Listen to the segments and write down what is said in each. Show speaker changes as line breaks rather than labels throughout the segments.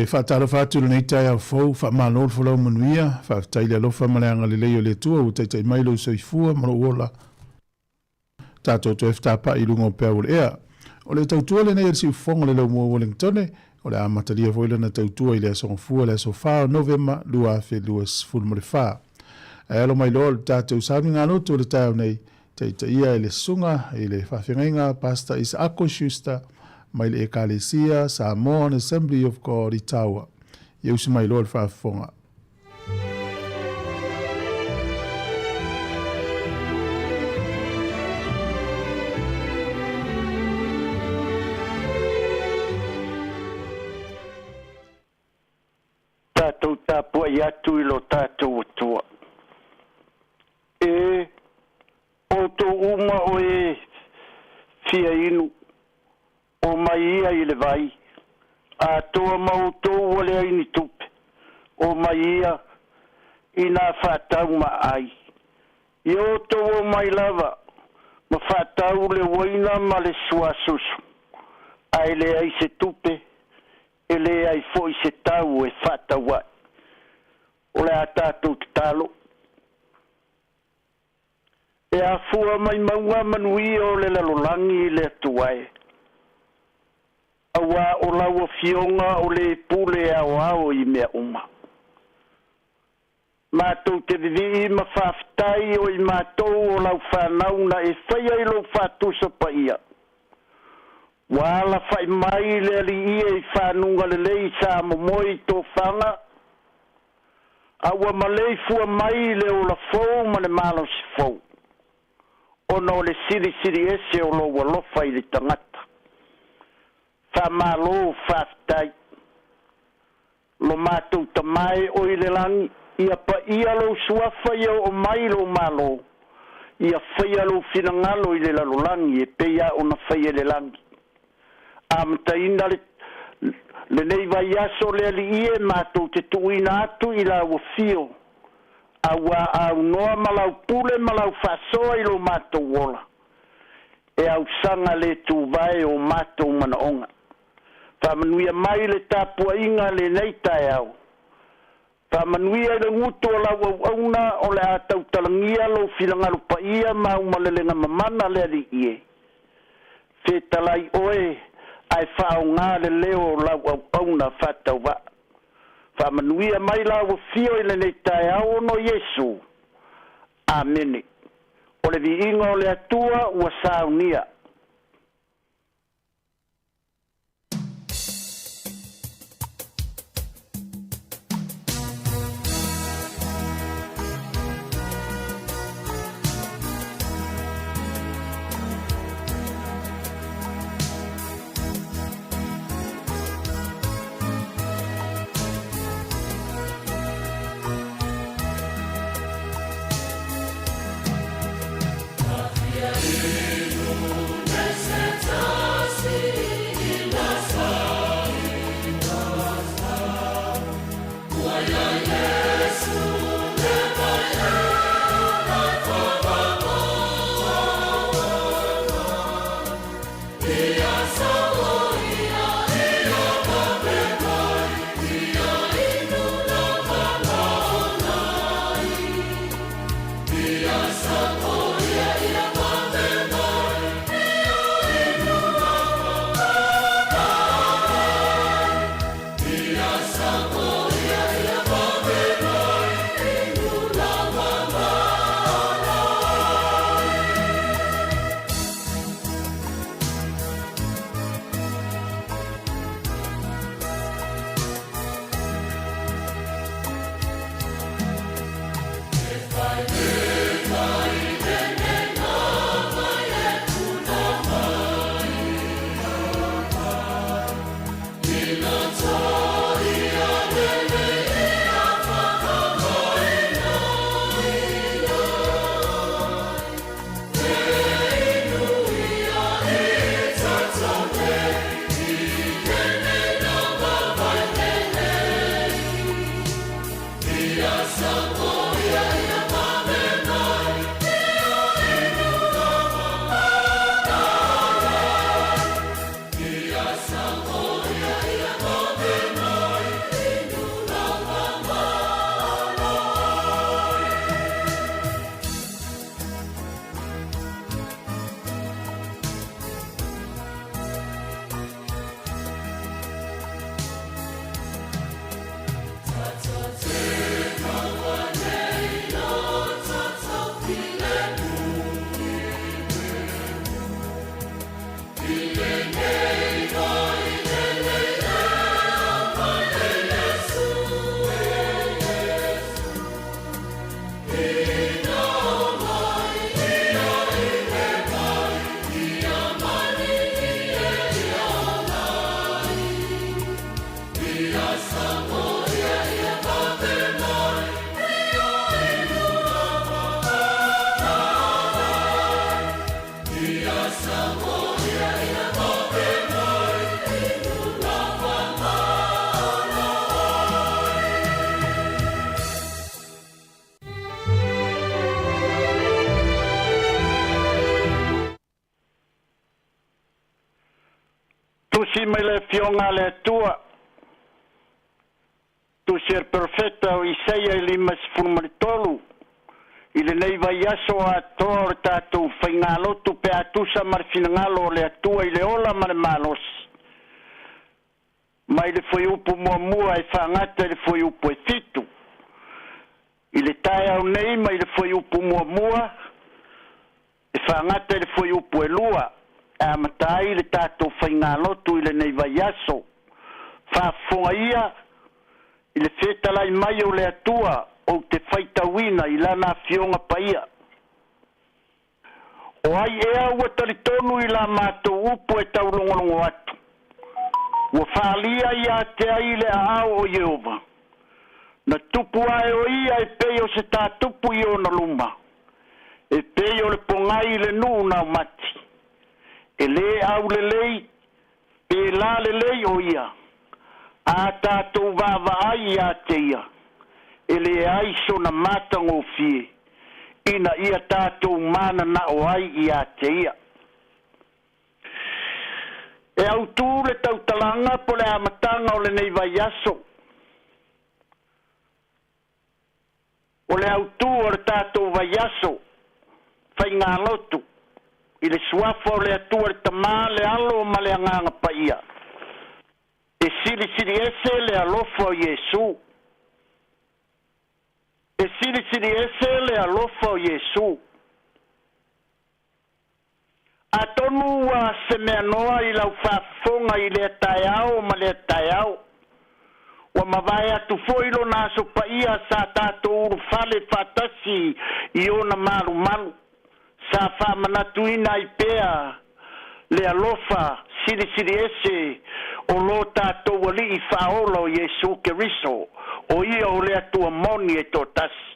te faatalofa atu i lenei taeao fou, faamalo le folau manuia, faafetai i le alofa ma le agalelei o le Atua ua taitai mai lou soifua ma lou ola. Tatou toe fetapa'i i luga o peau o le ea. O le tautua lenei a le siufofoga o le Laumua o Ueligitone, o le a amatalia foi lana tautua i le Aso Gafua le aso 4 o Novema 2024. Ae alo mai loa o le tatou sauniga lotu o le taeao nei, taitaia e le Susuga i le Faafeagaiga Pastor Isaako Schuster mai le Ekalesia Samoan Assembly of God i Taua. Ia usi mai loa le faafofoga.
Tatou tapuai atu i lo tatou Atua. E outou uma o e fia inu, omai ia i le vai, atoa ma outou ua leai ni tupe, omai ia i nā faatau ma ai. Ia outou omai lava ma faatau le uaina ma le suasusu, ae leai se tupe, e leai foi se tau e faatau ai. O le a tatou tatalo. E afua mai mauga manuia o le lalolagi i le Atua e, auā o lau Afioga o le pule aoao i mea uma. Matou te vivii ma faafetai o i matou o lau fanau na e faia i lou faatusa paia. Ua alafa'i mai le Alii e i fanuga lelei sa momoe i tofaga, a ua maleifua mai i le ola fou ma le malosi fou, ona o le silisili ese o lou alofa i le tagata. Faamalo faafetai. Lo matou Tama e o i le lagi, ia paia lou suafa ia oo mai lou Malo, ia faia lou finagalo i le lalolagi e pei a ona faia i le lagi. Amataina le lenei vaiaso le Alii e matou te tuuina atu i lau afio, auā aunoa ma lau pule ma lau faasoa i lo matou ola, e ausaga le tuvae o matou manaoga. Faamanuia mai le tapuaiga lenei taeao. Faamanuia i le gutu o lau auauna o le a tautalagia lou finagalo paia ma aumalelega mamana le Alii e. Fetalai oe ae faaaoga le leo o lau auauna faatauvaa. Faamanuia mai lau afio i lenei taeao ona o Iesu. Amene. O le viiga o le Atua ua saunia. Tusi mai le Afioga a le Atua, tusi a le Perofeta o Isaia i 53, i lenei vaiaso atoa o le tatou faigalotu pe a tusa ma le finagalo o le Atua i le ola ma le malosi, mai le fuaiupu muamua e faagata i le fuaiupu e 7. I le taeao nei mai le fuaiupu muamua e faagata i le fuaiupu e 2 e amata ai le tatou faigalotu i lenei vaiaso. Faafofoga ia i le fetalai mai o le Atua ou te faitauina i lana Afioga Paia. O ai ea ua talitonu i la matou upu e taulogologo atu, ua faalia ia te ai le aao o Ieova, na tupu ae o ia e pei o se tātupu i ona luma, e pei o le pogai i le nuu naumati, e lē aulelei pe lalelei o ia, a tatou vaavaai ia te ia, e leai sona matagofie, ina ia tatou mananao ai ia te ia. E autū le tautalaga po le amataga o lenei vaiaso, o le autū o le tatou vaiaso faigalotu i le suafa o le Atua le Tamā, le Alo ma le Agaga Paia, e silisili ese le alofa o Iesu. E silisili ese le alofa o Iesu. Atonu ua se mea noa i lau faafofoga i lea taeao ma lea taeao, ua mavae atu foi lona aso paia sa tatou ulufale faatasi i ona malumalu, sa faamanatuina ai pea le alofa silisili ese o lo tatou Alii Faaola o Iesu Keriso, o ia o le Atua moni e toatasi.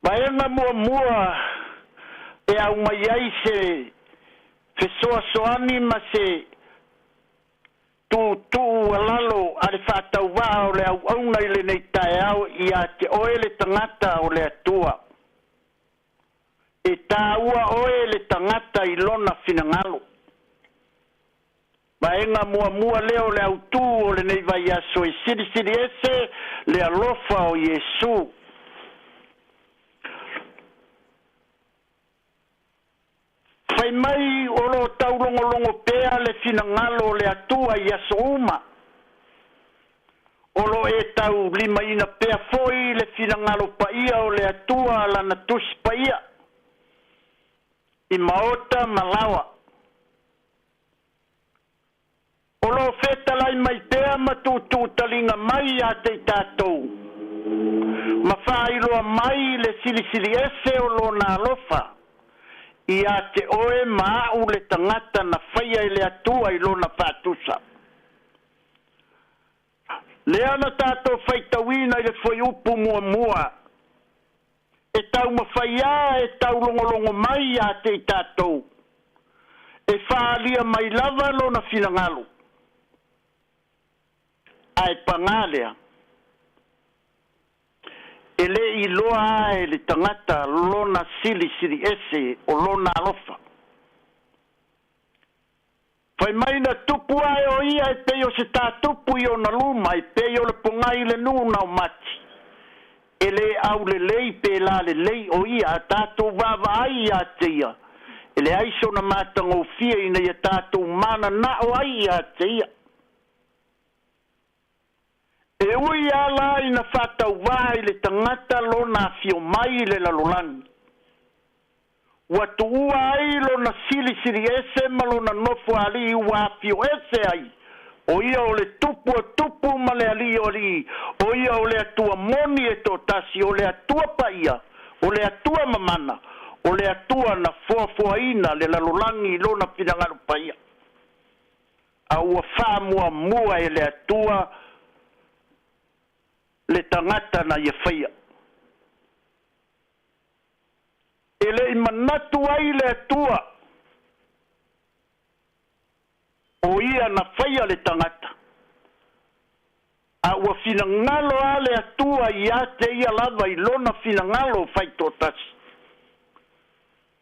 Vaega muamua e aumai ai se fesoasoani ma se tuutuualalo a le faatauvaa o le auauna i lenei taeao ia te oe le tagata o le Atua. E taua oe le tagata i lona finagalo. Vaega muamua lea o le autū o lenei vaiaso e silisili ese le alofa o Iesu. Fai mai o lo o taulogologo pea le finagalo o le Atua i aso uma. O lo o e taulimaina pea foi le finagalo paia o le Atua lana Tusi Paia i maota ma laoa. O lo o fetalai mai pea ma tuutuutaliga mai ia te i tatou, ma faailoa mai le silisili ese o lona alofa ia te oe ma a'u le tagata na faia e le Atua i lona faatusa. Lea na tatou faitauina i le fuaiupu muamua, e taumafai lava e taulogologo mai ia te i tatou, e faaalia mai lava lona finagalo, ae pagā lea, e le i iloa lava e le tagata lona silisili ese o lona alofa. Fai mai na tupu ae o ia e pei o se tātupu i ona luma, e pei o le pogai i le nuu naumati, e lē aulelei pe lalelei o ia, a tatou vaavaai ia te ia, e leai sona matagofie ina ia tatou mananao ai ia te ia. E ui lava la ina faatauvā i le tagata lona afio mai i le lalolagi, ua tuua ai lona silisili ese ma lona nofo alii ua afio ese ai, o ia o le Tupu o tupu ma le Alii o alii, o ia o le Atua moni e toatasi, o le Atua paia, o le Atua mamana, o le Atua na foafoaina le lalolagi i lona finagalo paia, a ua faamuamua e le Atua le tagata na ia faia. E le i manatu ai le Atua o ia na faia le tagata, a ua finagalo lava le Atua ia te ia lava i lona finagalo faitoatasi.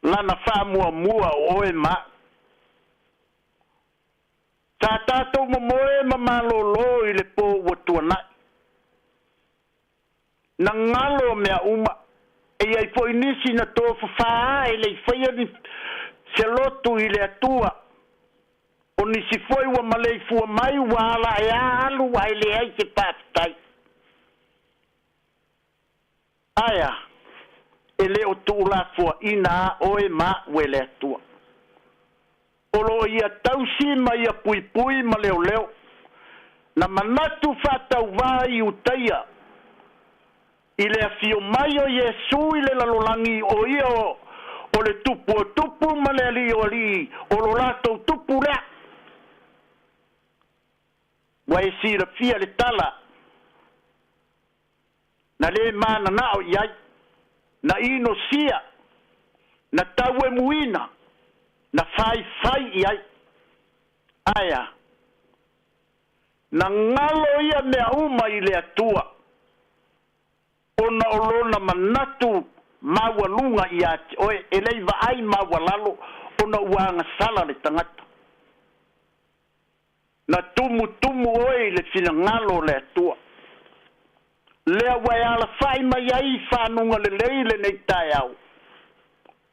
Lana faamuamua o oe ma a'u. Sa tatou momoe ma malōlō i le pō ua tuana'i. Na galo mea uma, e i ai foi nisi na tofafā e le i faia ni se lotu i le Atua. O nisi foi ua maleifua mai ua ala ae a alu ae leai se faafetai. Ae a? E le o tuulafoaina a oe ma a'u e le Atua. O lo o ia tausi ma ia puipui ma leoleo. Na manatu faatauvā i Iutaia i le afio mai o Iesu i le lalolagi o ia o le Tupu o tupu ma le Alii o alii o lo latou Tupu lea. Ua e silafia le tala na lē mananao i ai, na inosia, na tauemuina, na faifai i ai. Ae a? Na galo ia mea uma i le Atua, ona o lona manatu maualuga iā te oe, e le i vaai maualalo ona ua agasala le tagata. Na tumutumu oe i le finagalo o le Atua. Lea ua e alafaʻi mai ai i fanuga lelei lenei taeao.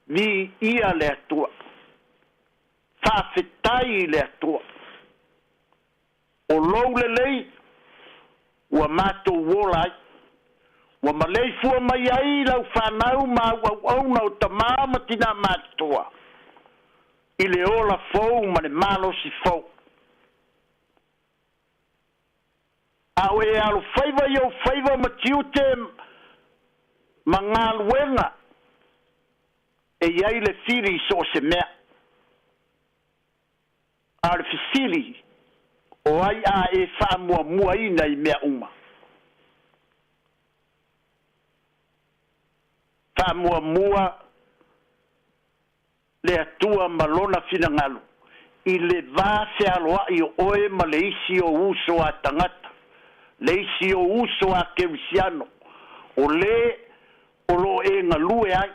Viia le Atua. Faafetai i le Atua. O lou lelei ua matou ola ai. Ua maleifua mai ai lau fanau ma au auauna o tamā ma tinā matutua i le ola fou ma le malosi fou. A o e alofaiva i ou faiva ma tiute ma galuega e i ai le fili i so o se mea. A o le fesili, o ai a e faamuamuaina i mea uma? Faamuamua le Atua ma Lona finagalo i le va fealoaʻi o oe ma le isi ou uso a tagata, le isi ou uso a kerisiano, o lē o lo o e galue ai.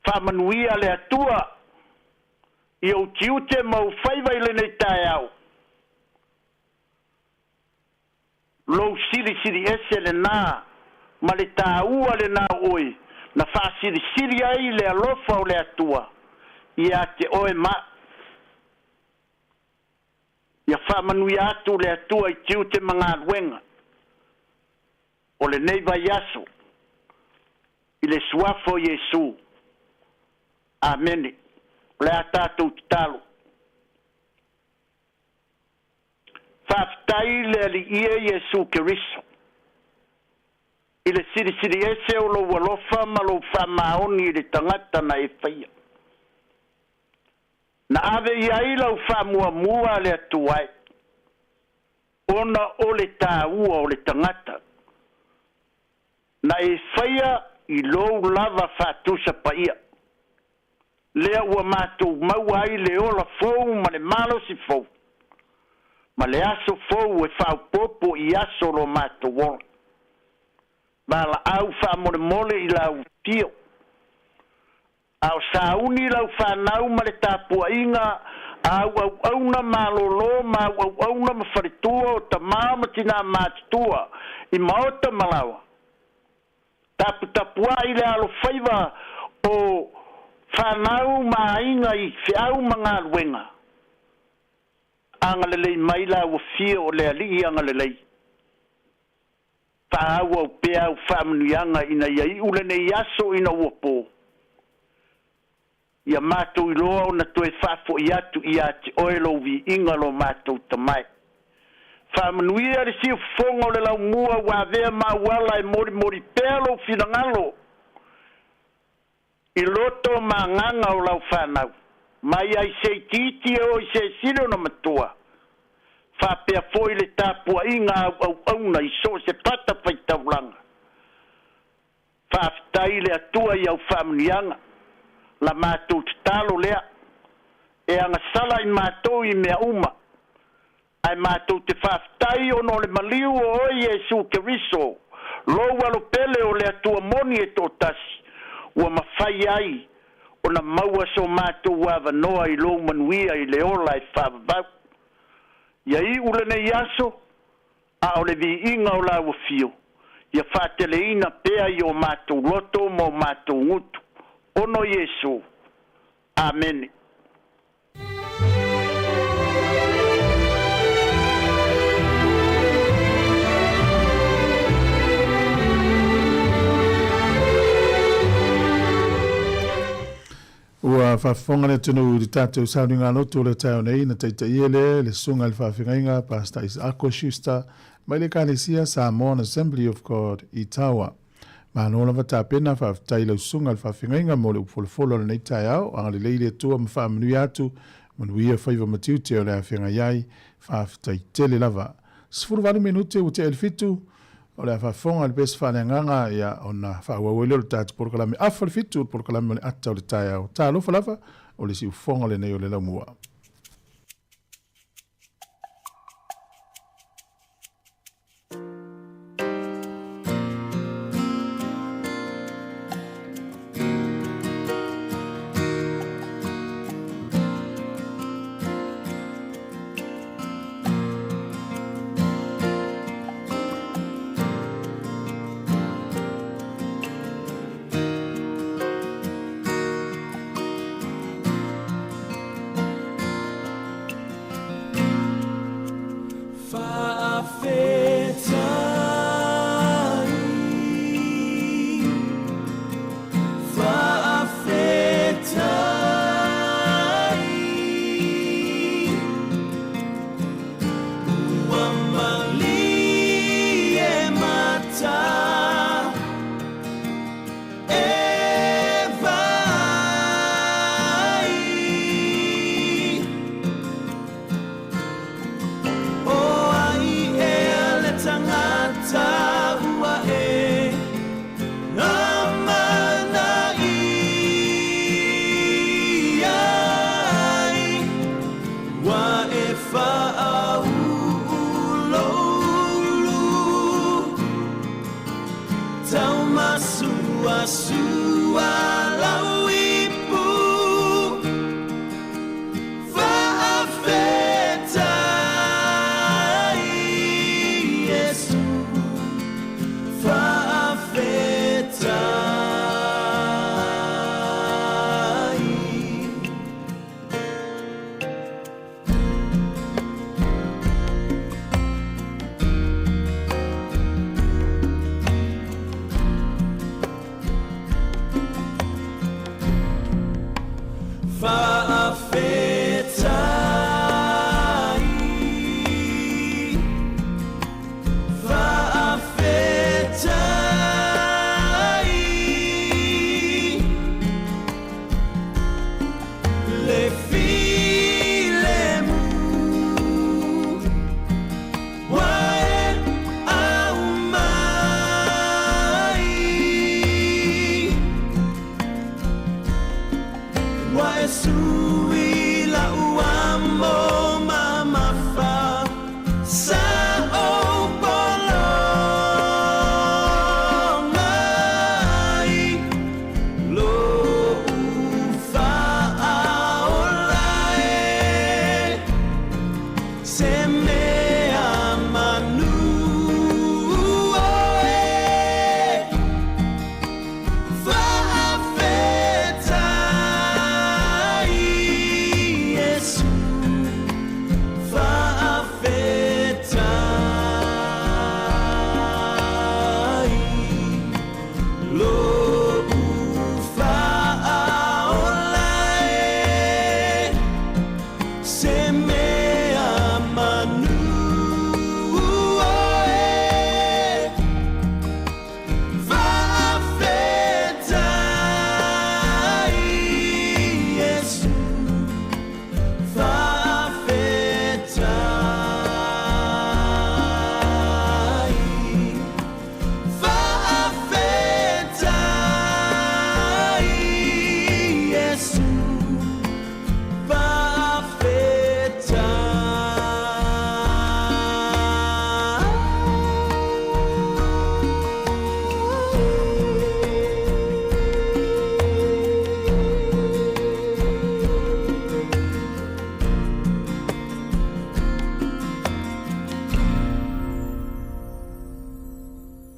Faamanuia le Atua i ou tiute ma ou faiva i lenei taeao. Lou silisili ese lenā ma le tāua lenā o oe na faasilisili ai le alofa o le Atua iā te oe ma a'u. Ia faamanuia atu le Atua i tiute ma galuega o lenei vaiaso i le Suafa o Iesu. Amene. O le a tatou tatalo. Faafetai le Alii e Iesu Keriso i le silisili ese o lou alofa ma lou faamaoni i le tagata na e faia. Na ave i ai lau faamuamua le Atua e, ona o le tāua o le tagata na e faia i lou lava faatusa paia. Lea ua matou maua ai le ola fou ma le malosi fou, ma le aso fou e faaopoopo i aso o lo matou ola. Valaau faamolemole i lau afio, a o sauni lau fanau ma le tapuaiga a au auauna malōlō ma au auauna ma faletua o tamā ma tinā matutua i maota ma laoa. Taputapuaʻi le alofaiva o fanau ma aiga i feau ma galuega. Agalelei mai la ua fia o le Alii agalelei. Faaauau pea au faamanuiaga ina ia iʻu lenei aso ina ua pō. Ia matou iloa ona toe faafoʻi atu iā te oe lou viiga lo matou Tamae. Faamanuia le siufofoga o le laumua ua avea ma auala e molimoli pea lou finagalo i loto ma agaga o lau fanau, mai ai se itiiti e oo i se sili ona matua, faapea foi le tapuaiga a au auauna i so o se fatafaitaulaga. Faafetai i le Atua i au faamanuiaga, la matou tatalo lea, e agasala i matou i mea uma, ae matou te faafetai ona o le maliu o oe Iesu Keriso, lou Alo pele o le Atua. Atua moni e toatasi, ua mafai ai ona maua so matou avanoa i lou manuia i le ola e faavavau. Ia iu lenei aso, a o le viiga o lau afio, ia faateleina pea i o matou loto ma o matou gutu. Ona o Iesu. Amene.
Ua faafofoga le atunuu i le tatou sauniga lotu o le taeao nei na taitaia lea e le Susuga i le Faafeagaiga Pastor Isaako Schuster mai le Ekalesia Samoan Assembly of God i Tawa. Malo lava tapena, faafetai i lau Susuga i le Faafeagaiga mo le upu folafolo o lenei taeao. Agalelei le Atua ma faamanuia atu, manuia faiva ma tiute o le a feagai ai. Faafetai tele lava. 18 minute ua tea i le fitu, o le a faafofoga i le pese faaleagaga, ia, ona faaauau ai lea o le tatou polokalame afa le fitu, o le polokalame o le ata o le taeao. Talofa lava, o le siufofoga lenei o le laumua.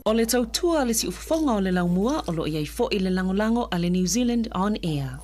O le tautua a le siufofoga o le laumua o lo o i ai foi le lagolago a le New Zealand On Air.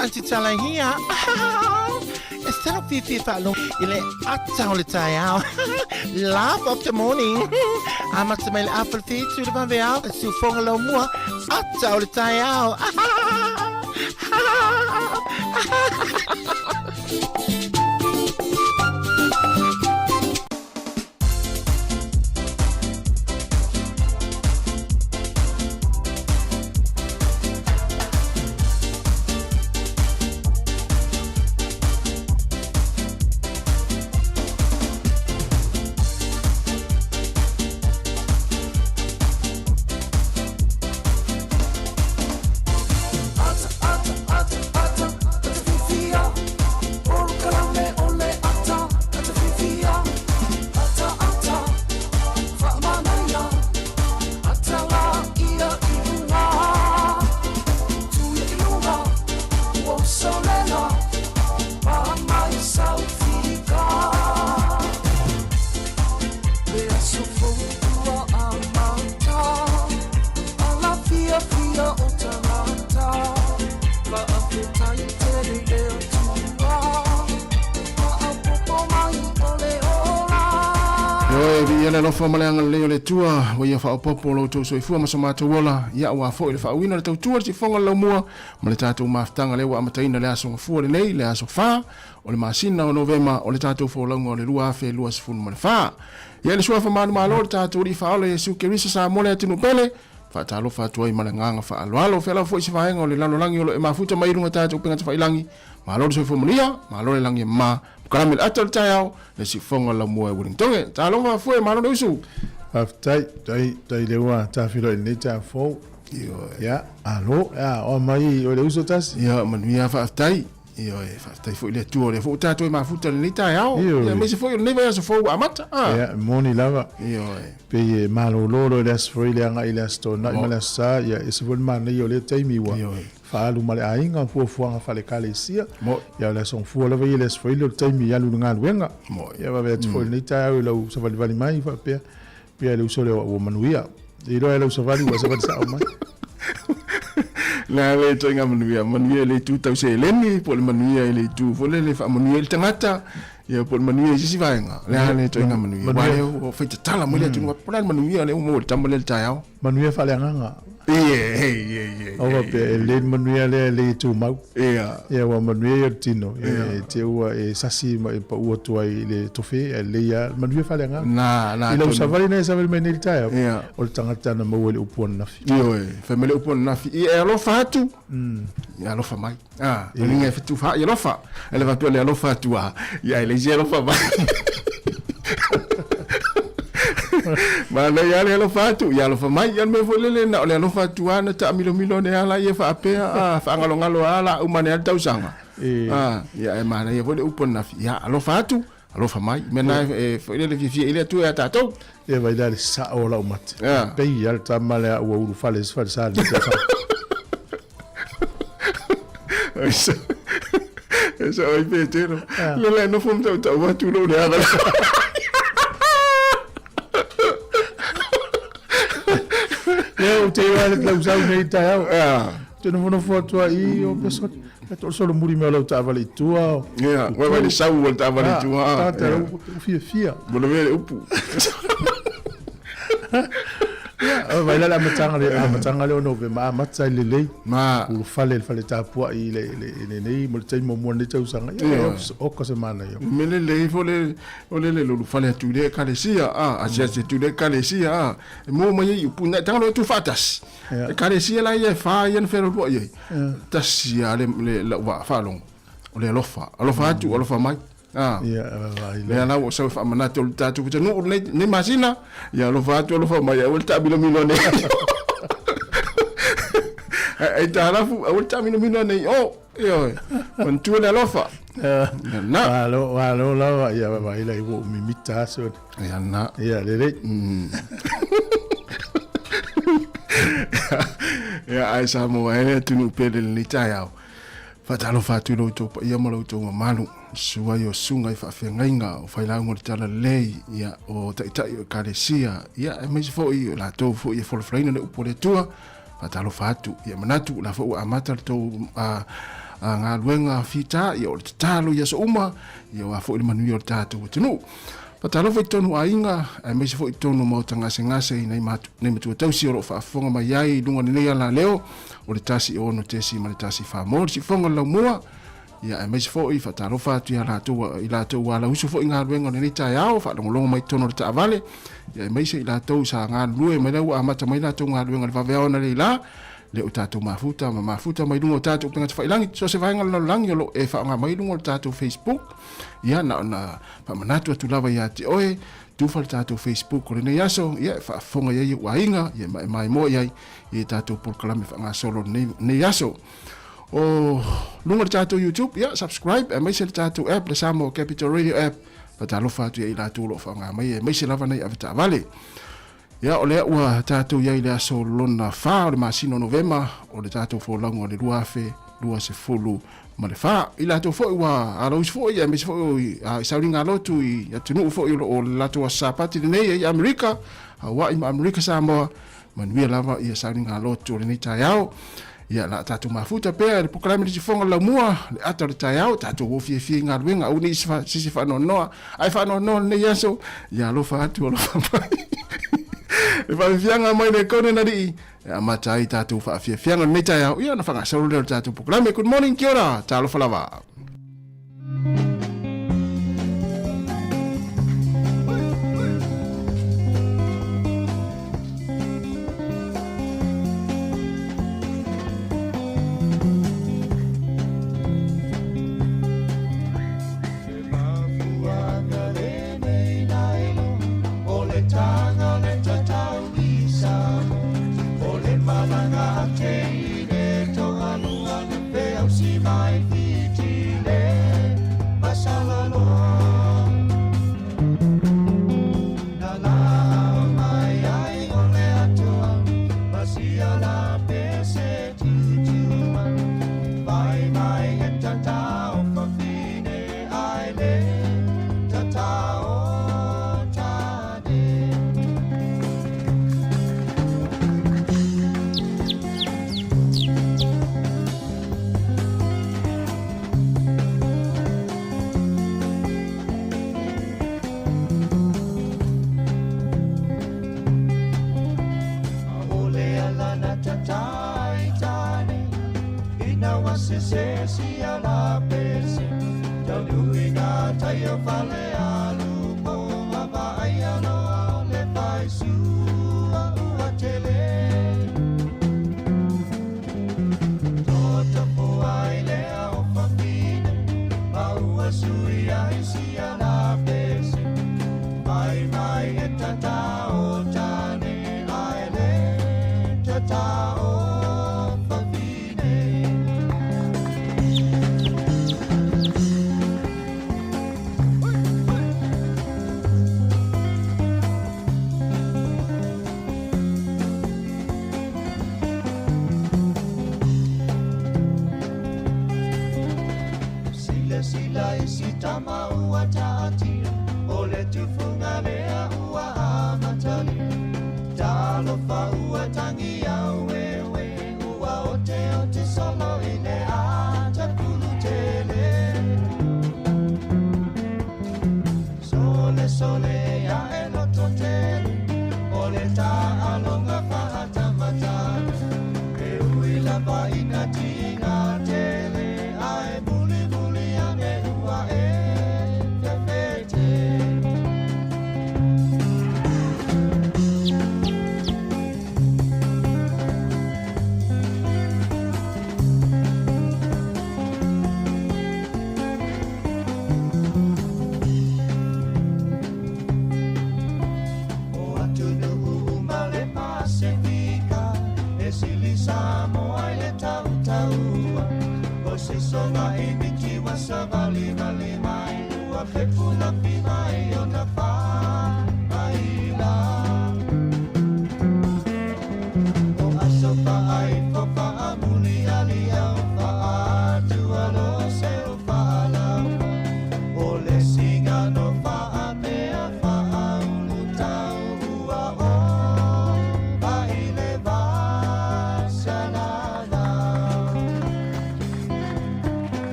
Aunty Tala here. E salo fiafia faalogo i le ata o le taeao. Laugh of the morning. Amata mai le afa le whitu le vave ao. Siufoga lau mua. Ata o le taeao.
Ioe, viia le alofa ma le agalelei o le Atua, ua ia faaopoopo lo outou soifua ma so matou ola, ia aua foi le faauuina o le tautua i le siufofoga o le laumua ma le tatou mafutaga lea ua amataina le aso Gafua lenei, le aso 4 o le masina o Novema o le tatou folauga o le 2024. Ia i le Suafa manumalo o le tatou Alii Faaola Iesu Keriso Samoa le atunuu pele, faatalofa atu ai ma le agaga faaaloalo. Fealau foi se vaega o le lalolagi o lo o e mafuta mai i luga o tatou upega tafailagi. Malo le soifua manuia, malo le lagi e mama, pukalame le ata o le taeao, le siufofoga o le laumua e Ueligitone. Talofa fue, malo le usu.
Faafetai, tai, tai lea ua tafilo i lenei taeao fou. Ia, alo, ia, oa mai o le uso tasi.
Ia, manuia faafetai. Ioe, faafetai foi i le Atua o lea foi ua tatou e mafuta i lenei taeao. Ioe. Ia, aemaise foi o lenei vaiaso fou ua amata. Ah.
Ia, moni lava.
Ioe.
Pei e malolo loa i le aso foi le agai i le aso Toonai ma le aso Sa, ia ese foi le manaia o lea taimi ua
Ioe.
faaalu ma le aiga, fuafuaga faale-ekalesia.
Moi.
Ia, o le aso Gafua lava ia i le aso Faraile o le taimi e alu i le galuega.
Moi.
Ia, vave atu foi i lenei taeao i lau savalivali mai faapea, Pea le uso lea ua manuia. Iloa e lau savali ua savali sao mai.
Na le ituaiga manuia, manuia i le itu tau seleni, po o le manuia i le itu foi lele e faamanuia ai le tagata, ia po o le manuia i se isi vaega. O le a le ituaiga manuia? Aua lea ua fai tatala mai le atunuu, po o le a le manuia lea ua maua e le tama lea i le taeao?
Manuia faaleagaga.
Ie,
Aua faapea e lelei le manuia lea e le tumau.
Ia.
Ia aua manuia ia o le tino, e te ua e sasi ma e pau atu ai i le tofe, ae lelei lava, manuia faaleagaga.
Na, na.
I lau savali na e savali mai nei i le taeao,
Ia.
o le tagata na maua i le upu ananafi.
Ioe, fai mai le upu ananafi, ia e alofa atu, ia alofa mai. Ah, o le fetu fa i alofa. E le faapea o le alofa atu a, ia e leai se alofa mai. Manaia le alofa atu, ia alofa mai. Ia le mea foi lele na o le alofa atu a na taamilomilo ane a laia faapea, a faagalogalo a la uma ane a le tausaga. A, ia e manaia foi le upu ananafi, ia alofa atu, alofa mai. Mea na e foi lele fiafia i le Atua ia tatou.
Ia vai la le sao o lau mate.
Ia.
Pei lava le tama lea ua ulufale i se falesa i lenei tausaga.
E sao ai Petero. Le la e nofo ma tautau atu lou leaga.
Lea ou te iloa le tausau nei taeao.
Ia.
Ou te nofonofo atu ai i o Pesoti. E tosolomuli mai o lau taavale i tua.
Ia, ua vai le sau o le taavale i tua.
Tagata ua fiafia.
Ua lavea le upu.
Ia, vai la le amataga le amataga lea o Novema amata ai lelei.
Ma
ulufale i le fale tapuai i le i lenei mo le taimi muamua o lenei tausaga. Ia, oka se manaia.
Mea lelei foi le o le le ulufale atu i le ekalesia, a asiasi atu i le ekalesia, a e maua mai ai upu na tagata e tuufaatasi. Ekalesia la ia e fa ia na fealualuai ai. Tasi lava le lau vaa faalogo, o le alofa. Alofa atu, alofa mai. A. Lea la ua ou sau e faamanatu o le tatou pitonuu lenei, lenei masina, ia alofa atu, alofa mai, aua le taamilomilo ane i o. Aitalafu, aua le taamilomilo ane i o. Ioe, manatua le alofa. Ia na.
Malo, malo lava, ia vaai la ua ou mimita lava sole.
Ia na.
Ia lelei.
Ia, ae Samoa e le atunuu pele i lenei taeao. Faatalofa atu i lo outou paia ma lo outou mamalu, susu ai o susuga i faafeagaiga, o failauga o le Talalelei, ia, o taitai o Ekalesia, ia, aemaise foi o latou foi e folafolaina le upu a le Atua. Faatalofa atu, ia manatu, o la foi ua amata le tou galuega fita, ia o le tatalo i aso uma, ia aua foi le manuia o le tatou atunuu. Faatalofa i totonu o aiga, aemaise foi i totonu o maota gasegase i nai nai matua tausi o lo o faafofoga mai ai i luga o lenei alaleo o le 106.4 mo le siufofoga o le laumua. Ia aemaise foi faatalofa atu ia latou i latou ua alausu foi galuega o lenei taeao, faalogologo mai totonu o le taavale, ia aemaise i latou sa galulue mai la ua amata mai latou galuega i le vaveao analeila, lea ua tatou mafuta ma mafuta mai luga o tatou upega tafailagi, so o se vaega o le lalolagi o lo o e faaaoga mai luga o le tatou Facebook. Ia na ona faamanatu atu lava ia te oe, tufa le tatou Facebook o lenei aso, ia e faafofoga i ai ou aiga, ia ma e maimoa i ai i tatou polokalame faagasolo o lenei aso. O luga o le tatou YouTube, ia subscribe, aemaise le tatou app, le Samoa Capital Radio app, faatalofa atu ia i latou o lo o faaaoga mai, aemaise lava nai avetaavale. Ia, o lea ua tatou i ai i le aso lona 4 o le masina o Novema o le tatou folauga o le 2024. I latou foi ua alausi foi, aemaise foi i sauniga lotu i atunuu foi o lo o latou aso Sapati lenei i Amerika, Hawaii ma Amerika Samoa, manuia lava ia sauniga lotu o lenei taeao. Ia, la tatou mafuta pea i le polokalame le sifoga o le laumua, le ata o le taeao, tatou o fiafia i galuega, aua ne i sisi faanoanoa, ae faanoanoa lenei aso, ia alofa atu, alofa mai. Le faafiafiaga mai le kone na alii, e amata ai tatou faafiafiaga lenei taeao, ia ona faagasolo lea o le tatou polokalame. Good morning, kia ora, talofa lava.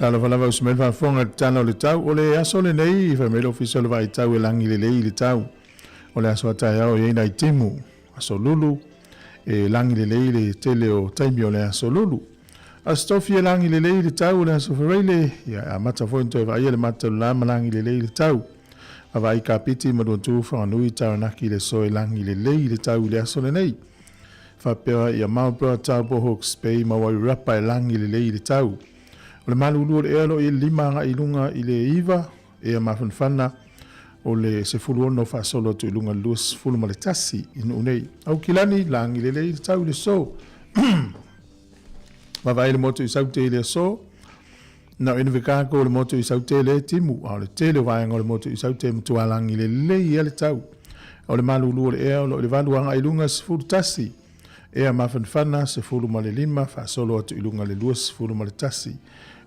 Talofa lava usi mai le faafofoga i le tala o le tau. O le aso lenei, fai mai le Ofisa o le Vaai Tau e lagi lelei i le tau. O le aso a taeao e i ai nai timu, aso lulu, e lagi lelei le tele o taimi o le aso lulu. Aso Tofi e lagi lelei i le tau o le aso Faraile, ia e amata foi ona toe vaaia le mata o le la ma lagi lelei i le tau. Vaavaai Kapiti, Manuatu, Whanganui, Taranaki le aso e lagi lelei i le tau i le aso lenei. Faapea ia Marlborough, Taupo, Hawke's Bay ma Wairarapa e lagi lelei i le tau. O le malulu o le ea o lo o i ai le 5 agai i luga i le 9, ea mafanafana o le 16 faasolo atu i luga i le 21 i nuu nei. Aukilani, lagi lelei i le tau i le aso. Vaavaai le motu i Saute i le aso. Na o Invercargill le motu i Saute lea e timu, a o le tele o vaega o le motu i Saute e matua lagi lelei a le tau. O le malulu o le ea o lo o i le 8 agai i luga 11. Ea mafanafana 15 faasolo atu i luga i le 21.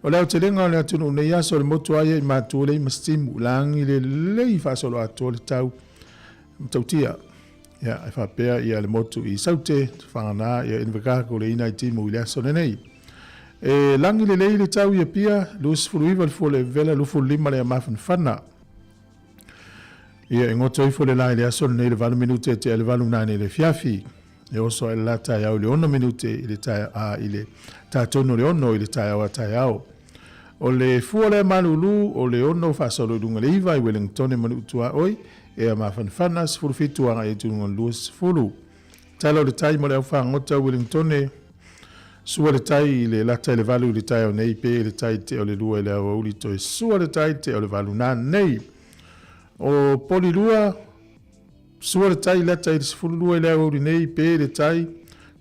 O le aotelega o le atunuu nei aso o le motu a ia i Matua lea i Masitimu, lagi lelei faasolo atoa le tau matautia. Ia, e faapea ia le motu i Saute, Whanganā, ia Invercargill le ina i timu i le aso lenei. E lagi lelei le tau i Apia, 29 le fua le vela, 25 le mafanafana. Ia, e goto ifo le la i le aso lenei le 8 minute e tea le 8 nane i le afiafi. E oso ai le la taeao i le 6 minute i le tae, a, i le tatonu o le 6 i le taeao a taeao. O le fua lea malulu o le 6 faasolo i luga le 9 i Wellingtone ma Nuutuaoi, ea mafanafana 17 agai atu i luga le 20. Tala o le tai mo le au fagota Wellingtone, sua le tai i le lata i le 8 i le taeao nei, pe le tai te o le 2 i le aoauli toe sua le tai te o le 8 nā nei. O Polilua, sua le tai lata i le 12 i le aoauli nei, pe le tai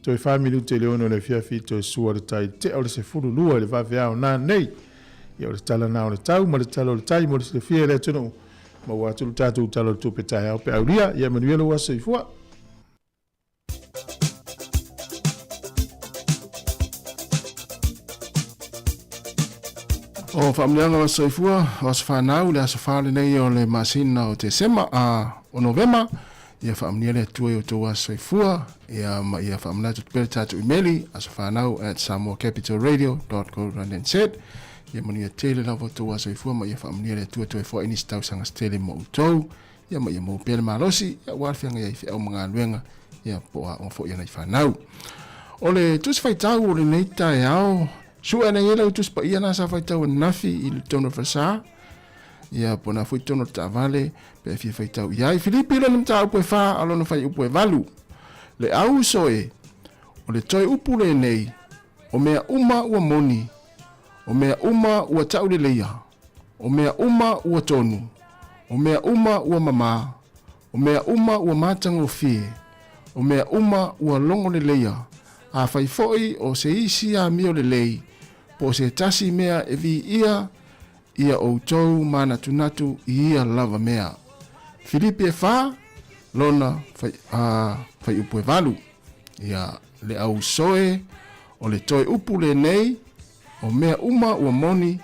toe 4 minute i le 6 i le afiafi toe sua le tai te o le 12 i le vaveao nā nei. Ia o le tala nā o le tau ma le tala o le tai mo le silafia e le atunuu. Maua atu le tatou tala o le tupe taeao pe aulia. Ia manuia lou aso soifua.
O faamanuiaga o aso soifua, o aso fanau, le aso fa lenei o le masina o Tesema, a o Novema, ia faamanuia le Atua i outou aso soifua, ia ma ia faamanatu atu pea le tatou imeli, asofanau@samoacapitalradio.co.nz, ia manuia tele lava outou aso soifua ma ia faamanuia le Atua toe foai nisi tausaga se tele mo outou, ia ma ia maua pea le malosi, ia aua le feagai ai i feau ma galuega, ia po o aoga foi a nai fanau. O le tusi faitau o lenei taeao, sue nei e lau tusi paia na sa faitau ananafi i le totonu o le falesa, ia po na foi totonu o le taavale, pe a fia faitau i ai. Filipi lona mataupu e 4 a lona fuaiupu e 8. Le au uso e, o le toe upu lenei, o mea uma ua moni, o mea uma ua tauleleia, o mea uma ua tonu, o mea uma ua mamā, o mea uma ua matagofie, o mea uma ua logoleleia, afai foi o se isi amio lelei, po o se tasi mea e viia ia outou manatunatu i ia lava mea. Filipi e 4, lona fai, a, fuaiupu e 8. Ia le au soe o le toe upu lenei, o mea uma ua moni,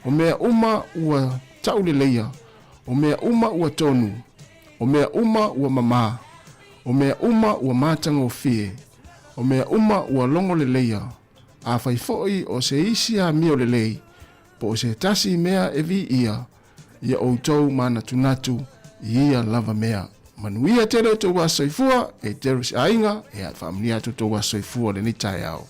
o mea uma ua tauleleia, o mea uma ua tonu, o mea uma ua mamā, o mea uma ua matagofie, o mea uma ua logoleleia, afai foi o se isi amio lelei, po o se tasi mea e viia, ia outou manatunatu i ia lava mea. Manuia tele outou aso soifua, e Darius Aiga, e faamanuia atu outou aso soifua lenei taeao.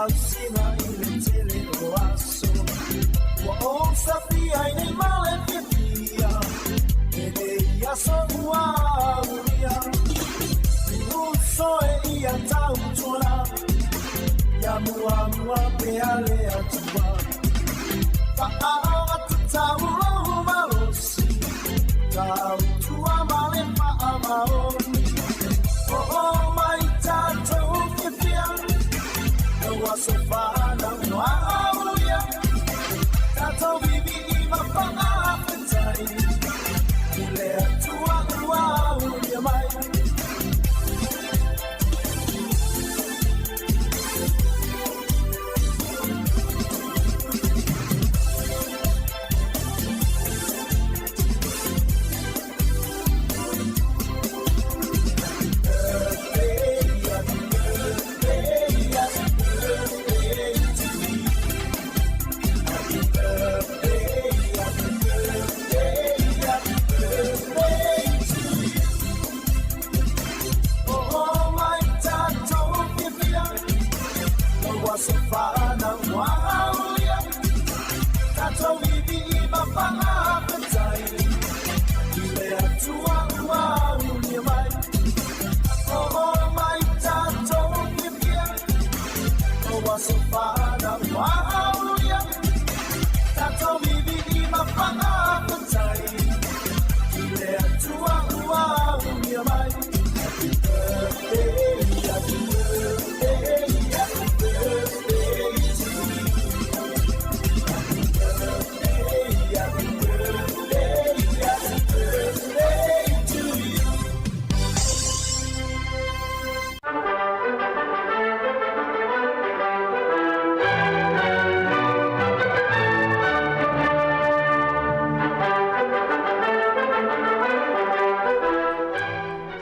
tausiga i le tele o aso. Ua ou safia i nei male fiafia, lenei aso ua aulia. Uso e ia tautuana, ia muamua pea le Atua. Faaoga tatau lou malosi, tautua ma le faamaoni. Oo mai tatou fiafia, lau aso fanau ua aulia. Tatou vivii ma faafetai, i le Atua ua aulia mai.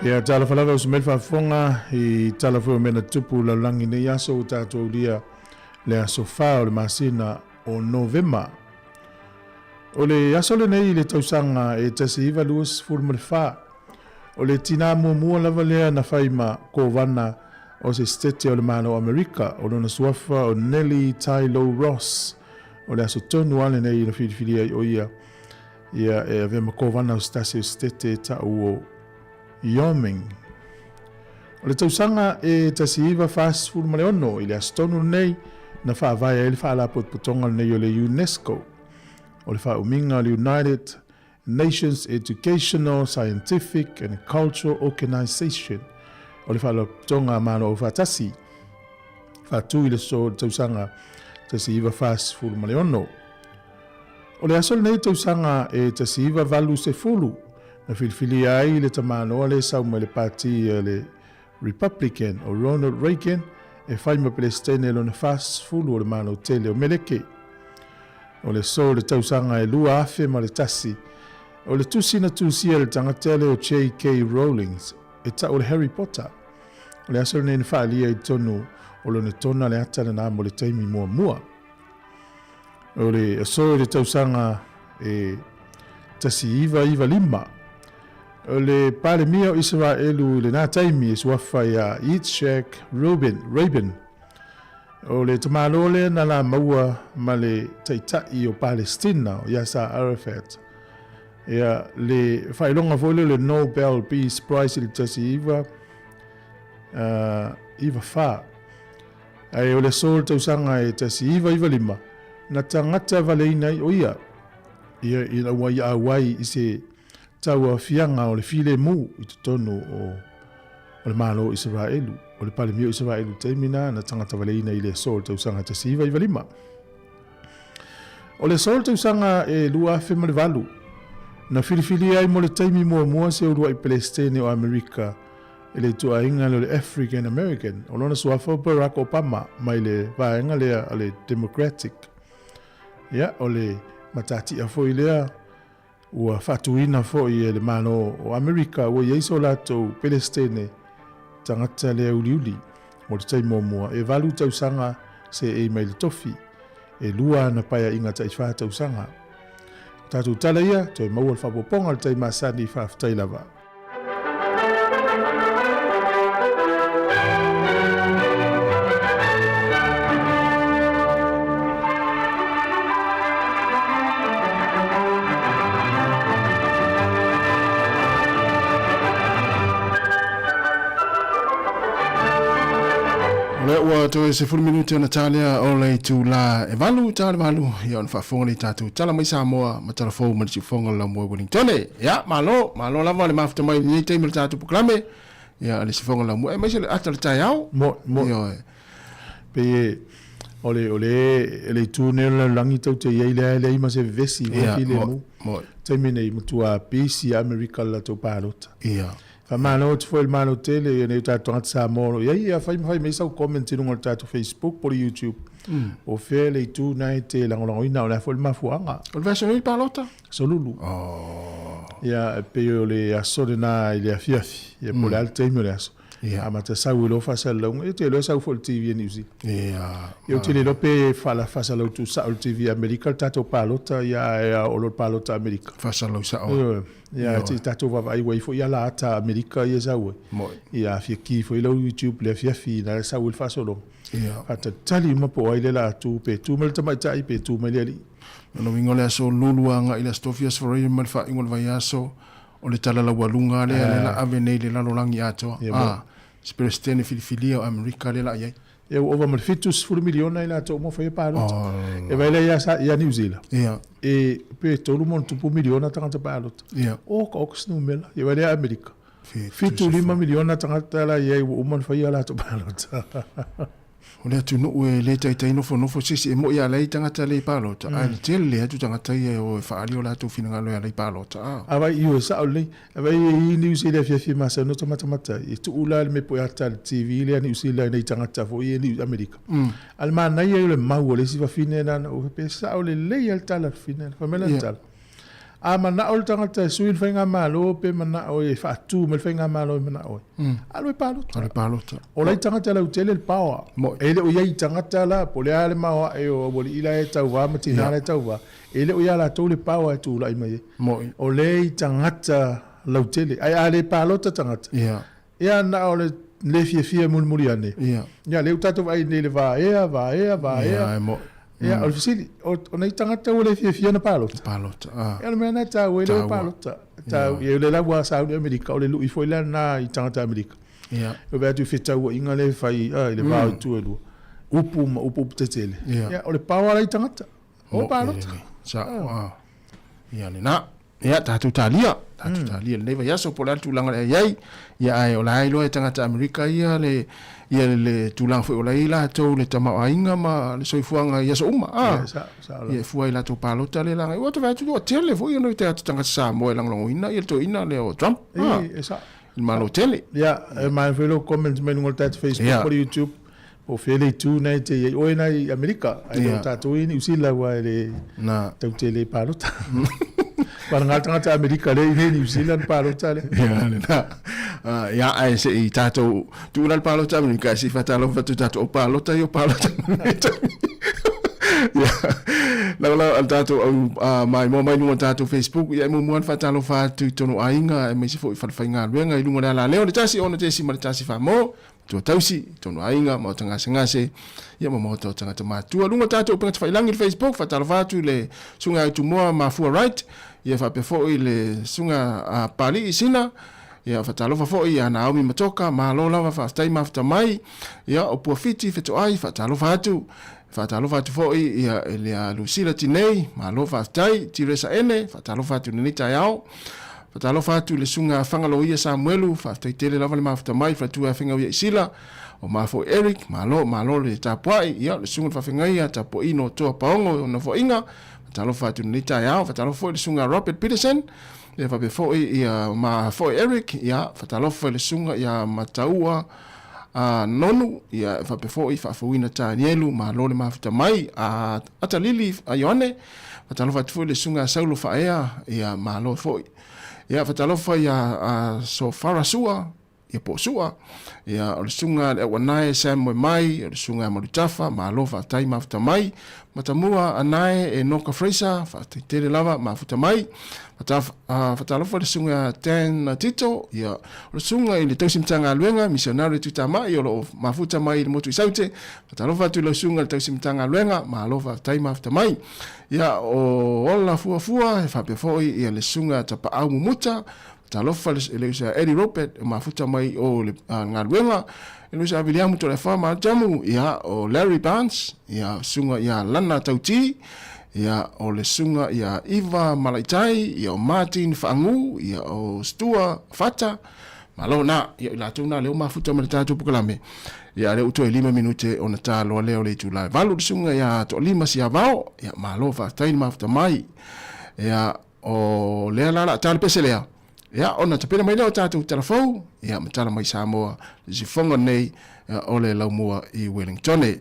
Ia, talofa lava uso mai le faafofoga i tala foi o mea na tutupu lalolagi nei aso ua tatou aulia le aso 4 o le masina o Novema. O le aso lenei i le tausaga e 1924, o le tinā muamua lava lea na fai ma Kovana o se Setete o le Malo o Amerika, o lona suafa o Nellie Tayloe Ross. O le aso tonu lava lenei na filifilia ai o ia ia e avea ma Kovana o se tasi o Setete e ta'u o Wyoming. O le tausaga e 1946 i le aso tonu lenei na faavae ai le Faalapotopotoga lenei o le UNESCO, o le faaumiga o le United Nations Educational, Scientific and Cultural Organization, o le Faalapotopotoga a Malo Aufaatasi, faatu i le so le tausaga 1946. O le aso lenei tausaga e 1980 na filifilia ai le tamaloa le sau mai le pati a le Republican o Ronald Reagan e fai ma Peresetene lona 40 o le Malo tele o Meleke. O le so le tausaga e 2001, o le tusi na tusia e le tagata lea o JK Rowlings e ta'u o le Harry Potter. O le aso lenei na faalia i totonu o lona tona le ata lena mo le taimi muamua. O le aso i le tausaga e 1995, o le Palemia o Isaraelu i lena taimi e suafa ia Yitzhak Rubin, Rabin. O le tamālo lea na la maua ma le taitai o Palestina o Yasser Arafat. Ia le faailoga foi lea o le Nobel Peace Prize i le 1994. Ae o le aso o le tausaga e 1995, na tagata valeina ai o ia, ia ina ua ia auai i se tauaofiaga o le filemu i totonu o o le Malo o Isaraelu, o le Palemia o Isaraelu i le taimi na, na tagata valeina i le aso o le tausaga 1995. O le aso o le tausaga e 2008, na filifilia ai mo le taimi muamua se uluai Pelesitene o Amerika e le ituaiga lea o le African American, o lona suafa o Barack Obama mai le vaega lea a le Democratic. Ia, o le matatia foi lea ua faatuina foi e le Malo o Amerika ua i ai so latou Pelesitene tagata lea uliuli mo le taimi muamua e 8 tausaga seei mai le tofi, e 2 ana paeaiga tai 4 tausaga. O tatou tala ia, toe maua le faaopoopoga o le tai masani, faafetai lava.
ua toe 10 minute ona ta lea o le itula e 8 ta le 8, ia ona faafofoga lea i tatou tala mai Samoa ma tala fou ma le siufofoga o le laumua i Wellingtone. Ia, malo, malo lava le mafuta mai i lenei taimi o le tatou polokalame, ia le siufofoga o le laumua, aemaise le ata o le taeao.
Mo, mo.
Ioe.
Pei e, o le, o le, le itu nei o le lalolagi tou te i ai lea e leai ma se vevesi foi
Ia,
filemu.
mo, mo.
Taimi nei, matua pisi Amerika i le latou palota.
Ia.
Faamalo atu foi i le Malo tele i nai o tatou tagata Samoa o lo o i ai. Ia fai ma fai mai sau comment i luga o le tatou Facebook po o le YouTube. Po o fea le itu lena e te lagolagoina, o le a foi le mafuaaga.
O le vaiaso nei le palota?
Aso Lulu.
Oh.
Ia, e pei o le aso lena i le afiafi, ia po o le a le taimi o le aso.
Ia.
Amata sau i loa faasalalauga. Ia ou te iloa e sau foi i le TV a Niu Sila.
Ia.
Ia ou te le iloa pe faasalalau tuusao i le TV a Amerika le tatou palota, ia ae o lo o le palota a Amerika.
Faasalalau sao.
Ioe. Ia se i tatou vaavaai ua i ai foi ala ata a Amerika ia e sau ai.
Moi.
Ia fia ki foi lau YouTube i le afiafi na sau ai le faasologa.
Ia.
Faatalitali uma po o ai lea o le a tu, pe tu mai le tamaitai pe tu mai le alii.
Lona uiga o le aso Lulu agai i le aso Tofi, aso Faraire ma le faaiuga o le vaiaso, o le tala laualuga lea lea la ave nei i le lalolagi atoa.
Ia, mo.
A, se Peresetene filifilia o Amerika lea la i ai.
Ia ua ova ma le 70 miliona i latou uma ua faia palota. E vaai lea ia, ia Niu Sila.
Ia.
E pe 3 ma ona tupu miliona tagata palota.
Ia.
O ka oka se numera. Ia vaai lea Amerika. 75 miliona tagata la i ai ua uma ona faia latou palota.
O le atunuu e le taitai nofonofo se isi, e moni a leai tagata le palota, ae le tele atu tagata ia e o e faaali o latou finagalo e ala i palota. A.
A vai ioe, sao lelei. A vai e i Niu Sila e afiafi masani o tamatamata ai. E tuu la le mea poe ata i le TV lea Niu Sila i nai tagata foi ia Niu Amerika. A le manaia ia o le mau a le isi fafine lena na ou faapea, sao lelei lava le tala a le fafine lena. Fai mai lana tala, A manao le tagata e sui le faigamalo pe manao e faatu mai le faigamalo e manao ai, alu e palota.
Alu e palota.
O lai tagata lautele le paoa. E le o i ai i tagata la, po o le a le maoae o aualii la e tauva ma tina la e tauva, e le o ia latou le paoa e tulai mai ai. O lea i tagata lautele. Ae a le palota tagata, ia na o le le fiafia e mulimuli ane. Ia lea ua tatou vaai nei i le vaea, vaea, vaea. Ia, o le fesili, o nei tagata ua le fiafia na palota?
Palota, a.
Ia, o le mea lena e taua ai le o e palota. Tau, ia, o lea la ua sauni Amerika, o le lui foi lea lena i tagata Amerika.
Ia.
E vaai atu i fetauaiga lea e fai i le va o itu e lua, upu ma upu upu tetele.
Ia.
Ia, o le paoa la i tagata, o palota.
Sa, a. Ia lena. Ia, tatou talia, tatou talia lenei vaiaso po o le a le tulaga lea e i ai. Ia, ae o la e iloa e tagata Amerika ia le, ia le tulaga foi o la e i ai latou le tamaoaiga ma le soifuaga i aso uma. A,
Ia, sao, sao lava.
ia e fua i latou palota lea laga. Ua ta vaai atu ua tele foi ona tagata tagata Samoa e lagolagoina ia le toeaina lea o Trump. A,
E, e sao.
i le Malo tele.
Ia, e manaia foi lou comment mai luga o le tatou Facebook
Ia.
po o le YouTube. Po o fea le itu na e te i ai oe na i Amerika, ae le o tatou i Niu Sila aua e le
Na.
tau tele i palota. Palagā le tagata Amerika lea i inei i Niu Sila na palota lea.
Ia, lena. Ia, ae se i tatou tuu la le palota Amerika, ae se i faatalofa atu tatou au palota ia o palota mai taimi. Ia, lagolago a le tatou au maimoa mai luga o le tatou Facebook, ia e muamua ona faatalofa atu i tonu aiga, aemaise foi i falefaigaluega i luga o le alaleo, le 1 6.1 Samoa, Matua tausi, tonu aiga, maota gasegase, ia ma maota o tagata matua. Luga o tatou upega tafailangi i le Facebook, faatalofa atu i le susuga ia Tumua Mafua Wright, ia faapea foi le susuga a Papalii Sina, ia faatalofa foi ia Naomi Matoka, malo lava, faafetai mafuta mai, ia o Puafiti Fetoai, faatalofa atu, faatalofa atu foi ia i le Lucila Tinei, malo faafetai, Tiresa Ene, faatalofa atu i lenei taeao. Faatalofa atu i le Susuga a Fagaloia Samuelu, faafetai tele lava le mafuta mai, faletua ia Fegauia i Sila, o ma foi Eric, malo, malo le tapuai, ia, le Susuga i le Faafegaia, tapuaino o Toa Paogo o Nofoaiga, faatalofa atu i lenei taeao, faatalofa foi i le Susuga a Robert Peterson, ia faapea foi ia ma foi Eric, ia, faatalofa i le Susuga ia Mataua a Nonu, ia, faapea foi Faafouina Tanielu, malo le mafuta mai, a Atalili a Ioane, Faatalofa atu foi i le Susuga a Saulo Faaea, ia malo foi. Ia faatalofa ia a Sofara Sua, ia po o Sua, ia o le Susuga a le Auanae Sam Moemai, o le Susuga ia Malutafa, malo faafetai mafuta mai. Matamua Anae Enoka Fraser, faafetai tele lava mafuta mai. Faatalofa i le Susuga ia Dan Tito, ia o le Susuga i le Tausi Matagaluega, Misionare Tuitamai o lo o mafuta mai i le motu i Saute, Faatalofa atu i lau susuga i le tausi Matagaluega, malo faafetai mafuta mai. Ia, o Ola Fuafua, e faapea foi ia le susuga Tapaau Mumuta. Talofa i le uso ia Eddie Robert e mafuta mai o le galuega, i le uso ia Viliamu Toleafoa Maljamu, ia, o Larry Barnes, ia, susuga ia Lana Tauti, ia, o le susuga ia Iva Malaitai, ia, o Martin Faagū, ia, o Stua Fata, malo na, ia, i latou na lea ua mafuta mai le tatou polokalame, ia, lea ua toe 5 minute ona ta loa lea o le itula e 8, le susuga ia Toalima Siavao, ia, malo faafetai le mafuta mai, ia, O lea la la ta le pese lea. Ia, ona tapena mai lea o tatou tala fou, ia, ma tala mai Samoa, le sifoga nei o le laumua i Wellingtone.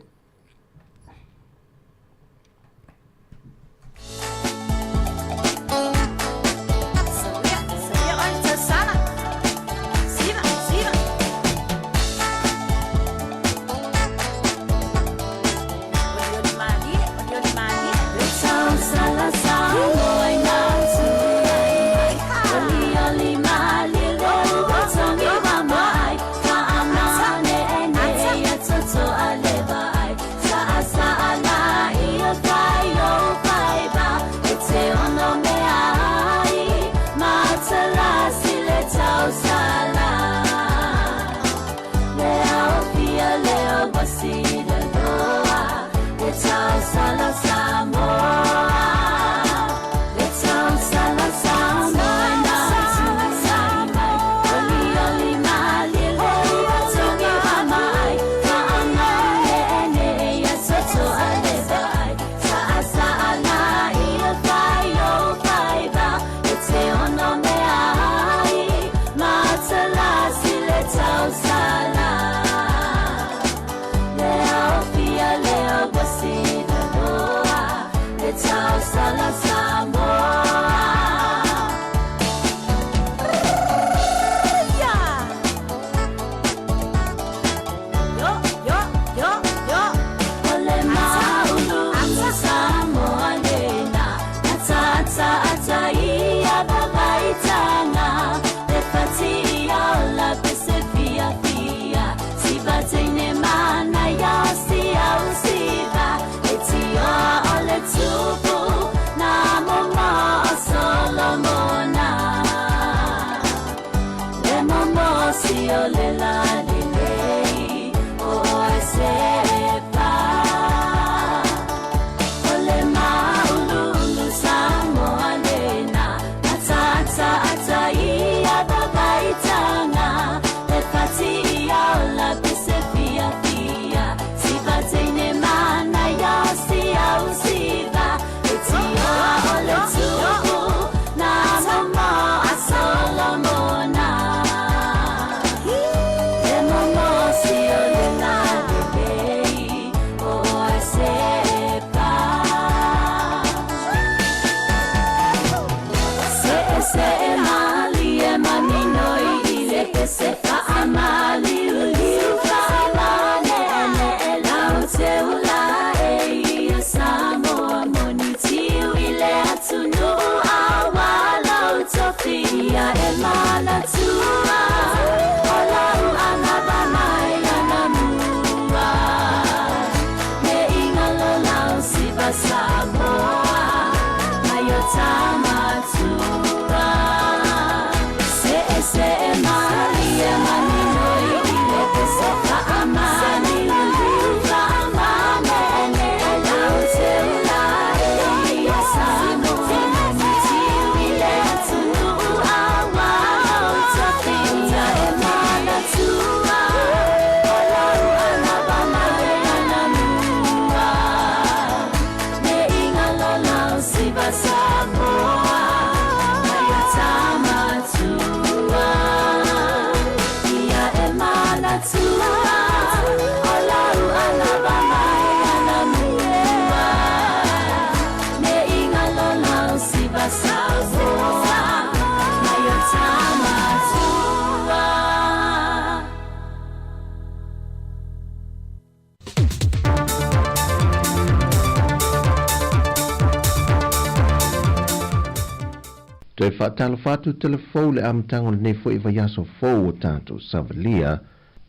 Toe faatalofa atu tala fou le amataga o lenei foi vaiaso fou o tatou savalia,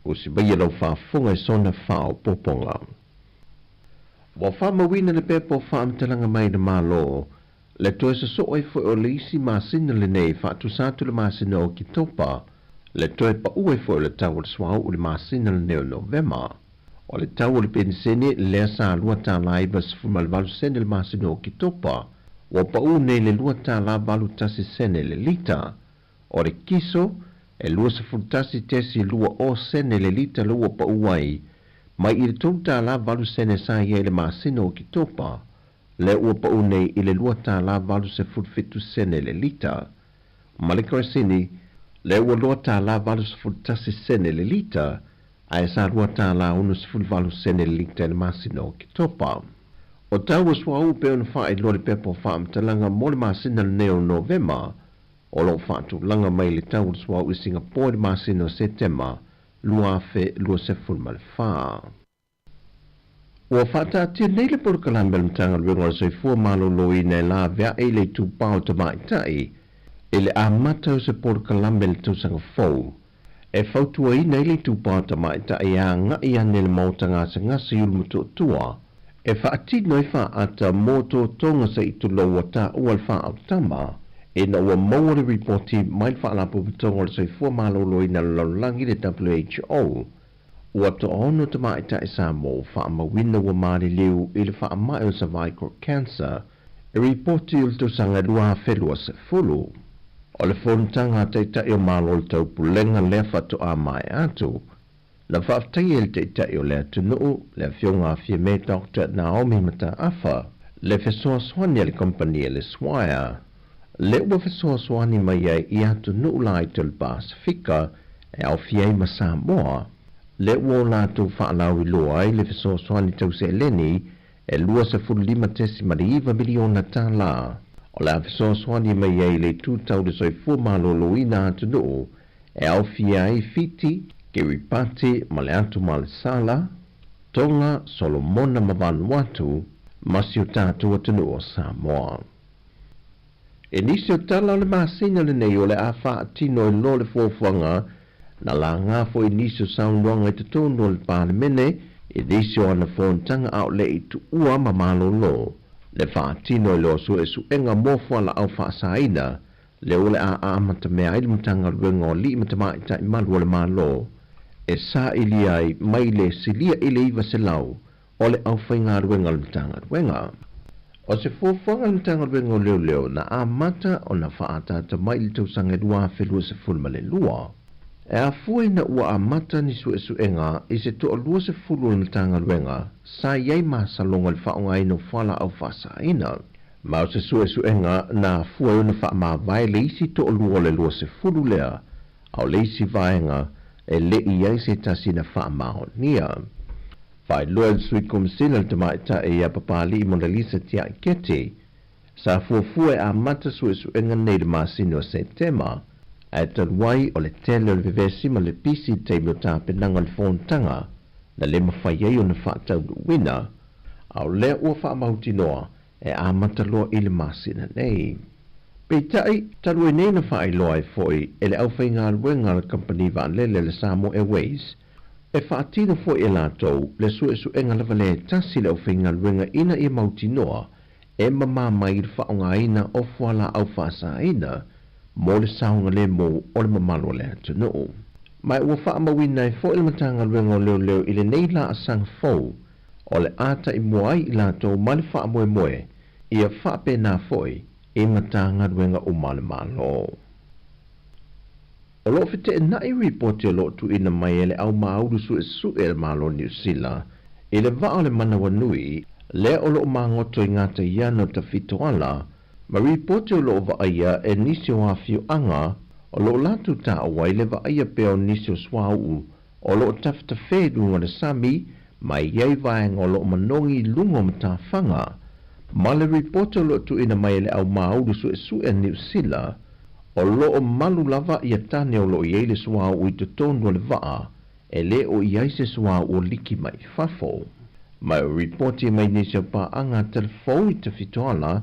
usi maia lau faafofoga i sona faaopoopoga. Ua faamauina le pepa o faamatalaga mai le Malo. Le toe sosoo ai foi o le isi masina lenei faatusa atu i le masina o Oketopa, le toe pau ai foi o le tau o le suauu i le masina lenei o Novema. O le tau o le penisene lea sa $2.98 i le masina o Oketopa, ua pau nei i le $2.81 le lita. O le kiso, e 21.20 sene le lita lea ua pau ai, mai i le $3.08 sa i ai i le masina o Oketopa, lea ua pau nei i le $2.87 le lita. Ma le kerosene, lea ua $2.81 le lita, ae sa $2.68 le lita i le masina o Oketopa. O tau o suauu pei ona faailoa i le pepa o faamatalaga mo le masina lenei o Novema, o lo o faatulaga mai le tau o le suauu i Singapore i le masina o Setema 2024. Ua faataatia nei le polokalame a le Matagaluega o le Soifua Maloloina e laveai le itupa o tamaitai i le amata o se polokalame i le tausaga fou e fautuaina ai le itupa o tamaitai e agai ane i le maota gasegase i Ulumotootua e faatino ai faaata mo totoga se i tulou ua taua le faaautama ina ua maua le ripoti mai le Faalapotopotoga o le Soifua Maloloina o le Lalolagi le WHO Ua toaono tamaitai Samoa ua faamauina ua maliliu i le faamai o le cervical cancer e ripoti o le tausaga 2020. O le fonotaga a Taitai o Malo o le Taupulega lea faatoa maea atu, na faafetaia e le Taitai o le atunuu, le Afioga a Fiame Doctor Naomi Mataafa, le fesoasoani a le kamupani a le Swire, lea ua fesoasoani mai ai i atunuu laiti o le Pasefika e aofia ai ma Samoa, lea ua o latou faalauiloa ai le fesoasoani tau seleni e $25.9 miliona tala. O le a fesoasoani mai ai le itu tau le soifua maloloina atunuu e aofia ai Fiti, Kiribati ma le Atu Malesala, Tonga, Solomona ma Vanuatu, ma si o tatou atunuu o Samoa. I nisi o tala o le masina lenei o le a faatino ai loa le fuafuaga na laga foi nisi o saunoaga i totonu o le Palemene i nisi o ana fonotaga a o le i tuua ma malolo le faatino ai loa suesuega mo fualaau faasaina lea o le a amatamea ai le Matagaluega o Alii ma Tamaitai Malu o le Malo e sailia ai mai le silia i le 900 o le aufaigaluega a le Matagaluega. O se fuafuaga a le Matagaluega o Leoleo na amata ona faaataata mai i le tausaga e 2022, e afua ina ua amata ni suesuega i se toalua sefulu o le Matagaluega sa i ai masaloga i le faaaogaina o fualaau faasaina. Ma o se suesuega na afua ai ona faamavae le isi toalua o le 20 lea, a o le isi vaega e le i i ai se tasi na faamaonia. Faailoa e le Sui Komesina le Tamaitai ia Papali'i Monalisa Tiaiketi, sa fuafua e amata suesuega nei i le masina o Setema, ae talu ai o le tele o le vevesi ma le pisi i le taimi o tapenaga o le fonotaga na le mafai ai ona faataunuuina, a o lea ua faamautinoa e amata loa i le masina nei. Peitai, talu ai nei na faailoa ai foi e le aufaigaluega a le kamupani vaalele a le Samoa Airways, e faatino foi e latou le suesuega lava lea e tasi le aufaigaluega ina ia mautinoa e mamā mai i le faaaogaina o fualaau faasaina mo le saogalemu o le mamalu o le atunuu. Ma ua faamauina ai foi le Matagaluega o Leoleo i lenei laasaga fou o le a taimua ai i latou ma le faamoemoe ia faapena foi i Matagaluega uma a le Malo. O lo o feteenai ripoti o lo o tuuina mai e le aumāulu suesue a le Malo o Niu Sila i le vaa o le manawanui lea o lo o magoto i gataiana o Tafitoala ma ripoti o lo o vaaia e nisi o afioaga o lo o latou taua ai le vaaia pea o nisi o suauu o lo o tafetafē i luga o le sami ma e i ai vaega o lo o manogi i luga o matafaga. Ma le ripoti o lo o tuuina mai e le aumāulu suesue a Niu Sila, o lo o malu lava ia tane o lo o i ai le suauu i totonu o le vaa, e le o i ai se suauu o liki mai i fafo. Ma o ripoti mai nisi o paaga telefou i Tafitoala,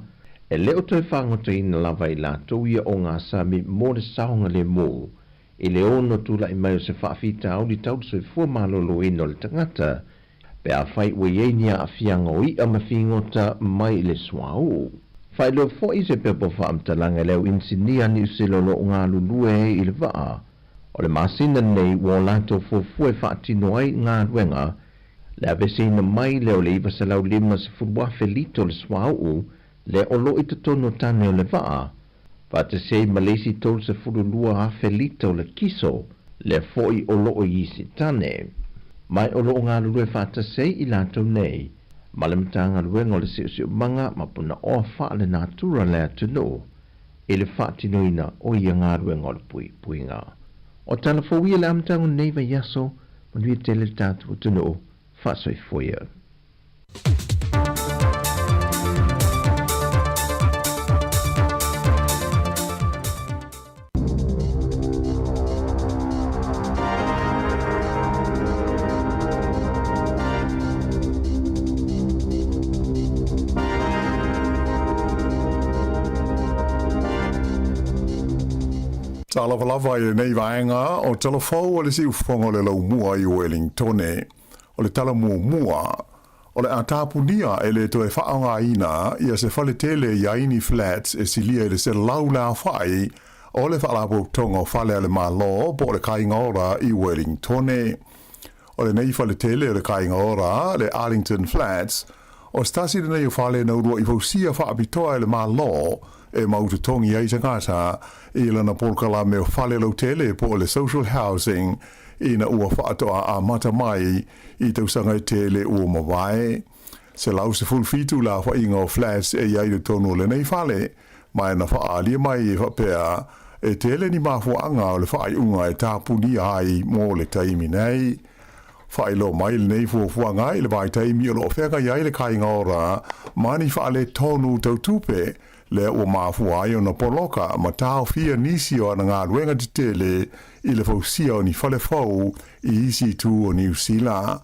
e le o toe fagotaina lava i latou ia o ngā sami mo le saogalemu I le ono tulai mai o se faafitauli tau le soifua maloloina o le tagata, pe afai ua i ai ni aafiaga o i'a ma figota mai i le suauu. Faailoa foi i se pepa faamatalaga e le au inisinia Niu Sila o lo o galulue ai i le vaa o le masina lenei ua o latou fuafua e faatino ai galuega le aveseina mai lea o le 950,000 lita o le suauu lea o lo o i totonu o tane o le vaa, faatasi ai ma le isi 32,000 lita o le kiso lea foi o lo o i isi tane. Ma o lo o galulue faatasi ai i latou nei ma le Matagaluega o le Siosiomaga ma Punaoa Faalenatura a le atunuu i le faatinoina o ia galuega o le puipuiga. O tala fou ia i le amataga o lenei vaiaso, manuia tele le tatou atunuu, faasoifua ia.
Talofa lava i lenei vaega o tala fou a le siufofoga o le laumua i Wellingtone. O le tala muamua, o le a tapunia e le toe faaaogaina ia se fale tele i Aini Flats e silia i le 100 le aofai o le Faalapotopotoga o Fale a le Malo po o le Kāinga Ora i Wellingtone. O lenei fale tele o le Kāinga Ora, le Arlington Flats, o se tasi lenei o fale na ulua'i fausia faapitoa e le Malo e mau totogi ai tagata i lana polokalame o fale lautele po o le social housing ina ua faatoa amata mai i tausaga e tele ua mavae. 117 le aofaiga o flats e i ai i totonu o lenei fale, ma e na faaalia mai e faapea e tele ni mafuaaga o le faaiuga e tapunia ai mo le taimi nei. Faailoa mai lenei fuafuaga i le vaitaimi o lo o feagai ai le Kāinga Ora ma ni faaletonu tau tupe lea ua mafua ai ona poloka ma taofia nisi o ana galuega tetele i le fausia o ni fale fou i isi itu o Niu Sila.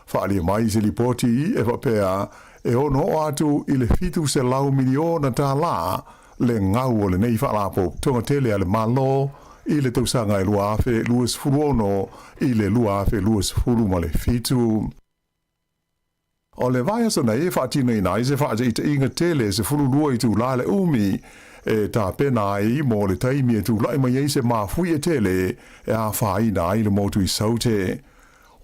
Faaalia mai se lipoti e faapea e ono oo atu i le $700 miliona tālā le gau o lenei faalapotopotoga tele a le Malo i le tausaga e 2026 i le 2027. O le vaiaso nei e faatinoina ai se faataitaiga tele e 12 itulā le umi e tapena ai mo le taimi e tulai mai ai se mafuie tele e afaina ai le motu i Saute.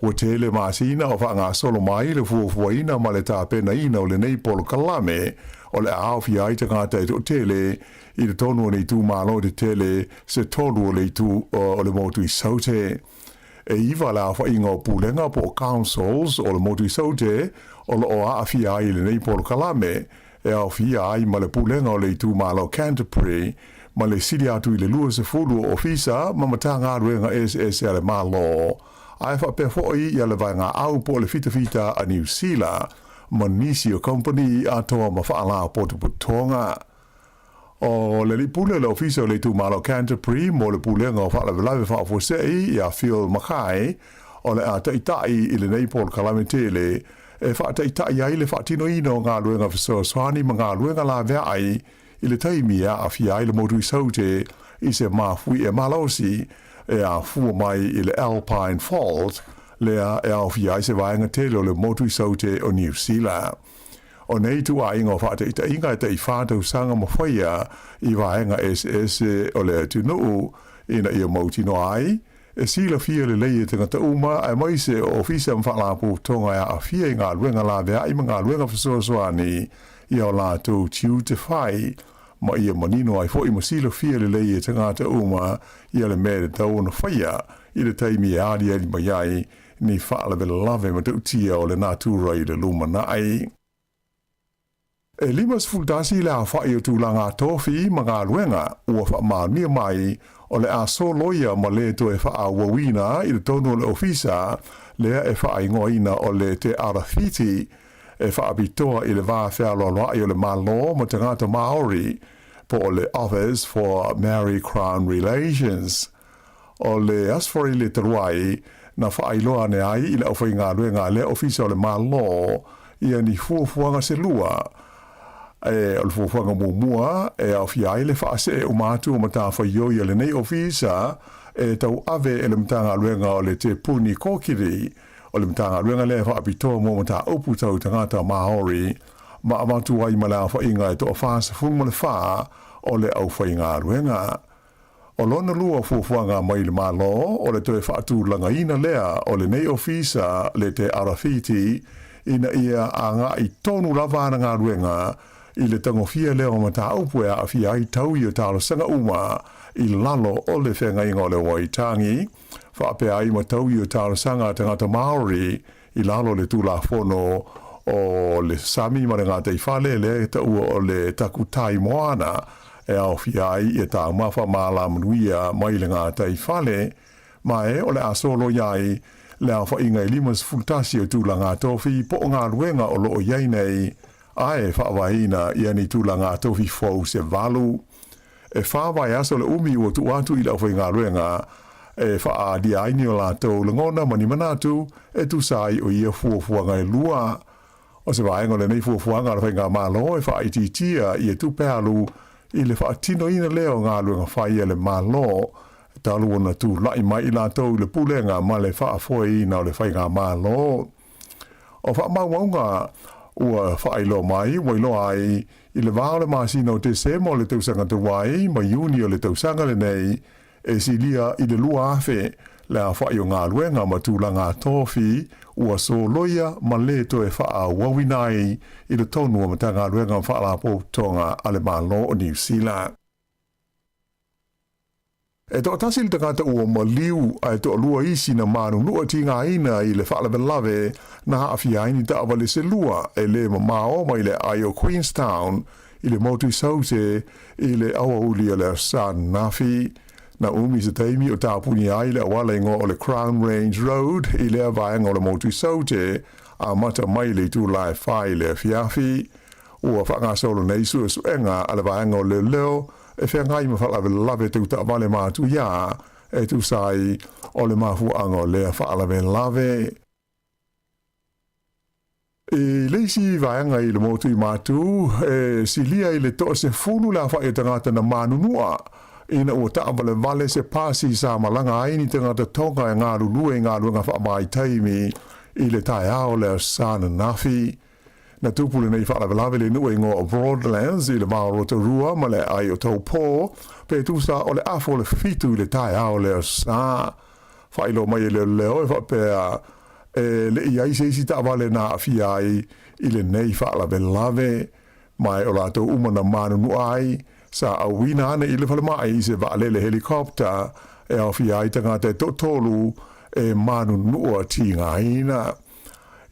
Ua tele masina o faagasolo mai le fuafuaina ma le tapenaina o lenei polokalame o le a aofia ai tagata e toatele i totonu o le itumalo tetele se tolu o le itu o le motu i Saute. E iva le aofaiga o pulega po o councils o le motu i Saute o lo o aafia ai i lenei polokalame, e aofia ai ma le pulega o le itumalo Canterbury ma le sili atu i le 20 o ofisa ma Matagaluega eseese a le Malo, ae faapea foi ia le vaegaau po o le fitafita a Niu Sila ma nisi o kamupani atoa ma faalapotopotoga. O le alii pule o le Ofisa o le Itumalo Canterbury mo le Pulega o Faalavelave Faafuasei ia Phil Mackay, o le a taitai i lenei polokalame tele e faataitai ai le faatinoina o galuega fesoasoani ma galuega laveai i le taimi e aafia ai le motu i Saute i se mafuie malosi e afua mai i le Alpine Fault lea e aofia ai se vaega tele o le motu i Saute o Niu Sila. O nei ituaiga o faataitaiga e tai fa tausaga ma faia i vaega eseese o le atunuu ina ia mautinoa ai e silafia lelei e tagata uma aemaise o ofisa ma faalapotopotoga e aafia i galuega laveai ma galuega fesoasoani i o latou tiute fai ma ia manino ai foi ma silafia lelei e tagata uma ia le mea e tatau ona faia i le taimi e aliali mai ai ni faalavelave matautia o le natura i le lumanai. E 51 le aofai o tulaga tofi ma galuega ua faamaonia mai o le a soloia ma le toe faaauauina i totonu o le ofisa lea e faaigoaina o le Te Arawhiti e faapitoa i le va fealoaloai o le Malo ma tagata Māori po o le Office for Maori Crown Relations. O le Aso Faraile talu ai, na faailoa ane ai i le aufaigaluega a lea Ofisa o le Malo ia ni fuafuaga se lua. E, o le fuafuaga muamua e aofia ai le faasee uma atu o matafaioi a lenei Ofisa e tauave e le Matagaluega o le Te Puni Kōkiri, o le Matagaluega lea e faapitoa mo mataupu tau tagata Māori. ma avatu ai ma le aofaiga e 44 o le aufaigaluega. O lona lua o fuafuaga mai le Malo, o le toe faatulagaina lea o lenei ofisa le Te Arawhiti ina ia agai tonu lava ana galuega i le tagofia lea o mataupu e aafia ai taui o talosaga uma i lalo o le feagaiga o le Waitangi, faapea ai ma taui o talosaga a tagata Māori i lalo o le Tulafono o le Sami ma le Gataifale lea e taua o le Takutai Moana e aofia ai ia taumafa malamanuia mai le gataifale, ma e o le a soloia ai le aofaiga e 51 o tulaga tofi po o galuega o lo o i ai nei, ae faavaeina ia ni tulaga tofi fou se valu. E fa vaiaso le umi ua tuu atu i le aufaigaluega e faaalia ai ni o latou lagona ma ni manatu e tusa ai o ia fuafuaga e lua. O se vaega o lenei fuafuaga a le Faigamalo e faaitiitia ia tupe alu i le faatinoina lea o galuega fai a le Malo talu ona tulai mai i latou i le pulega ma le faafoeina o le Faigamalo. O faamaumauga ua faailoa mai ua iloa ai i le va o le masina o Tesema o le tausaga talu ai ma Iuni o le tausaga lenei e silia i le 2,000 le aofai o galuega ma tulaga tofi ua soloia ma lē toe faaauauina ai i totonu o Matagaluega ma Faalapotopotoga a le Malo o Niu Sila. E toatasi le tagata ua maliu ae toalua isi na manunua tigaina i le faalavelave na aafia ai ni taavale se lua e lē mamao mai le aai o Queenstown i le motu i Saute i le aoauli o le aso ananafi. Na umi se taimi o tapunia ai le auala igoa o le Crown Range Road i lea vaega o le motu i Saute, amata mai le itula e 4 i le afiafi. Ua faagasolo nei suesuega a le vaega o leoleo e feagai ma faalavelave tau taavale matuia e tusa ai o le mafuaaga o lea faalavelave. I le isi vaega i le motu i Matu, e silia i le 10 le aofai o tagata na manunua ina ua taavalevale se pasi sa malaga ai ni tagata Tonga e galulue i galuega faavaitaimi i le taeao o le aso ananafi. Na tupu lenei faalavelave i le nuu e igoa o Broadlands i le va o Rotorua ma le aai o Taupō, pe tusa o le 6:30 i le taeao o le aso Sa. Faailoa mai e leoleo e faapea e le i ai se isi taavale na aafia ai i lenei faalavelave, ma e o latou uma na manunua ai, sa auina ane i le falemai i se vaalele helicopter e aofia ai tagata e toatolu e manunua tigaina.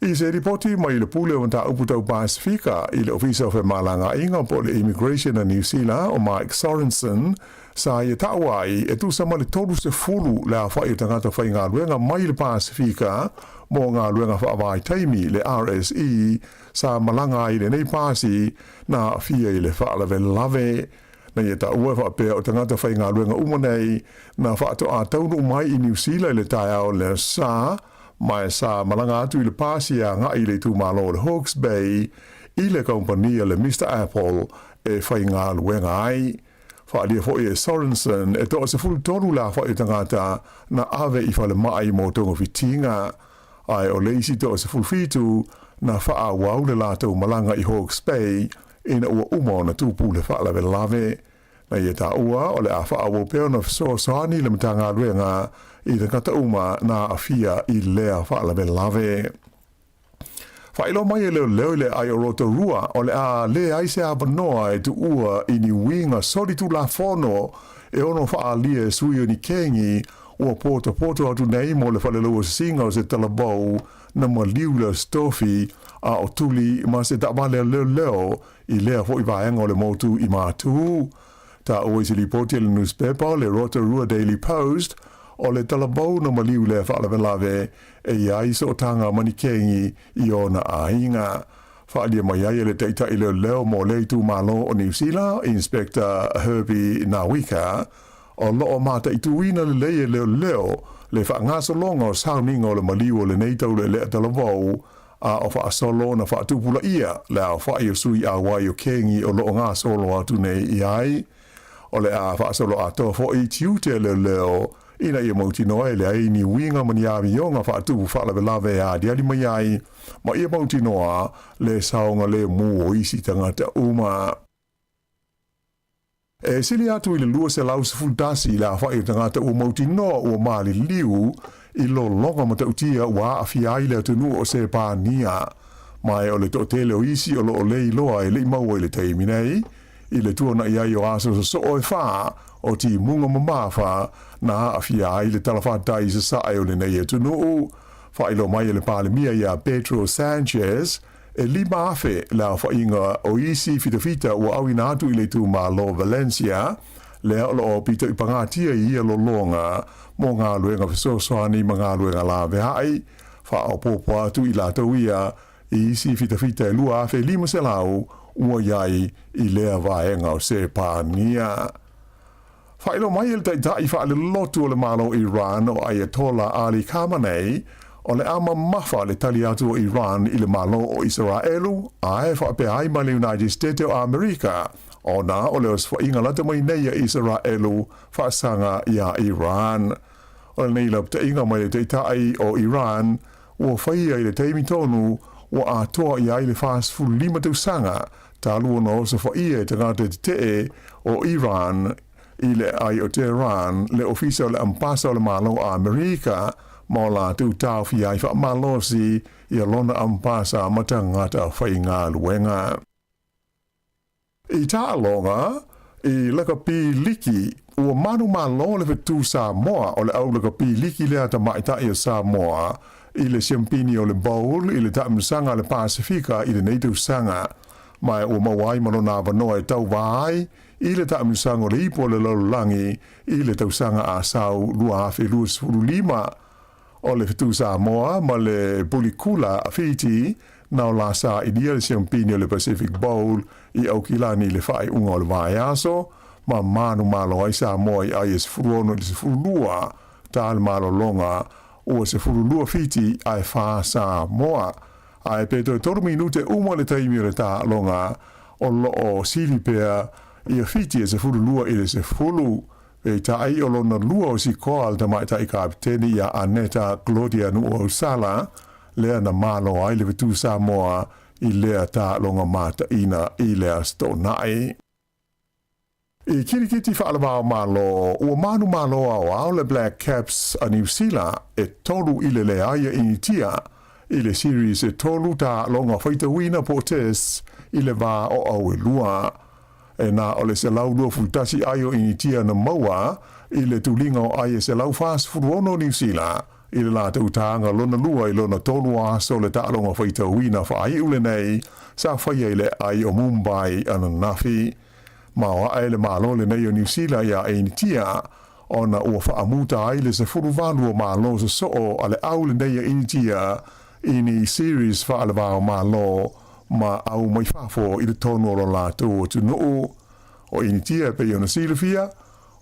I se lipoti mai le Pule o Mataupu Tau Pasifika i le Ofisa o Femalagaaiga po o le Immigration a Niu Sila o Mike Sorensen, sa ia taua ai e tusa ma le 30 le aofai o tagata faigaluega mai le Pasifika mo galuega faavaitaimi le RSE sa malaga ai lenei pasi na aafia i le faalavelave. Na ia taua e faapea o tagata faigaluega uma nei na faatoa taunuu mai i Niu Sila i le taeao o le aso Sa, ma e sa malaga atu i le pasi e agai i le itumalo o le Hawke's Bay i le kamupani a le Mister Apple e faigaluega ai. Faaalia foi e Sorensen e 13 le aofai o tagata na ave i falemai mo togafitiga, ae o le isi 17 na faaauau le latou malaga i Hawke's Bay ina ua uma ona tupu le faalavelave. Na ia taua o le a faaauau pea ona fesoasoani le Matagaluega i tagata uma na aafia i lea faalavelave. Faailoa mai e leoleo i le aai o Rotorua o le a leai se avanoa e tuua i ni uiga solitulafono e ono faaalia e sui o ni kengi ua potopoto atu nei mo le falelauasisiga o se talavou na maliu le Aso Tofi a o tuli ma se taavale a leoleo i lea foi vaega o le motu i Matu. Taua i se lipoti a le nusipepa o le Rotorua Daily Post, o le talavou na maliu lea faalavelave e i ai sootaga ma ni kengi i ona aiga. Faaalia mai ai e le taitai leoleo mo lea itumalo o Niu Sila, Inspector Herbie Ngawika, o lo o mataituina lelei e leoleo le faagasologa o sauniga o le maliu o lenei taulealea talavou a o faasolo ona faatupulaia le aofai o sui auai o kengi o lo o gasolo atu nei i ai. O le a faasolo atoa foi tiute a leoleo ina ia mautinoa e leai ni uiga ma ni amioga faatupu faalavelave e aliali mai ai, ma ia mautinoa le saogalemu o isi tagata uma. E sili atu i le 211 le aofa'i o tagata ua mautinoa ua maliliu i lologa matautia ua aafia ai le atunuu o Sepania, ma e o le toatele o isi o loo le iloa e le i maua i le taimi nei, i le tuana'i ai o aso sosoo e fa o timuga mamafa na aafia ai le talafatai i sasae o lenei atunuu. Faailoa mai e le Palemia iā Pedro Sanchez, e 5,000 le aofaiga o isi fitafita ua auina atu i le itumalo Valencia, lea o loo pitoipagatia i ia lologa mo galuega fesoasoani ma galuega laveai, faaopoopo atu i latou ia i isi fitafita e 2,500 ua i ai i lea vaega o Sepania. Faailoa mai e le Taitai faalelotu o le Malo o Iran o Ayatollah Ali Khamenei, o le a mamafa le tali atu o Iran i le Malo o Isaraelu ae faapea ai ma le United States o Amerika ona o le osofaiga lata mai nei a Isaraelu faasaga iā Iran. O lenei lapataiga mai le Taitai o Iran ua faia i le taimi tonu ua atoa i ai le 45 tausaga talu ona osofaia e tagata tetee o Iran i le aai o Tehran le ofisa o le Ambasa o le Malo o Amerika ma o latou taofia ai faamalosi ia lona ambasa ma tagata faigaluega. I taaloga, i lakapi liki, ua manumalo le fetu Samoa o le au lakapi liki lea tamaitai o Samoa i le siampini o le Bowl i le taamilosaga a le Pasefika i lenei tausaga, ma ua maua ai ma lona avanoa e tauva ai i le taamilosaga o le Ipu o le Lalolagi i le tausaga a sau 2025. O le fetu Samoa ma le Bulikula a Fiti na o la sailia le siampini o le Pacific Bowl i Aukilani i le faaiuga o le vaiaso, ma manumalo ai Samoa i ai e 16 i le 12 ta le malologa ua 12 Fiti ae 4 Samoa. Ae pe toe tolu minute uma le taimi o le taaloga, o loo sili pea ia Fiti e 12 i le 10. Peitai o lona lua o sikoa a le tamaitai kapiteni ia Aneta Claudia Nuuausala, lea na malo ai le fetu Samoa i lea taaloga mataina i le Aso Toonai. I kirikiti faalavao Malo, ua manumalo aoao le Black Caps a Niu Sila e tolu i le leai a Initia i le series e tolu taaloga faitauina po o tests i le va o Auelua. E na o le 121 ai o Initia na maua i le tuliga o ai e 146 Niu Sila i le latou tāga lona lua i lona tolu aso o le taaloga faitauina faaiu lenei sa faia i le aai o Mumbai ananafi. Maoae le Malo lenei o Niu Sila iā Initia ona ua faamuta ai le 18 o Malo sosoo a le au lenei a Initia i ni series faalevao Malo ma au mai fafo i totonu o lo latou atunuu. O Initia e pei ona silafia,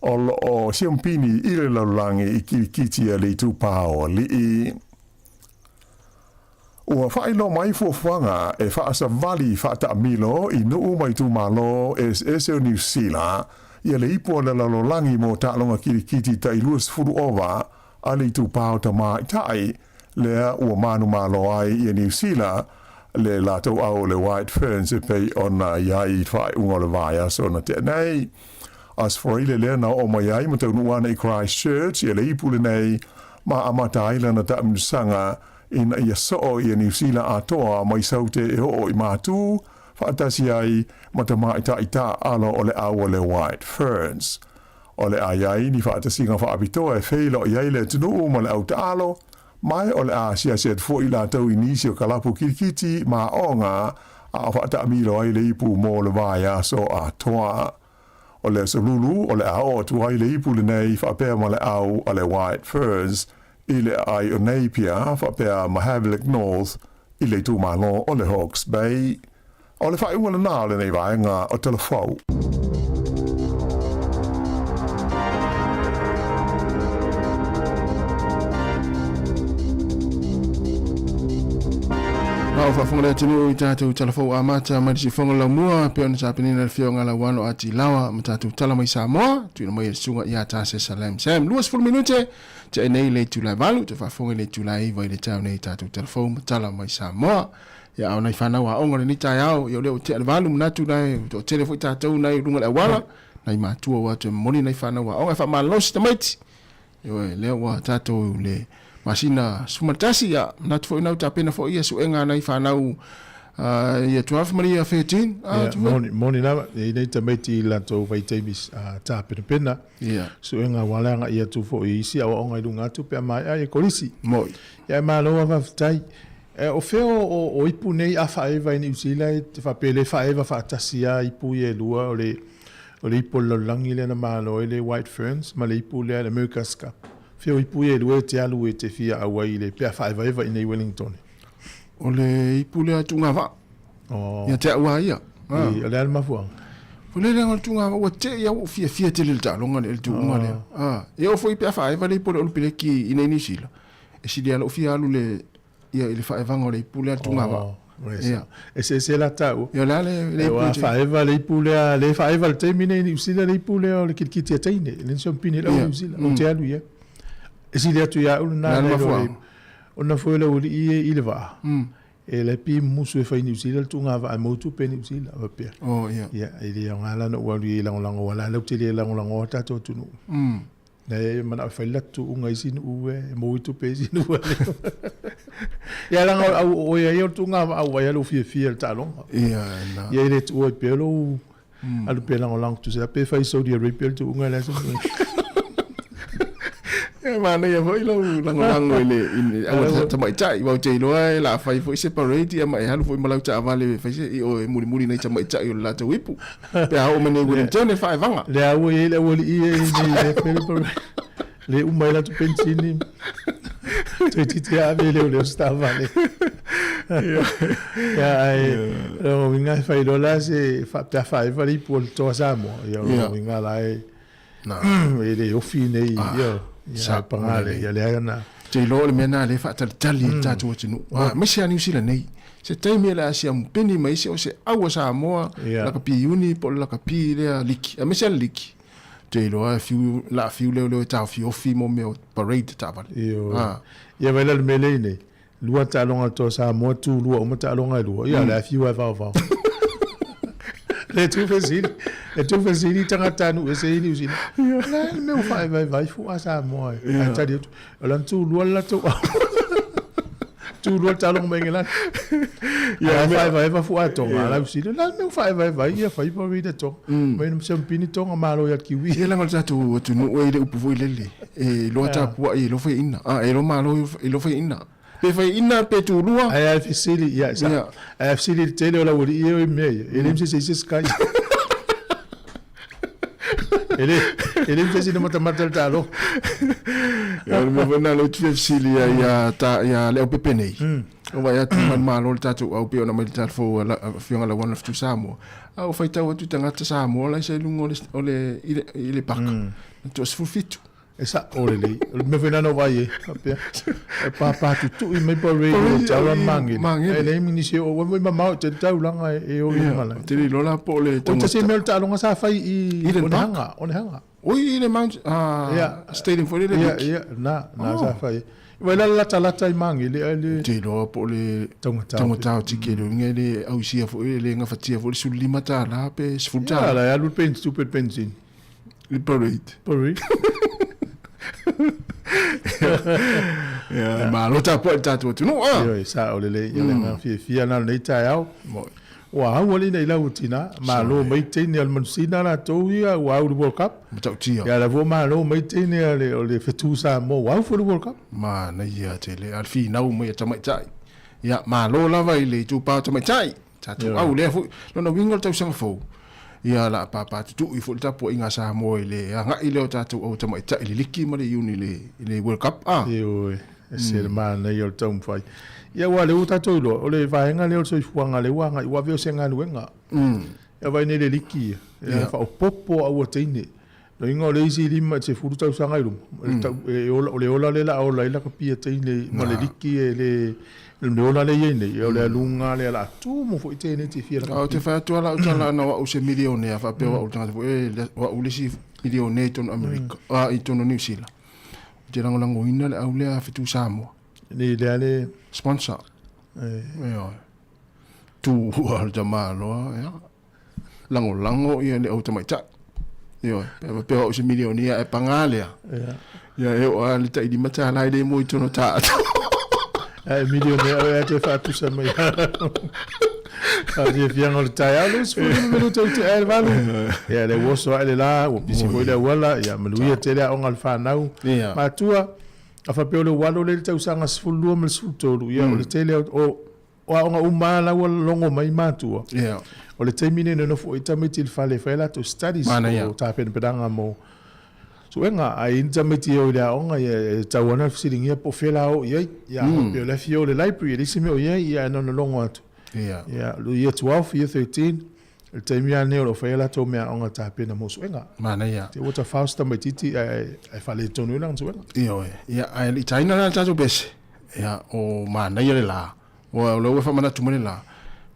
o loo siampini i le lalolagi i kirikiti a le itupa o alii. Ua faailoa mai fuafuaga e faasavali faataamilo i nuu ma itumalo eseese o Niu Sila ia le ipu o le lalolagi mo taaloga kirikiti tai 20 ova a le itupa o tamaitai lea ua manumalo ai ia Niu Sila le latou au o le White Ferns e pei ona i ai i faaiuga o le vaiaso na tea nei. Aso Faraile lea na oo mai ai ma taunuu ana i Christchurch ia le ipu lenei ma amata ai lana taamilosaga ina ia soo ia Niu Sila atoa mai Saute e oo i Matū faatasi ai ma tamaitai taaalo o le au o le White Ferns. O le a i ai ni faatasiga faapitoa e feiloai ai le atunuu ma le au taalo, ma o le a asiasi atu foi latou i nisi o kalapu kirikiti ma aoga a o faataamilo ai le ipu mo le vaiaso atoa. O le aso Lulu o le a oo atu ai le ipu lenei faapea ma le au a le White Ferns i le aai o Napier faapea ma Havelock North i le itumalo o le Hawke's Bay. O le faaiuga lena o lenei vaega o Tala Fou.
A o faafofoga le atunuu i tatou tala fou amata mai le siufofoga o le laumua, pei ona tapenaina e le Afioga Lauano A. T. Lawa ma tatou tala mai Samoa, tuuina mai e le Susuga ia Tasesa Lam Sam. 20 minute tea nei le itula e 8, toe faafofoga i le itula e 9 i le taeao nei i tatou tala fou ma tala mai Samoa. Ia, a o nai fanau aoga o lenei taeao, ia o lea ua tea le 8, manatu na e toatele foi tatou na i luga o le auala, nai matua ua atu e momoli nai fanau aoga e faamalolosi tamaiti. Ioe, lea ua tatou le masina 11, ia, manatu foi nau tapena foi ia suega nai fanau uh, ia 12 ma ia 13. Ah,
yeah, moni, moni lava, e nei tamaiti i latou vaitaimi uh, tapenapena.
Yeah.
Suega ua leaga ia tu foi i isi aoaoga i luga atu pe a maea ia kolisi.
Moi.
Ia e malo a faafetai. E, o fea o, o, o ipu nei a faaeva i Niu Sila e te faapea le faaeva faatasi a ipu ia e lua o le O le ipu o le lalolagi lea na malo ai le White Ferns ma le ipu lea le America's Cup. Fia o ipu ia e lua e te alu e te fia auai i le pea faaevaeva i nei Wellington.
O le ipu lea tuugavaa.
Oh.
Ia te au a ia.
Ah. I, o le a le mafuaaga?
O le leaga o le tuugavaa ua te i au ua fiafia tele i le taaloga lea, i le tuuga lea. Ah. E oo foi pe a faaeva le ipu o le Olupeleki i nei Niu Sila, e sili lava lou fia alu le ia i le faaevaga o le ipu lea le tugavaa.
Oh, ia. Eseese la taua.
Ia o le a le, le ipu
Ua faaeva le ipu lea, le faaeva le taimi nei i Niu Sila le ipu lea o le kilikiti a teine, le siampini lau Niu Sila, ou te alu i ai. E sili atu ia au lena
nai lo le
Ona foi o le aualii e i le vaa, e le pi musu e fai Niu Sila le tugavaa e mau tupe Niu Sila, faapea.
Oh, ia.
Ia, e le aoga la na ou alu i ai lagolago, aua la lau te le lagolagoa tatou atunuu. Nei e manao e fai la tuuga isi nuu e maua tupe isi nuu e Ia leaga au o ia o tuuga au ai lou fiafia le taaloga.
Ia na.
Ia e le tuua ai pea lou alu pea lagolago tusa pe fai Saudi Arabia le tuuga le aso.
Ia manaia foi lou lagolago i le i le aua tamaitai aua ou te iloa e la fai foi se parade ia ma e alu foi ma lau taavale e fai se i o e mulimuli nai tamaitai o le latou ipu. Pe a oo mai nei Wellington e faaevaga.
Le a ua i ai le aualii e i nei le fele parade. Le uma ai latou penisini. Toeitiiti ave le o se taavale. Ia ae o uiga e fai loa la se pe a faaeva le ipu o le Toa Samoa. Ia o lona uiga la e e le ofi nei ia ia paga le ia lea na.
Te iloa o le mea lena lea e faatalitali ai le tatou atunuu. Aemaise lava Niu Sila nei. Se taimi e le a siamupeni mai se o se au a Samoa, lakapi iuni po o le lakapi lea liki, aemaise lava le liki. Te iloa e fiu, la fiu leoleo e taofiofi mo mea o parade taavale.
Ioe. Ia vaai la le mea lea i nei, lua taaloga a le Toa Samoa, tu lua uma taaloga e lua, ia o le a fiu lava e vaovao. Le tu fesili, le tu fesili tagata nuu ese i Niu Sila. O le a le mea ua faaevaevae fua a Samoa e? Ae tali atu, O lana tu lua le latou au. Tu lua le taaloga mai Engelani. Ia ae faaevaeva fua a Tonga. La fesili, o le a le mea ua faaevaeva ai ia fai parade a Tonga. Mai na siampini Tonga malo ia Kiwi.
Ia leaga o le tatou atunuu e i le upu foi lele, e iloa tapuai e iloa faiaina. A, e iloa malo e iloa faiaina. Pe faiaina pe tulua.
Ae ae fesili, ia, sa, ae fesili i le tele o le aualii e o i mea ia, e le ma se isi e sky. E le, e le ma se isi na matamata le taaloga.
Ia, o le mea foi lena lea ou te fia fesili ai ia, ta, ia Leaupepe nei. O vaai atu manumalo le tatou au pei ona aumai le tala fou a la, Afioga Lauana Fetu Samoa. A ua faitau atu i tagata Samoa la e i luga o le, o le, i le, i le paka. Na toa 17.
E sa'o lelei. O le mea foi lena na ou vaai ai, faapea, e pāpā tutui mai parade o te awa Magele.
Magele.
Ae leai ma nisi e oo, ua mamao i te taulaga e o i le malae.
Ou te le iloa la po o le
O tasi mea o le taaloga sa fai i
Eden Park?
Onehanga, Onehanga.
Oi, i le Mount, ah,
Ia.
Stadium foi lele
Ia,
liki.
ia, na, na sa fai. Vai la latalata i Magele ae le
Ou te iloa po o le
taugata.
taugata o tike le uiga e le ausia foi, e le gafatia foi le $15 pe $10.
Ia, la e alu le pensi, tupe le penisini.
Le parade.
Parade.
Ia, malo tapuai le tatou atunuu, ah.
Ioe, sa'o lelei, ia le agaga fiafia lena o lenei taeao. Ua au alii nei lau tina, malo mai teine a le Manusina latou ia ua au i le World Cup.
Matautia.
Ia la fua malo mai teine a le, o le fetu Samoa ua au foi le World Cup.
Manaia tele, a le finau mai a tamaitai. Ia, malo lava i le itupa o tamaitai. Tatou au lea foi, lona uiga o le tausaga fou, ia la pāpā tutui foi le tapuaiga a Samoa i le agai lea o tatou au tamaitai i le liki ma le iuni i le, i le World Cup. Ah.
Ioe, ese le manaia o le taumafai. Ia aua o lea ua tatou iloa, o le vaega lea o le soifuaga lea ua agai, ua ave o se galuega. Ia vaai nei le liki ia, e faaopoopo aua teine. Loiga o le isi 5 i le 10 tausaga i luma, e ola, o le ola lea o le a ola ai lakapi teine ma le liki e le, le ola lea e i ai nei, o le aluga lea o le a tumu foi teineti e fia
Ou
lakapi.
te fai atu lava lau tala ana o au se milionea faapea o au le tagata foi e o au le isi milionea i totonu o Amerika, a i totonu o Niu Sila. Ou te lagolagoina le au lea a Fetu Samoa.
Ni lea le
Sponsor. Ioe. Tua le tamaloa, ia. Lagolago ia le au tamaitai. Ioe, pe faapea o au se milionea ae paga lea. Ia e oo lava le tai $5 e le mo i totonu o taata.
Ae milionea oe ae toe faatusa mai. Faafiafiaga o le taeao, 25 minute ua tea ai le 8. Ia lea ua oso ae le la, ua pisi foi le auala, ia manuia tele aoga a le fanau. Matua, a faapea o le ua alo lea i le tausaga 12 ma le 13, ia o le tele o O aoga uma lava la ua logo mai matua.
Yeah.
O le taimi lenei e nofo ai tamaiti i le fale e fai a latou studies
Manaia.
o tapenapenaga mo suega. A i ai ni tamaiti e o i le aoga, ia e tatau lava ona fesiligia po o fea la o i ai. Ia a faapea o la e fia o i le library, e leai se mea o i ai, ia ae na ona logo atu.
Yeah.
Ia, year 12, year 13, o le taimi lava lenei o lo o fai a latou meaaoga tapena mo suega.
Manaia.
Te ua tafao se tamaitiiti ae faaletonu ai lana suega.
Ioe. Ia, ae le i taina la le tatou pese, ia, o manaia le la. Ua o lea ua faamanatu mai le la,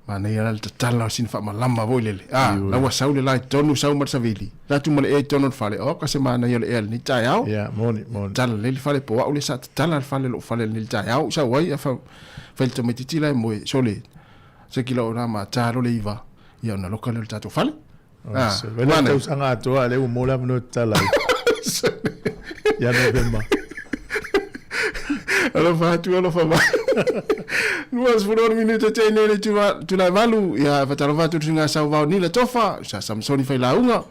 manaia la le tatala o sina faamalama foi lele. A, la ua sau le la i totonu, sau ma le savili, la atu ma le ea i totonu o le fale, oka se manaia o le ea i lenei taeao.
Ia, moni, moni.
Tatala lelei le fale, po o au lea sa tatala le fale, lou fale i lenei taeao, sau ai, a fai le tamaitiiti la e moe, sole, se kila o na ma ta lo le iva, ia ona loka lea o le tatou fale.
Ah, Wele tausaga atoa lea ua maua le avanoa e tatala ai. Ia Novema.
Alofa atu, alofa mai. 26 minute te nei le tulai valu. Ia, fatalofa atu le suiga sauvao Nila Tofa, sa Samsoni Failauga.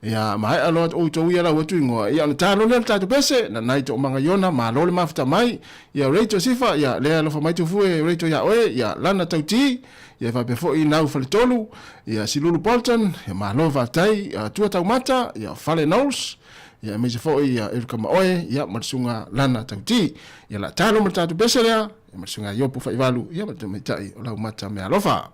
Ia, maea loa outou ia lau atu ingoa. Ia, ona talo lea le tatou pese, na nai toomaga Iona, malo le mafuta mai. Ia, Rachel Sifa, ia, lea alofa mai Tufue, Rachel ia oe, ia, Lana Tauti, ia faapea foi Nau Faletolu, ia, Silulu Bolton, ia, malo faafetai, ia, Tua Taumata, ia, Fale Knowles, ia, aemaise foi, ia, Erica Maoe, ia, ma le susuga Lana Tauti. Ia, la talo ma le tatou pese lea, ia, ma le susuga Iopu Faivalu, ia, ma le tamaitai o Laumata Mealofa.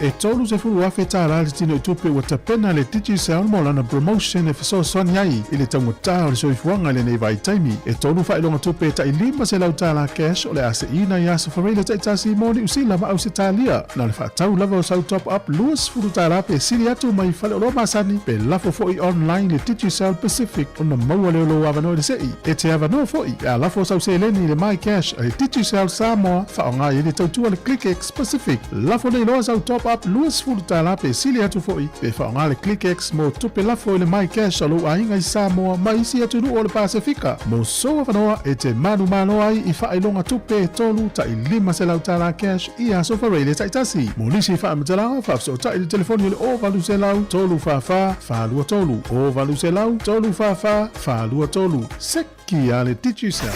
E $30,000 le tinoitupe ua tapena e le Digicel mo lana promotion e fesoasoani ai i le taugata o le soifuaga i lenei vaitaimi. E tolu faailoga-tupe e tai $500 cash o le a seina i Aso Faraile taitasi mo Niu Sila ma Ausetalia. Na o le faatau lava o sau top up $20 pe sili atu mai faleoloa masani pe lafo foi online i le Digicel Pacific ona maua lea o lou avanoa i le sei. E te avanoa foi pe a lafo sau seleni i le MyCash a le Digicel Samoa faaaoga i ai le tautua a le ClickX Pacific. Lafo nei loa sau top up $20 pe sili atu foi pe faaaoga le ClickX mo tupe lafo i le MyCash a lou aiga i Samoa ma isi atunuu o le Pasefika. Mo sou avanoa e te manumalo ai i faailoga tupe e tolu tai $500 cash i Aso Faraile taitasi. Mo nisi faamatalaga, faafesootai i le telefoni o le 0800 344 423, 0800 344 423. Seki a le Digicel.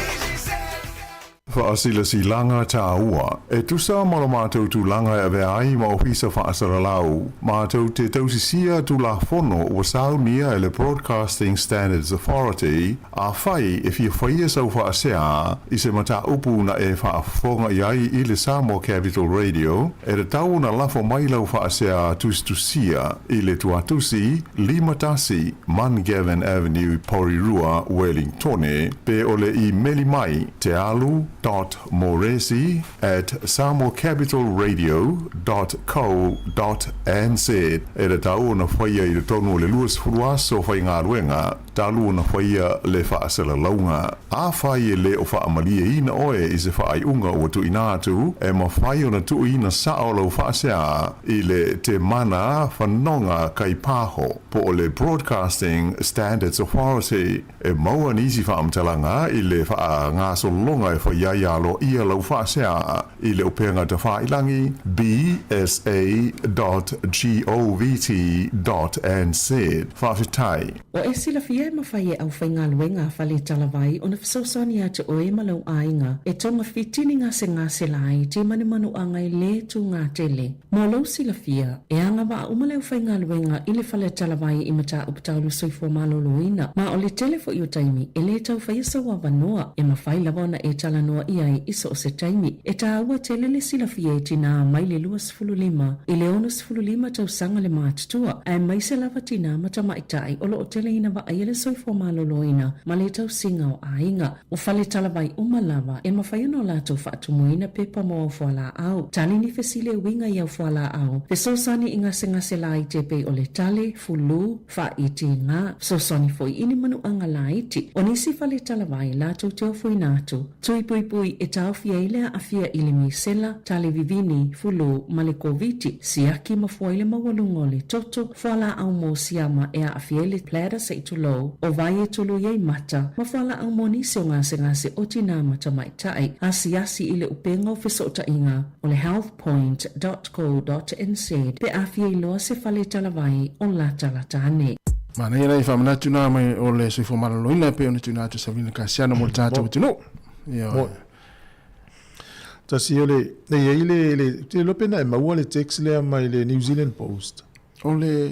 Faasilasilaga tāua. E tusa ma lo matou tulaga e avea ai ma Ofisa Faasalalau, matou te tausisia Tulafono ua saunia e le Broadcasting Standards Authority, Afai e fia faia sau faasea i se mataupu na e faafofoga i ai i le Samoa Capital Radio, e tatau ona lafo mai lau faasea tusitusia i le tuatusi 51 Mungavin Avenue, Porirua, Wellingtone, pe o le imeli mai tealu dot moresi at samoacapitalradio dot co dot nz. E tatau ona faia i totonu o le 20 aso faigaluega talu ona faia le faasalalauga. Afai e le o faamalieina oe i se faaiuga ua tuuina atu, e mafai ona tuuina sao lau faasea i le Temana Fanoga Kaipaho po o le Broadcasting Standards Authority. E maua nisi faamatalaga i le faagasologa e fai ai aloaia lau faasea i le upega tafailangi bsa dot govt dot nz. Faafetai.
Ua e silafia e mafai e aufaigaluega a Fale Talavai ona fesoasoani atu oe ma lou aiga e togafiti ni gasegase laiti ma ni manuaga e lē tū-gatele. Mo lou silafia, e agavaa uma le aufaigaluega i le Fale Talavai i mataupu tau le soifua maloloina, ma o le tele foʻi o taimi e lē tau faia sau avanoa e mafai lava ona e talanoa i ai i so o se taimi. E tāua tele le silafia e tinā mai le 25 i le 65 tausaga le matutua, aemaise lava tinā ma tamaitai o lo o tele ina vaaia le soifua maloloina ma le tausiga o aiga. O fale talavai uma lava e mafai ona o latou faatumuina pepa mo au fualaau, tali ni fesili e uiga i au fualaau, fesoasoani i gasegase laiti e pei o le tale, fulu, faaitiga, fesoasoani foi i ni manuaga laiti. O nisi fale talavai latou te ofoina atu, tui puipui e taofia ai le aafia i le misela, tale vivini, fulu, ma le Koviti, siaki ma fua i le maualuga o le toto, fualaau mo siama e aafia ai le bladder seʻi tulou, o vai e tului ai mata, ma fualaau mo nisi o gasegase o tinā ma tamaitai, asiasi i le upega o fesootaiga o le healthpoint dot co dot nz pe a fia iloa se fale talavai o latalata ane.
Manaia nai faamanatu na mai o le soifua maloloina e pei ona tuuina atu e Sabrina Kasiano mo le tatou atunuu. Ioe.
Tasi o le, e i ai le, le, ou te iloa pe na e maua le text lea mai le New Zealand Post.
O le...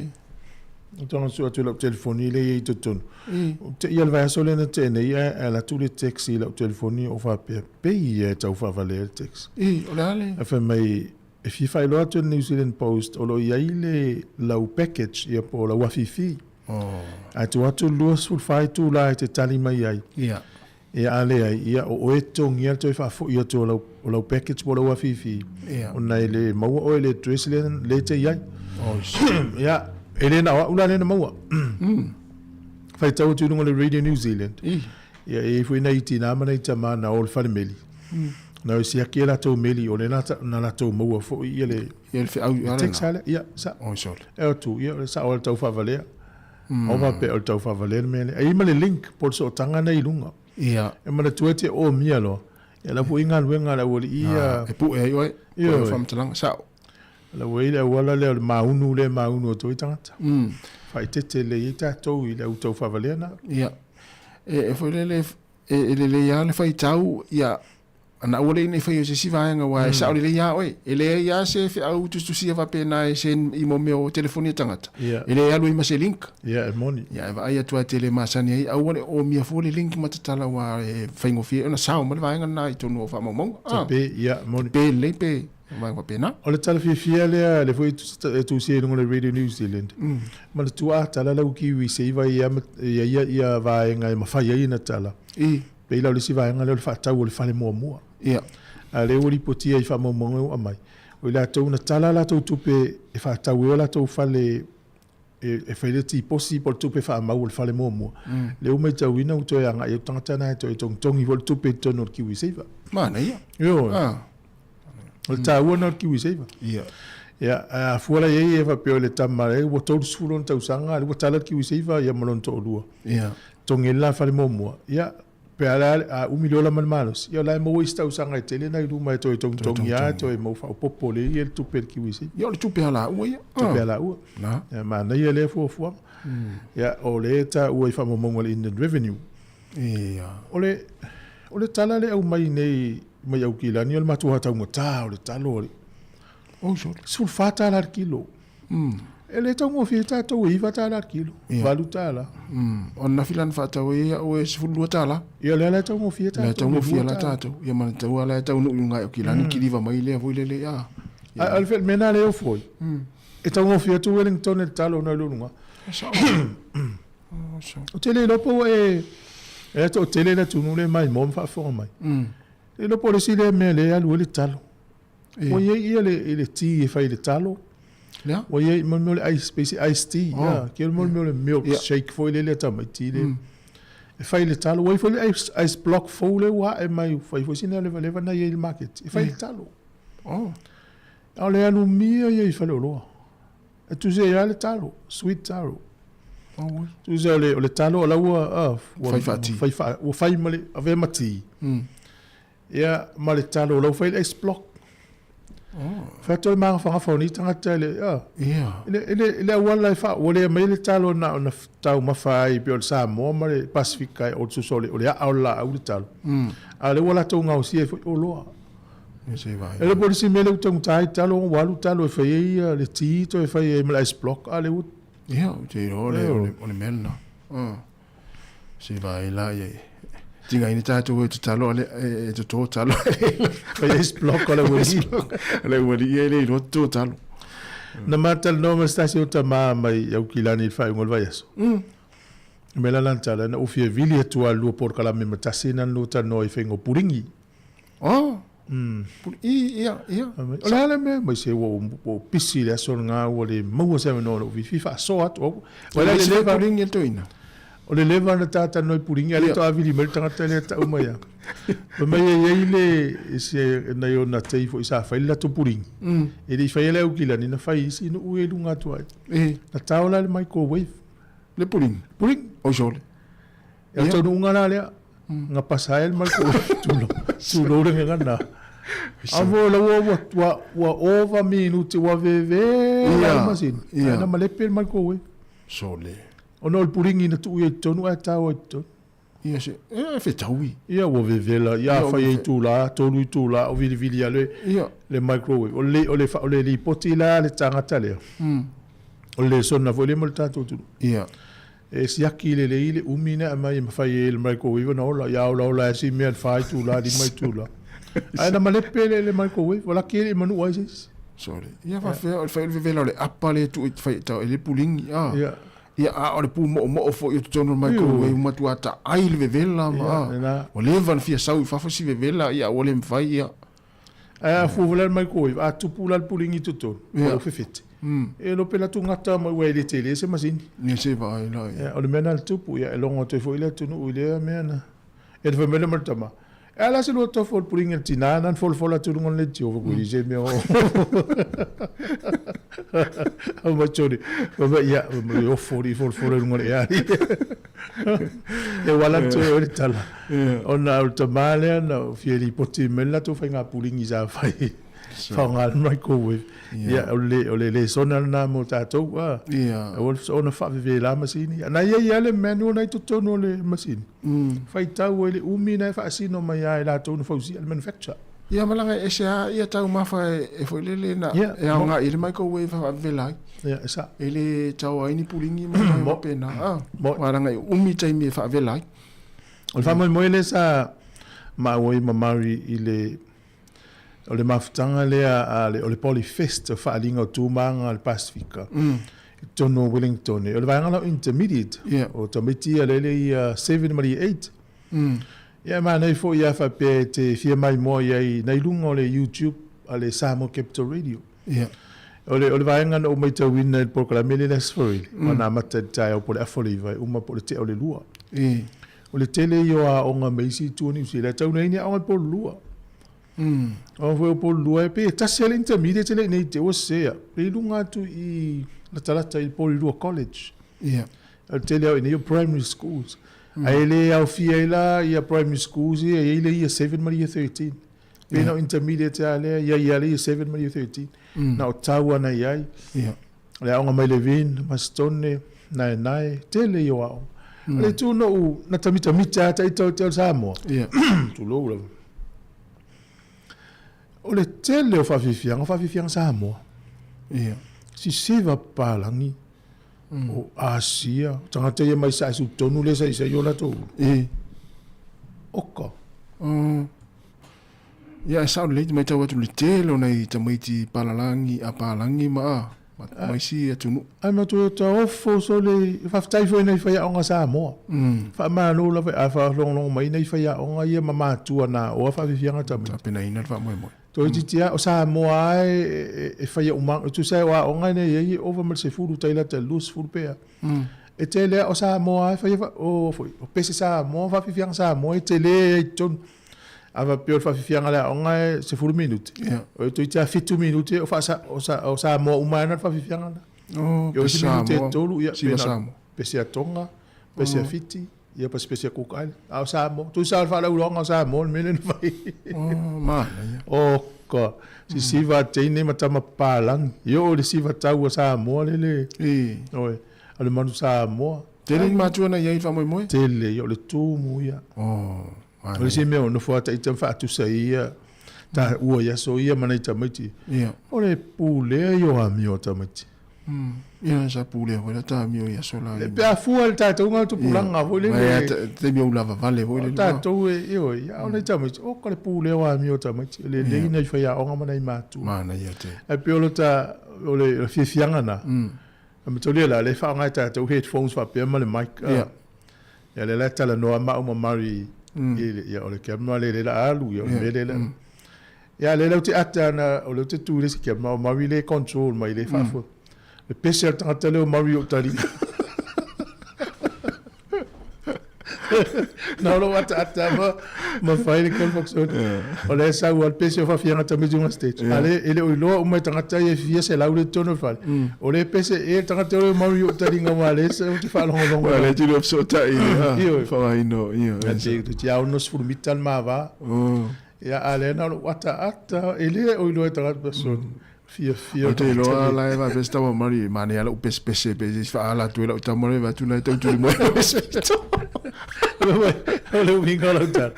Ou te sue atu i lau telefoni lea e i ai i totonu. Ou te ia le vaiaso lea na tea nei ae alu atu le text i lau telefoni o faapea, pei ia e tau faavalea le text.
I, o le a le?
Ae fai mai, e fia faailoa atu e le New Zealand Post o lo o i ai le lau package ia po o lau afifi.
Oh.
Ae tuu atu le 24 itula e te tali mai ai.
Ia.
Ia a leai, ia o oe e totogia le toe faafoi atu o lau, o lau package po o lau afifi,
Ia.
ona e le maua oe i le address lea, lea e te i ai.
Oh,
Ia, e le na o au la lea na maua. Faitau atu i luga o le Radio New Zealand.
I.
Ia, e i ai foi nai tinā ma nai tamā na o i le fale meli. Na o e siaki e latou meli, o lea na, na latou maua foi ia le,
Ia le feau
le text lea. Ia, sa.
Oi sole.
E o atu, ia, o le sao o le tau faavalea. Ao faapea o le tau faavalea le mea lea. E i ai ma le link po o le sootaga lea i luga.
Ia.
E manatua e te omia loa, ia la foi galuega a le aualii ia.
E pue ai oe, po o le faamatalaga, sao.
La ua i ai le auala lea o le maunu lea e maunu atu ai tagata. Faaeteete lelei ai tatou i le au tau faavalea na.
Ia. E foi lele, e lelei lava le faitau, ia, Ana aua le ne i faia o se isi vaega aua e sao lelei a oe. E leai a se feau tusitusia faapena e send i mo mea o telefoni a tagata. E le alu ai ma se link.
Ia, e moni.
Ia, e vaai atu lava e te le masani ai, aua le omia fua le link ma tatala aua e faigofie ai ona sao mai le vaega lena i totonu o faamaumauga.
Tape, ia, moni.
Tape lelei pe. Vaega faapena.
O le tala fiafia lea, lea foi e tusia i luga o le Radio New Zealand, manatua a tala lau Kiwi Saver e i ai ia vaega e mafai ai ona tala. Pei la o le isi vaega lea o le faatau o le fale muamua. A o lea ua lipotia i faamaumauga ua aumai, o i latou na tala a latou tupe e faatau ai o latou fale e fai le tiposi po o le tupe faamau o le fale muamua, lea ua matauina ua toe agai atu tagata na e toe togitogi foi le tupe i totonu o le KiwiSaver.
Manaia.
Ioe. O le taua lena o le KiwiSaver.
Ia.
Ia, a fua la i ai e faapea o le tama lea ua 30 ona tausaga, lea ua tala le KiwiSaver ia ma lona toalua.
Ia.
Togi ai le la fale muamua. Ia, pe a la, a umi le ola ma le malosi, ia o la e maua isi tausaga e tele nai luma e toe togitogi lava, toe maua faaopoopo lelei ia le tupe a le KiwiSaver.
Ia o le tupe alaua ia.
Tupe alaua.
Na.
Ia, manaia lea fuafuaga. Ia, o lea e taua i faamaumauga a le Inland Revenue.
Ia.
O le, o le tala lea e aumai nei mai Aukilani, o le matua taugata o le talo a le.
Oh, sole.
$14 le kilo. E le taugofie tatou e $9 le kilo, $8.
O ananafi la na faatau ai au e $12.
Ia lea la e taugofie tatou.
Lea e taugofie la tatou. Ia manatua la e taunuu i luga ae o kilani kiliva mai lea foi lele ia.
A o le mea lena lea e ofo ai. E taugofie atu Wellington i le talo nai lo luga.
Sao.
Ou te le iloa po ua e e toatele le atunuu lea e maimoa ma faafofoga mai. Le iloa po o le isi lea mea lea e alu ai le talo. Ua i ai ia le, le tea e fai i le talo.
Lea?
Ua i ai mo le mea o le ice, pei se ice tea. Oh. Yeah. Ke mo le mea o le milk yeah. shake foi lele a tamaiti le. E fai i le talo. Ua i foi le ice, ice block fou le ua ae mai fai foi sina levaleva na i ai i le market. E fai i le talo.
Oh.
A o le alumia ia i faleoloa. E tusa ai lava le talo, sweet taro.
Oh,
Tusa o le, o le talo o la ua, ua
Fai faati.
Fai faa, ua fai ma le, avea ma tea. Ia, ma le talo o la ua fai le ice block.
Oh.
Fai atu le magafagafa o nei tagata i le,
Ia.
i le, i le, i le auala e faa, ua le aumai le talo na ona taumafa ai pei o le Samoa ma le Pasefika o le susa o le, o le aa o le laau le talo. A o lea ua latou gaosia ai foi oloa.
Ia se vaai.
E le po o le isi mea lea ua taugata ai talo, ua alu talo e fai ai ia le tea toe fai ai ma le ice block, a o lea ua
Ia, ou te iloa o le, o le, o le mea lena. Se vaai la ia. Tigaina tatou e tatalo ale e toto talo.
Fai ice block o le ualii.
Le ualii e le iloa toto talo.
Na matalanoa ma se tasi o tama mai Aukilani i le faaiuga o le vaiaso. Mea la lana tala, na ou fia vili atu lava i le lua polokalame ma tasi na lua talanoa i faiga o puringi.
Oh. I, ia, ia.
O le a le mea mai se ua ou pisi i le aso lena ua le maua se avanoa na ou fifi faasoa atu au.
O le leva puringi e le toeaina.
O le leva na talanoa i puringi, a le toa vili mai le tagata lea tau mai a. Fai mai e i ai le se nai ona tei foi sa fai le latou puringi. E le i faia le Aukilani na fai i isi nuu ia i luga atu ai. Na tao la le microwave.
Le puringi.
Puringi.
Oi sole.
Ia o le taunuuga la lea, na pasa ai le microwave, tulou, tulou le gagana. A mo la ua ua ua ua ova minute ua vevela le masini. Ae na malepe le microwave.
Sole.
Ona o le puringi na tuu i ai i totonu ae tao ai i totonu.
Ia se, e fetaui.
Ia ua vevela, ia afai e itula, tolu itula o vilivili lava le, le microwave. O le, o le, o le lipoti la a le tagata lea, o le lesona foi lea mo le tatou atunuu.
Ia.
E siaki lelei le umi na aumai e mafai ai e le microwave ona ola. Ia olaola ai si mea i le fa itula, lima itula. Ae na malepe le, le microwave, ua laki e le i manua ai se isi.
Sole. Ia faapefea, o le fai o le vevela o le apa lea e tuu i fai e le pulingi, a.
Ia.
Ia, a o le pumoomoo foi o totonu o le microwave, ua matua taai le vevela ma, a. Ua leva ona fia sau i fafo si vevela, ia ua le mafai, ia.
Ae a fua la le microwave, a tupu la le pulingi i totonu, ua fefete. E iloa pe latou gata mai ua e le tele se masini.
Ia se vaai la ia.
O le mea lena le tupu, ia e logo atu ai foi le atunuu i lea mea na. Ia na fai mai lea ma le tama, e a la se lua tofu o le pulingi a le tina na na folafola atu i luga o le leitio, fai ku se mea o. Fai mai Johnny, fai mai ia, fai mai ofo alii folafola i luga o le ea. Ia ua ala atu ai le tala. Ona o le tama lea na fia lipoti mai le latou faiga pulingi sa fai faaaoga le microwave. Ia o le o le lesona lena mo tatou a. Aua le soona faavevela masini. Na i ai lava le manual na i totonu o le masini. Faitau ai le umi na e faasino mai lava e latou na fausia le manufacture.
Ia ma laga e ese lava ia taumafa e foi lele na e aoga i le microwave e faavevela ai.
Ia e sao.
E le tau ai ni pulingi ma mea faapena a. Aua leaga e umi taimi e faavela ai.
O le faamoemoe lea sa maua ai ma Murray i le O le mafutaga lea a le, o le Polyfest, o faaaliga o tu ma aga a le Pasefika, i totonu o Wellington. O le vaega la o intermediate, o tamaiti ia lele Year 7 ma le Year 8. Ia e manaia foi a faapea e te fia maimoa i ai nai luga o le YouTube a le Samoa Capital Radio. O le, o le vaega na ou matauina i le polokalame lea i le Aso Faraile, mm. na amata i le taeao po o le afa o le iva e uma po o le tea o le lua. O le tele ia o aoga mai isi itu o Niu Sila, e tau nei ni aoga i Pololua. Mm. O foi o Pololua e pei e tasi le intermediate le nei te ua sea. Pe i luga atu i latalata i Pololua College.
Yeah.
O le tele au i nei o primary schools. Ae le aofia ai la ia primary schools ia, e i ai le year 7 ma le year 13. Pe na o intermediate lava lea, ia i ai le year 7 ma le year 13. Na o tau ana i ai. O le aoga mai Levin, Masitone, Naenae, tele ia o aoga. O le itu na ou, na tamitamita lava taita o te o Samoa. Tulou lava. O le tele o faafiafiaga, o faafiafiaga Samoa. Sisiva papalagi. O Asia, o tagata ia mai saesu tonu lea sa i o latou ulu.
E.
Oka.
Ia, e sao lelei te matau atu le tele o nai tamaiti palalangi, a palangi ma a, ma, ma isi atunuu.
Ai ma Toyota ofo sole, faafetai foi nai faiaoga Samoa. Faamalo lava a faalogologo mai nai faiaoga ia ma matua na oa faafiafiaga tamaiti.
Tapenaina le faamoemoe.
Toeitiiti lava, o Samoa lava e faia uma, e tusa ai o aoga nei e i ai e ova ma le 10 tai lata i le 20 pe a. E tele lava o Samoa lava e faia, o foi, o pese Samoa, faafiafiaga Samoa e tele ai i totonu. A faapea o le faafiafiaga a le aoga e 10 minute, o toeitiiti lava 7 minute o faasa, o Samoa uma lava na le faafiafiaga lena.
O,
O
pese
isi minute e
Samoa,
tolu, ia,
siva Samoa.
Pese a Tonga, pese a Fiti. Ia pasipasi a Cook Island. A o Samoa, tusa o le faalauiloaga o Samoa le mea lea na fai.
Oh, manaia.
Oka, sisiva a teine ma tama papalagi. E oo i le siva tau a Samoa lele.
E.
Oi, o le manu Samoa.
Tele ni matua na i ai i le faamoemoe?
Tele, ia o le tumu ia.
Oh,
O le isi mea o nofo lava ita ma faatusa i ia taua i aso ia ma nai tamaiti.
Ia.
O le pulea ia o amio a tamaiti.
Ia sa pulea foi la ta amio i aso la.
Pe a fua i le tatou ga tupulaga foi lele.
Ia taimi o ulava vale foi lele.
O tatou e ioe, a o nai tamaiti, oka le pulea o amio a tamaiti, e lelei nai faiaoga ma nai matua.
Manaia tele.
Ae pei o le ta, o le fiafiaga na, a mataulia la, lea e faaaoga e tatou headphones faapea ma le mic.
Ia.
Ia lea la e talanoa maau ma Murray i le, ia o le camera lea lea la alu, ia o le mea lea la. Ia lea la ou te ata ana, o lea ou te tu i le isi camera, o Murray lea e control mai lea e faafoe. Le pese a le tagata lea o Murray i ou taliga. Na o lou ataata ma, ma fai le convocation. O lea e sau lava le pese o faafiaga tamaiti i luga stage. A lea e le o iloa uma e tagata ia e fia selau lea i totonu o le fale. O lea e pese ea le tagata lea o Murray i ou taliga aua o lea ou te faalogologo.
Aua o lea e te lua fesootai i le
Ioe.
faaaogaina o, ioe.
Ia te 60 mita le ma va. Ia, a lea na o lou ataata, e le o iloa e tagata persona. Fiafia
Ou te iloa la e faapea se tama mari, manaia lou pesepese pe se faaala atu ai lau tama lea vaai atu la e tau tuli mai lau pesepese.
O le uiga o lau tala.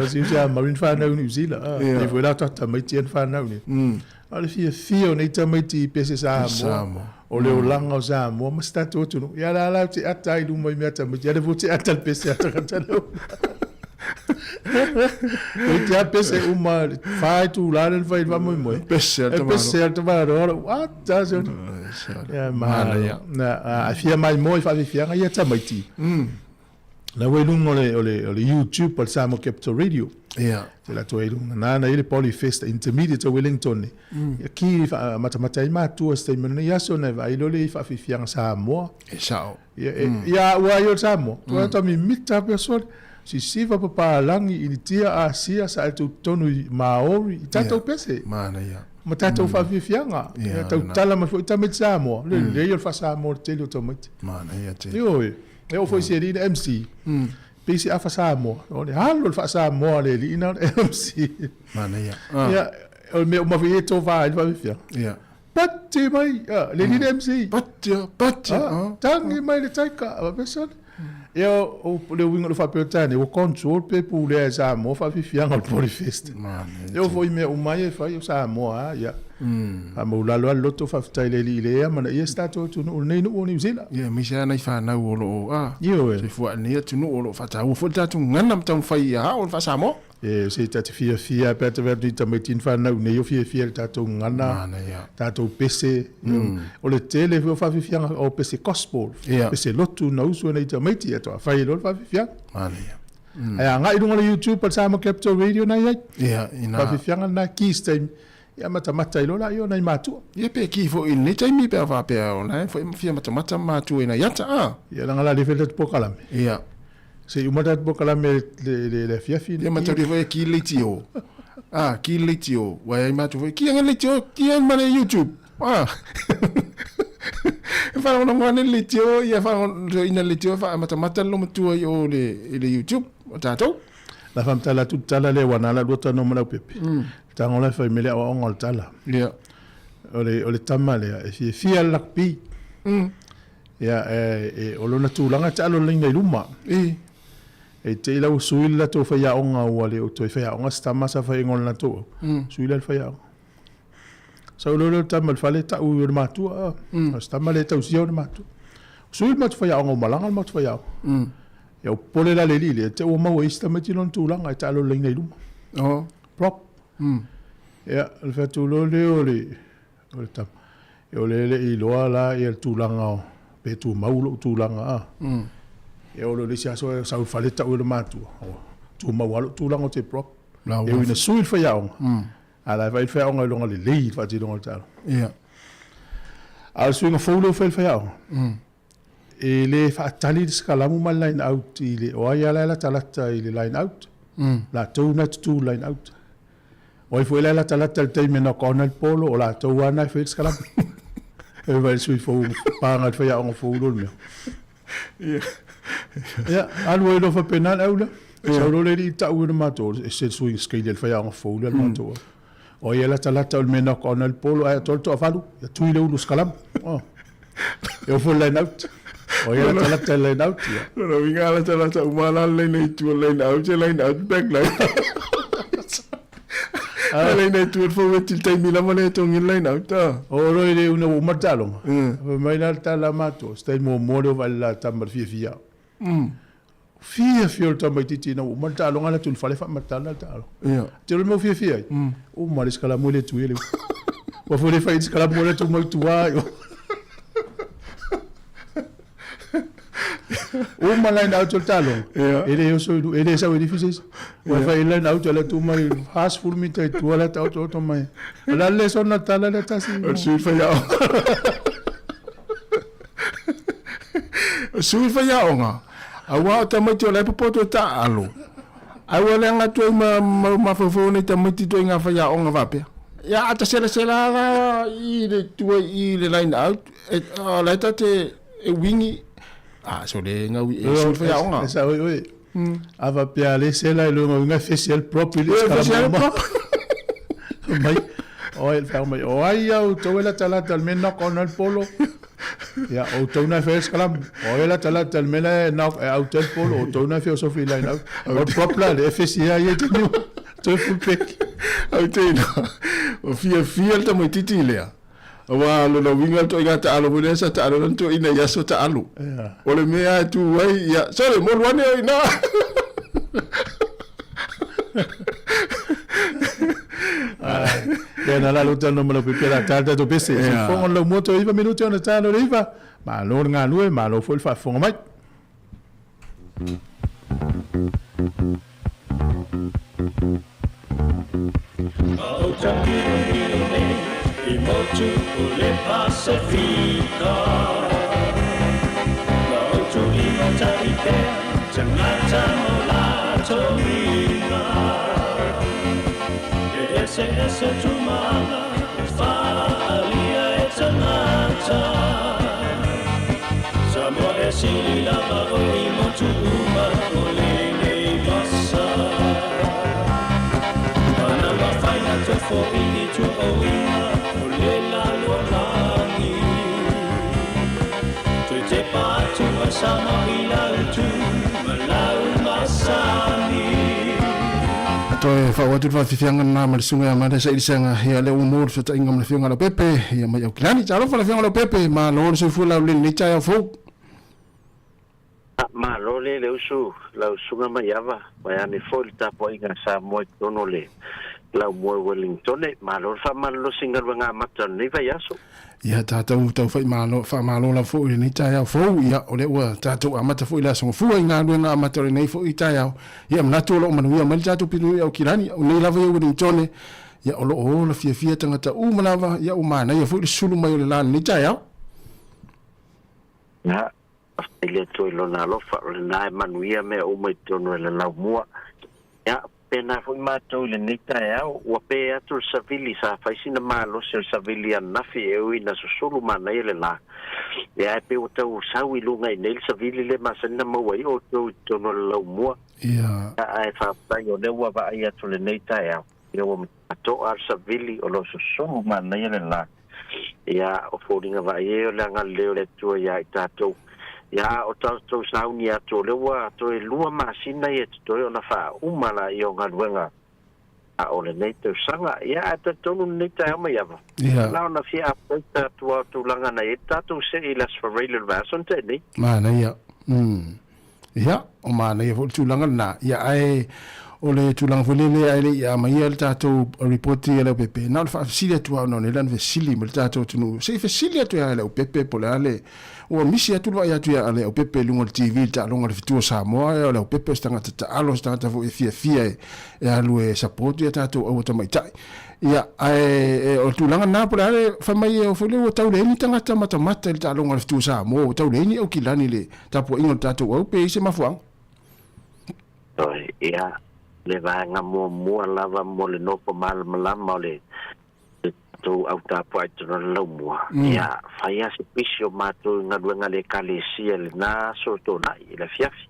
O si usi a Mari na whanau i New Zealand. Nei foi la ta tamaiti e na whanau nei. A o le fiafia o nei tamaiti i pese Samoa. O le olaga o Samoa ma si tatou atunuu. Ia la la te ata ai i luma i mea tamaiti. Ia le fua te ata le pese a tagata lea. Toeitiiti lava pese uma, fa itulā lea na fai ai le faamoemoe.
Pese a le
E
tamaloa.
pese a le tamaloa, lou ata se Ia, malo. Na, a fia maimoa i faafiafiaga ia tamaiti. La ua i luga o le, o le, o le YouTube a le Samoa Capital Radio.
Ia.
Te latou ai i luga. Nana i le Polyfest Intermediate o Wellington. Ia ki matamata ai matua se taimi o lenei aso na e vaai loa lea i faafiafiaga Samoa.
E sao.
Ia, e, ia ua ai o le Samoa. Tua mm. mimita pea sole. Sisiva papalagi, Initia, Asia, sa e tonu i Maori, i tatou pese.
Manaia.
Ma tatou faafiafiaga.
Ia,
Ia, tautala mai foi tamaiti Samoa. Le lelei o le faa-Samoa o le tele o tamaiti.
Manaia tele.
Ioe. E oo foi i se alii na MC. Pei se afa Samoa. O le alu o le faa-Samoa a le alii na o le MC.
Manaia.
Ia, o le mea uma foi e tova ai le faafiafiaga.
Ia.
Pati mai, le alii na MC.
Pati, pati.
Tagi mai le taika, faapea sole. Ia, o le uiga o le faa-Peretania, ua control pe pulea e Samoa faafiafiaga o le Polyfest. E oo foi i mea uma ia e fai o Samoa lava, ia. Faamaulalo lava le loto, faafetai i le Alii i le amanaia si tatou atunuu, lenei nuu o Niu Sila.
Ia, aemaise lava nai fanau o lo o,
Ioe.
soifua ae i lenei atunuu o lo o faataua foi le tatou gagana ma taumafai ia ao le faa-Samoa.
E se ta te fiafia pe ata vea ni tamaiti ni whanau nei o fiafia le tātou ngana, tātou pese. O le tele foi o whawhiwhianga o pese gospel, pese lotu na usu nei tamaiti e toa whai lo le whawhiwhianga.
Manaia.
Ai a ngai runga le YouTube pa Samoa Capital Radio nei ai.
Ia, ina.
Whawhiwhianga na ki taimi. Ia matamata i lola i o nai mātua.
Ia pe ki fo i nei taimi pe a whapea o nai fo i fia matamata mātua i nai ata a.
Ia langa la le whele te pokalame.
Ia.
Se i uma te pokalame le afiafi.
Ia matauria foi e ki leitio. Ah, ki leitio. Wai ai mātua foi, ki anga leitio, ki ai mare YouTube. Ah. E wharongo ane leitio, ia wharongo ina leitio, wha matamata lo matua i o le, i le YouTube, o tātou.
La whamtala tu tala le wana la luata no malau pepe. Tango la whai mele awa onga o le tala.
Ia.
O le tama lea, e fia fia le lakpi. Ia, e, o lona tulaga e taalo lelei i luma.
I.
E te i lau sui le latou faiaoga ua le o toe faiaoga se tama sa fai igoa o le latou au. Sui la le faiaoga. Sau loa lea o le tama i le fale tau i ona matua, o se tama le tausia ona matua. Sui le matou faiaoga ua malaga le matou faiaoga. Ia ua popole la le alii lea, te ua maua e isi tamaiti lona tulaga e taalo lelei i luma. Prop. Ia, o le fai atu loa lea o le O le tama, e o le le iloa la ia le tulaga o pe tumau lou tulaga a. E o le isi aso e sau i le fale tau e le matua, o tumau lava lou tulaga o te prop. E ui ina sui le faiaoga, a la e vaai le faiaoga i luga lelei i le faatinoga o le taaloga. A o le suiga fou lea ua fai e le faiaoga, e le faatali le sikalamu ma le line out i le, o ai lava la e latalata i le line out, latou na e tutu i le line out. O ai foi la e latalata i le taimi e knock on ai le polo, o latou lava na e fai le sikalamu. E vai le sui fou, paga i le faiaoga fou loa le mea. Ia, alu ai loa faapena le au lea. Sau loa le alii tau i le matou, e se sui skeili le faiaoga fou lea le matou au. O ai e latalata o le mea e knock on ai le polo, ae atoa le toavalu, ia tui le ulu o sikalamu. Oh. E ofo le line out. O ai e latalata i le line out, ia.
Lona uiga a latalata uma la le line i tua line out, e line out back line. A line i tua fou e til taimi lava le tongi line out. Ah.
O roi le una ua uma le taaloga. Fai mai la le tala a matou, se taimi muamua lea o vaai le la tama i le fiafia. Fiafia o le tamaitiiti ina ua uma le taaloga alu atu i le fale faamatala le taaloga.
Ia.
Te o le mea ua fiafia ai, uma le sikalamu e le tui e le ulu. Ua foi le fai i le sikalamu alu atu mai tua. Uma line out o le taaloga, e le oso i e le sau e lifi se isi. Ua fai line out alu atu mai 40 mita i tua la taotooto mai. O le a le sona tala le tasi.
O le sui faiaoga. O sui faiaoga, aua o tamaiti o la e popoto e taaalo. Ai ua leaga atu ai ma, ma mafaufau o nei tamaiti toi ngā whaiaonga whapea. Ia ata selasela la i le tua i le line out, e, o la e tate e wingi, a so le ngaui e sui whaiaonga.
E sa oi oi. A faapea le sela i luga uiga fesi ai le prop i le
Fesi ai le prop.
Mai, o ai, fai mai, o ai au tau e latalata le mea knock on ai le polo. Ia, o outou na e fai ai le sikalamu. O ai e latalata i le mea la e knock, e out ai le polo, o outou na e feosofi i line out. O le prop la lea e fesi ai e te niu, toe full back.
Au te ina, o fiafia le tamaitiiti lea. Aua lona uiga le toaiga taalo foi lea sa taalo lana toeaina i aso taalo. O le mea e tu ai, ia, sole, molu ane oi ina.
Ia na lalo tano ma lau pepe la tala tatou pese. Yeah. Sifofoga o le laumua toe iva minute ona tala o le iva. Malo le galue, malo foi le faafofoga mai.
I motu o le Pasifika Ma outou limatai pea Tagata mo latou iga E eseese tumanga Faaalia e tagata Samoa e sili lava oe i motu uma o lenei vasa Ana mafai na toe fo'i ni tuuina o le lalolagi Toe tepa atu ai Samoa i lau tu ma lau masani.
Toe faaoo atu le faafiafiaga lena ma le susuga ia Amanda Sailisaga, ia lea ua maua le fesootaiga ma le Afioga ia Leaupepe, ia mai Aukilani. Talofa le Afioga Leaupepe, malo le soifua laulelei i lenei taeao fou.
Malo le le usu lau susuga Maiava, vaeane foi le tapuaiga a Samoa i totonu o le laumua i Wellingtone. Malo le faamalolosi i galuega amata o lenei vaiaso.
Ia, tatou tau faimalo, faamalo lava foi i lenei taeao fou. Ia, o lea ua tatou amata foi le Aso Gafua i galuega amata o lenei foi taeao. Ia, manatu o lo o manuia mai le tatou pitonuu i Aukilani. O nei lava ia Wellingtone, ia, o lo o ola fiafia tagata uma lava. Ia, ua manaia foi le sulu mai o le la i lenei taeao.
Ia, faafetai le Atua i Lona alofa, o lena e manuia mea uma i totonu o le laumua. Ia, pēnā foi matou i lenei taeao, ua pē atu le savili, sa fai sina malosi o le savili ananafi e ui ina susulu manaia le la. Ia, ae pei ua tau sau i luga i nei le savili lea masani na maua ai outou i totonu o le laumua. Ia, ae faafetai o lea ua vaai atu lenei taeao, ia ua matua to'a le savili o lo o susulu manaia le la. Ia, o foliga vaai e o le agalelei o le Atua iā i tatou. Ia, a o tatou sauni atu, o lea ua toe lua masina ia totoe ona faauma laia o galuega a o lenei tausaga. Ia, ae talitonu lenei taeao maiava, na ona fia update atu lava o tulaga na i ai le tatou see i le Aso Faraile o le vaiaso na tea nei.
Manaia. Umm. Ia, o manaia foi le tulaga lena. Ia, ae o le tulaga foi lele ae le i amaia le tatou ripoti a le OPP, na o le faafesili atu lava ona o nei la na fesili mai le tatou atunuu, se i fesili atu ia le OPP po o le a le ua misi atu le vaai atu ia le OPP i luga o le TV i le taaloga a le Fetu o Samoa, o le OPP o se tagata taalo, o se tagata foi e fiafia e alu e support ia tatou aua tamaitai. Ia, ae o le tulaga lena po o le a le fai mai foi lea ua tau leai ni tagata matamata i le taaloga a le Fetu o Samoa, ua tau leai ni Aukilani i le tapuaiga o le tatou au pe i ai se mafuaaga?
Oi, ia, le vaega muamua lava mo le nofo malamalama o le tatou au tapuai tonu o le laumua, ia, fai lava se pisi o matou i galuega a le Ekalesia i lena aso Toonai i le afiafi.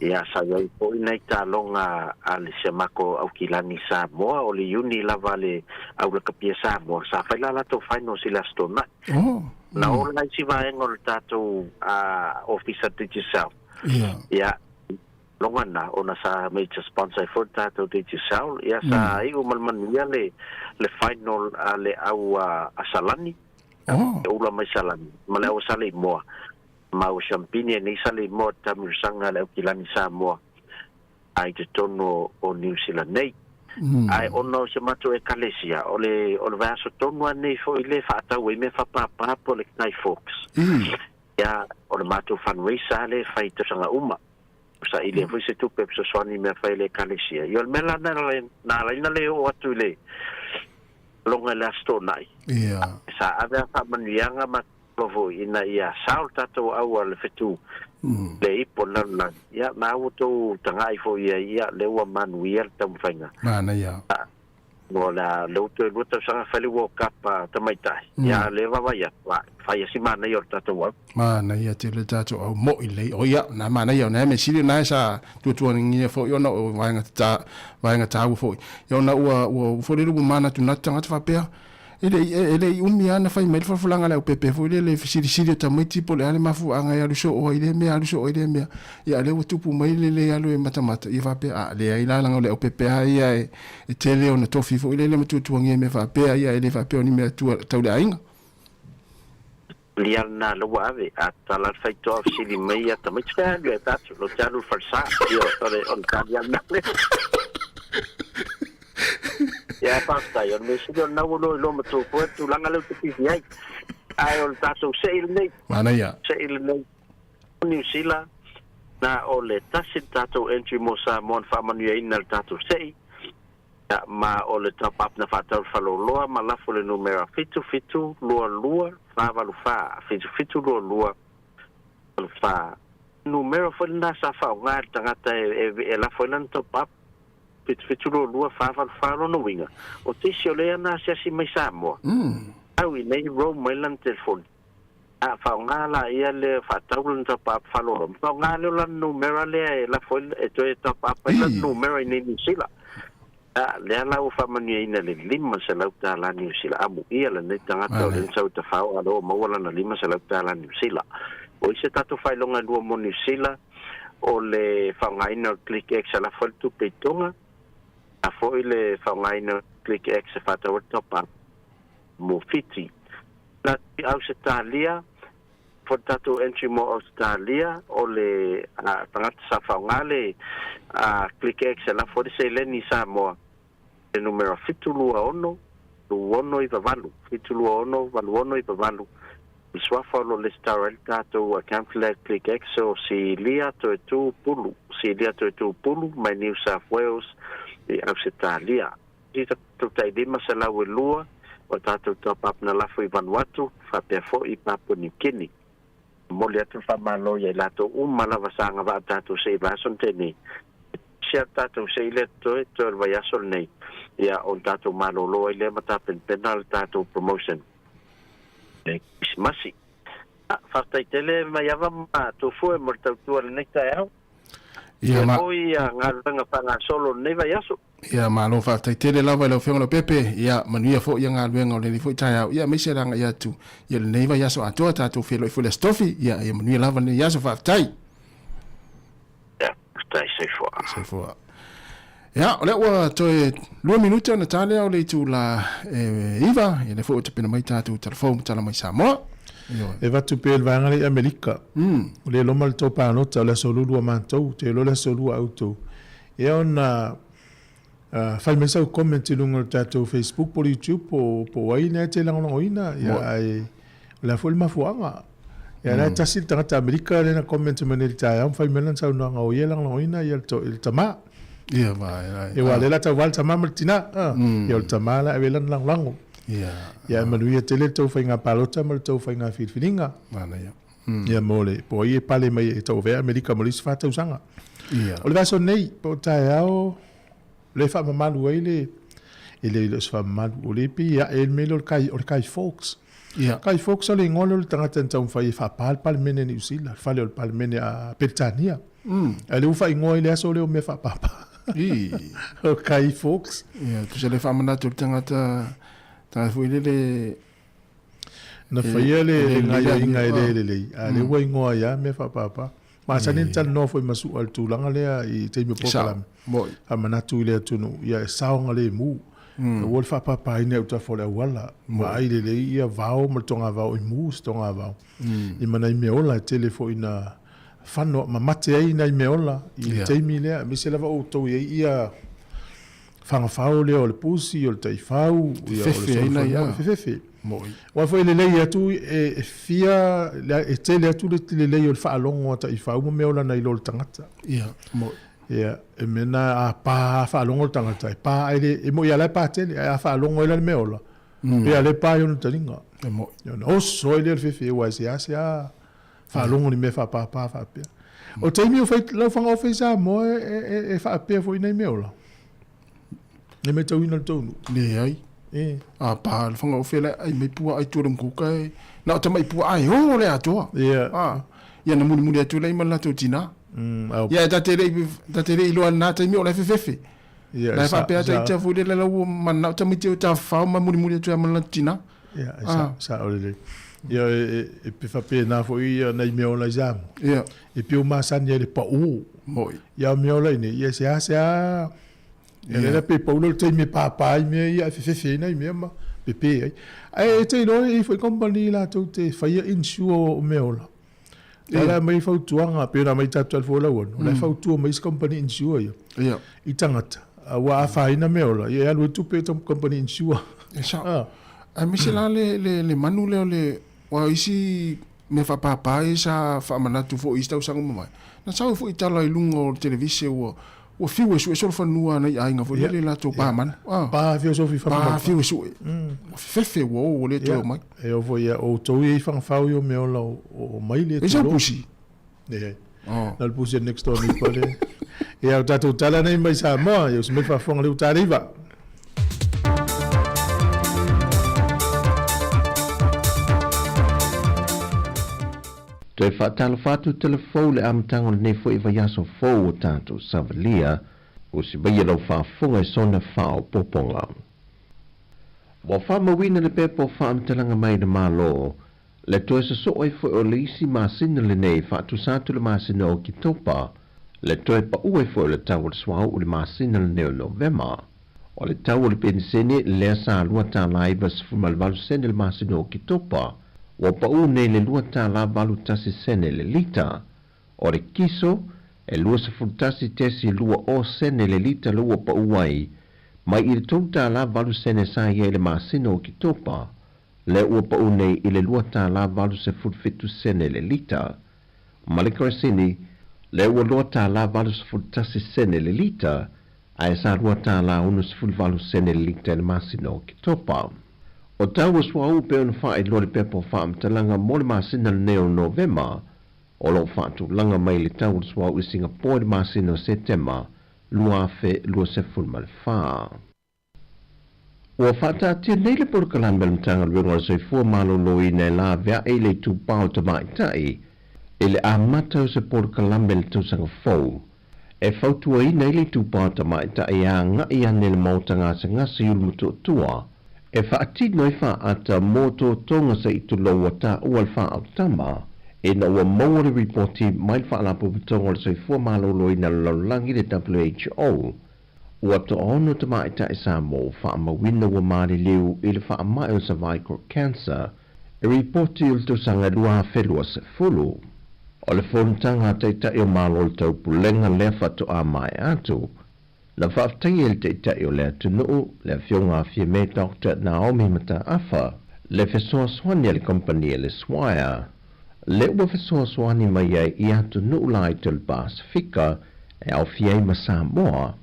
Ia, sa i ai foi nai taaloga a le Siamako Aukilani Samoa, o le Iuni lava a le Aulakapia Samoa, sa fai la latou finals i le aso Toonai. Na ola ai si vaega o le tatou Ofisa Digicel. Ia, loga na, ona sa major sponsor ai foi le tatou Digicel. Ia, sa iu ma le manuia le, le final a le au a Salani. E ula mai Salani, ma le au a Saleimoa. Ma ua siampini ai nei Saleimoa i le taamilosaga a le Aukilani Samoa a i totonu o Niu Sila nei. Ae ona o si o matou Ekalesia, o le, o le vaiaso tonu lava nei foi lea e faatau ai mea faapapa po o le Guy Fawkes. Ia, o le matou fundraiser lava lea e fai i tausaga uma. Saili ai foi se tupe e fesoasoani i mea fai a le Ekalesia. Ia, o le mea la lena na ala ai ona le oo atu i le loga i le Aso Toonai, sa ave lava faamanuiaga ma Malo foi ina ia sao le tatou aua le fetu le ipo le lalolagi. Ia, na ua tou tagai foi i ai, ia, lea ua manuia le taumafaiga.
Manaia.
Mo le a, lea ua toe lua tausaga fai le World Cup a tamaitai. Ia, a lea vaavaai atu, a, fai a si manaia o le tatou au.
Manaia tele le tatou au mo'i lelei. O ia, na manaia, o na mea sili o na sa tuatuagia foi ona o vaega tata, vaega taua foi. Ia ona ua, ua foi lele ua manatunatu tagata faapea, E le i, e le i umi lava na fai mai le folafolaga a le aupepe foi lele, fesilisili o tamaiti po o le a le mafuaaga e alu soo ai lea mea, alu soo ai lea mea. Ia a o lea ua tupu mai le le alu e matamata, ia faapea, a, leai la, leaga o le aupepe lava ia e, e tele ona tofi foi lele ma tuatuagia i mea faapea, ia e le faapea o ni mea tua, tau le aiga.
Lia lena lea ua ave, a tatala le faitoa fesili mai ia tamaiti, fea alu e tatou, lo te alu i le falesa, ia o le, o le tali lava lena lea. Ia faafetai, o le mea sili o lena ua loa iloa matua foe le tulaga lea ou te pisi ai. Ae o le tatou sei lenei.
Manaia.
Sei lenei. Niu Sila, na o le tasi le tatou entry mo Samoa na faamanuiaina le tatou sei. Ia, ma o le top up na faatau le faleoloa ma lafo le numera 7722 484, 7722 484. Numera foi lena sa faaaoga e le tagata e, e, e lafo ai lana top up. 7722 484 lona uiga, o teisi o lea na asiasi mai Samoa, au i nei roam mai lana telefoni, a faaaoga la ia le faatau lana top up faalolo, ma faaaoga lea o lana numera lea e lafo ai e toe top up ai lana numera i nei Niu Sila. A lea la ua faamanuiaina le $500 Niu Sila, amuia lenei tagata o lea na sau i tafao a lea ua maua lana $500 Niu Sila. O isi a tatou faailoga e lua mo Niu Sila, o le faaaogaina o le Click X e lafo ai le tupe i Tonga, a foi le faaaogaina o le Click X e faatau ai le top up mo Fiti. Na Ausetalia, foi le tatou entry mo Ausetalia, o le tagata sa faaaoga le ClickX e lafo ai le seleni i Samoa, le numera 726 2698, 726 8698, le suafa o lo o lesitala ai le tatou account lea ClickX o Silia Toetu Pulu, Silia Toetu Pulu mai New South Wales i Ausetalia. I tatou tai 502 o tatou top up na lafo i Vanuatu faapea foi i Papua New Guinea. Momoli atu le faamalo ia i latou uma lava sa agavaa tatou se i vaiaso na tea nei. E tasi lava le tatou se i lea totoe, toe o le vaiaso lenei, ia ona tatou malolo ai lea ma tapenapena le tatou promotion i le Kerisimasi. Ia, faafetai tele Maiava ma Tofue mo le tautua i lenei taeao.
Ia,
Ia
ma.
foi galuega faagasolo i lenei vaiaso.
Ia, malo faafetai tele lava i lau Afioga Leaupepe. Ia, manuia foi ia galuega o lenei foi taeao. Ia, aemaise le agai atu ia lenei vaiaso atoa, tatou feiloai foi i le Aso Tofi. Ia, ia manuia lava lenei aso. Faafetai.
Ia, faafetai. Soifua.
Soifua. Ia, o lea ua toe 2 minute ona ta lea o le itula e 9, ia lea foi ua tapena mai tatou talafou ma tala mai Samoa. Ioe.
E avatu pea i le vaega lea i Amerika. O lea e loma le tou palota o le aso lulu a matou, ou te iloa le aso lua a outou. Ia ona fai mai sau comment i luga o le tatou Facebook po o le YouTube po o ai lea e te lagolagoina, ia ae o le a foi le mafuaaga. Ia la e tasi le tagata Amerika lea na comment mai nei i le taeao ma fai mai lana saunoaga o ia e lagolagoina ia le tama.
Ia vai ai.
Ia aua o lea la tauva le tama ma le tina. Ia o le tama la e ave lana lagolago.
Ia.
Ia ae manuia tele le tou faiga palota ma le tou faiga filifiliga.
Manaia.
Ia mo le, po o ai e pale mai e tauavea Amerika mo le isi 4 tausaga.
Ia.
O le vaiaso nei, po o taeao, lea e faamamalu ai le, e le o se faamamalu, o lea e pei e ae ai le mea lea o le Guy, o le Guy Fawkes.
Ia.
Guy Fawkes o le igoa lea o le tagata na taumafai e faapa le Palemene a Niu Sila, le fale o le Palemene a Peretania. A o lea ua faaigoa ai le aso lea o mea faapapa.
I.
O Guy Fawkes.
Ia, tusa le faamanatu i le tagata, tagata foi lele,
Na faia le gaioiga e le lelei, a o lea ua igoa ai lava mea faapapa. Masani ona talanoa foi ma Su'a i le tulaga lea i taimi o polokalame. Faamanatu i le atunuu, ia e saogalemu. Aua le faapapaina i autafa o le auala. Vaai lelei ia vao ma le togavao i mu se togavao. I ma nai meaola e tele foi ina fano mamate ai nai meaola i le taimi lea, aemaise lava outou i ai ia fagafao lea o le pusi, o le taifau, ia, o le solofanua, e fefefe. Aua foi e lelei atu, e fia, e tele atu le lelei o le faalogo a taifau ma mea ola nai lo le tagata.
Ia, moi.
Ia, e mea na a pa a faalogo le tagata, e pa ai le, e moi a la e pa tele, ae a faalogo ai la le mea ola, pe a le pa i ona taliga.
E moi.
Ia, ona oso ai lea o le fefe, aua e seasea faalogo i le mea faapapa faapea. O le taimi o fai lau fagaofe i Samoa e faapea foi nai mea ola. E matauina le tou nuu.
Leai.
E.
A pa le fagaofe la ai mai pua ai tua le mukuka e. Na o tamai pua ai o le atoa.
Ia.
A. Ia na mulimuli atu lea ma le latou tina.
Au.
Ia ta te le ta te le iloa na taimi o le fefefe.
Ia.
La e faapea ta ita foi le la ua manao tamaiti o tafafao ma mulimuli atu ai ma le latou tina.
Ia, e sa, sao lelei. Ia, e, e, e faapena foi ia nai mea ola i Samoa.
Ia.
E pei o masani ai le pau.
Moi.
Ia o mea ola i nei, ia seasea Ia lea la pe pau lea o le taimi e pāpā ai mea ia ae fefefe ai nai mea ma pepe ai. Ae e te iloa e i ai foi kamupani latou te faia insure o mea ola. La la aumai fautuaga, pei ona aumai tatou i le Folauano, o la e fautua mai isi kamupani insure ia
Ia.
i tagata, aua a afaina mea ola, ia e alu ai tupe i kamupani insure.
E sao. Aemaise la le, le, le manu lea o le, aua o isi mea faapapa ia sa faamanatu foi i isi tausaga ua mavae, na sau ai foi tala i luga o le televise ua, ua fiu e sue solofanua a nai aiga foi lele i latou pa manu. Ah.
Pa fiu sofi
Pa fiu e sue. Ua fefefe ua o ua le toe omai.
E oo foi ia outou ia i Fagafau i o mea ola o maile
E sau pusi.
Leai.
Oh.
Na o le pusi a le next door neighbor lea. Ia o tatou tala nei mai Samoa, ia usi mai faafofoga le uta le iva.
Toe faatalofa atu telefou le amataga o lenei foi vaiaso fou o tatou savalia, usi mai e lau faafofoga i sona faaopoopoga. Ua faamauina le pepa o faamatalaga mai le Malo, le toe sosoo ai foi o le isi masina lenei faatusa atu le masina o Oketopa, le toe pau ai foi o le tau o le suauu i le masina lenei o Novema. O le tau o le penisene lea sa $2.98 i le masina o Oketopa, Ua paʻū nei i le $2.81 le lita. O le kiso, e 21.20 sene le lita lea ua paʻū ai, mai i le $3.08 sa i ai i le masina o Oketopa, lea ua paʻū nei i le $2.87 le lita. Ma le kerosene, lea ua $2.81 le lita, ae sa $2.68 le lita i le masina o Oketopa. O tau o suauu e pei ona faailoa i le pepa o faamatalaga mo le masina lenei o Novema, o lo o faatulaga mai le tau o le suauu i Singapore i le masina o Setema 2024. Ua faataatia nei le polokalame a le Matagaluega o le Soifua Maloloina e laveaʻe i le itupa o tamaitai i le amata o se polokalame i le tausaga fou e fautuaina ai le itupa o tamaitai e agai ane i le maota gasegase i Ulumotootua e faatino ai faaata mo totoga se i tulou ua taua le faaautama ina ua maua le ripoti mai le Faalapotopotoga o le Soifua Maloloina o le Lalolagi le WHO ua toaono tamaitai Samoa ua faamauina ua maliliu i le faamai o le cervical cancer e ripoti o le tausaga 2020. O le fonotaga a Taitai o Malo o le Taupulega lea faatoa maea atu, na faafetaia e le Taitai o le atunuu, le Afioga a Fiame Doctor Naomi Mataafa, le fesoasoani a le kamupani a le Swire, le ua fesoasoani mai ai i atunuu laiti o le Pasefika e aofia ai ma Samoa,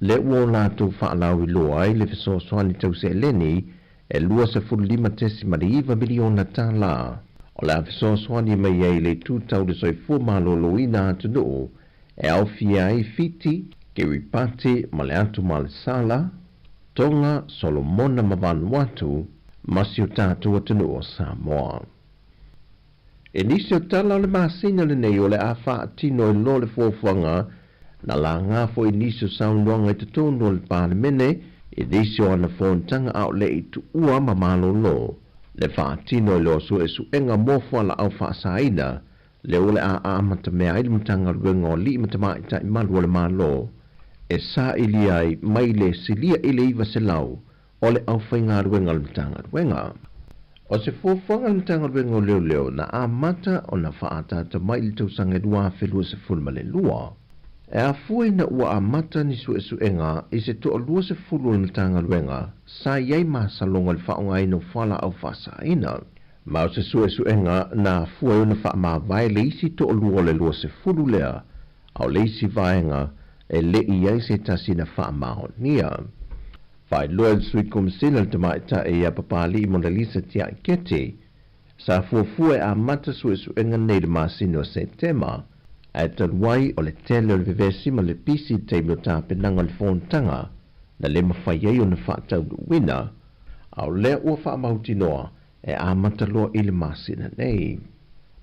le ua o latou faalauiloa ai le fesoasoani tau seleni e $25.9 miliona tālā. O le a fesoasoani mai ai i le itu tau le soifua maloloina atunuu e aofia ai Fiti, Kiribati ma le Atu Malesala, Tonga, Solomona ma Vanuatu, ma si o tatou atunuu o Samoa. I nisi o tala o le masina lenei o le a faatino ai loa le fuafuaga na laga foi i nisi o saunoaga i totonu o le Palemene i nisi o ana fonotaga a o le i tuua ma malolo le faatino ai loa o suesuega mo fualaau faasaina lea o le a amatamea ai le Matagaluega o Alii ma Tamaitai Malu o le Malo e sailia ai mai le silia i le 900 o le aufaigaluega a le Matagaluega. O se fuafuaga a le Matagaluega o Leoleo na amata ona faaataata mai i le tausaga e 2022, e afua ina ua amata ni suesuega i se toa-20 o le Matagaluega sa i ai masaloga i le faaaogaina o fualaau faasaina. Ma o se suesuega na afua ai ona faamavae le isi toalua o le 20 lea, a o le isi vaega e le i i ai se tasi na faamaonia. Faailoa e le Sui Komesina le Tamaitai ia Papali'i Monalisa Tiaiketi, sa fuafua e amata suesuega nei i le masina o Setema, ae talu ai o le tele o le vevesi ma le pisi i le taimi o tapenaga o le fonotaga na le mafai ai ona faataunuuina, a o lea ua faamautinoa e amata loa i le masina nei.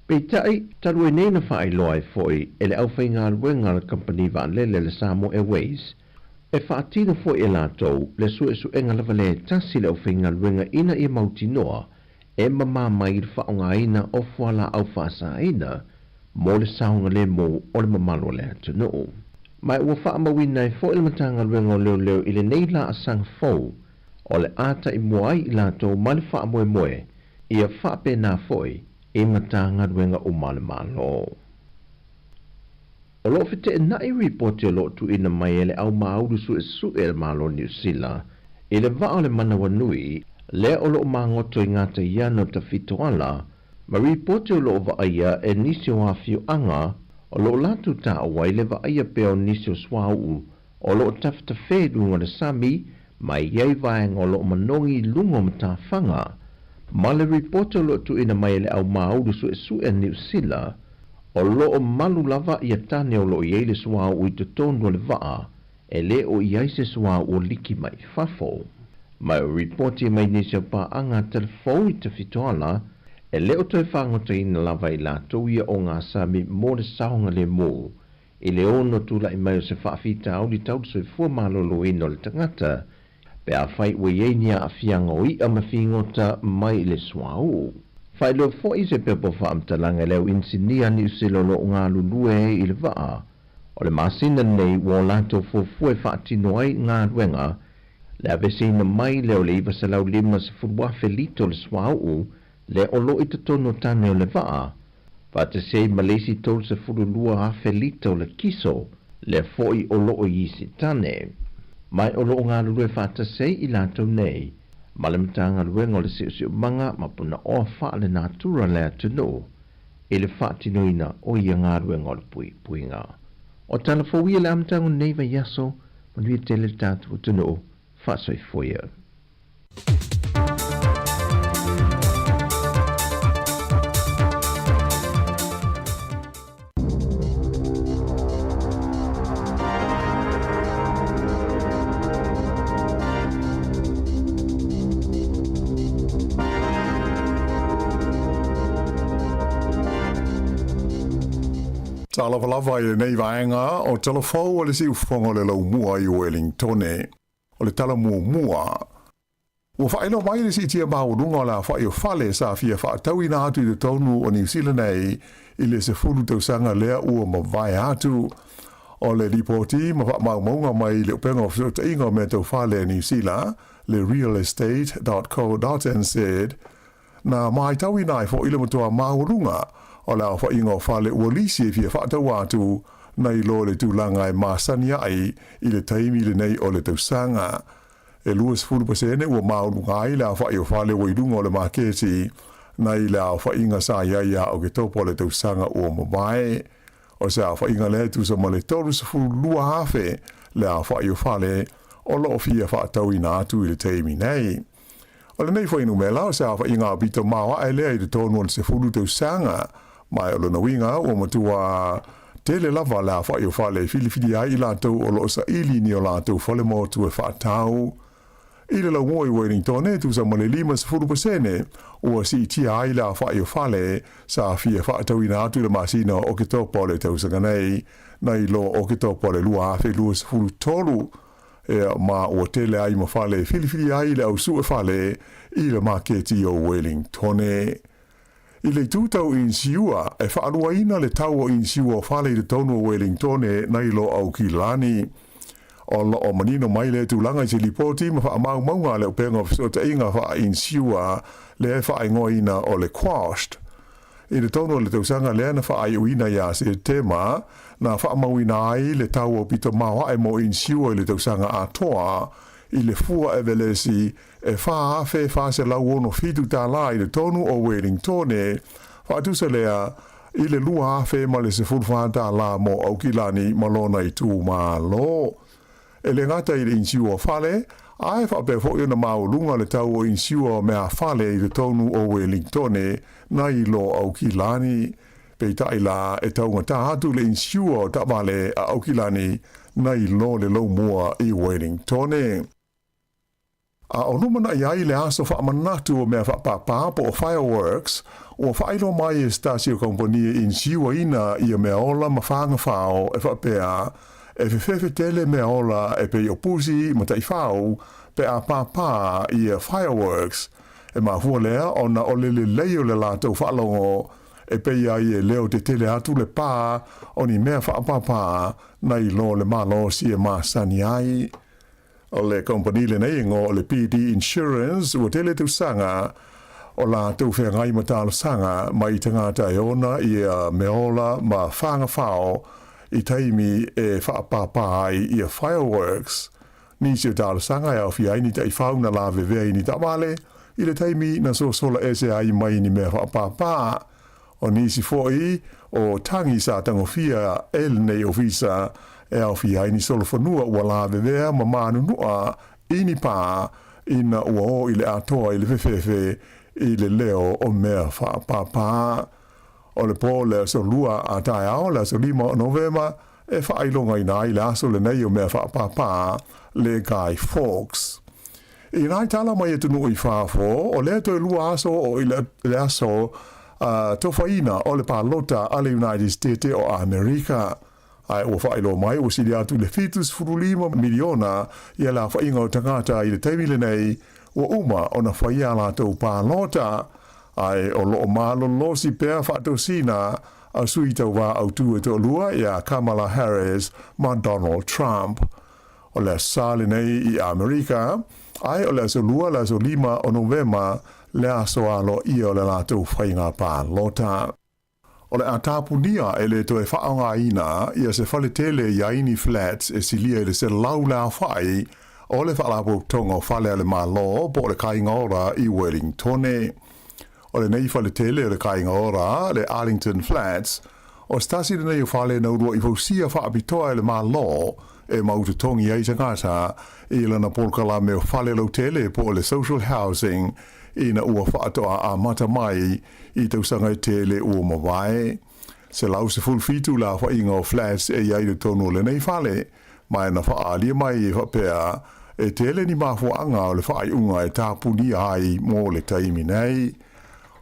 Peitai, talu ai nei na faailoa ai foi e le aufaigaluega a le kamupani vaalele a le Samoa Airways, e faatino foi e latou le suesuega lava lea e tasi le aufaigaluega ina ia mautinoa e mamā mai i le faaaogaina o fualaau faasaina mo le saogalemu o le mamalu o le atunuu. Ma ua faamauina ai foi le Matagaluega o Leoleo i lenei laasaga fou o le a taimua ai i latou ma le faamoemoe ia faapena foi i Matagaluega uma a le Malo. O lo o feteenai ripoti o lo o tuuina mai e le Aumāulu Suesue a le Malo o Niu Sila i le vaa o le manawanui lea o lo o magoto i gataiana o Tafitoala ma ripoti o lo o vaaia e nisi o afioaga o lo o latou taua ai le vaaia pea o nisi o suauu o lo o tafetafē i luga o le sami ma e i ai vaega o lo o manogi i luga o matafaga. Ma le ripoti o lo o tuuina mai e le Aumāulu Suesue a Niu Sila, o lo o malu lava ia tane o lo o i ai le suauu i totonu o le vaa, e le o i ai se suauu o liki mai fafo. Ma o ripoti mai nisi o paaga telefou i Tafitoala, e le o toe fagotaina lava i latou ia o ngā sami mo le saogalemu i le ono tulai mai o se faafitauli tau le soifua maloloina o le tagata pe afai ua i ai ni aafiaga o i'a ma figota mai i le suauu. Faailoa foi se pepa o faamatalaga i le au inisinia Niu Sila o lo o galulue ai i le vaa o le masina lenei ua o latou fuafua e faatino ai galuega le aveseina mai lea o le 950,000 lita o le suauu. lea o lo o i totonu o tane o le vaa, faatasi ai ma le isi 32,000 lita o le kiso, lea foi o lo o i isi tane. Ma o lo o galulue faatasi ai i latou nei ma le Matagaluega o le Siosiomaga ma Punaoa Faalenatura a le atunuu i le faatinoina o ia galuega o le puipuiga. O tala fou ia i le amataga o lenei vaiaso, manuia tele le tatou atunuu, faasoifua ia.
Talofa lava i lenei vaega o Talafou o le Siufofoga o le Laumua i Uelingtone. O le tala muamua, ua faailoa mai le siitia maualuga o le aofai o fale sa fia faatauina atu i totonu o Niu Sila nei i le 10 tausaga lea ua mavae atu. O le lipoti ma faamaumauga mai le Upega o Fesootaiga o Mea Tau Fale a Niu Sila, le realestate.co.nz, na matauina ai foi le matua maualuga o le aofaiga o fale ua lisi e fia faatau atu nai lo le tulaga e masani ai i le taimi lenei o le tausaga. E 20% ua maualuga ai le aofai o fale ua i luga o le maketi nai le aofaiga sa i ai ia Oketopa o le tausaga ua mavae. O se aofaiga lea e tusa ma le 32,000 le aofai o fale o lo o fia faatauina atu i le taimi nei. O lenei fuainumera o se aofaiga aupito maoae lea i totonu o le 10 tausaga, ma o lona uiga ua matua tele lava le aofai o fale e filifili ai i latou o lo o saili ni o latou fale motu e faatau. I le laumua i Wellington e tusa ma le 50% ua siitia ai le aofai o fale sa fia faatauina atu i le masina o Oketopa o le tausaga nei, nai lo Oketopa o le 2023. Ea, ma ua tele ai ma fale e filifili ai le au sue fale i le maketi o Wellingtone. I le itu tau insiua, e faaluaina le tau o insiua o fale i totonu o Wellingtone nai lo Aukilani. O lo o manino mai lea tulaga i se lipoti ma faamaumauga a le Upega o Fesootaiga Faa-Insiua lea e faaigoaina o le Quashed. I le tonu o le tausaga lea na faaiuina ia Setema, na faamauina ai le tau aupito maoae mo inisiua i le tausaga atoa i le fua evelesi e $4,467 i le tonu o Welingtone, faatusa lea i le $2,014 mo Aukilani ma lona itumalo. E le gata i le inisiua o fale, ae faapea foi ona maualuga le tau o inisiua o meafale i totonu o Welingtone nai lo Aukilani. Peitai la, e taugata atu le inisiua o taavale a Aukilani nai lo le laumua i Welingtone. A o lumanai ai le aso faamanatu o mea faapāpā po o fireworks, ua faailoa mai e se tasi o kamupani e inisiuaina ia mea ola ma fagafao e faapea, e fefefe tele mea ola e pei o pusi ma taifau pe a pāpā ia fireworks. E mafua lea ona o le lelei o le latou faalogo e pei ai e leo tetele atu le pā o ni mea faapāpā nai lo le malosi e masani ai. O le kamupani lenei e igoa o le PD Insurance ua tele tausaga o latou feagai ma talosaga mai tagata e ona ia meaola ma fagafao i taimi e faapāpā ai ia fireworks. Nisi o talosaga e aofia ai ni taifau na lavevea i ni taavale i le taimi na sosola ese ai mai ni mea faapāpā. O nisi foi o tagi sa tagofia e lenei ofisa e aofia ai ni solofanua ua lavevea ma manunua i ni pā ina ua o i le atoa i le fefefe i le leo o mea faapāpā. O le pō le aso Lua a taeao le aso 5 o Novema e faailogaina ai le aso lenei o mea faapāpā le Guy Fawkes. I nai tala mai atunuu i fafo, o lea toe lua aso o i le aso tofaina o le palota a le United Stete o Amerika. Ae ua faailoa mai ua sili atu i le 75 miliona ia le aofaiga o tagata i le taimi lenei ua uma ona faia a latou palota. Ae o lo o malolosi pea faatosina a sui tauva autu e toalua ia Kamala Harris ma Donald Trump. O le aso Sa lenei i Amerika, Ae o le aso Lua le aso 5 o Novema le aso aloaia o le latou faiga palota. O le a tapunia e le toe faaaogaina ia se fale tele i Aini Flats e silia i le 100 le aofai o le Faalapotopotoga o Fale a le Malo po o le Kāinga Ora i Wellingtone. O lenei fale tele o le Kāinga Ora, le Arlington Flats, o se tasi lenei o fale na ulua'i fausia faapitoa e le Malo e mau totogi ai tagata i lana polokalame o fale lautele po o le social housing ina ua faatoa amata mai i tausaga e tele ua mavae. 117 le aofaiga o flats e i ai i totonu o lenei fale, ma e na faaalia mai e faapea e tele ni mafuaaga o le faaiuga e tapunia ai mo le taimi nei.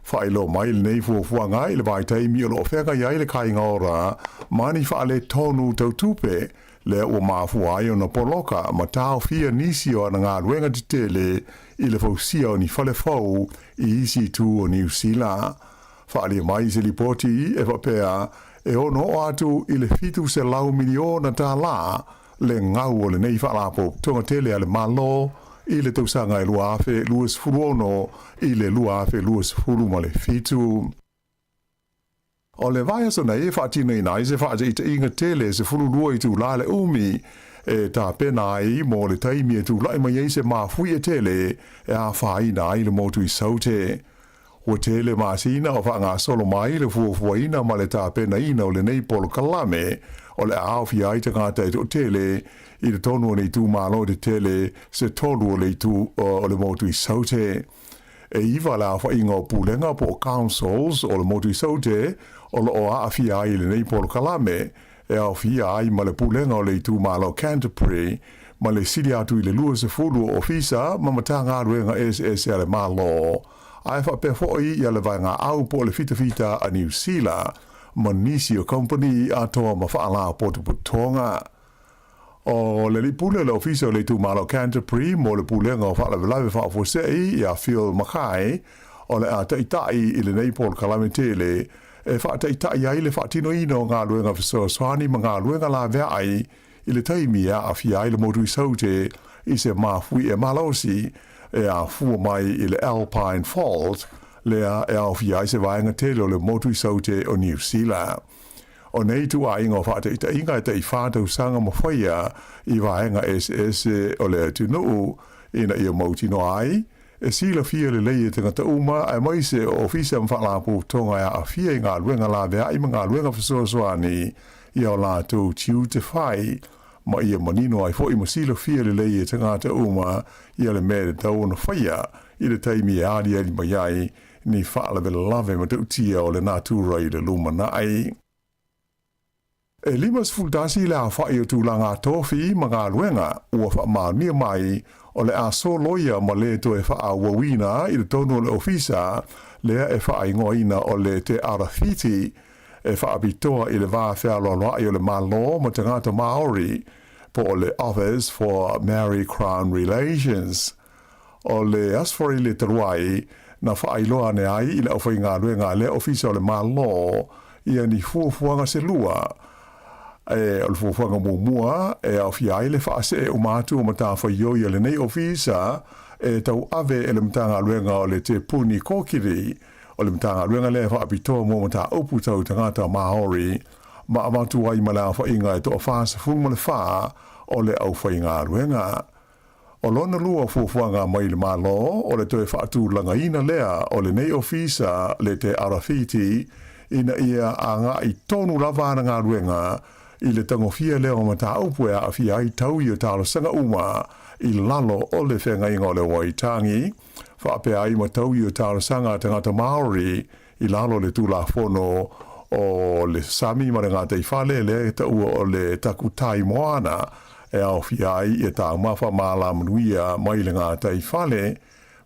Faailoa mai lenei fuafuaga i le vaitaimi o lo o feagai ai le Kāinga Ora ma ni faaletonu tau tupe lea ua mafua ai ona poloka ma taofia nisi o ana galuega tetele i le fausia o ni fale fou i isi itu o Niu Sila. Faaalia mai se lipoti e faapea e ono oo atu i le $700 miliona tālā le gau o lenei faalapotopotoga tele a le Malo i le tausaga e 2026 i le 2027. O le vaiaso nei e faatinoina ai se faataitaiga tele e 12 itulā le umi e tapena ai mo le taimi e tula'i mai ai se mafuie tele e afaina ai le motu i Saute. Ua tele masina o faagasolo mai le fuafuaina ma le tapenaina o lenei polokalame o le a aofia ai tagata e toatele i totonu o le itumalo tetele se tolu o le itu o le motu i Saute. E iva le aofaiga o pulega po o councils o le motu i Saute o lo o aafia ai i lenei polokalame, e aofia ai ma le pulega o le itumalo Canterbury ma le sili atu i le 20 o ofisa ma Matagaluega eseese a le Malo, ae faapea foi ia le vaegaau po o le fitafita a Niu Sila ma nisi o kamupani atoa ma faalapotopotoga. O le alii pule o le Ofisa o le Itumalo Canterbury mo le Pulega o Faalavelave Faafuasei ia Phil Mackay, o le a taitai i lenei polokalame tele e faataitai ai le faatinoina o galuega fesoasoani ma galuega laveai i le taimi e aafia ai le motu i Saute i se mafuie malosi e afua mai i le Alpine Fault lea e aofia ai se vaega tele o le motu i Saute o Niu Sila. O nei ituaiga o faataitaiga e tai-fa tausaga ma faia i vaega eseese o le atunuu ina ia mautinoa ai e silafia lelei e tagata uma aemaise o ofisa ma faalapotopotoga e aafia i galuega laveai ma galuega fesoasoani i a latou tiute fai ma ia manino ai foi ma silafia lelei e tagata uma ia le mea e tatau ona faia i le taimi e aliali mai ai ni faalavelave matautia o le natura i le lumanai. E 51 le aofai o tulaga tofi ma galuega ua faamaonia mai o le a soloia ma le toe faaauauina i totonu o le ofisa lea e faaigoaina o le Te Arawhiti e faapitoa i le va fealoaloa'i o le Malo ma tagata Māori po o le Office for Maori Crown Relations. O le Aso Faraile talu ai, na faailoa ane ai i le aufaigaluega a lea Ofisa o le Malo ia ni fuafuaga se lua. E, o le fuafuaga muamua e aofia ai le faasee uma atu o matafaioi a lenei Ofisa e tauave e le Matagaluega o le Te Puni Kōkiri, o le Matagaluega lea e faapitoa mo mataupu tau tagata Māori, ma avatu ai ma le aofaiga e toa-44 o le aufaigaluega. O lona lua fuafuaga mai le Malo o le toe faatulagaina lea o lenei ofisa le Te Arawhiti ina ia agai tonu lava ana galuega i le tagofia lea o mataupu e aafia ai taui o talosaga uma i lalo o le feagaiga o le Waitangi, faapea ai ma taui o talosaga a tagata Māori i lalo o le Tulafono o le Sami ma le Gataifale lea e taua o le Takutai Moana e aofia ai ia taumafa malamanuia mai le gataifale,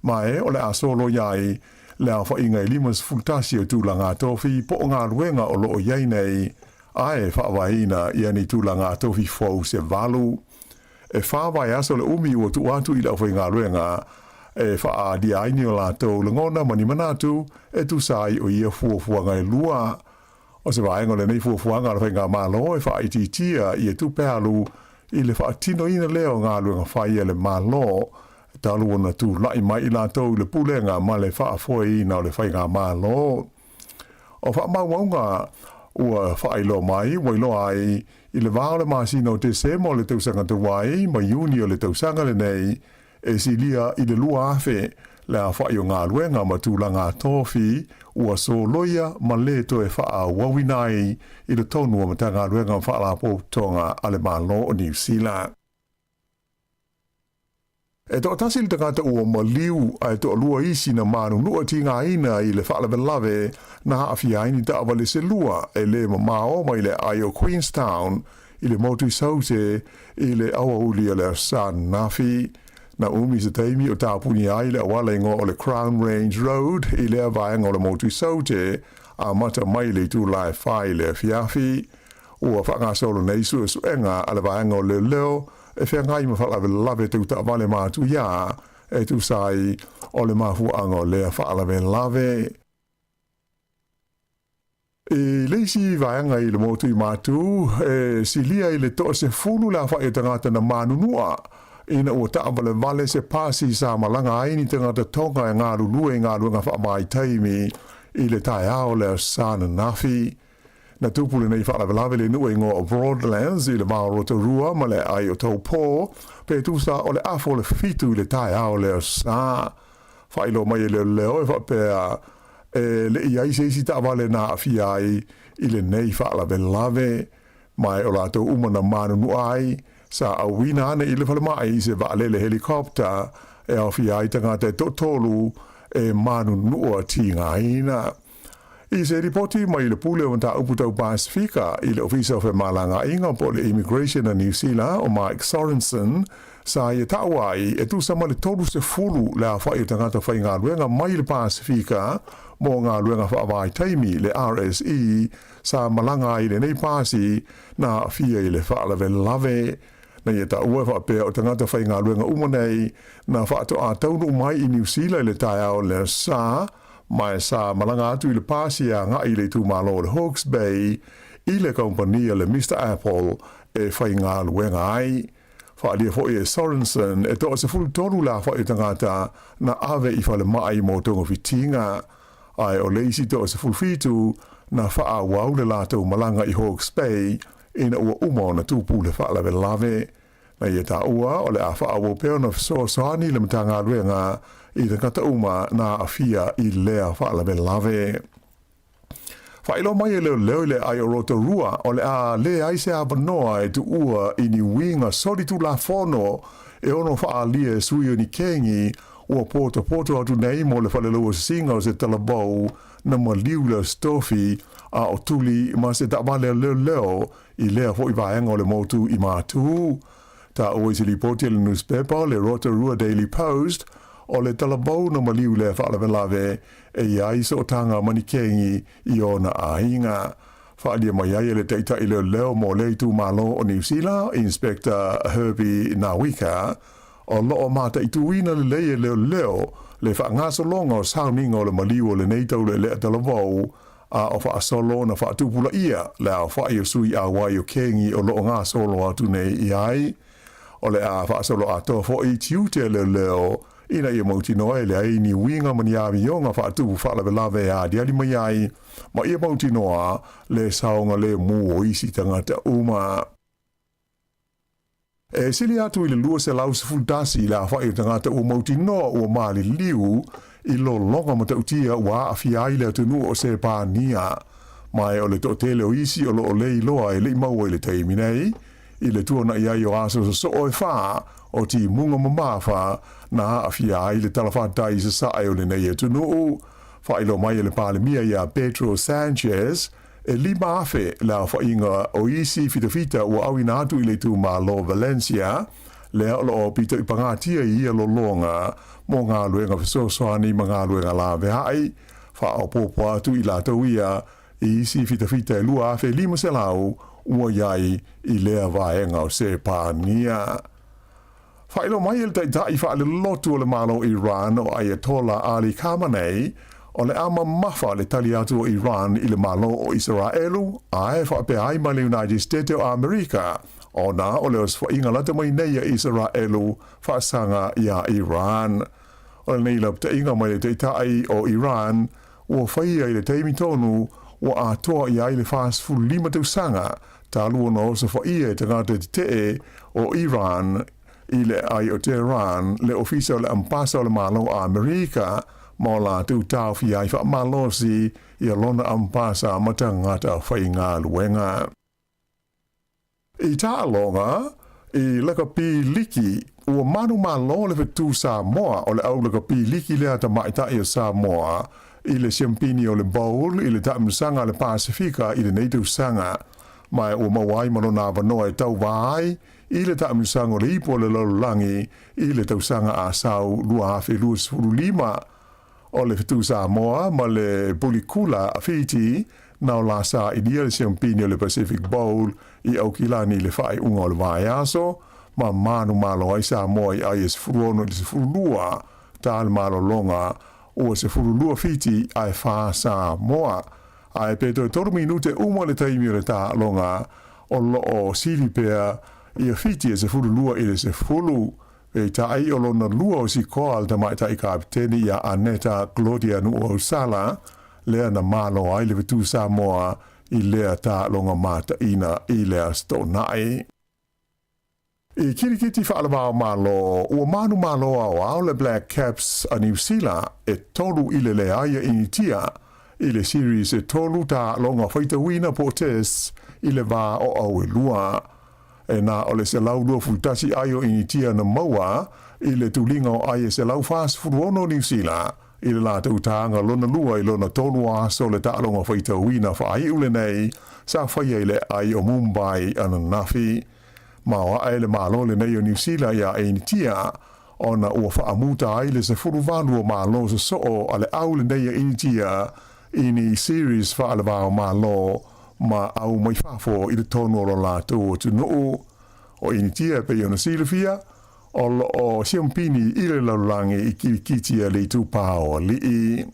ma e o le a soloia ai le aofaiga e 51 o tulaga tofi po o galuega o lo o i ai nei, ae faavaeina ia ni tulaga tofi fou se valu. E fa vaiaso le umi ua tuu atu i le aufaigaluega e faaalia ai ni o latou lagona ma ni manatu e tusa ai o ia fuafuaga e lua. O se vaega o lenei fuafuaga a le Faigamalo e faaitiitia ia tupe alu i le faatinoina lea o galuega fai a le Malo. talu ona tulai mai i latou i le pulega ma le faafoeina o le faigamalo. O faamaumauga ua faailoa mai ua iloa ai i le va o le masina o Tesema o le tausaga talu ai ma Iuni o le tausaga lenei, e silia i le 2,000 le aofai o galuega ma tulaga tofi ua soloia ma lē toe faaauauina ai i totonu o Matagaluega ma Faalapotopotoga a le Malo o Niu Sila. E toatasi le tagata ua maliu ae toalua isi na manunua tigaina i le faalavelave na aafia ai ni taavale se lua e lē mamao mai le aai o Queenstown i le motu i Saute i le aoauli o le aso Sa ananafi. Na umi se taimi o tapuni ai le auala igoa o le Crown Range Road i lea vaega o le motu i Saute, amata mai le itula e 4 i le afiafi. Ua faagasolo nei suesuega a le vaega o leoleo e feagai ma faalavelave tau taavale matuia e tusa ai o le mafuaaga o lea faalavelave. I le isi vaega i le motu i Matu, e silia i le 60 le aofai o tagata na manunua ina ua taavalevale se pasi sa malaga ai ni tagata Tonga e galulue i galuega faavaitaimi i le taeao o le aso Sa ananafi. Na tupu lenei faalavelave i le nuu e igoa o Broadlands i le va o Rotorua ma le aai o Taupō, pe tusa o le 6:30 i le taeao o le aso Sa. Faailoa mai e leoleo e faapea e le i ai se isi taavale na aafia ai i lenei faalavelave, ma e o latou uma na manunua ai, sa auina ane i le falemai i se vaalele helicopter e aofia ai tagata e toatolu e manunua tigaina. I se lipoti mai le Pule o Mataupu Tau Pasefika i le Ofisa o Femalagaaiga po o le Immigration a Niu Sila o Mike Sorensen, sa ia taua ai e tusa ma le 30 le aofai o tagata faigaluega mai le Pasefika mo galuega faavaitaimi, le RSE, sa malaga ai lenei pasi na aafia i le faalavelave. Na ia taua e faapea o tagata faigaluega uma nei na faatoa taunuu mai i Niu Sila i le taeao o le Aso Sa, ma e sa malaga atu i le pasi e agai i le itumalo o le Hawke's Bay i le kamupani a le Mister Apple e faigaluega ai. Faaalia foi e Sorensen e 13 le aofai o tagata na ave i falemai mo togafitiga, ae o le isi 17 na faaauau le latou malaga i Hawke's Bay ina ua uma ona tupu le faalavelave. Na ia taua o le a faaauau pea ona fesoasoani le Matagaluega i tagata uma na aafia i lea faalavelave. Faailoa mai e leoleo i le aai o Rotorua o le a leai se avanoa e tuua i ni uiga solitulafono e ono faaalia e sui o ni kengi ua potopoto atu nei mo le falelauasisiga o se talavou na maliu le Aso Tofi a o tuli ma se taavale a leoleo i lea foi vaega o le motu i Matu. Taua i se lipoti a le nusipepa le Rotorua Daily Post, o le talavou na maliu lea faalavelave e i ai sootaga ma ni kengi i ona aiga. Faaalia mai ai e le taitai leoleo mo lea itumalo o Niu Sila, Inspector Herbie Ngawika, o lo o mataituina lelei e leoleo le faagasologa o sauniga o le maliu o lenei taulealea talavou a o faasolo ona faatupulaia le aofai o sui auai o kengi o lo o gasolo atu nei i ai. O le a faasolo atoa foi tiute a leoleo ina ia mautinoa e leai ni uiga ma ni amioga faatupu faalavelave e aliali mai ai ma ia mautinoa le saogalemu o isi tagata uma. E sili atu i le 211 le aofai o tagata ua mautinoa ua maliliu i lologa matautia ua aafia ai le atunuu o Sepania. Ma e o le toatele o isi o lo o le iloa e le i maua i le taimi nei, i le tuanai ai o aso sosoo e fa o timuga mamafa na aafia ai le talafatai i sasae o lenei atunuu. Faailoa mai e le Palemia ia Pedro Sanchez, E 5,000 le aofaiga o isi fitafita ua auina atu i le itumalo Valencia, lea o lo o pito i pagatia i ia lologa mo galuega fesoasoani ma galuega laveai, faaopoopo atu i latou ia i isi fitafita e 2,500 ua i ai i lea vaega o Sepania. Faailoa mai e le Taitai faalelotu o le Malo o Iran o Ayatollah Ali Khamenei, o le a mamafa le tali atu o Iran i le Malo o Isaraelu ae faapea ai ma le United States o Amerika. ona o le osofaiga lata mai nei a Isaraelu faasaga iā Iran. O lenei lapataiga mai le Taitai o Iran ua faia i le taimi tonu ua atoa i ai le 45 tausaga talu ona osofaia e tagata tetee o Iran i le aai o Tehran le Ofisa o le Ampasa o le Malo a Amerika ma o latou taofia ai faamalosi ia lona ampasa ma tagata faigaluega. I taaloga, i lakapi liki, ua manumalo le fetu Samoa o le au lakapi liki lea tamaitai o Samoa i le siampini o le Bowl i le taamilosaga a le Pasefika i lenei tausaga, ma ua maua ai ma lona avanoa e tauva ai i le taamilosaga o le Ipu o le Lalolagi i le tausaga a sau 2025. O le fetu Samoa ma le Bulikula a Fiti na o la sailia le siampini o le Pacific Bowl i Aukilani i le faaiuga o le vaiaso, ma manumalo ai Samoa i ai e 16 i le 12 ta le malologa ua 12 Fiti ae 4 Samoa. Ae pe toe tolu minute uma le taimi o le taaloga, o loo sili pea ia Fiti e 12 i le 10. Peitai o lona lua o sikoa a le tamaitai kapiteni ia Aneta Claudia Nuuausala, lea na malo ai le fetu Samoa i lea taaloga mataina i le Aso Toonai. I kirikiti faalavao Malo, ua manumalo aoao le Black Caps a Niu Sila e tolu i le leai a Initia i le series e tolu taaloga faitauina po o Tests i le va o Auelua. E na o le 121 ai o Initia na maua i le tuliga o ai e 146 Niu Sila i le latou tāga lona lua i lona tolu aso le taaloga faitauina faaiu lenei sa faia i le aai o Mumbai ananafi. Ma o ae le Malo lenei o Niu Sila iā Initia ona ua faamuta ai le 18 o Malo sosoo a le au lenei a Initia i ni series faalevao Malo ma au mai fafo i totonu o lo latou atunuu. O Initia e pei ona silafia, o loo siampini i le lalolagi i kirikiti a le itupa o alii.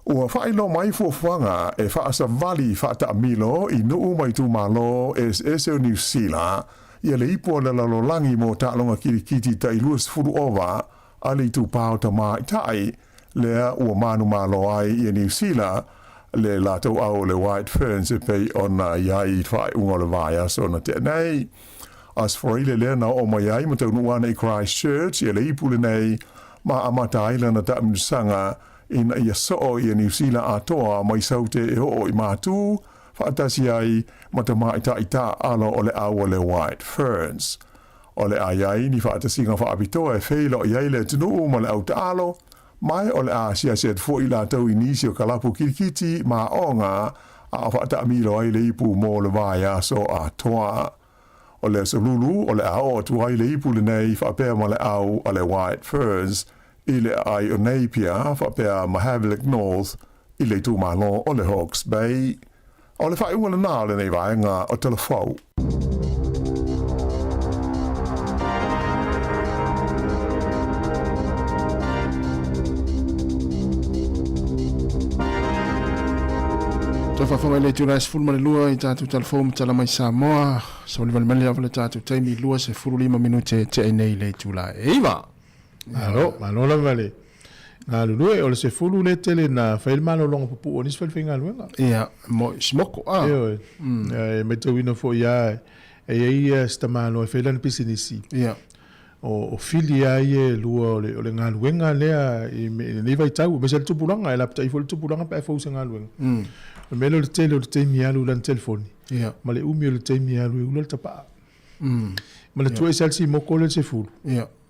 Ua faailoa mai fuafuaga e faasavali faataamilo i nuu ma itumalo eseese o Niu Sila ia le ipu o le lalolagi mo taaloga kirikiti tai 20 ova a le itupa o tamaitai lea ua manumalo ai ia Niu Sila le latou au o le White Ferns e pei ona i ai i faaiuga o le vaiaso na tea nei. Aso Faraile lea na oo mai ai ma taunuu ana i Christchurch ia le ipu lenei ma amata ai lana taamilosaga ina ia soo ia Niu Sila atoa mai Saute e oo i Mātū faatasi ai ma tamaitai taaalo o le au o le White Ferns. O le a i ai ni faatasiga faapitoa e feiloai ai le atunuu ma le au taalo, mae o le a asiasi atu foi latou i nisi o kalapu kilikiti ma aoga a o faataamilo ai le ipu mo le vaiaso atoa. O le aso Lulu o le a oo atu ai le ipu lenei faapea ma le au a le White Ferns i le aai o Napier faapea ma Havelock North i le itumalo o le Hawke's Bay. O le faaiuga lena o lenei vaega o Talafou.
Toe faafofoga i le itula e 12 i tatou talafou ma tala mai Samoa. Savalivali mai le ava le tatou taimi 25 minute tea nei le itula e 9.
Malo, malo lava le galulue. O le sefulu lea tele na fai le malologa pupuu o nisi falefaigaluega.
Ia, mo smoko a.
Ioe. E matauina foi lava e i ai se tamaloa e fai lana pisinisi.
Ia.
O fili lava ia e lua o le, o le galuega lea i lenei vaitau, aemaise le tupulaga, e lapatai foi le tupulaga pe a fou se galuega. O le mea lea o le tele o le taimi e alu i lana telefoni, ma le umi o le taimi e alu e ula le tapaa. Manatua e se simoko le sefulu.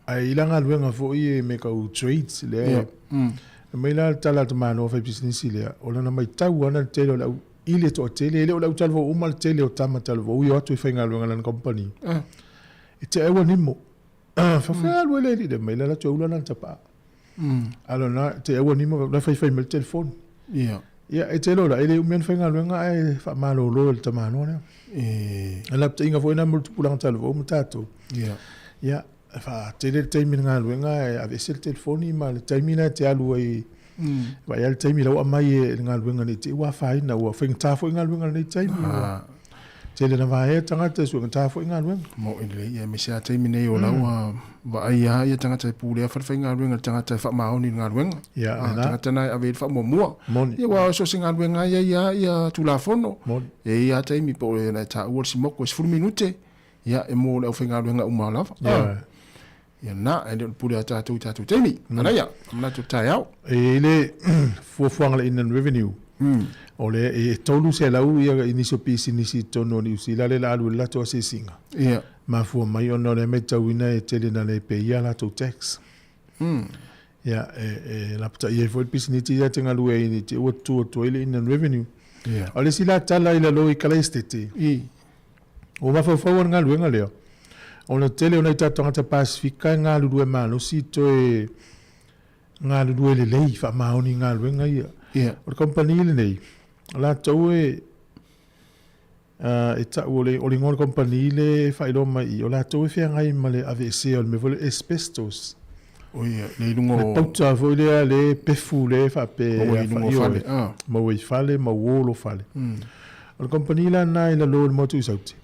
Ae i la galuega foi e me kau trades lea. E mai la le tala a tamaloa fai pisinisi lea, o lana maitau ana le tele o le au i le toatele, e le o le au talavou uma le tele o tama talavou i o atu e faigaluega lana company. E te ua nimo. Faafetai alu ele le mai la tu ula lana tapaa. Alo na te ua nimo na fai fai mai le telefoni. Ia, e te lola, e le umi ana faigaluega ae faamalolo e le tamaloa lea. E lapataiga foi na mo le tupulaga talavou ma tatou. Ia, e faatele le taimi i le galuega ae aveese le telefoni ma le taimi la e te alu ai, vaai lava le taimi la ua aumai e le galuega nei te i ua afaina, ua faigata foi galuega i lenei taimi. Tele na vaea tagata e suegata foi galuega.
Moʻi lelei, ia aemaise lava taimi nei o la ua vaai lava ia tagata e pulea falefaigaluega i le tagata e faamaoni i le galuega.
Ia,
A,
lena.
tagata na e ave i ai le faamuamua.
Moni.
Ia aua so o se galuega lava e i ai lava ia Tulafono.
Moni.
E i ai lava taimi po o na e taua le simoko e 10 minute, ia e mo le aufaigaluega uma lava.
Ia.
Ia na, e le o le pule a tatou i tatou taimi. Manaia, manatu o le taeao.
E i ai le fuafuaga a le Inland Revenue, o le e 300 ia i nisi o pisinisi i totonu o Niu Sila lea o le a alu i le latou asiasiga.
Ia.
Mafua mai ona o lea e matauina e tele ina le pay-ia a latou tax. Ia, e lapataia ai foi le pisinisi ia e te galue ai i te ua tutu atu ai le Inland Revenue.
Ia.
O le isi la tala i lalo i Kalaesetete, Ua mafaufau o le galuega lea, ona tele o nai tatou tagata Pasefika e galulue malosi toe galulue lelei faamaoni i galuega ia.
Yeah.
O le kamupani lenei, o latou e e tau o le, o le igoa o le kamupani le e faailoa mai i i, o latou e feagai ma le aveesea o le mea foi lea asbestos.
O ia, le i luga
o... Le pauta foi lea, le pefu le faapea...
Maua i luga o fale. Ah.
Maua i fale, ma uo lo fale. O le kamupani la lena i lalo o le motu i Saute,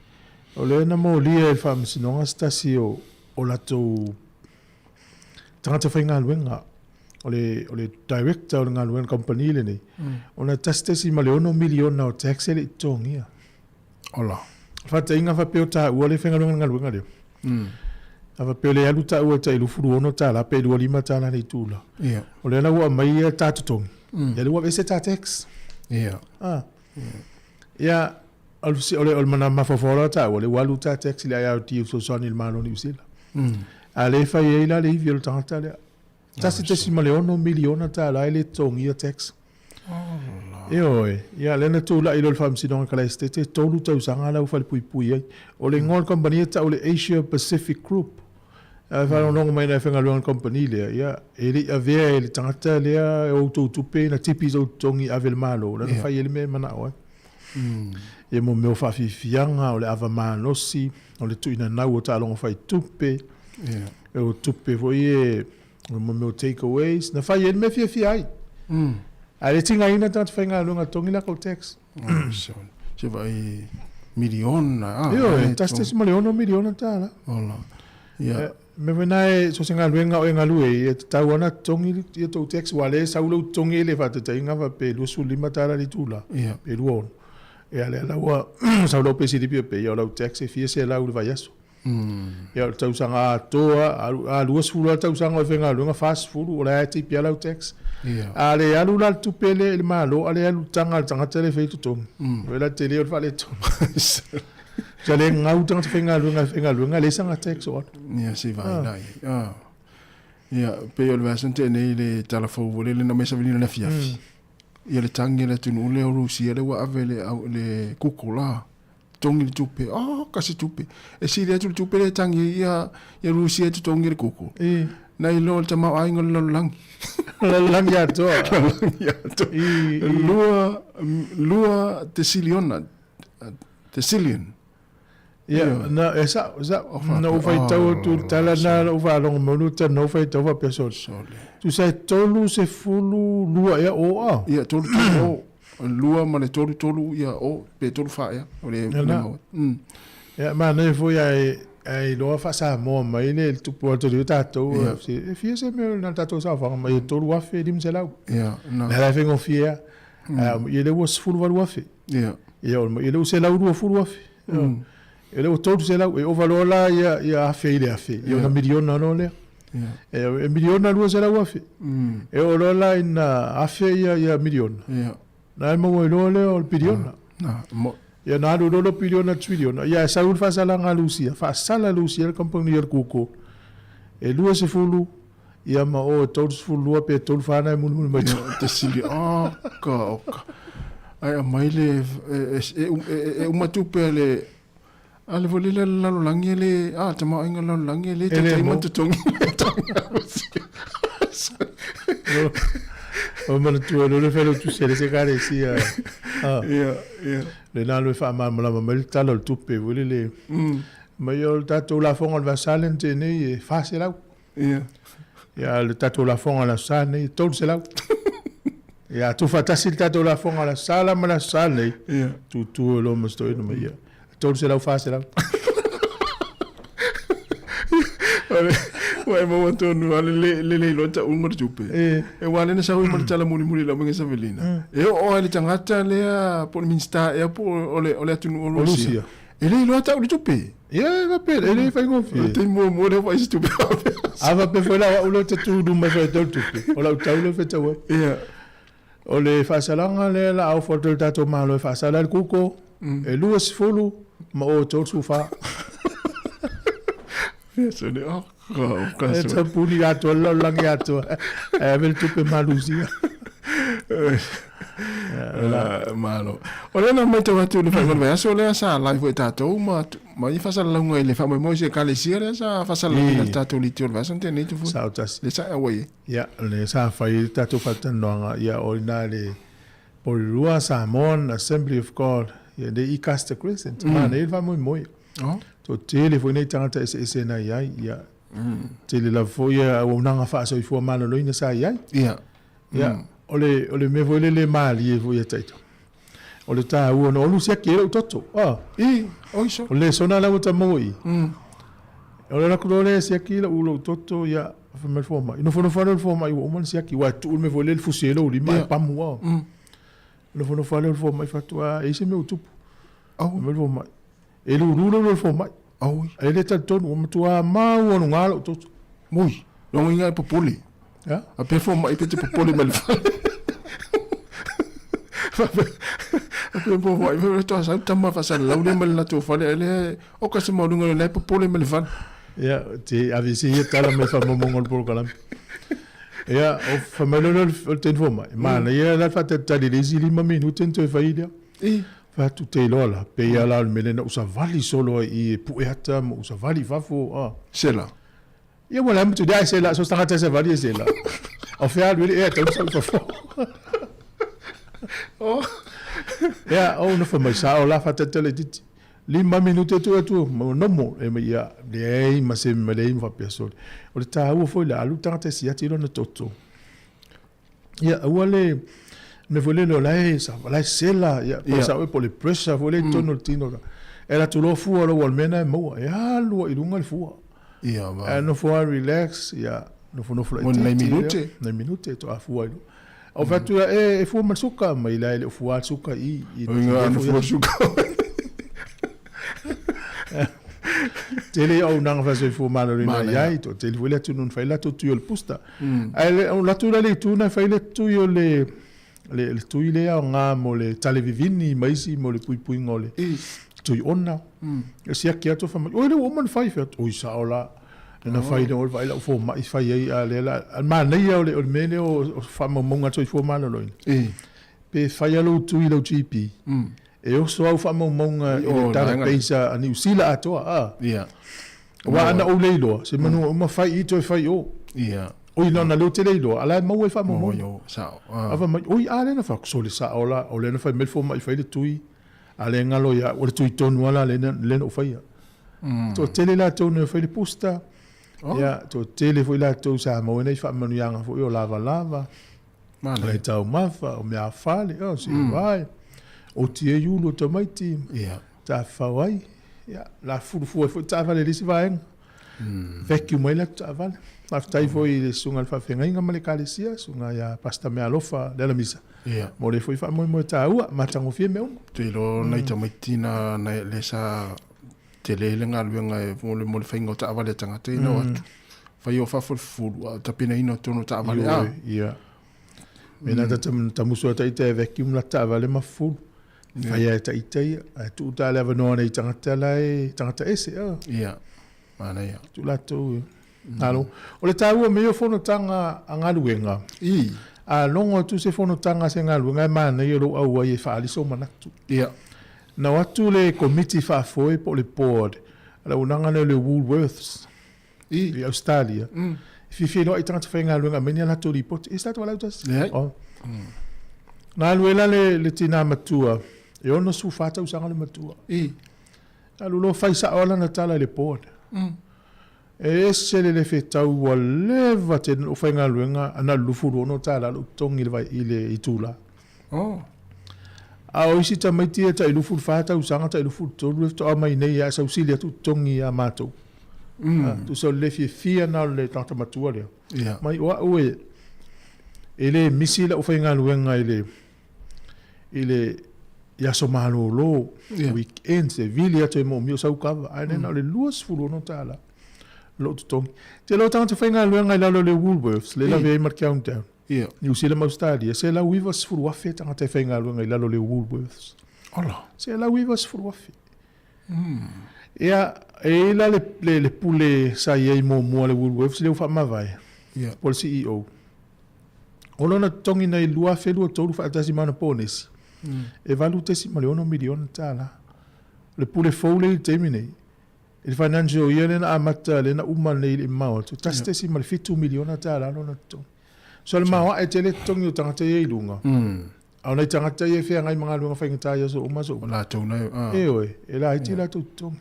o lea na molia e le Faamasinoga se tasi o, o latou tagata faigaluega, o le, o le director o le galuega le kamupani lenei, ona e $1.6 miliona o tax e le i totogia.
Ola.
Faataʻiga faapea o taua le faigaluega i le galuega lea. A faapea o le alu taua e tai $26 pe $25 le itula.
Ia.
O lea la ua aumai ia ta totogi. Ia lea ua aveese ta tax.
Ia.
Ah. Ia, o le, o le, o le mana mafaufau la taua, lea ua alu ta tax i le IRD e fesoasoani i le Malo o Niu Sila. A lea e fai ai la le ivi o le tagata lea. $1.6 miliona e le totogia tax. Ioe, ia lea na tulai loa le Faamasinoga Kalaesetete, e tolu tausaga la ua falepuipui ai. O le igoa o le kamupani e tau o le Asia Pacific Group. Ae faalogologo mai na faigaluega le kamupani lea, ia e le i avea e le tagata lea e outou tupe na tipi i sou totogi e ave i le Malo, lea na fai ai le mea e manao ai. Ia mo mea o faafiafiaga, o le ava malosi, o le tuuina nau o taaloga faitupe, o tupe foi e o mo mea o takeaways, na fai ai le mea e fiafia ai. Ae le tigaina tagata faigaluega totogi latou tax.
Se vaai miliona. Ah,
Ioe, $1.6 miliona.
Ola. Ia.
Mea foi na e so o se galuega o e galue ai, e tatau lava ona totogi ia tou tax, aua o lea e sau lou totogi e le faataitaiga faapea e $25 le itula, pe 26. Ia lea la ua sau lau peisilipi e pei o lau tax e fia selau i le vaiaso. Ia o le tausaga atoa, a 20 lava tausaga o e faigaluega, 40, o la e tipi lava lau tax. A le alu la le tupe lea i le Malo, a le alu i le taga a le tagata lea e fai totogi. O la tele o le faaletonu. Sa le gau tagata faigaluega e faigaluega, leai sana tax o alu.
Ia, se vaai la i ai. Ah. Ia, pei o le vaiaso na tea nei le tala fou foi lele na aumai savalina i le afiafi. Ia le tagi a le atunuu lea o Rusia lea ua ave le, le Google la. Totogi le tupe. Oh, kasi tupe. E sili atu le tupe lea e tagi ai ia, ia Rusia e totogi le Google. Na iloa le tamaoaiga o le lalolagi.
Lalolagi atoa.
Lalolagi atoa. Lua, lua tesiliona. Tesilion.
Ia, na, e sa'o, sa'o. Na ou faitau atu i le tala lena na ou faalogo mai ai na ou faitau faapea sole.
Sole.
Tusa e 32 ea o a?
Ia, tolu tolu o. Lua ma le tolu tolu ia o, pe tolu fa ea. O le, le maua.
Ia, manaia foi ae, ae iloa faa-Samoa mai le tupu atu o tatou. E fia se mea na tatou saofaga mai e 3,500.
Ia, na.
Le la e faigofie lava. Ia lea ua 18,000.
Ia.
Ia, o le ua 120,000. Ia lea ua 300, e ova loa la ia, ia afe i le afe, ia ona miliona loa lea.
Ia.
E miliona 200,000. E oo loa la ina afe ia, ia miliona.
Ia.
Na e maua ai loa lea o le piliona.
Na, mo.
Ia na alu loa le piliona triliona. Ia e sau le faasalaga a Lusia, faasala e Lusia le kamupani a le Google. E 20 ia ma o e 32 pe 34 na e mulimuli mai tua.
Te sili, oka, oka. Ae aumai le, e uma tupe a le, a le foi lele a le lalolagi e le, a, tamaoaiga o le lalolagi e le taitai ma totogi.
O manatua loa le failautusi a le isi ekalesia.
Ia, ia.
Lena loa e faamalamalama mai le tala o le tupe foi lele. Mai o le tatou lafoga o le vaiaso lea na tea nei e 400.
Ia.
Ia, le tatou lafoga o le Aso Sa lenei e 300. Ia, a tuufaatasi le tatou lafoga o le Aso Sa la ma le Aso Sa lenei,
Ia.
tutu ai loa ma si toeaina mai ia. 300, 400.
Ua e maua tonu a le le le le iloa ta'uga o le tupe.
E.
E aua lea na sau ai ma le tala mulimuli i lau mea Savelina. E oo lava i le tagata lea po o le Minisita ea po o le o le atunuu o Rusia. E le iloa ta'u le tupe.
Ia e faapea, e le faigofie.
O le taimi muamua lea ua vaai se tupe faapea.
A faapea foi la o au lea ou te tu i luma e fai atu ai le tupe, o lau tau lea e fetau ai.
Ia.
O le faasalaga lea la a ofo atu ai le tatou Malo e faasala ai le kuko, e 20 ma o e 34. E tapuni atoa le lalolagi atoa ae ave le tupe malusia.
Malo. O lea na matau atu i le faaiuga o le vaiaso lea sa live foi e tatou ma ma ia faasalalauga i le faamoemoe i se ekalesia lea sa faasalalauina i le tatou leitio i le vaiaso na tea nei Tufua.
Sao tasi.
Lea sa auai ai.
Ia, lea sa fai ai le tatou faatalanoaga, ia o i ina i le Porirua Samoan Assembly of God, ia nei i Custer Crescent, manaia le faamoemoe.
Oh.
Toatele foi nei tagata eseese na i ai, ia. Tele lava foi ia auaunaga faasoifua maloloina sa i ai.
Ia.
Ia, o le, o le mea foi lele e malie foi ia taita. O le taua ona olu siaki ai lou toto. Ah.
I, oi so.
O le lesona la ua ta maua i. O le laku loa lea e siaki lou, lou toto, ia, fai mai le fomai. Nofonofo lava le fomai ua uma ona siaki, aua e tuu le mea foi lele e fusi ai lou lima ae pamu lava. Nofonofo lava lea o le fomai fai atu, a, e i ai se mea ua tupu. Fai mai le fomai, e lulu le ulu o le fomai.
Aui.
E le talitonu, ua matua maualuga lou toto.
Ui, logoina e popole.
Ia?
A pe fomai pe te popole mai le fale. A pe fomai pe toa sau tama faasalalau lea mai le latou fale ae lea oka se maualuga la e popole mai le fale.
Ia, te aveese ia tala mai faamaumauga o le polokalame. Ia, o fai mai loa lea o le teine fomai, manaia la le faatalitali i le isi 5 minute ona toe fai lea.
I.
Fai atu te iloa la, pei lava la o le mea lea na ou savali solo ai i i e pue ata ma ou savali i fafo. A.
Sela.
Ia ua leai ma tuli, ae sela, so se tagata e savali e sela. O fea alu ai le ea e tatau ona sau i fafo.
Oh.
Ia, ou nofo mai sao la faatalitali laitiiti. 5 minute tuu atu, ma nomo, e mai ia, leai ma se ma leai ma faapea sole. O le taua foi la, alu le tagata e siati lona toto. Ia, aua le mea foi lele o la e, la e sela, ia, po o sao po o le pressure foi lea i totonu o le tino. E alu atu loa fua lou alu mea lena e maua, e alu lava i luga le fua.
Ia, va.
Ae nofo lava relax, ia, nofonofo
laitiiti. Mo ni nai minute.
Nai minute faatoa fua ai loa. Ou fai atu ia, e, e fua ma le suka, mai la e le o fua le suka i.
I, i, i fua suka.
Tele auaunaga faasoifua maloloina i ai, toatele foi le atunuu na fai latou tui o le booster. Ae le, o latou la le itu na fai le tui o le, le, le tui lea aoga mo le tale vivini ma isi mo le puipuiga o le tui ona. E siaki atu fai mai, oi lea ua uma ona fai, fai atu, oi sao la. Na fai lea o le vaai lau fomai fai ai, a lea la, a manaia o le, o le mea lea o faamaumauga a le soifua maloloina. Pe fai lava lou tui i lau GP, E oso au faamaumauga i le database a Niu Sila atoa, a.
Ia.
Aua ana ou le iloa, semanu ua uma fai i toe fai i o.
Ia.
Oi, na ona leo te le iloa, a la e maua i faamaumauga.
Maua i o, sao.
A fai mai, oi, a lea na fai atu, sole sao la, o lea na fai mai le fomai fai le tui, a lea e galo ia au, o le tui tonu lava la lea na ou faia. Toatele latou na fai le booster, ia, toatele foi latou sa maua ai nai faamanuiaga foi o lavalava. Manaia. Taumafa, o meafale, o se vae, oti ai ulu o tamaiti,
Ia.
tafafao ai, ia, la fulufua ai foi taavale i le isi vaega. Vacuum ai le atu taavale. Faafetai foi i le susuga i le faafeagaiga ma le ekalesia, susuga ia Pastor Mealofa Lealamisa,
Ia.
mo le foi faamoemoe taua, matagofie mea uma.
Ou te iloa nai tamaiti na, na, lea sa tele le galuega e mo le, mo le faiga o taavale a tagata ia na o atu. Fai o fafo le fulu, a o tapenaina o totonu o taavale a.
Ia. Mena ta tamusu ata ita e vacuum la taavale ma fulu. Fai e ta ita ia. Ae tuu ta le avanoa nei tagata la e tagata ese.
Ia. Manaia.
Tuu latou. Alo. O le taua me ia fonotaga a galuega.
I.
A logo atu se fonotaga a se galuega e manaia lou auai e faaali sou manatu.
Ia.
Na o atu le komiti faafoe po o le board a le auaunaga lea o le Woolworths i Ausetalia, e fiafia loa i tagata faigaluega e aumai ni a latou lipoti. E se tatou valaau tasi?
Leai.
Oh. Na alu ai la le, le tinā matua, e 64 tausaga le matua.
I.
Alu loa fai sao lava lana tala i le board. E ese le le fetau ua leva tele ona ou faigaluega a na o le $26 lou totogi i le, i le itula.
Oh.
A o isi tamaiti ia tai 24 tausaga, tai 23 lea faatoa omai nei lava e sausili atu totogi ia matou. Tusa o le le fiafia lena o le tagata matua lea. Mai o au e e le misi lau faigaluega i le i le i aso malolo, weekends, e vili atu e moomia o sau kava, ae na o le $26 lou totogi. Tele o tagata faigaluega i lalo o le Woolworths, le lavea ai ma le Countdown. Niu Sila ma Ausetalia, 190,000 tagata e faigaluega i lalo o le Woolworths.
Ola.
190,000. Ia, e i ai la le, le, le pule sa i ai muamua le Woolworths lea ua faamavae, po o le CEO. O lona totogi nei 2023 faatasi ma ana ponesi, e $8.6 miliona tala. O le pule fou lea i le taimi nei, i le financial year lea na amata, lea na uma nei i le mamao atu, $1.7 miliona tala lona totogi. So le maoae tele totogi o tagata ia i luga. A o nai tagata ia e feagai ma galuega faigata i aso uma aso uma.
O latou nei, ah.
Ioe, e laiti latou totogi.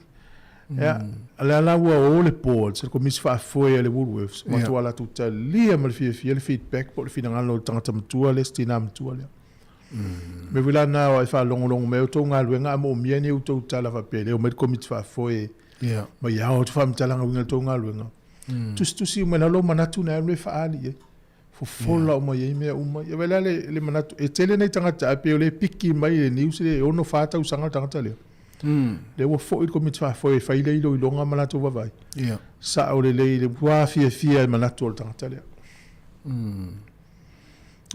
Ia, o lea la ua o le board, se komisi faafoe a le Woolworths, matua latou talia ma le fiafia le feedback po o le finagalo o le tagata matua lea, si tina matua lea. Mea foi la na e faalogologo mai ai outou galuega a moomia ni outou tala faapea lea omai le komiti faafoe ma ia o atu faamatalaga uiga i le tou galuega. Tusitusi uma i lalo manatu na alu e faaali i ai. Fofola uma i ai mea uma. Ia vaai la le manatu, e tele nai tagata ae pei o lea e piki mai i le news le 64 tausaga le tagata lea. Lea ua foi le komiti faafoe e fai le iloiloga ma latou vaavaai. Sao lelei le matua fiafia i le manatu o le tagata lea.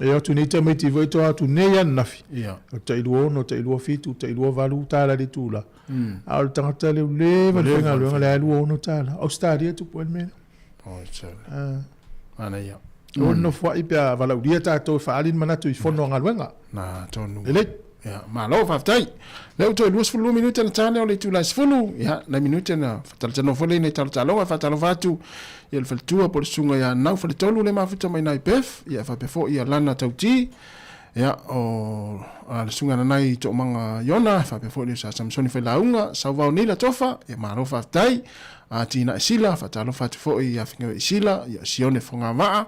E o atu nei tamaiti foi to atu nei ananafi. O tai 26, tai 27, tai 28 tala le itula. A o le tagata lea ua leva ona faigaluega lea e 26 tala. Ausetalia tupu ai le mea lea.
Oi sole. Manaia.
O le nofoai pe a valaaulia tatou e faaali ni manatu i fono a galuega.
Na tonu.
Lelei.
Ia, malo faafetai. Lea ua toe 22 minute na ta lea o le itula e 10. Ia, nai minute na faatalatalanoa foi lea i nai talotaloga e faatalofa atu ia le faletua po o le susuga ia Nau Faletolu lea mafuta mai nai Perth. Ia, faapea foi ia Lana Tauti. Ia, o a, le susuga Nanai Toomaga Iona, faapea foi le sa Samsoni Failauga, Sauvao Nila Tofa, ia malo faafetai. A Tina Esila, faatalofa atu foi ia Finau Esila, ia Sione Fogavaa,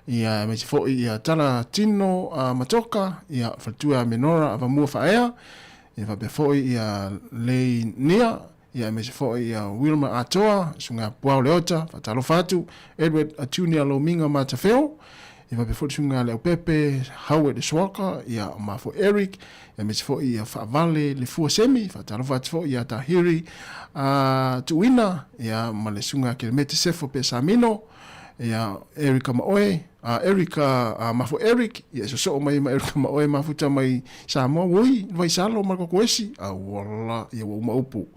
ia aemaise foi ia Tala Tino a Matoka, ia faletua ia Menora Avamua Faaea, ia faapea foi ia Lei Nia, ia aemaise foi ia Wilma Atoa, susuga ia Puao Leota, faatalofa atu, Edward Junior Lomiga Matafeo, ia faapea foi le susuga ia Leaupepe Howard Swalker, ia o ma foi Eric, aemaise foi ia Faavale Lefua Semi, faatalofa atu foi ia Tahiri Tuuina, ia ma le susuga ia Kelemete Sefo Pesamino, ia Erica ma oe, a Erica, a ma foi Eric, ia e sosoo mai ma Erica ma oe mafuta mai Samoa, ui, le Vaisalo ma le Kokoesi, auala, ia ua uma upu.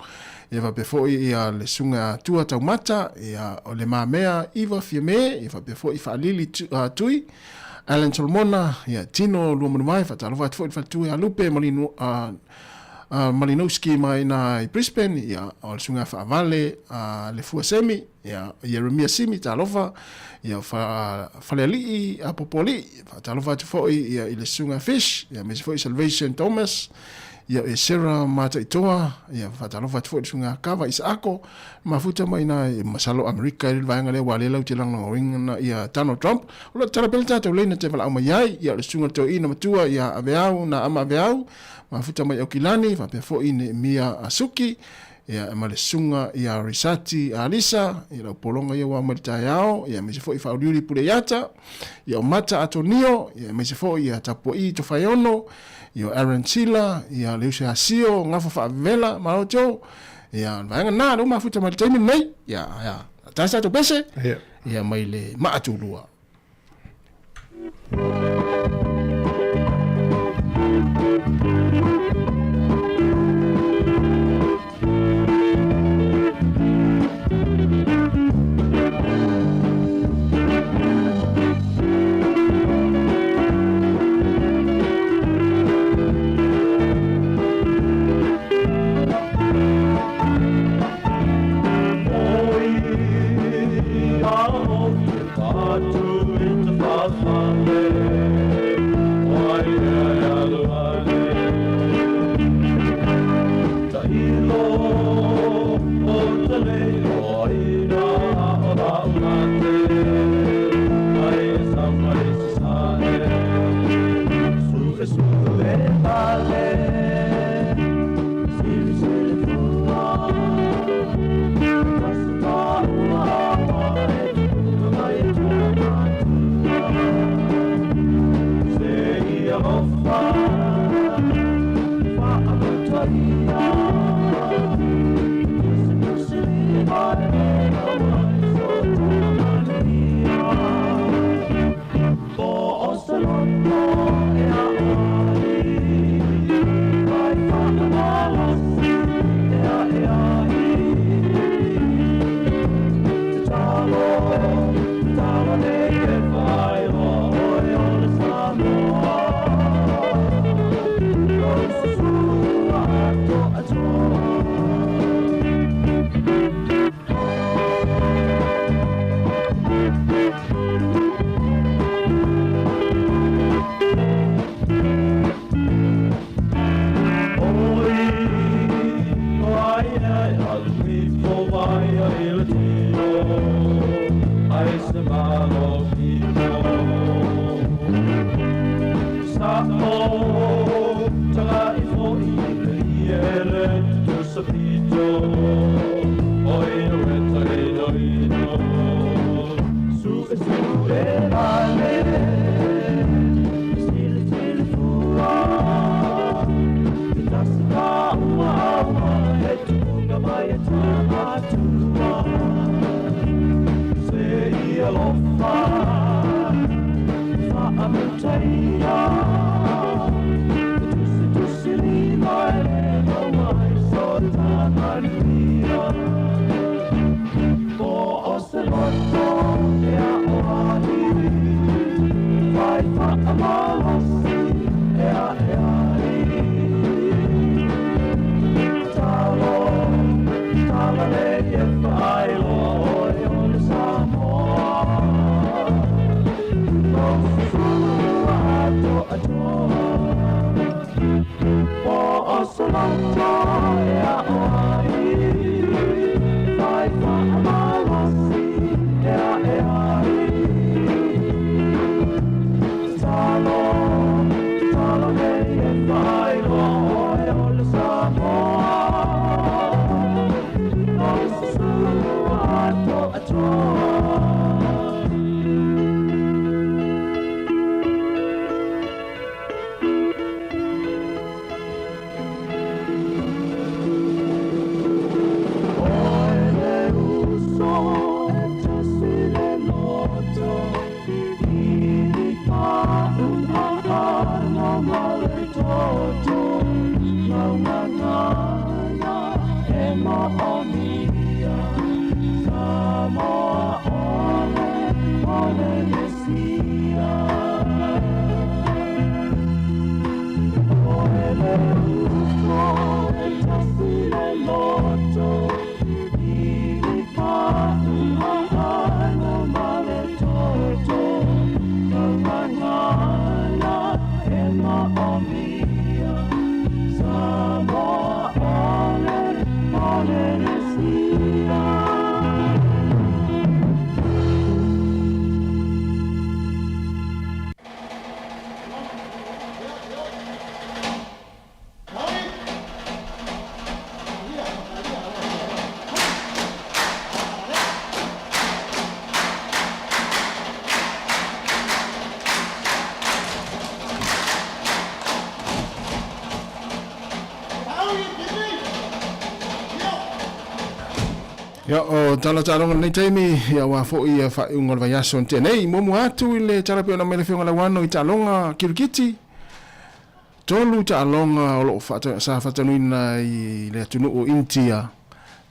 Ia faapea foi ia le susuga ia Tua Taumata, ia o Le Mamea Iva Fiame, ia faapea foi Faalili Tui, Alan Solomona, ia Tino Luamanuvae, faatalofa atu foi i le faletua ia Lupe Malino, Malinowski mai ina i Brisbane, ia o le susuga ia Faavale Lefua Semi, ia Ieremia Simi, talofa, ia Falealii Popoalii, faatalofa atu foi ia i le susuga Fish, ia aemaise foi Salvation Thomas, ia Esera Mataitoa, ia faatalofa atu foi i le susuga Kava Isaako, mafuta mai ina i masalo Amerika i le vaega lea ua lea lau te lagolagoina ia Donald Trump. O lo o tatala pea le tatou leina te valaau mai ai, ia o le susuga toeaina matua ia Aveau na ama Aveau, mafuta mai Aukilani, faapea foi Neemia Asuki, ia ma le susuga ia Risati Alisa, ia lau pologa ia ua mai le taeao, ia aemaise foi Faauliuli Puleiata, ia o Mata Atonio, ia aemaise foi ia Tapua'i Tofaeono, ia o Aaron Sila, ia le uso ia Sio Gafa Faavela, malo Joe, ia o le vaega lena lea ua mafuta mai le taimi lenei, ia ia tasi tatou pese, ia mai le maa tulua.
se loto e a'o ai, fai fa'amalosi e a'e ai. Tatalo, tatalo nei e fa'ailoa oe o le Samoa. Lou susua atoatoa.
Ia, o tala taaloga lenei taimi, ia aua foi ia faaiuga o le vaiaso na tea nei. Muamua atu i le tala pei ona aumai le Afioga Lauano i taaloga kirikiti. Tolu taaloga o loo sa faatanuina i le atunuu o Initia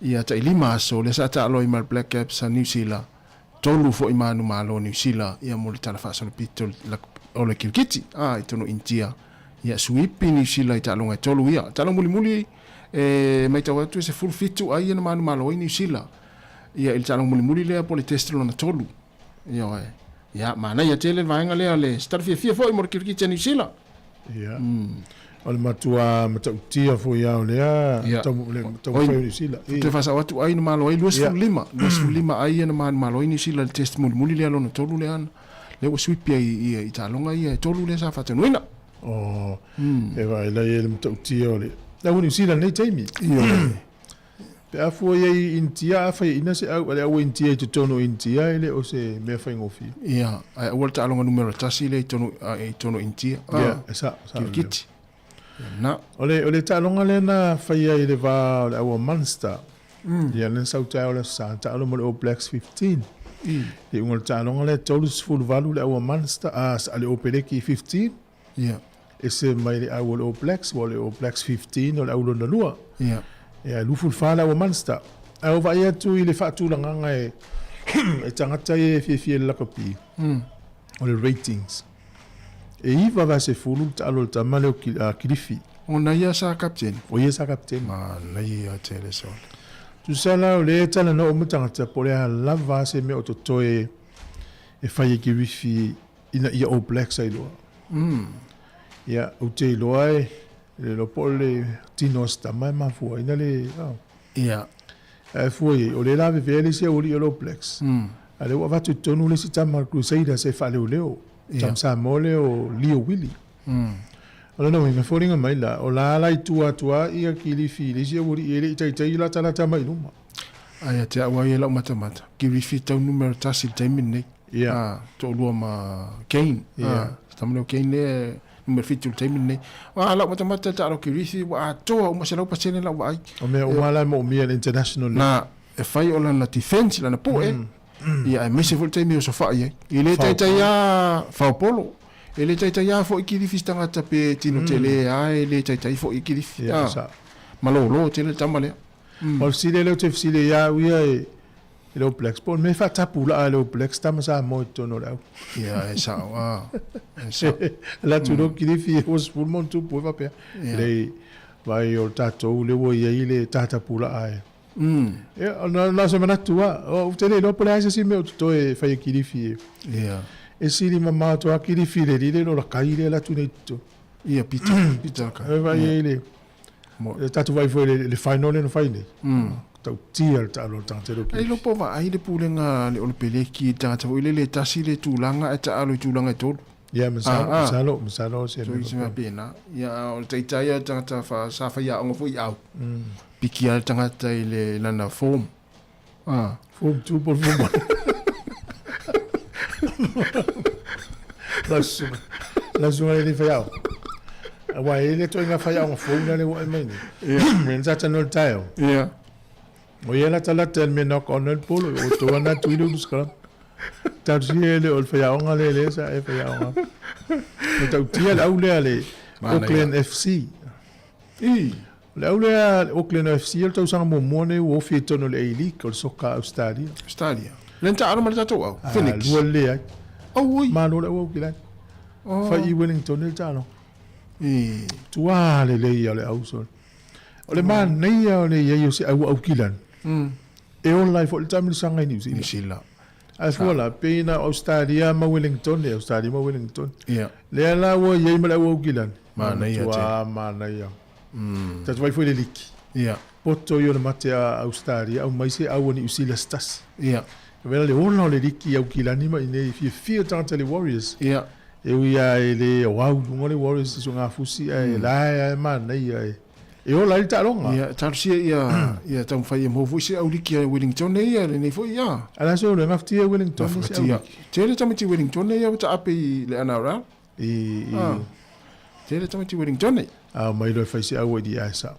ia tai lima aso, lea sa taaloa ai ma le Black Caps a Niu Sila, tolu foi manumalo o Niu Sila ia mo le tala faasolopito o le kirikiti a i totonu o Initia. Ia suipi Niu Sila i taaloga e tolu ia. Taaloga mulimuli e matau atu e 17 ai ia na manumalo ai Niu Sila ia i le taaloga mulimuli lea po o le test lona tolu. Ioe. Ia, manaia tele le vaega lea, le se tala fiafia foi mo le kirikiti a Niu Sila.
Ia. O le matua matautia foi lava o lea taumafai o Niu Sila.
Oi, toe faasao atu ai na malo ai 25, 25 ai ia na manumalo ai Niu Sila i le test mulimuli lea lona tolu lea na. Lea ua sweep ai i taaloga ia e tolu lea sa faatanuina.
Oh, e vaai la i ai le matautia o le au Niu Sila i lenei taimi.
Ioe.
Pe a fua i ai i Initia, a fai ina se au a le au Initia i totonu o Initia, e le o se mea faigofie.
Ia, ae aua le taaloga numera tasi lea i totonu, i totonu o Initia.
Ia, e sao, sao.
Kirikiti. Na.
O le, o le taaloga lea na faia i le va o le au o Munster. Ia, lea na sau taeao le Aso Sa, na taalo ma le All Blacks 15. Le iuga o le taaloga lea, 38 le au a Munster, a, a le Opereki 15.
Ia.
Ese mai le au o le All Blacks, ua o le All Blacks 15 o le au lona lua.
Ia.
Ia, e 24 le au a Munster. Ae ua vaai atu i le faatulagaga e, e tagata ia e fiafia i le lakapi, o le ratings. E 9 vae sefulu le taalo a le tama lea o Kilifi.
Ona ia sa kapiteni?
O ia sa kapiteni.
Manaia tele sole.
Tusa la o lea e talanoa uma tagata po o le a lava se mea o totoe e fai e Kirifi ina ia All Blacks ai loa. Ia, ou te iloa e le iloa po o le tino o se tama e mafua ai na le, oh.
Ia.
Ae fua i ai, o lea lavevea le isi aualii o le All Blacks. A o lea ua avatu i totonu le isi tama o le Crusaders e faaleoleo, tama Samoa lea o Leo Willie. O lona uiga, e foliga mai la, o la la i tua atu lava ia Kilifi i le isi aualii e le i taitai latalata mai i luma.
A ia te au lava ia lau matamata, Kilifi tau numera tasi i le taimi lenei.
Ia.
Toalua ma Kane.
Ia.
Se tama lea o Kane lea e numera fitu i le taimi lenei. A lau matamata i le taalo Kilifi ua atoa uma 100% lau vaai.
O mea uma la e moomia e le international league.
Na, e fai o lana defense, lana poe, ia aemaise foi le taimi e osofai ai. E le taitai lava faopolo, e le taitai lava foi Kilifi se tagata pe tino tele lava, e le taitai foi Kilifi.
Ia, sa.
Malolo tele le tama lea.
O le fesili lea ou te fesili ai au ia e E le All Blacks, po o le mea e faatapulaa e le All Blacks tama Samoa i totonu o le au.
Ia, e sao, a, e sao.
Alu atu loa Kilifi e 20 ma ona tupu e faapea. Leai, vaai o le tatou lea ua i ai le tatapulaa e. Ia, na o se manatu lava. Ou te le iloa po o le a se isi mea o totoe e fai e Kilifi e.
Ia.
E sili mamao atu lava Kilifi i le alii lea i lo Lakai lea e alu atu nei i totonu.
Ia, Pita, Pita Lakai.
E vaai ai le, E tatou vaai foi i le final lea na fai nei. Tautia le taalo a le tagata e le o
Ai lo po vaai le pulega a le Olepeleki i le tagata foi lele e tasi le tulaga ae taalo i tulaga e tolu.
Ia, masalo, masalo, masalo se mea
faapena. Faapena. Ia, o le taitai a le tagata fa, sa faiaoga foi i au. Piki a le tagata i le lana form.
Form 2 po o le form 1. Lau susuga, lau susuga le faiaoga. Aua e le ituaiga faiaoga fou la lea ua ae mai nei. Mea na sa talanoa i le taeao.
Ia.
O ia latalata i le mea knock on ai le polo, o outou ana atu i le ulu scrum. Talosia e le o le faiaoga lea lea sa e faiaoga. E tautia le au lea le Auckland FC.
I.
O le au lea a le Auckland FC o le tausaga muamua lenei ua ofi ai i totonu o le A-League, o le soka a Ausetalia.
Ausetalia. Lea na taalo ma le tatou au, Phoenix.
Lua lelei ai.
Auoi.
Malo le au Aukilani.
Oh.
Fai i Wellington le taaloga.
I.
Tua lelei ia o le au sole. O le manaia o le i ai o se au Aukilani. E ola ai foi le taamilosaga i Niu Sila.
Niu Sila.
Ae fua la, pei na o Ausetalia ma Wellington, Ausetalia ma Wellington.
Ia.
Lea la ua i ai ma le au Aukilani.
Manaia
Matua
tele.
manaia. Tatou vaai foi i le liki.
Ia.
Poto ia o le mate a Ausetalia, aumai se au a Niu Sila se tasi.
Ia.
Vela le ola o le liki i Aukilani ma i inei, fiafia tagata i le Warriors.
Ia.
E ui lava e le o au i luga le Warriors i Sogafusi, ae la e a manaia e. E ola ai le taaloga.
Ia, talosia ia, ia taumafai ia maua foi se au liki a Wellington nei ia, lenei foi ia.
A la se olo e gafatia e Wellington nei se au
Gafatia.
liki.
Tele tamaiti Wellington nei ia ua taape i le NRL.
I, i.
Ah. Tele tamaiti Wellington nei.
A omai loa e fai se au ai i ae sao.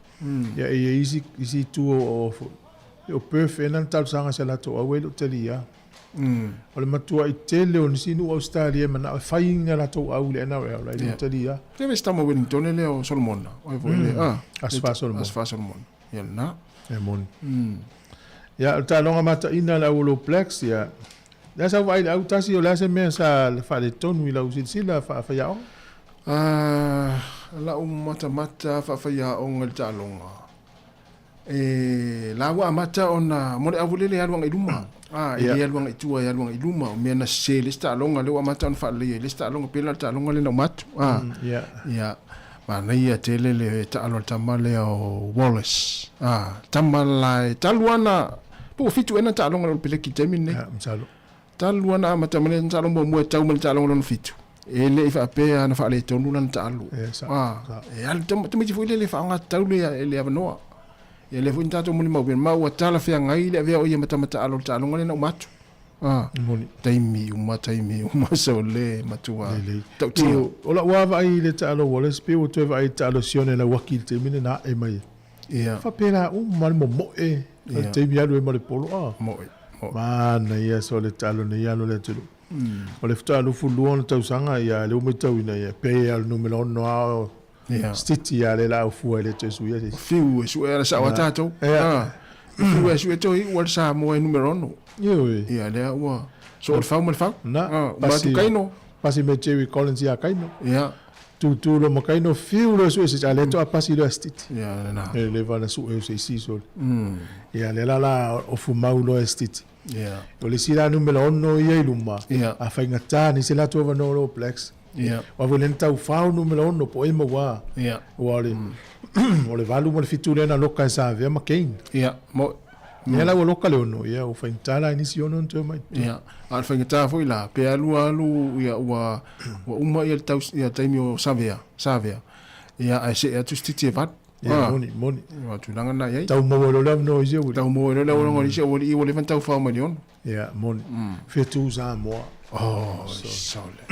Ia, e i ai isi, isi itu o, o, foi. O Perth ea na talosaga i se latou au e le o talia. O le matuai tele o nisi nuu Ausetalia e manao e fai ni a latou au i le NRL, ae le o talia.
Te vesi tama Wellington lea o Solomona. Oi foi le, ah.
Asfa Solomona.
Asfa Solomona. Ia lena.
E moni. Ia, o le taaloga mataina a le au o All Blacks, ia, lea sa ou vaai i le au tasi, o le a se mea sa faaletonu i lau silasila faafaiaoga?
Ah, lau matamata faafaiaoga i le taaloga. E la ua amata ona mo le aulele e alu agai i luma. A, e le alu agai i tua, e alu agai i luma. O mea na sese i le isi taaloga, lea ua amata ona faaleleia i le isi taaloga, pei la o le taaloga lea na uma atu. A, ia, manaia tele le taalo a le tama lea o Wallace. A, tama la e talu ana, po ua fitu ea na taaloga a le Olepeleki i le taimi lenei. Talu ana amata mai lana taalo muamua e tau mai le taaloga lona fitu, e le i faapea ana faaletonu lana taalo. A, e alu tamaiti foi lea e le faaaoga tatau le, le avanoa. Ia lea foi na tatou molimau ma ua talafeagai le avea o ia ma tama taalo i le taaloga lea na uma atu. A, taimi uma, taimi uma, so le matua tautia.
O lau lava vaai i le taalo Wallace, pei ua toe vaai i le taalo Sione Lauaki i le taimi lena ae mai.
Ia.
Faapena uma le momoe o le taimi alu ai ma le polo. A.
Moe.
Manaia so le taalo nei alo le atunuu. O le faatoa 22 ona tausaga, ia, lea ua matauina, ia, pe a o le numera 6 lava o Stiti a le la au fua e le toe suia se isi.
Fiu e sue ala sao a tatou.
Ia.
Fiu e sue toe iu ala Samoa e numera 6.
Ioe.
Ia lea ua so o le fau ma le fau.
Na.
Uma atu Kaino.
Pasi me Jerry Collins ia Kaino.
Ia.
Tutu lo ma Kaino fiu lo sue se a le toa pasi lo Stiti.
Ia lena.
E le vana sue o se isi so. Ia le la la o fumau lo Stiti.
Ia.
O le isi la numera 6 ia i luma.
Ia.
A faigata ni se latou avanoa o le All Blacks.
Ia.
Aua foi lea na taufao numera 6 po o e maua.
Ia.
Aua o le o le 8 ma le 7 lea na loka e Savea ma Kane.
Ia, mo
Lea la ua loka le 6, ia ua faigata la i nisi 6 ona toe mai.
Ia, a o le faigata foi la, pe alu alu ia ua ua uma ia le tau ia taimi o Savea, Savea. Ia ae see atu Stiti e 8.
Ia, moni, moni.
Ua tulaga na i ai.
Tau maua loa le avanoa i si aualii.
Tau maua loa le avanoa i si aualii ua leva ona taufao mai le 6.
Ia, moni. Fetu Samoa.
Oh, sole.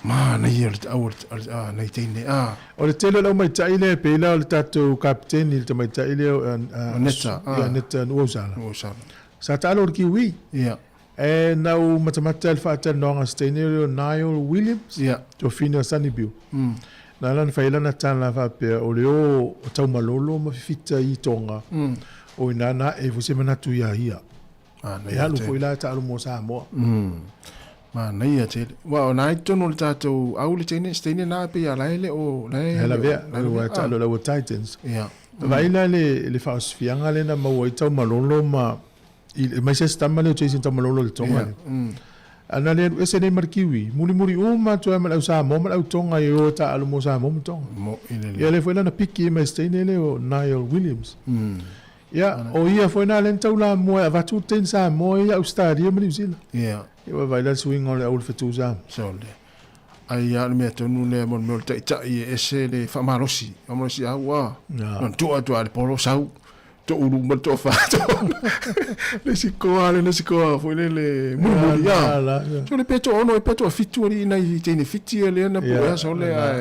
Manaia o le au o le a nei teine a.
O le tele o le aumaitai lea e pei la o le tatou kapiteni le tamaitai lea o
Neta,
ia Neta Nuuausala.
Nuuausala.
Sa taalo i le Kiwi.
Ia.
E na ou matamata i le faatalanoaga a se teine lea o Niall Williams.
Ia.
Tofina o Sunnybill. Na ala ona fai ai lana tala faapea o le o o Taumalolo ma Fifita i Tonga, o i ina na ae ai foi se manatu ia ia. E alu foi la e taalo mo Samoa.
Manaia tele. Ua o na i totonu o le tatou au le teine, se teine na pei a la e le o la e
le lavea, ua taalo i le ua Titans.
Ia.
Vaai la le faaosifiaga lea na maua ai Taumalolo ma i mai se tama lea o Jason Taumalolo i le Tonga lea. Ana le alu ese nei ma le Kiwi, mulimuli uma atu ai ma le au Samoa ma le au Tonga e o e taaalo mo Samoa ma Tonga.
Mo i le
Ia lea foi la na piki ai ma se teine lea o Niall Williams. Ia, o ia foi na lea na taulamua e avatu le teine Samoa ia Australia ma Niu Sila.
Ia.
Ia ua vaai la le suiga o le au o le fetu Samoa.
Sole. Ai ia le mea tonu lea mo le mea o le taitai e ese le faamalosi. Faamalosi a ua.
Ia.
Na toa atu a le polo sau. Toulu ma le toafa le isi koa le isi koa foi le le mulimuli
Ia,
a.
la, la.
So le pe toaono pe toafitu alii nai teine Fiti lea na
Ia,
puea sole
la.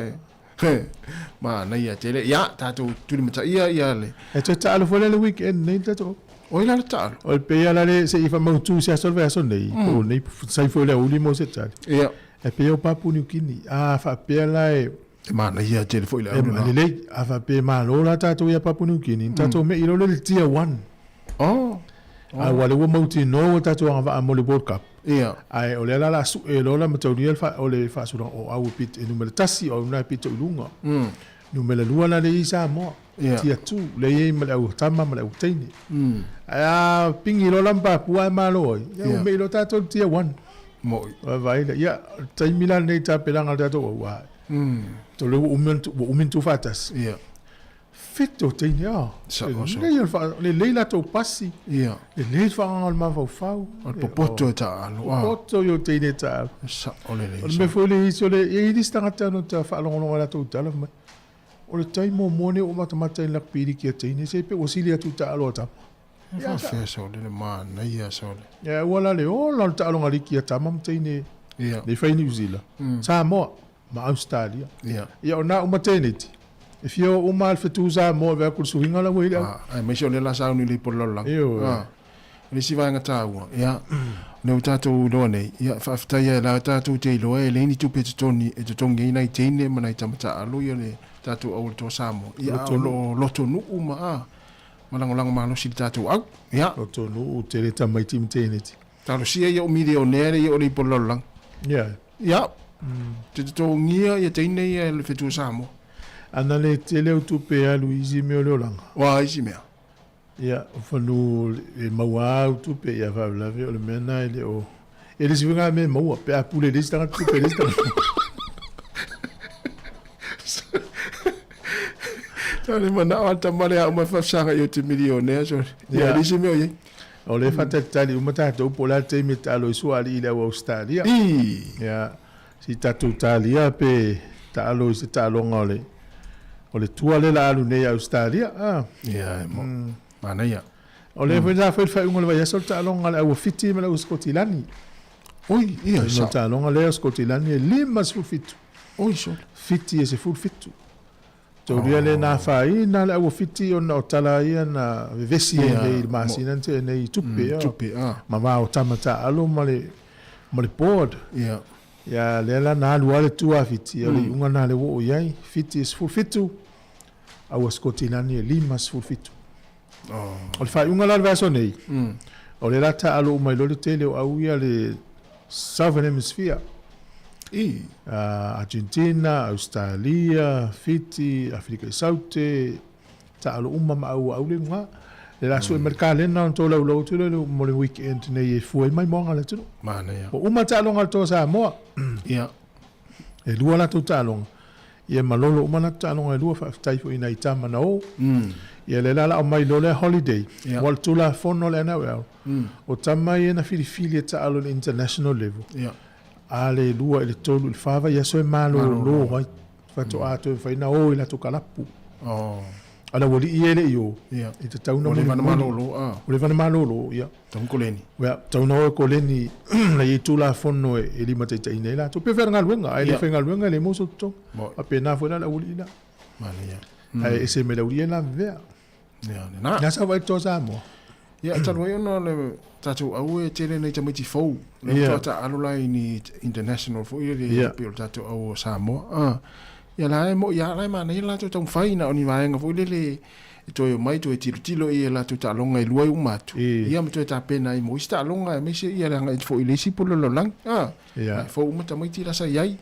ae manaia tele. Ia tatou tulimataia ia le.
E toe taalo foi la le weekend nei le tatou.
Oi la le taalo.
O le pei lava la le se i faamautu i se aso o le vaiaso nei, po o nei sai foi le aoauli mo se tali.
Ia.
E pei o Papua New Guinea, a faapea la e
E manaia tele foi le
E
aoauli lena.
lelei, a faapea e malo la tatou ia Papua New Guinea, na tatou mei loa lea i le Tier 1.
Oh.
A ua lea ua mautinoa ua tatou agavaa mo le World Cup.
Ia.
Ae o lea la o le a sue loa la mataulia le o le faasologa o au e pito e numera 1 o au na e pito i luga. Numera 2 la lea e i Samoa.
Ia.
Tier 2 lea e i ai ma le au tama ma le au teine. Ae a pingi loa la ma Papua ae malo ai, ia ua mei loa tatou i le Tier 1.
Moi.
Vaai lea, ia, o le taimi la lenei i tapenaga a le tatou au, ua o lea ua umi ona ua umi ona tuufaatasi.
Ia.
Fito teine, ah.
Sa- o sa-
Lelei o le faa- lelei latou pasi.
Ia.
Lelei le faaagaga o le mafaufau.
O le popoto e taaalo, ah.
Popoto i o teine e taaalo.
Sa- o lelei.
O le mea foi le isi o le, e i ai nisi tagata na ta faalogologo i latou tala fai mai, o le taimi muamua lenei ua ou matamata i le lakapi liki a teine, se pei ua sili atu i taaalo a tama.
E faafefea sole le manaia sole.
Ia ua la le ola o le taaloga liki a tama ma teine
Ia.
nei fai Niu Sila, Samoa ma Australia.
Ia.
Ia o na uma teneti. E fia o uma le fetu Samoa e vaai atu i le suiga la ua i le au.
Ah, aemaise o lea la sauni le ipu o le lalolagi.
Ioe.
Ah. O le isi vaega taua, ia, o lea ua tatou iloa nei, ia, faafetai ai la tatou te iloa e leai ni tupe e totogi, e totogi ai nai teine ma nai tama taaalo ia le tatou au o le Toa Samoa. Ia, a o lo o lotonuu ma, ah, ma lagolago malosi i le tatou au. Ia.
Lotonuu tele tamaiti ma teineti.
Talosia ia o milionea ia o le ipu o le lalolagi.
Ia.
Ia. Te totogia ia teine ia e le fetu o Samoa.
Ana le tele au tupe e alu i isi mea o le olaga.
Oa isi mea.
Ia, o whanu e maua au tupe ia faalavelave o le mea na e le o e le isi foi mea e maua pe a pule i le isi tagata tupe i le isi tagata.
Tane manao a tama le a uma faafesaga i o te milionea sole. Ia,
Ia.
le isi mea o i ai.
O lea e faatalitali uma tatou po o le a le taimi e taalo ai sua alii i le au Ausetalia.
I.
Ia, si tatou talia pe taalo i se taaloga o le o le tua lea la alu nei i Ausetalia. Ah.
Ia, e mo. Manaia.
O lea foi sa fai le faaiuga o le vaiaso le taaloga a le au Fiti ma le au Skotilani.
Oi, ia,
O
sa.
le taaloga lea o Skotilani e 57.
Oi, sole.
Fiti e 17. Taulia lea na afaina le au o Fiti ona o tala ia na vevesi ai nei i le masina na tea nei i tupe,
Tupe,
ma va o tama taaalo ma le ma le board. Ia lea la na alu lava le tua a Fiti, o le iuga lena lea ua oo i ai, Fiti e 17, aua Sikotilani e 57. O le faaiuga la o le vaiaso nei, o lea la taaalo uma ai loa le tele o au ia le Southern Hemisphere.
I.
Argentina, Australia, Fiti, Aferika i Saute, taaalo uma ma au au le luga. Le la sue mai le kalena ona tolaulau atu lea mo le weekend nei e fua ai maimoaga a le atunuu.
Manaia.
Ua uma taaloga a le Toa Samoa.
Ia.
E lua latou taaloga. Ia malolo uma latou taaloga e lua, faafetai foi i nai tama na o. Ia lea la la aumai loa lea holiday.
Ia.
Ua o le Tulafono a le NRL, o tama ia na filifili e taalo i le international level.
Ia.
A le lua i le tolu i le fa vaiaso e malolo ai, faatoa toe mafai ona o i latou kalapu. A le aualii ia e le i o, e tatau ona
Ua leva ona
mulimuli.
malolo,
Ua leva ona malolo, ia.
Tatau ona koleni.
Ia, tatau ona o e koleni na i ai Tulafono e limataitaiina ai latou. Pe fai o le galuega, a e le faigaluega e le maua sou totogi. Faapena foi la le aualii la.
Manaia.
Ae ese mai le aualii ia e lavevea.
Ia, lena.
Lea sa vaai le Toa Samoa.
Ia, talu ai ona o le tatou au e tele nai tamaiti fou. Lea faatoa taaalo la i ni international foi le pei o le tatou au o Samoa. Ah. Ia la e moi lava la e manaia le latou taumafai na o ni vaega foi lele e toe omai toe tilotilo i a latou taaloga e lua ai uma atu. Ia ma toe tapena ai mo isi taaloga aemaise ia le agai foi i le isi pule o le lalolagi. Ah. Ae fou uma tamaiti la sa i ai.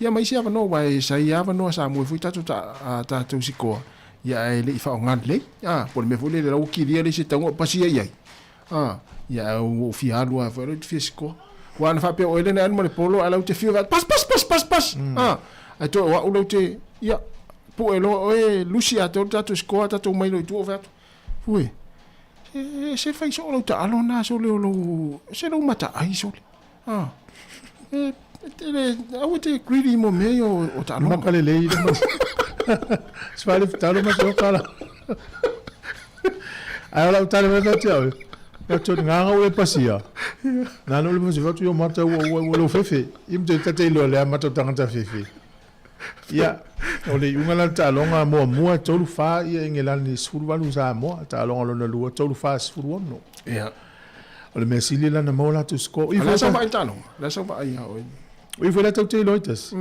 Ia ma isi avanoa aua e sa i ai avanoa sa moe foi tatou ta, tatou sikoa. Ia ae le i faaaoga lelei, a, po o le mea foi lele la ua kilia le isi tauga o pasi ai ai, a, ia ae ua ou fia alu lava foi la ou te fia sikoa. Aua ana faapea o oe lea na e alu ma le polo ae la ou te fiu e pas pas pas pas pas, a, ae toe o au la ou te, ia, pue loa oe lusi atoa le tatou sikoa tatou omai loa i tua ou fai atu, ue, se, se fai soo lau taalo lena sole o lou, se lou mataai sole. Ah. E, tele, aua te greedy mo mea ia o, o taaloga.
Maka lelei le ma. Sfale fitalo ma te kala. Ai ola utale mai ka tiao. Ka to nganga o e pasia. Na no le mo se fatu yo mata ua ua ua lo fefe. Im te tate lo le mata tangata fefe. Ia, o le iuga la le taaloga muamua e tolu fa ia Engelani 18 Samoa, taaloga lona lua tolu fa 16.
Ia.
O le mea sili la na maua latou score.
O le a sau vaai le taaloga? O le a sau vaai ia oe?
O i foi la tau te iloa i tasi.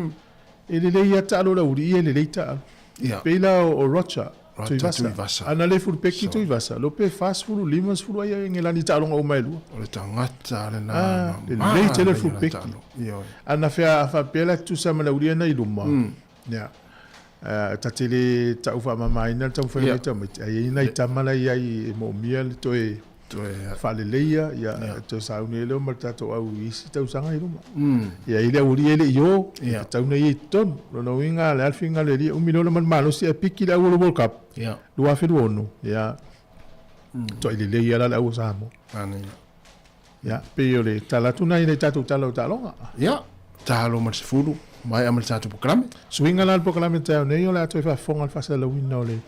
E lelei ia taalo le aualii e lelei taalo.
Ia.
Pei la o Roger
Roger
Tuivasa.
Tuivasa.
Ana le fulupeki Tuivasa, lo pe 40, 50 ai Engelani i taaloga uma e lua.
O le tagata lena.
Ah, lelei tele le fulupeki.
Ioe.
Ana fea faapea la tutusa ma le aualii na i luma. Ia. Ta te le tau faamamaina le taumafai mai tamaiti, ae i ai nai tama la i ai e moomia le toe faaleleia, ia, toe sauni ai lea ma le tatou au i isi tausaga i luma. Ia, i le aualii e le i o, e tatau ona ia i totonu. Lona uiga, o le a le finagalo e alii e umi loa le manumalosi ae piki le au o le World Cup, 2026, ia, matuai lelei lava la le au o Samoa. Ia, pei o le tala atu lena i nai tatou tala o taaloga.
Ia, talo ma le sefulu, maea ma le tatou polokalame.
Suiga la o le polokalame taeao nei, o le a toe faafofoga i le faasalalauina o le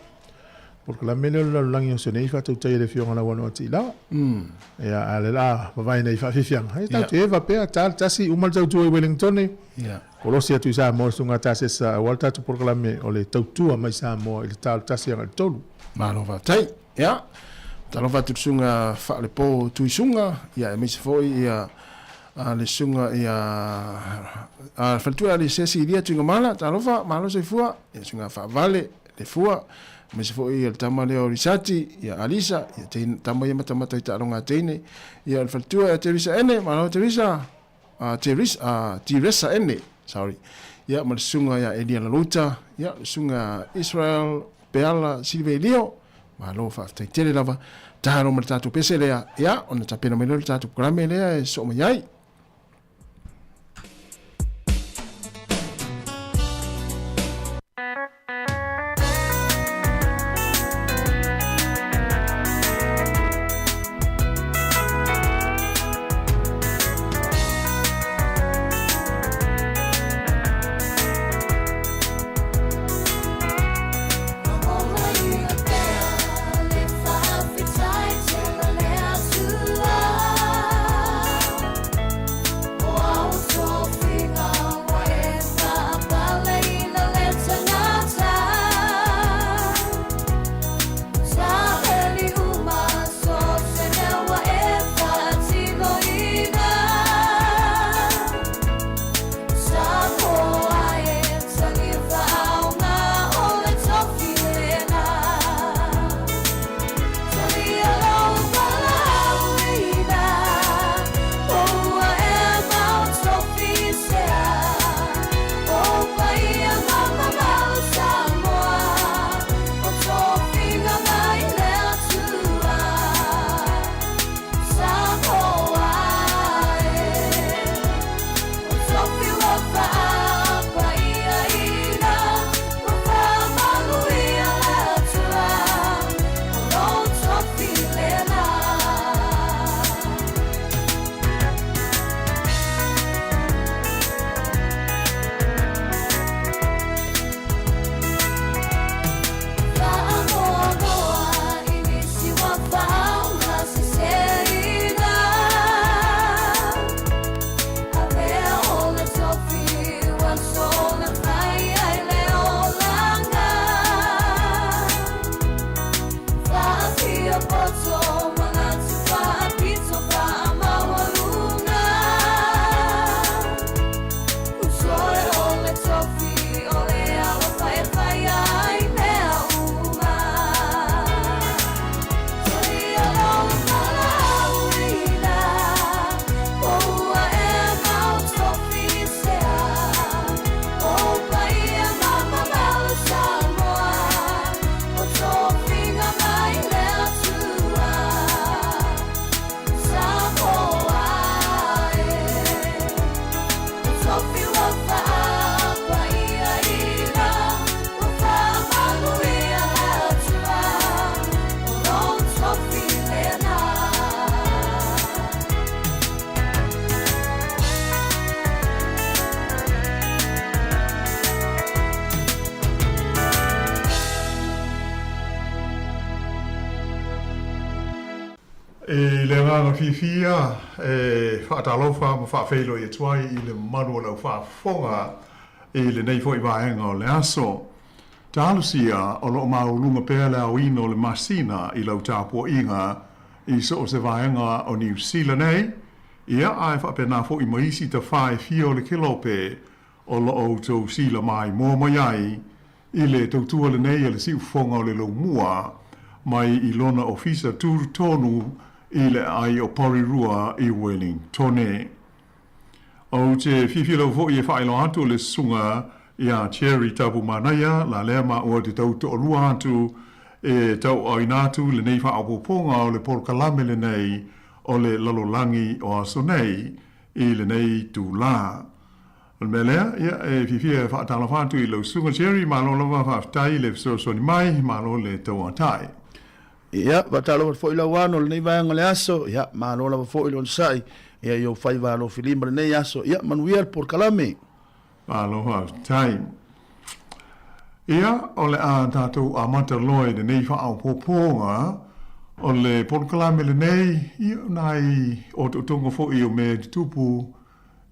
polokalame lea o le lalolagi o Senei faatautai e le Afioga Lauano Atiilawa. Ia, a o lea o le a vavae nei faafiafiaga. E tatou te eva pea, ta le tasi, uma le tautua i Wellingtone, kolosi atu i Samoa le susuga Tasesa aua le tatou polokalame o le tautua mai Samoa i le ta o le tasi agai i le tolu.
Malo faafetai. Ia, talofa atu i le susuga Faalepo Tuisuga, ia aemaise foi ia le susuga ia a le faletua ia Cecilia Tuigamala, talofa, malo soifua, ia susuga Faavale Lefua, aemaise foi ia le tama lea o Risati, ia Alisa, ia teine, tama ia matamata i taaloga a teine, ia le faletua ia Teresa Ene, malo Teresa, a Teresa, a Teresa Ene, sorry, ia ma le susuga ia Elia Lalouta, ia le susuga Israel Peala Silvelio, malo faafetai tele lava, talo ma le tatou pese lea, ia ona tapena mai lea o le tatou programe lea e soo mai ai.
fiafia e faatalofa ma faafeiloai atu ai i le mamalu o le au faafofoga i lenei foi vaega o le aso. Talosia o lo o maualuga pea le aoina o le masina i lau tapuaiga i so o se vaega o Niu Sila nei, ia ae faapena foi ma isi tafā e fia o le kelope o lo o outou sila maimoa mai ai i le tautua lenei a le siufofoga o le Laumua mai i lona ofisa tutonu i le aai o Porirua i Wellingtone. Ou te fiafia lava foi e faailoa atu le susuga ia Jerry Tabumanaia, la lea maua te tau toalua atu e tauaaoina atu lenei faaopoopoga o le polokalame lenei o le lalolagi o aso nei i lenei itulā. O le mea lea, ia, e fiafia e faatalofa atu i lau susuga Jerry, malo lava faafetai le fesoasoani mai, malo le tauatai.
Ia, faatalofa foi lau ano lenei vaega o le aso, ia, malo lava foi le onosai, ia, i ou faiva alofilima lenei aso, ia, manuia le polokalame.
Malo faafetai. Ia, o le a tatou amata loa i lenei faaopoopoga o le polokalame lenei, ia, o nai otootoga foi o mea e tutupu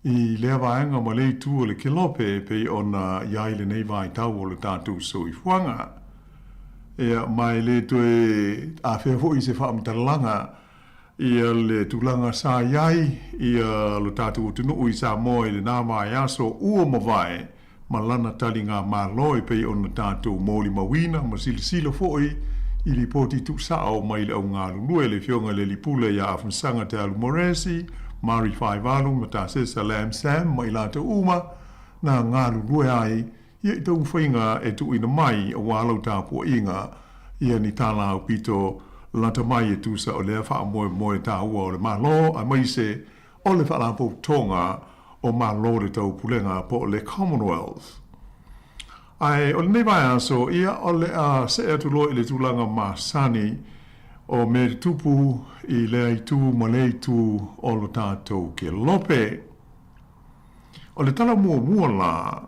i lea vaega ma le itu o le kelope e pei ona i ai lenei vaitau o le tatou soifuaga. Ia, ma e le toe afea foi i se faamatalaga ia le tulaga sa i ai ia lo tatou atunuu i Samoa i lena vaiaso ua mavae ma lana taligamalo e pei ona tatou molimauina ma silasila foi i lipoti tuusao mai le au galulue le Afioga i le Alii Pule ia Afamasaga Te Alu Moresi, Mari Faivalu, Matasesa Lam Sam ma i latou uma na galulue ai ia i taumafaiga e tuuina mai aua lau tapuaiga ia ni tala aupito lata mai e tusa o lea faamoemoe taua o le Malo aemaise o le Faalapotopotoga o Malo o le Taupulega po o le Commonwealth. Ae o lenei vaiaso, ia o le a see atu loa i le tulaga masani o mea tutupu i lea itu ma lea itu o lo tatou kelope. O le tala muamua la,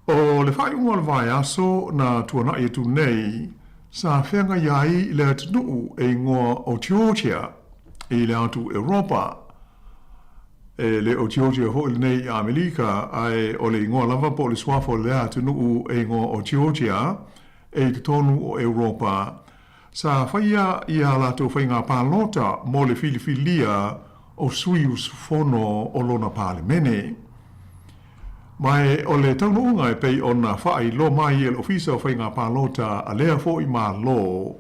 O le faaiuga o le vaiaso na tuanai atu nei, sa feagai ai le atunuu e igoa o Georgia i le atu Europa. E le o Georgia foi lenei i Amelika, ae o le igoa lava po o le suafa o lea atunuu e igoa o Georgia e i totonu o Europa. Sa faia ia latou faiga palota mo le filifilia o sui usufono o lona Palemene. Ma e o le taunuuga e pei ona faailoa mai e le Ofisa o Faiga Palota a lea foi Malo,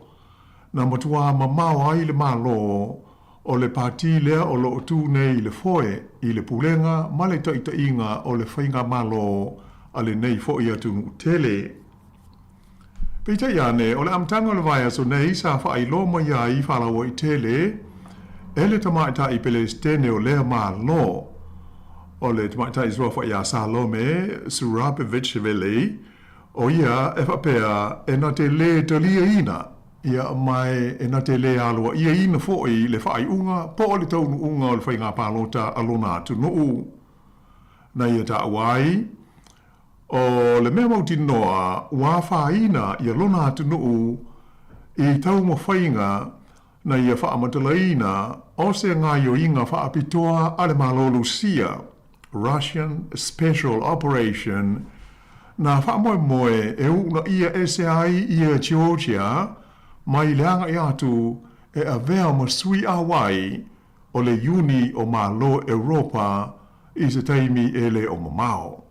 na matuā mamao ai le Malo o le pati lea o lo o tū nei i le foe i le pulega ma le taitaiga o le Faigamalo a lenei foi atunuu tele. Peitai ane, o le amataga o le vaiaso nei sa faailoa mai ai faalauaitele e le tamaitai Pelesitene o lea Malo, o le tamaitai suafa ia Salome Zourabichvili, o ia e faapea e na te lē taliaina ia ma e na te lē aloaiaina foi le faaiuga po o le taunuuga o le faiga palota a lona atunuu. Na ia taua ai, O le mea mautinoa ua afaina ia lona atunuu i taumafaiga na ia faamatalaina o se gaioiga faapitoa a le Malo Lusia, Russian Special Operation, na faamoemoe e uunaia ese ai ia Georgia mai le agai atu e avea ma sui auai o le Iuni o Malo Europa i se taimi e le o mamao.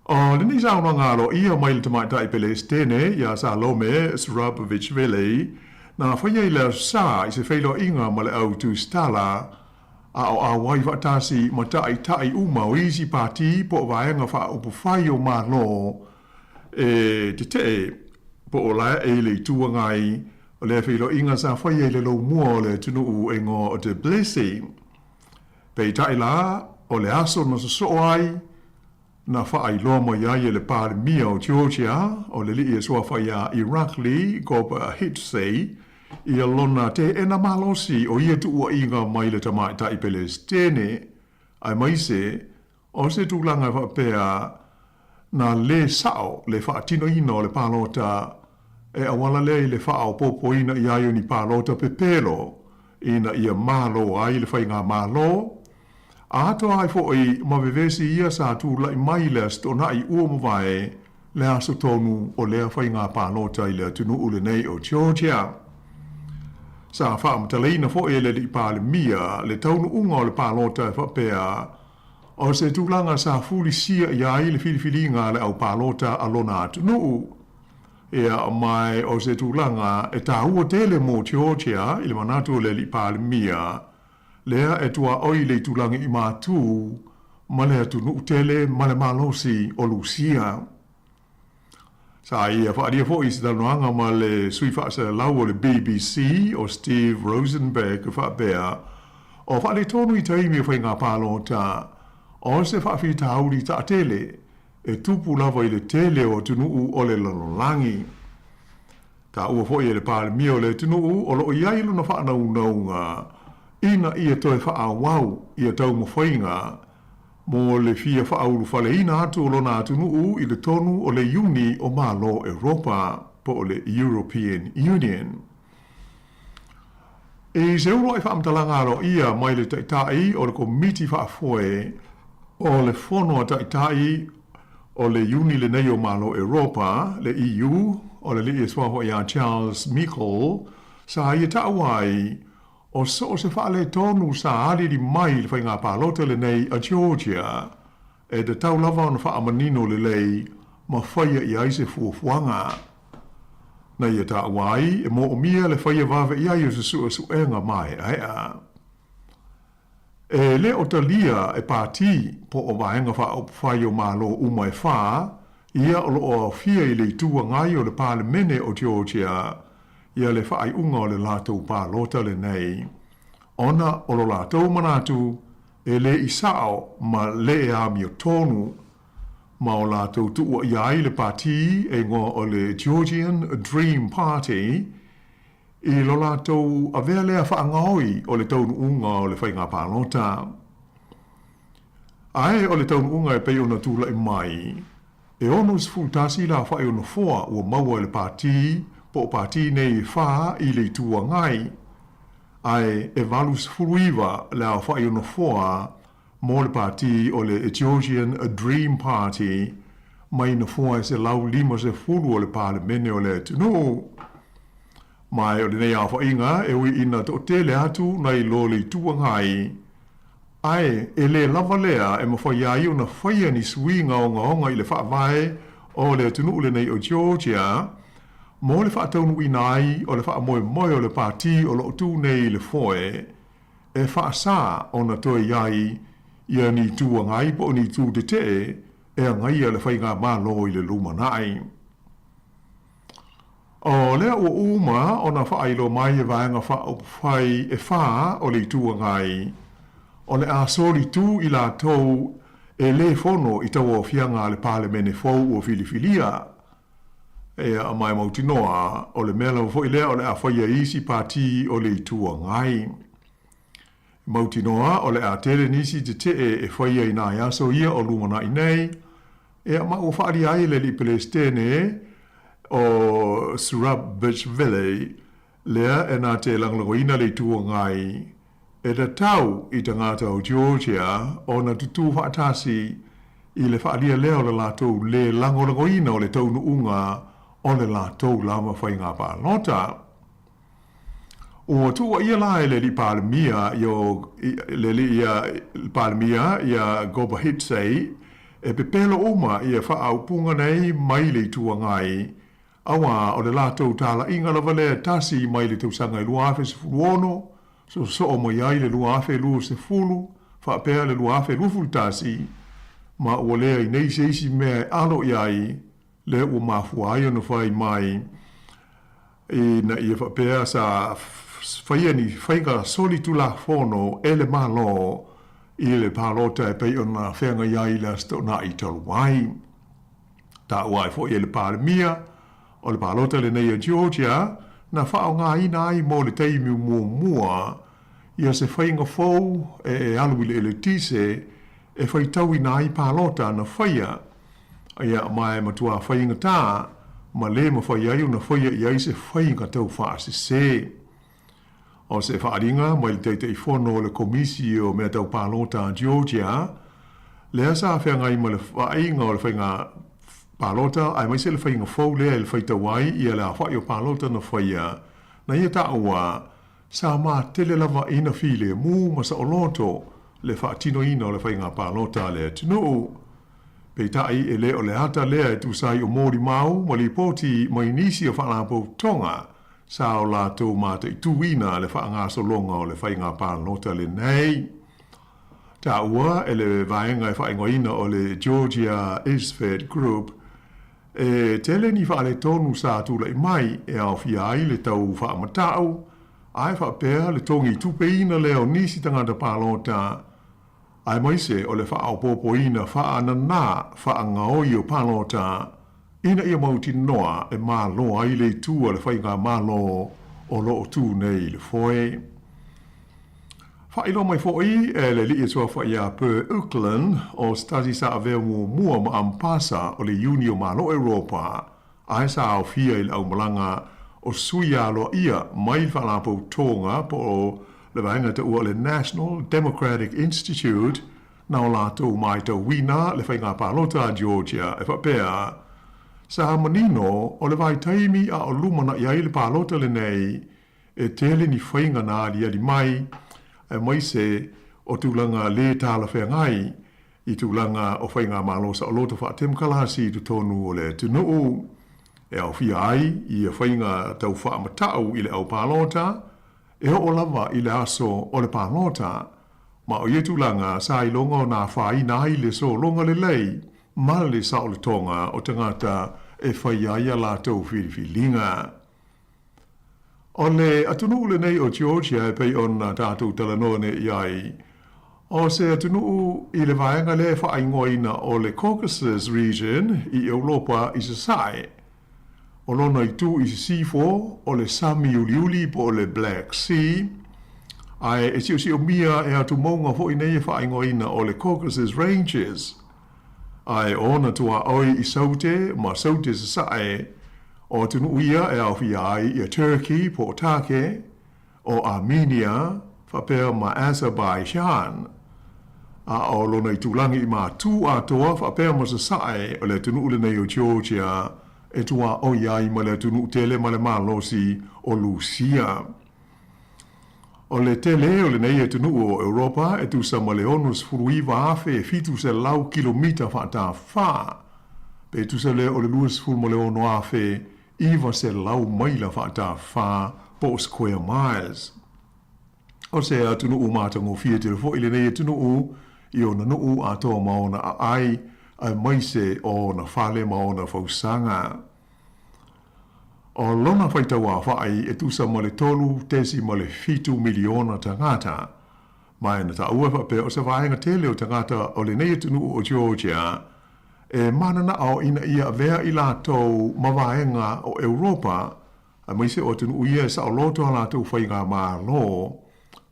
O lenei saunoaga aloaia mai le tamaitai Pelesitene ia Salome Zourabichvili, na faia i le Aso Sa i se feiloaiga ma le au tusitala, a o auai faatasi ma taitai uma o isi pati po o vaega faaupufai o Malo e tetee po o laeae i le Itu Agai o lea feiloaiga sa faia i le lou mua o le atunuu e igoa o Tbilisi. Peitai la, o le aso na sosoo ai, na faailoa mai ai e le Palemia o Georgia, o le alii e suafa ia Irakli Kobakhidze, ia lona teena malosi o ia tuuaiga mai le tamaitai Pelesitene, aemaise o se tulaga e faapea na lē sao le faatinoina o le palota. E auala lea i le faaopoopoina i ai o ni palota pepelo ina ia malo ai le faigamalo, atoa ai foi ma vevesi ia sa tulai mai i le Aso Toonai ua mavae le aso tonu o lea faiga palota i le atunuu lenei o Georgia. Sa faamatalaina foi e le Alii Palemia le taunuuga o le palota e faapea, o se tulaga sa fulisia i ai le filifiliga a le au palota a lona atunuu. Ia, ma o se tulaga e taua tele mo Georgia i le manatu o le Alii Palemia, lea e tuaoi i le itulagi i Matū ma le atunuu tele ma le malosi o Lusia. Sa ia faaalia foi i se talanoaga ma le sui faasalalau o le BBC o Steve Rosenberg e faapea, O faaletonu i taimi o faiga palota, o se faafitauli taatele e tupu lava i le tele o atunuu o le lalolagi. Taua foi e le Palemia o le atunuu o lo o i ai lona faanaunauga ina ia toe faaauau ia taumafaiga mo le fia faaulufaleina atu o lona atunuu i totonu o le Iuni o Malo Eropa po o le European Union. I se uluai faamatalaga aloaia mai le Taitai o le Komiti Faafoe o le Fono a Taitai o le Iuni lenei o Malo Eropa, le EU, o le alii e suafa ia Charles Michel, sa ia taua ai, o so o se faaletonu sa alili mai i le faiga palota lenei a Georgia, e tatau lava ona faamanino lelei ma faia i ai se fuafuaga. Na ia taua ai, e moomia le faia vave i ai o se suesuega maeaea. E le o talia e pātī po o Vaega Faaupufai o Malo uma e whā, ia o lo o aofia i le Itu Agai o le Palemene o Georgia ia le faaiuga o le latou palota lenei, ona o lo latou manatu e le i sao ma le e amiotonu ma o latou tuuaia ai le pātī e igoa o le Georgian Dream Party i lo latou avea lea faagaoi o le taunuuga o le faiga palota. Ae o le taunuuga e pei ona tulai mai, e 61 le aofai o nofoa ua maua e le pātī po o pātī nei e whā i le Itu Agai, ae e 89 le aofai o nofoa mo le pātī o le Georgian Dream Party mai nofoa e 150 o le Palemene o le atunuu. Ma o lenei aofaiga e ui ina toatele atu nai lo le Itu Agai, ae e le lava lea e mafai ai ona faia ni suiga ogaoga i le faavae o le atunuu lenei o Georgia mo le faataunuuina ai o le faamoemoe o le pātī o lo o tū nei i le foe e faasā ona toe i ai ia ni Itu Agai po o ni itu tetee e agaia le faigamalo i le lumanai. O lea ua uma ona faailoa mai e Vaega Faaupufai e whā o le Itu Agai, o le a solitū i latou e lē fono i tauaofiaga a le Palemene fou ua filifilia. Ea mai mautinoa, o le mea lava foi lea o le a faia e isi pātī o le Itu Agai. Mautinoa o le a tele nisi tetee e faia i nai aso ia o lumanai nei, ea ma ua faaalia ai e le alii Pelesitene o Zourabichvili lea e na te lagolagoina le Itu Agai e tatau i tagata o Georgia ona tutū faatasi i le faaalia lea o le latou lē lagolagoina o le taunuuga o le latou lava faiga palota. Ua tuuaia la e le alii Palemia le alii Palemia ia Kobakhidze e pepelo uma ia faaupuga nei mai le Itu Agai, auā o le latou talaiga lava lea tasi mai le tausaga e 2016, soosoo mai ai le 2020 faapea le 2021, ma ua leai nei se isi mea e alo i ai lea ua mafua ai ona fai mai ina ia faapea sa faia ni faiga solitulafono e le Malo i le palota e pei ona feagai ai le Aso Toonai talu ai. Taua ai foi e le Palemia, o le palota lenei a Georgia na faaaogaina ai mo le taimi muamua ia se faiga fou e alu i le eletise e faitauina ai palota na faia. Ia, ma e matua faigatā ma lē mafai ai ona faia i ai se faiga taufaasesē. O se faaaliga mai le Taitaifono o le Komisi o Mea Tau Palota a Georgia, lea sa feagai ma le vaaiga o le faiga palota aemaise le faiga fou lea i le faitau ai ia le aofai o palota na faia, na ia taua, sa matele lava ina filemu ma saoloto le faatinoina o le faiga palota a le atunuu. Peitai e le o le ata lea e tusa ai o molimau ma lipoti mai nisi o faalapotopotoga sa o latou mataituina le faagasologa o le faiga palota lenei. Taua e le vaega e faaigoaina o le Georgia Isfed Group, e tele ni faaletonu sa tulai mai e aofia ai le tau faamatau ae faapea le togi tupeina lea o nisi tagata palota aemaise o le faaopoopoina faananā faagaoi o palota ina ia mautinoa e malo ai le itu a le faigamalo o lo o tu nei i le foe. Faailoa mai foi e le alii e suafa ia Per Ukland o se tasi sa avea muamua ma Ampasa o le Iuni o Malo Europa ae sa aofia i le aumalaga o sui aloaia mai le Faalapotopotoga po o le vaega taua o le National Democratic Institute na o latou matauina le faiga palota a Georgia e faapea, Sa manino o le vaitaimi a o lumanai ai le palota lenei e tele ni faiga na aliali mai aemaise o tulaga lē talafeagai i tulaga o faigamalo saoloto faatemokalasi i totonu o le atunuu e aofia ai ia faiga tau faamatau i le au palota e oo lava i le aso o le palota, ma o ia tulaga sa iloga ona afaina ai le sologa lelei ma le saolotoga o tagata e fai ai a latou filifiliga. O le atunuu lenei o Georgia e pei ona tatou talanoa nei i ai, o se atunuu i le vaega lea e faaigoaina o le Caucasus Region i Europa i Sasae. O lona itu i sisifo o le sami uliuli po o le Black Sea, ae e siosiomia e atumauga foi nei e faaigoaina o le Caucasus Ranges. Ae o ona tuaoi i Saute ma Saute Sasae, o atunuu ia e aofia ai ia Turkey po o Take, o Armenia, faapea ma Azerbaijan. A o lona itulagi i Matū atoa faapea ma Sasae o le atunuu lenei o Georgia e tuaoi ai ma le atunuu tele ma le malosi o Lusia. O le tele o lenei atunuu o Europa e tusa ma le 69,700 kilomita faatafā, pe tusa lea o le 26,900 maila faatafā po o square miles. O se atunuu matagofie tele foi lenei atunuu i ona nuu atoa ma ona aai aemaise o ona fale ma ona fausaga. O lona faitauaofai e tusa ma le 3.7 miliona tagata, ma e na taua e faapea o se vaega tele o tagata o lenei atunuu o Georgia e mananao ina ia avea i latou ma vaega o Europa aemaise o atunuu ia e saoloto a latou faigamalo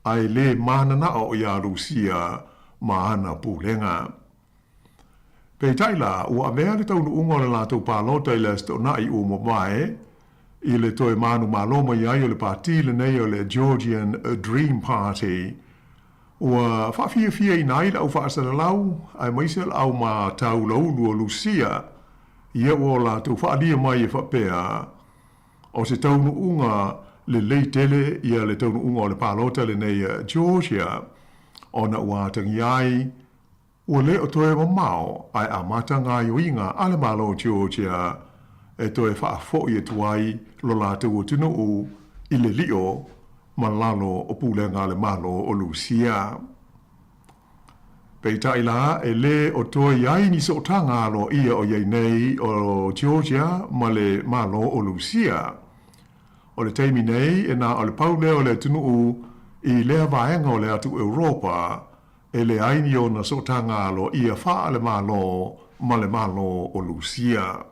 ae le mananao iā Lusia ma ana pulega. Peitai la, ua avea le taunuuga o le latou palota i le Aso Toonai ua mavae, i le toe manumalo mai ai o le pati lenei o le Georgian Dream Party. Ua faafiafiaina ai le au faasalalau, aemaise o le au mataulaulu o Lusia, ia ua o latou faaalia mai e faapea, o se taunuuga lelei tele ia le taunuuga o le palota lenei a Georgia, ona ua atagia ai Ua le o toe mamao ae amata gaoioiga a le Malo o Georgia e toe faafoi atu ai lo latou atunuu i le lio ma lalo o pulega a le Malo o Lusia. Peitai la, e le o toe i ai ni sootaga aloaia o i ai nei o Georgia ma le Malo o Lusia. O le taimi nei, e na o le pau lea o le atunuu i lea vaega o le atu Europa E leai ni ona sootaga aloaia faale-Malo ma le Malo o Lusia.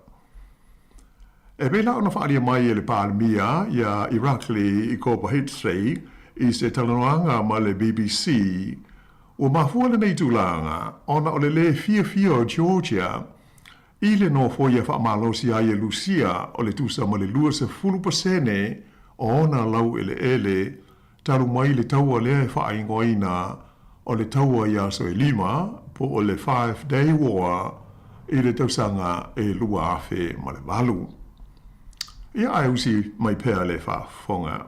E pei la ona faaalia mai e le Palemia ia Irakli Kobakhidze i se talanoaga ma le BBC, ua mafua lenei tulaga ona o le lē fiafia o Georgia. I le nofoia faamalosi ai e Lusia o le tusa ma le 20% o ona laueleele talu mai le taua lea e faaigoaina o le Taua i Aso e Lima po o le Five Day War i le tausaga e 2008. Ia ae usi mai pea le faafofoga.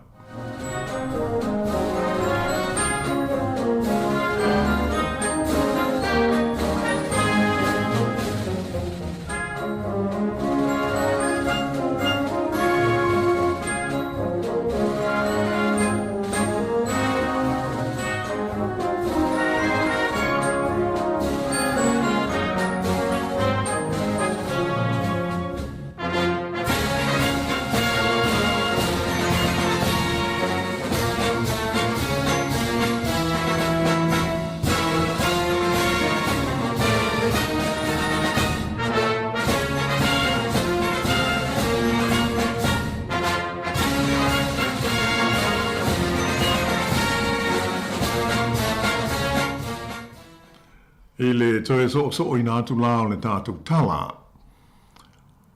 I le toe soosooina atu la o le tatou tala,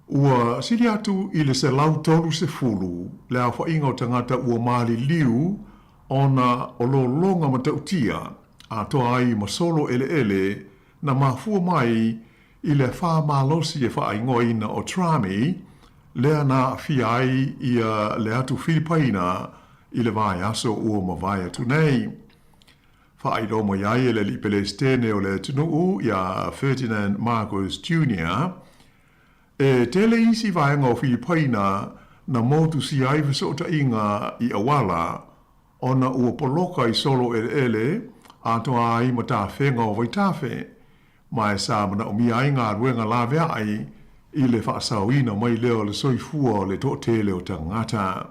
Ua sili atu i le 130 le aofaiga o tagata ua maliliu ona o lologa matautia atoa ai ma solo eleele na mafua mai i le afa malosi e faaigoaina o Trami lea na aafia ai ia le atu Filipaina i le vaiaso ua mavae atu nei. Faailoa mai ai e le Alii Pelesitene o le atunuu iā Ferdinand Marcos Junior, e tele isi vaega o Filipaina na motusia ai fesootaiga i auala ona ua poloka i solo eleele atoa ai ma tafega o vaitafe, ma e sa manaomia ai galuega laveai i le faasaoina mai lea o le soifua o le toatele o tagata.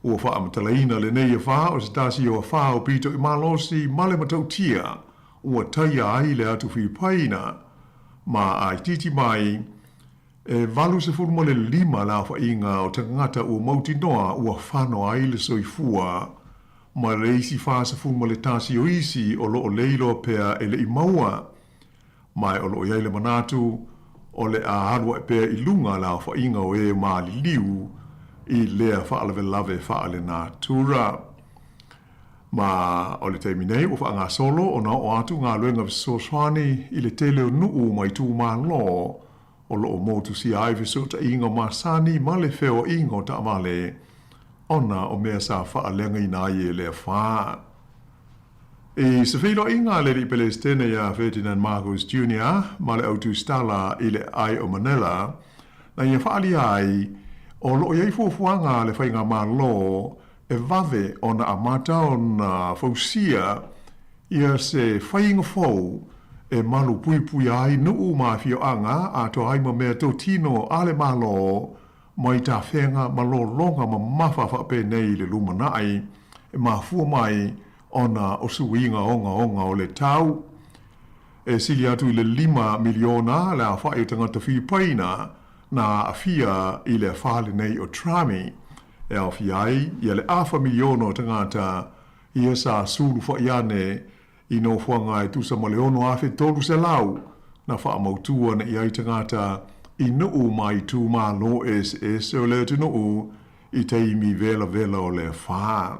Ua faamatalaina lenei afa o se tasi o afa aupito i malosi ma le matautia ua taia ai le atu Filipaina ma a itiiti mai e 85 le aofaiga o tagata ua mautinoa ua fano ai le soifua ma le isi 41 o isi o lo o le iloa pea e le i maua. Ma e o lo o i ai le manatu o le a alu ae pea i luga le aofaiga o e maliliu i lea faalavelave faalenatura. Ma o le taimi nei ua faagasolo ona oo atu galuega fesoasoani i le tele o nuu ma itumalo o lo o motusia ai fesootaiga masani ma le feoaiga o taavale ona o mea sa faaleagaina ai e le afa. I se feiloaiga a le Alii Pelesitene iā Ferdinand Marcos Junior ma le au tusitala i le aai o Manila, na ia faaalia ai o lo o i ai fuafuaga a le Faigamalo e vave ona amata ona fausia ia se faiga fou e malu puipuia ai nuu ma afioaga atoa ai ma mea totino a le Malo mai tafega ma lologa mamafa faapenei i le lumanai e mafua mai ona o suiga ogaoga o le tau. E sili atu i le $5 miliona le aofai o tagata Filipaina na aafia i le afa lenei o Trami, e aofia ai ia le afa miliona o tagata ia sa sulufa'i ane i nofoaga e tusa ma le 6,300 na faamautu ane i ai tagata i nuu ma itumalo eseese o le atunuu i taimi velavela o le afa.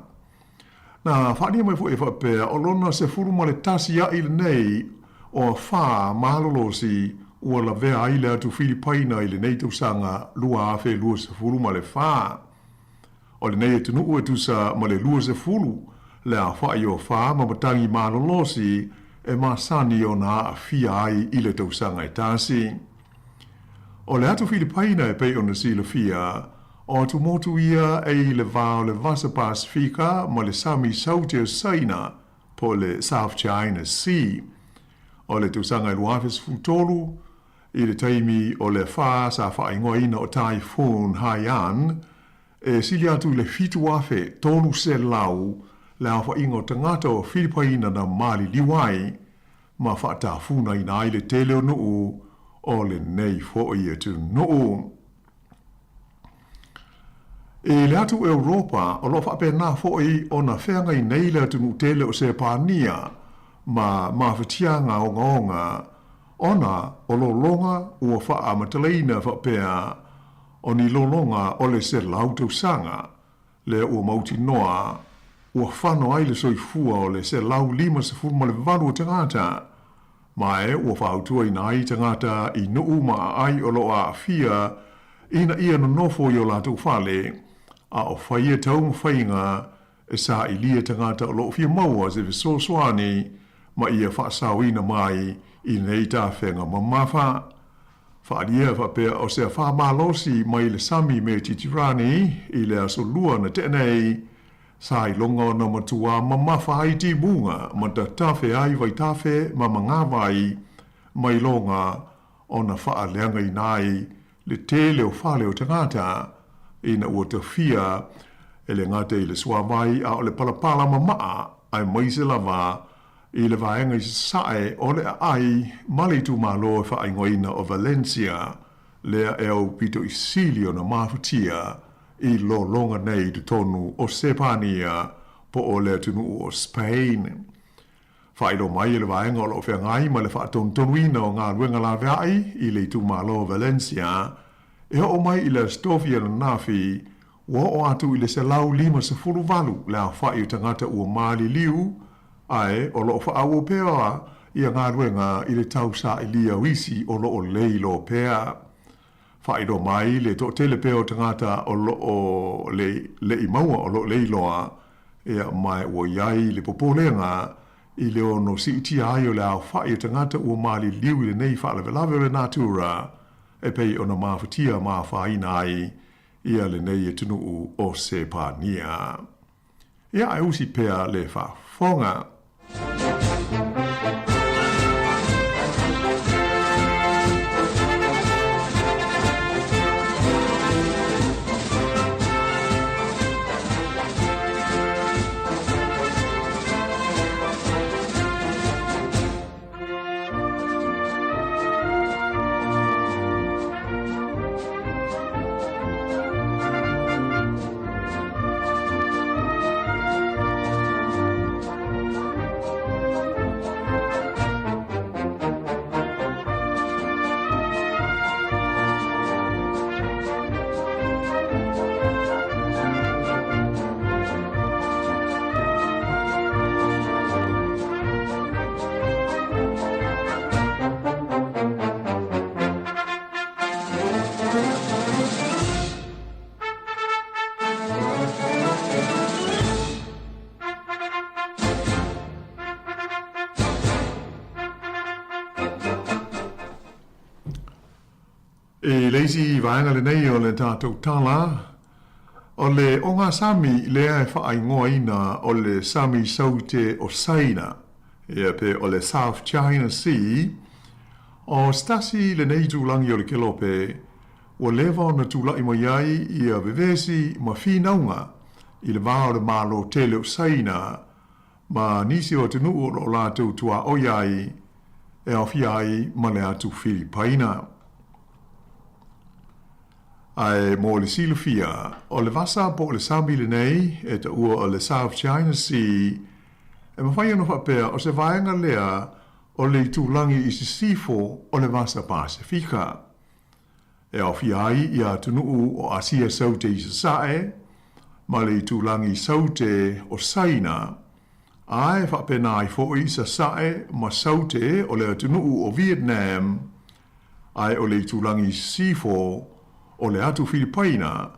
Na faaalia mai foi e faapea o lona 11 a'i lenei o afa malolosi ua lavea ai le atu Filipaina i lenei tausaga 2024. O lenei atunuu e tusa ma le 20 le aofai o afa ma matagi malolosi e masani ona aafia ai i le tausaga e tasi. O le atu Filipaina e pei ona silafia, o atumotu ia e i le va o le Vasa Pasifika ma le Sami Saute o Saina po o le South China Sea. O le tausaga e 2013, i le taimi o le afa sa faaigoaina o Typhoon Haiyan, e sili atu i le 7,300 le aofaiga o tagata o Filipaina na maliliu ai ma faatafunaina ai le tele o nuu o lenei foi atunuu. I le atu Europa, o lo o faapena foi ona feagai nei le atunuu tele o Sepania ma mafatiaga ogaoga. Ona o lologa ua faamatalaina faapea o ni lologa o le 100 tausaga, lea ua mautinoa ua fano ai le soifua o le 158 o tagata, ma e ua fautuaina ai tagata i nuu ma aai o lo o aafia ina ia nonofo i o latou fale, a o faia taumafaiga e sailia tagata o lo o fia maua se fesoasoani ma ia faasaoina mai i lenei tafega mamafa. Faaalia faapea o se afa malosi mai le sami Metitirani i le aso Lua na tea nei, sa iloga ona matuā mamafa ai timuga ma tatafe ai vaitafe ma magavai ma iloga ona faaleagaina ai le tele o fale o tagata ina ua tafia e le gata i le suavai a o le palapala mamaa aemaise lava i le vaega i sasae o le aai ma le itumalo e faaigoaina o Valencia, lea e aupito i sili ona mafatia i lologa nei i totonu o Sepania po o le atunuu o Spain. Faailoa mai e le vaega o lo o feagai ma le faatonutonuina o galuega laveai i le itumalo o Valencia, e oo mai i le Aso Tofi ananafi, ua oo atu i le 158 le aofai o tagata ua maliliu, ae o lo o faaauau pea ia galuega i le tausailia o isi o lo o leiloa pea. Faailoa mai le toatele pea o tagata o lo o le i maua o lo o leiloa, ia ma ua i ai le popolega i le ono siitia ai o le aofai o tagata ua maliliu i lenei faalavelave o le natura e pei ona mafatia ma afaina ai ia lenei atunuu o Sepania. Ia ae usi pea le faafofoga. I le isi vaega lenei o le tatou tala, o le ogasami lea e faaigoaina o le Sami Saute o Saina, ia pe o le South China Sea, o se tasi lenei itulagi o le Kelope ua leva ona tulai mai ai ia vevesi ma finauga i le va o le Malo tele o Saina ma nisi o atunuu o lo o latou tuaoi ai e aofia ai ma le atu Filipaina. Ae mo le silafia, o le vasa po o le sami lenei e taua o le South China Sea, e mafai ona faapea o se vaega lea o le itulagi i sisifo o le Vasa Pasefika. E aofia ai ia atunuu o Asia Saute i Sasae ma le itulagi Saute o Saina, a e faapena ai foi Sasae ma Saute o le atunuu o Vietnam, ae o le itulagi i sisifo o le atu Filipaina,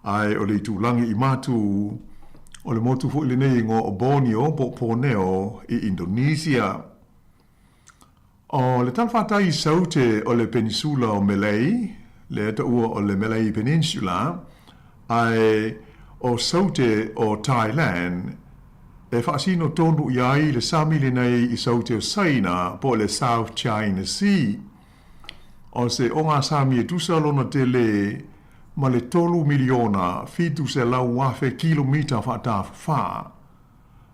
ae o le itulagi i matu o le motu foi lenei e igoa o Borneo po o Porneo i Indonesia. O le talafatai i Saute o le Penisula o Malay, lea taua o le Malay Peninsula, ae o Saute o Thailand, e faasino tonu i ai le sami lenei i Saute o Saina po o le South China Sea. O se ogasami e tusa lona tele ma le 3,700,000 kilomita faatafafa,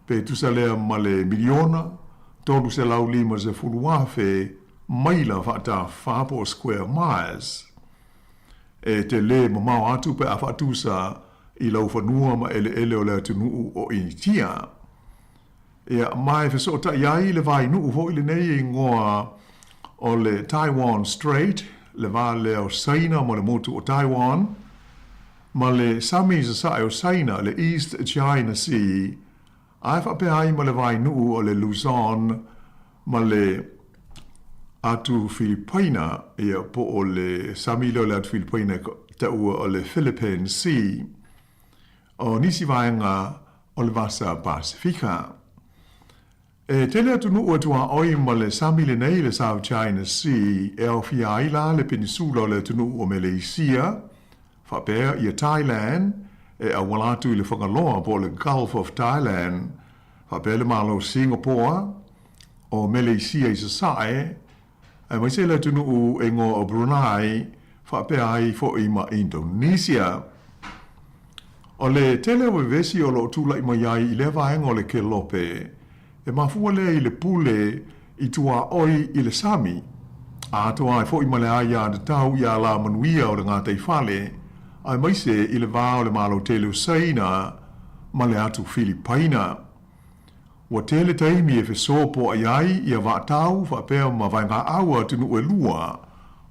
pe tusa lea ma le 1,350,000 maila faatafafa po o square miles. E tele mamao atu pe a faatusa i laufanua ma eleele o le atunuu o Initia. Ia, ma e fesootai ai le vainuu foi lenei e igoa O le Taiwan Strait, le va lea o Saina ma le motu o Taiwan, ma le Sami i Sasae o Saina, le East China Sea, ae faapea ai ma le vaenuu o le Luzon ma le Atu Filipaina, ia, po o le sami lea o le Atu Filipaina e taua o le Philippine Sea. O nisi vaega o le Vasa Pasefika. E tele atunuu e tuaoi ma le sami lenei le South China Sea e aofia ai la le penisula o le atunuu o Meleisia, faapea ia Thailand e auala atu i le Fagaloa po o le Gulf of Thailand, faapea le Malo o Singapore, o Meleisia i Sasae, aemaise le atunuu e igoa o Brunei, faapea ai foi ma Indonesia. O le tele o vevesi o lo o tulai mai ai i lea vaega o le kelope, e mafua lea i le pule i tuaoi i le sami, atoa ai foi ma le aiatatau i alamanuia o le gataifale, aemaise i le va o le Malo tele o Saina ma le atu Filipaina. Ua tele taimi e fesopoai ai ia vaatau faapea ma vaegaau a atunuu e lua,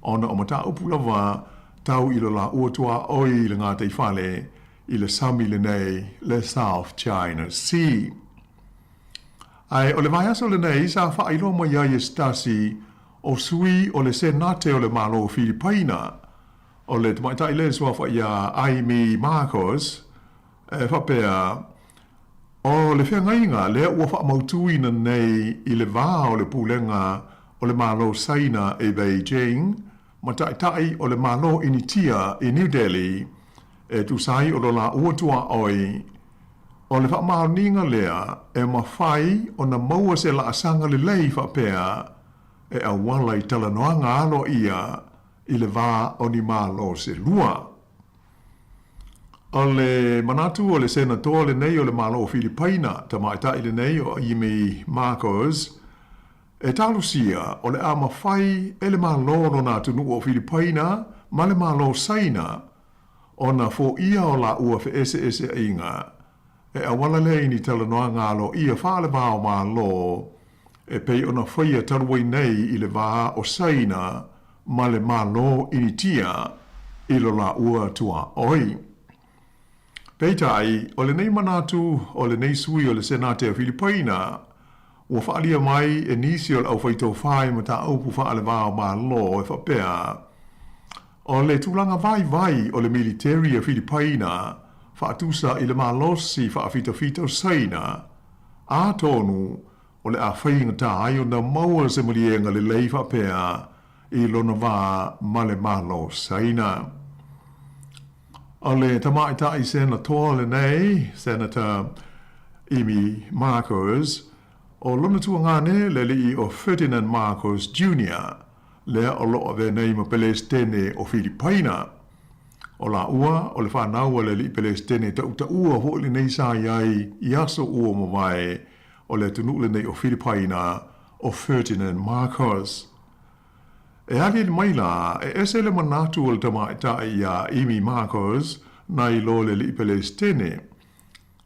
ona o mataupu lava tau i lo laua tuaoi i le gataifale i le sami lenei le South China Sea. Ae o le vaiaso lenei sa faailoa mai ai e se tasi o sui o le Senate o le Malo o Filipaina, o le tamaitai lea e suafa iā Imee Marcos, E faapea, o le feagaiga lea ua faamautuina nei i le va o le Pulega o le Malo Saina i Beijing ma Taitai o le Malo Initia i New Delhi e tusa ai o lo laua tuaoi, o le faamaoniga lea e mafai ona maua se laasaga lelei faapea e auala i talanoaga aloaia i le va o ni Malo se lua. O le manatu o le Senatoa lenei o le Malo o Filipaina, tamaitai lenei o Imee Marcos, e talosia o le a mafai e le Malo o lona atunuu o Filipaina ma le Malo o Saina ona foia o laua feeseeseaiga e auala lea i ni talanoaga aloaia faale-va-o-Malo e pei ona faia talu ai nei i le va o Saina ma le Malo Initia i lo laua tuaoi. Peitai, o lenei manatu o lenei sui o le Senate o Filipaina, ua faaalia mai e nisi o le aufaitofa i mataupu faale-va-o-Malo e faapea, o le tulaga vaivai o le militeri a Filipaina faatusa i le malosi faafitafita o Saina, atonu o le a faigata ai ona maua se maliega lelei faapea i lona va ma le Malo Saina. O le tamaitai Senatoa lenei, Senator Imee Marcos, o lona tuagane le alii o Ferdinand Marcos Junior, lea o lo o avea nei ma Pelesitene o Filipaina. O laua, o le fanau a le alii Pelesitene tautaua foi lenei sa i ai i aso ua mavae o le atunuu lenei o Filipaina, o Ferdinand Marcos. E aliali mai la, e ese le manatu o le tamaitai iā Imee Marcos nai lo le alii Pelesitene,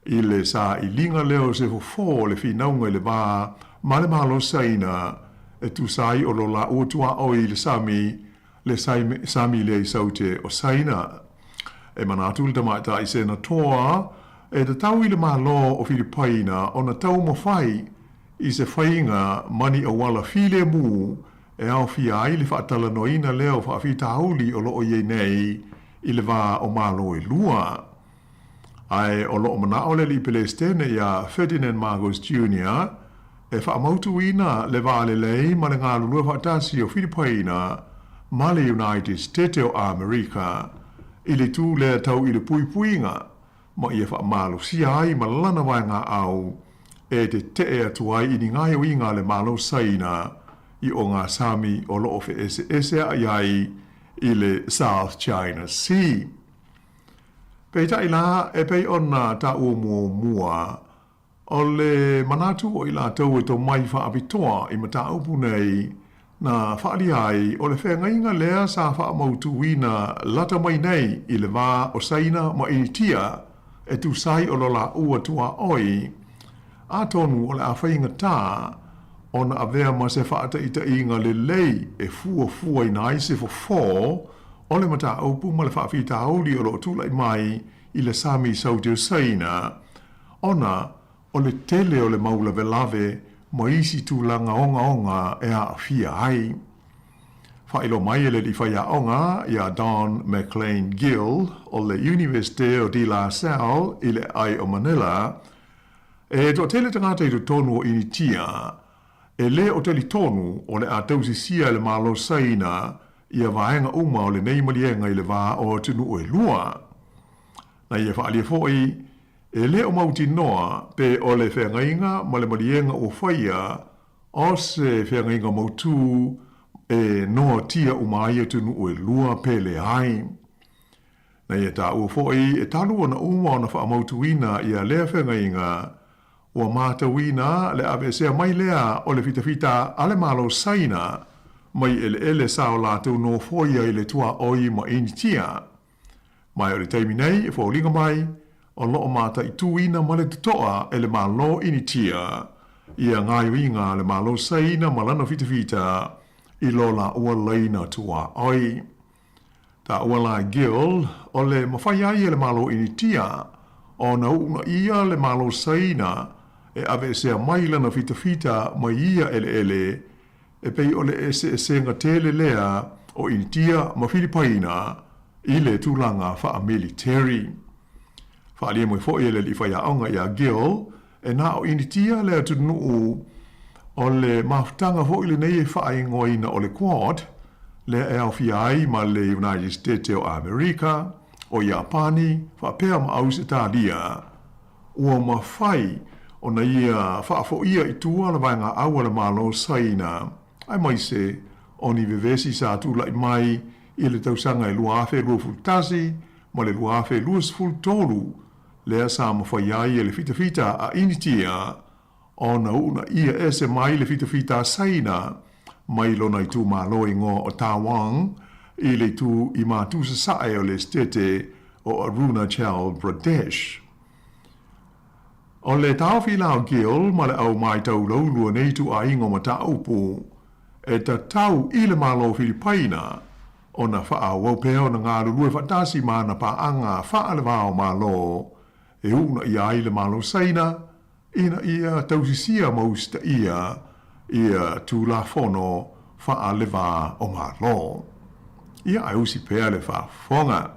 i le sailiga lea o se fofo o le finauga i le va ma le Malo Saina e tusa ai o lo laua tuaoi i le sami, le sami lea i Saute o Saina. E manatu le tamaitai Senatoa e tatau i le Malo o Filipaina ona taumafai i se faiga ma ni auala filemu e aofia ai le faatalanoaina lea o faafitauli o lo o i ai nei i le va o Malo e lua. Ae o lo o manao le alii Pelesitene iā Ferdinand Marcos Junior e faamautuina le va lelei ma le galulue faatasi o Filipaina ma le United State o Amerika i le itu lea tau i le puipuiga ma ia faamalosia ai ma lana vaegaau e tetee atu ai i ni gaoioiga a le Malo Saina i ogasami o lo o feeseeseaʻi ai i le South China Sea. Peitai la, e pei ona taua muamua, o le manatu o i latou e tomai faapitoa i mataupu nei, na faaalia ai o le feagaiga lea sa faamautuina lata mai nei i le va o Saina ma Initia e tusa ai o lo laua tuaoi, atonu o le a faigata. ona avea ma se faataitaiga lelei e fuafuaina ai se fofo o le mataupu ma le faafitauli o lo o tulai mai i le Sami Saute o Saina, ona o le tele o le mau lavelave ma isi tulaga ogaoga e aafia ai. Faailoa mai e le alii faiaoga ia Don McLean Gill o le Iunivesite o De La Salle i le aai o Manila, e toatele tagata i totonu o Initia e le o talitonu o le a tausisia e le Malo Saina ia vaega uma o lenei maliega i le va o atunuu e lua. Na ia faaalia foi, e le o mautinoa pe o le feagaiga ma le maliega ua faia O se feagaiga mautū e noatia uma ai atunuu e lua pe leai. Na ia taua foi e talu ona uma ona faamautuina ia lea feagaiga, ua matauina le aveesea mai lea o le fitafita a le Malo Saina mai eleele sa o latou nofoia i le tuaoi ma Initia. Ma o le taimi nei e foliga mai, o lo o mataituina ma le totoa e le Malo Initia ia gaoioiga a le Malo Saina ma lana fitafita i lo laua laina tuaoi. Taua la Gill, o le mafai ai e le Malo Initia ona uunaia le Malo Saina e aveesea mai lana fitafita mai ia eleele E pei o le eseesega tele lea o Initia ma Filipaina i le tulaga faa-militeri. Faaalia mai foi e le alii faiaoga ia Gill, e na o Initia le atunuu o le mafutaga foi lenei e faaigoaina o le Quad, lea e aofia ai ma le United State o Amerika, o Iapani faapea ma Ausetalia. Ua mafai ona ia faafoia i tua le vaegaau a le Malo Saina, aemaise o ni vevesi sa tulai mai i le tausaga e 2021 ma le 2023, lea sa mafai ai e le fitafita a Initia ona uunaia ese mai le fitafita a Saina mai lona itumalo igoa o Tawang i le itu i matu sasae o le Esetete o Arunachal Pradesh. O le taofi la o Gill ma le au maitau laulua nei ituaiga o mataupu e tatau i le Malo Filipaina ona faaauau pea ona galulue faatasi ma ana paaga faale-va-o-Malo e uunaia ai le Malo Saina ina ia tausisia ma usitaia ia Tulafono faale-va o Malo. Ia ae usi pea le faafofoga.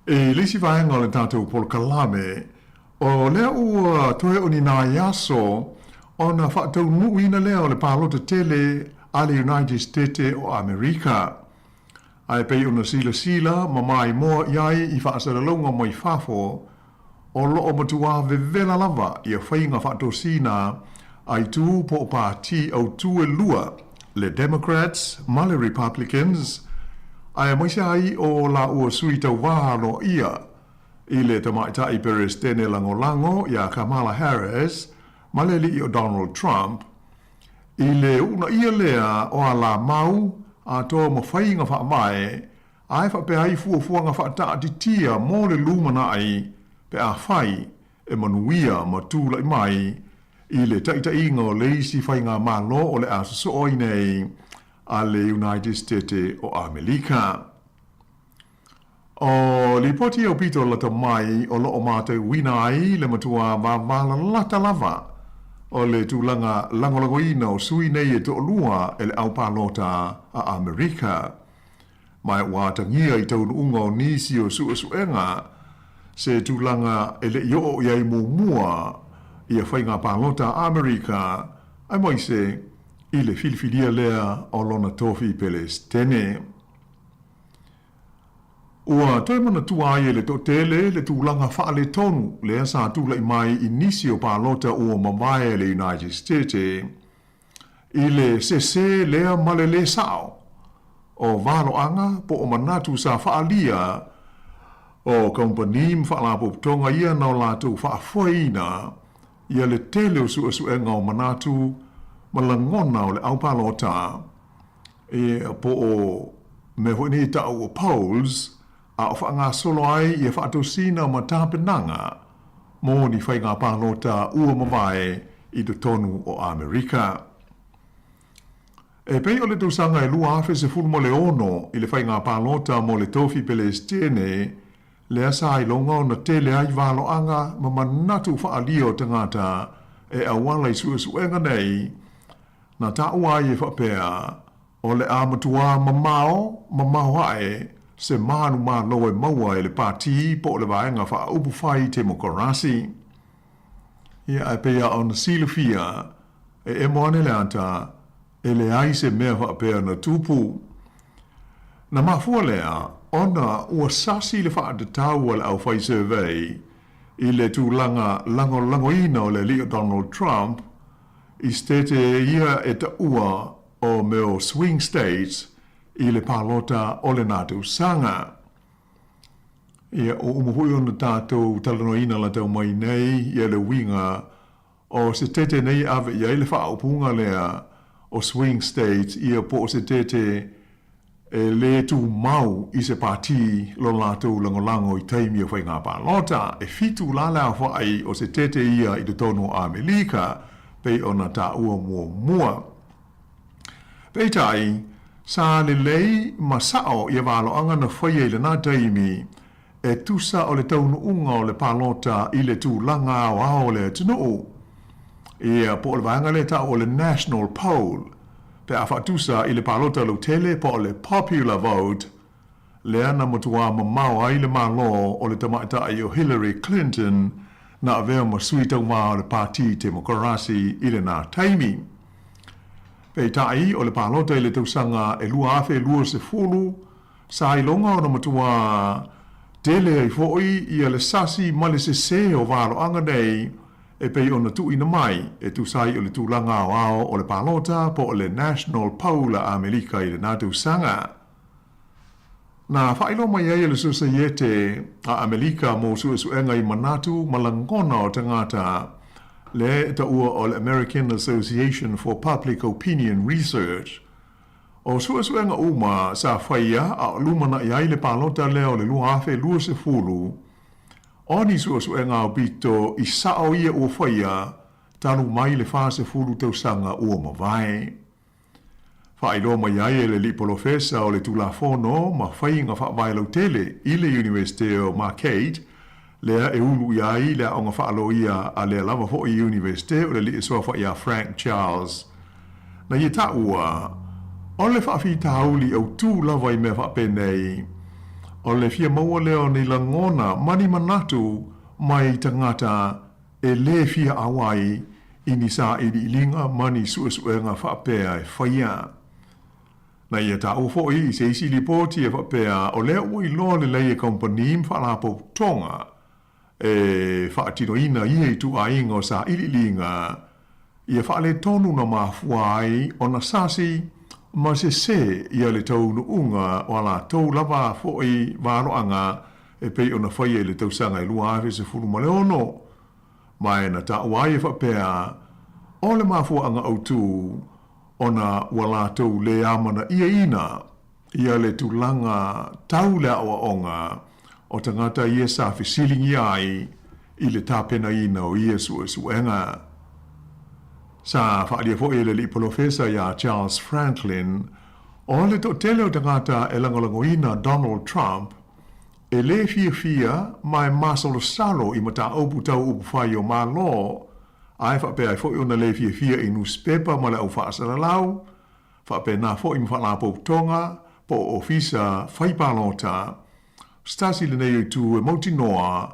I le isi vaega o le tatou polokalame, o lea ua toe o ni nai aso ona faataunuuina lea o le palota tele a le United State o Amerika. Ae pei ona silasila ma maimoa i ai i faasalalauga mai fafo, o lo o matuā vevela lava ia faiga faatosina a itu po o pāti autū e lua, le Democrats ma le Republicans, aemaise ai o lāua sui tauva aloaia i le tamaitai Peresetene Lagolago iā Kamala Harris ma le alii o Donald Trump, i le uunaia lea o a la mau atoa ma faiga faavae ae faapea ai fuafuaga faataatitia mo le lumanai pe afai e manuia ma tulai mai i le taʻitaʻiga o le isi faigamalo o le a sosoo ai nei a le United State o Amelika. O lipoti aupito lata mai o loo matauina ai le matua vavalalata lava o le tulaga lagolagoina o sui nei e toalua e le au palota a Amerika. Ma ua atagia i taunuuga o nisi o suesuega se tulaga e le i oo i ai muamua ia faiga palota a Amerika aemaise i le filifilia lea o lona tofi Pelesitene. Ua toe manatua ai e le toatele le tulaga faaletonu lea sa tulai mai i nisi o palota ua mavae a le United States i le sesē lea ma le lē sao o valoaga po o manatu sa faaalia o kamupani ma faalapotopotoga ia na o latou faafoeina ia le tele o suesuega o manatu ma lagona o le au palota e po o mea foi nei e taʻu o polls a o faagasolo ai ia faatosina ma tapenaga mo ni faiga palota ua mavae i totonu o Amerika. E pei o le tausaga e 2016 i le faiga palota mo le tofi Pelesitene, lea sa iloga ona tele ai valoaga ma manatu faaalia o tagata e auala i suesuega nei, Na taua ai e faapea, o le a matuā mamao, mamao aʻe se manumalo e maua e le pātī po o le vaega faaupufai Temokarasi. Ia, ae pei lava ona silafia, e emo ane le ata, e leai se mea faapea na tupu. Na mafua lea ona ua sasi le faatatau a le aufai survey i le tulaga lagolagoina o le alii o Donald Trump i state ia e taua o mea o swing states i le palota o lena tausaga. Ia, ua uma foi ona tatou talanoaina lata mai nei ia le uiga o se tete nei e ave i ai le faaupuga lea o swing states ia po o se tete e lē tumau i se pātī lo latou lagolago i taimi o faiga palota. E fitu la le aofaʻi o se tete ia i totonu o Amelika, pei ona taua muamua. Peitai, sa lelei ma saʻo ia valoaga na faia i lena taimi, e tusa o le taunuuga o le palota i le tulaga aoao o le atunuu, ia, po o le vaega lea e taʻu o le national poll, pe a faatusa i le palota lautele po o le popular vote, lea na matuā mamao ai le Malo o le tamaitai o Hillary Clinton na avea ma sui taumā o le Pātī Temokarasi i lenā taimi. Peitai, o le palota i le tausaga e 2020, Sa iloga ona matuā tele ai foʻi ia le sasi ma le sesē o valoaga nei e pei ona tuuina mai e tusa ai o le tulaga aoao o le palota po o le National Poll a Amelika i lenā tausaga. Na faailoa mai ai e le Sosaiete a Amelika mo Suesuega i Manatu ma Lagona o Tagata lea e taua o le American Association for Public Opinion Research O suesuega uma sa faia a o lumanaʻi ai le palota lea o le 2020, o ni suesuega aupito i sao ia ua faia talu mai le 40 tausaga ua mavae. Faailoa mai ai e le alii polofesa o le Tulafono ma Faiga Faavae Lautele i le Iunivesite o Marquette lea e ulu i ai le aoga faaloia a lea lava foʻi Iunivesite o le alii suafa iā Frank Charles. Na ia taua, o le faafitauli autū lava i mea faapenei, o le fia maua lea o ni lagona ma ni manatu mai tagata e lē fia ʻauai i ni saʻiliʻiliga ma ni suesuega faapea e faia. Na ia taua foʻi i se isi lipoti e faapea o lea ua iloa lelei e kamupani ma faalapotopotoga e faatinoina ia ituaiga o saʻiliʻiliga ia faaletonu na mafua ai ona sasi ma sesē ia le taunuuga o a latou lava foʻi valoaga e pei ona faia i le tausaga e 2016. Ma e na taua ai e faapea o le mafuaaga autū ona ua latou lē amanaʻiaina ia le tulaga tau le aʻoaʻoga o tagata ia sa fesiligia ai i le tapenaina o ia suesuega. Sa faaalia foi e le alii polofesa ia Charles Franklin, o le toatele o tagata e lagolagoina Donald Trump e lē fiafia ma e masalosalo i mataupu tau upufai o Malo, ae faapea ai foi ona lē fiafia i nusipepa ma le au faasalalau, faapena foi ma faalapotopotoga po o ofisa fai palota. Se tasi lenei o itu e mautinoa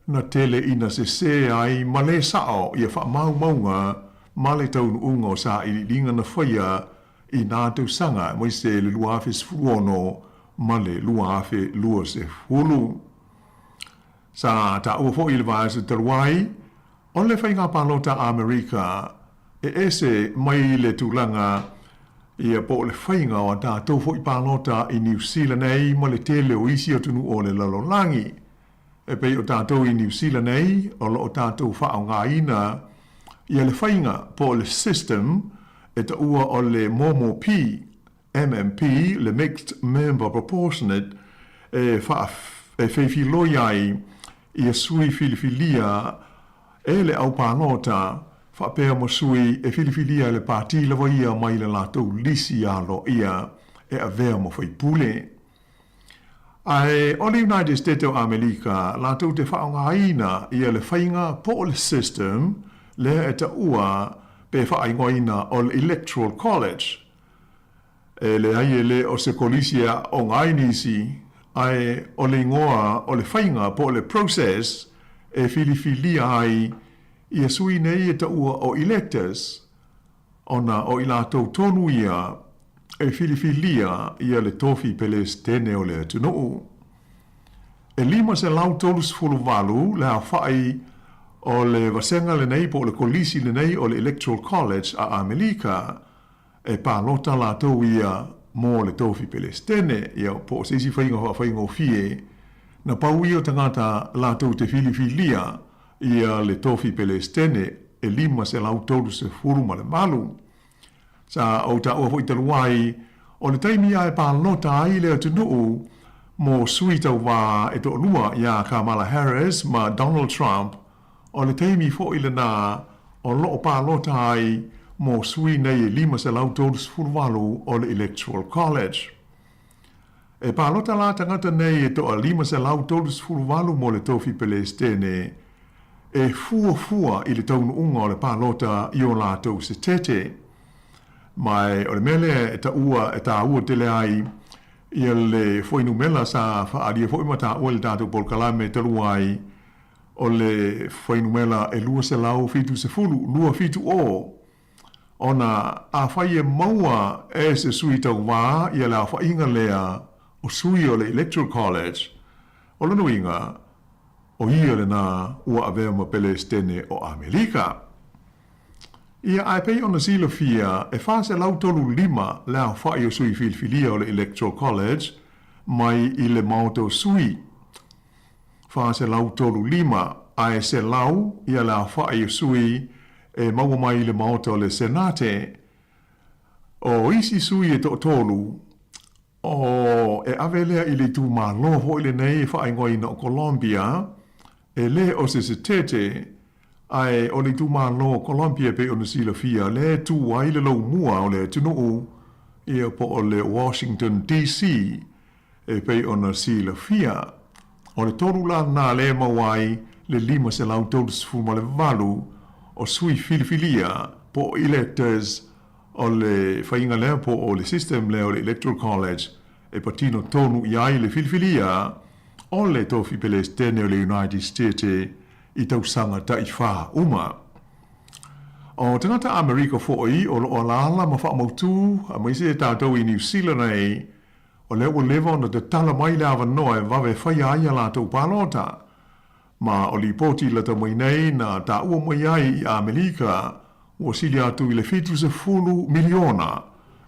na tele ina sesē ai ma lē sa'o ia faamaumauga ma le taunuuga o sailiiliga na faia i nā tausaga aemaise le 2016 ma le 2020. Sa taua foi i le vaiaso talu ai, o le faiga palota a Amerika e ese mai le tulaga ia po o le faiga o a tatou foi palota i Niu Sila nei ma le tele o isi atunuu o le lalolagi. E pei o tatou i Niu Sila nei, o lo o tatou faaaogaina ia le faiga po o le system e taua o le MOMOP, MMP, le Mixed Member Proportionate, e e feifiloi ai ia sui filifilia e le au palota faapea ma sui e filifilia e le pati lava ia mai le latou lisi aloaia e avea ma faipule. Ae o le United States o Amelika latou te faaaogaina ia le faiga po o le system lea e taua pe faaigoaina o le Electoral College. E leai e le o se kolisi e aooga ai nisi, ae o le igoa o le faiga po o le process e filifilia ai ia sui nei e taua o electors, ona o i latou tonu ia e filifilia ia le tofi Pelesitene o le atunuu. E 538 le aofai o le vasega lenei po o le kolisi lenei o le Electoral College a Amelika e palota latou ia mo le tofi Pelesitene, ia po o se isi faiga faafaigofie, na pau ia o tagata latou te filifilia ia le tofi Pelesitene e 538. Sa ou taua foi talu ai, o le taimi a e palota ai le atunuu mo sui tauva e toalua iā Kamala Harris ma Donald Trump, o le taimi foi lena o lo o palota ai mo sui nei e 538 o le Electoral College. E palota la tagata nei e toa 538 mo le tofi Pelesitene e fuafua i le taunuuga o le palota i o latou setete. Ma o le mea lea e taua e tāua tele ai ia le fuainumela sa faaalia foi ma taua i le tatou polokalame talu ai o le fuainumela e 270, 270, ona afai e maua e se sui tauva ia le aofaiga lea o sui o le Electoral College, o lona uiga, o ia lena ua avea ma Pelesitene o Amelika. Ia, ae pei ona silafia, e 435 le aofai o sui filifilia o le Electoral College mai i le Maota o Sui. 435, ae 100 ia le aofai o sui e maua mai i le Maota o le Senate. O isi sui e toatolu, o e ave lea i le itumalo foi lenei e faaigoaina o Colombia, e le o se setete, ae o le itumalo o Colombia e pei ona silafia, lea e tu ai le laumua o le atunuu, ia po o le Washington DC, E pei ona silafia, o le tolu la lena lea e maua ai le 538 o sui filifilia po o electors o le faiga lea po o le system lea o le Electoral College e patino tonu i ai le filifilia o le tofi Pelesitene o le United States i tausaga taifa uma. O tagata Amerika foi o lo o alaala ma faamautu aemaise tatou i Niu Sila nei, O lea ua leva ona tatala mai le avanoa e vave faia ai a latou palota. Ma o lipoti lata mai nei na taua mai ai i Amelika, ua sili atu i le 70 miliona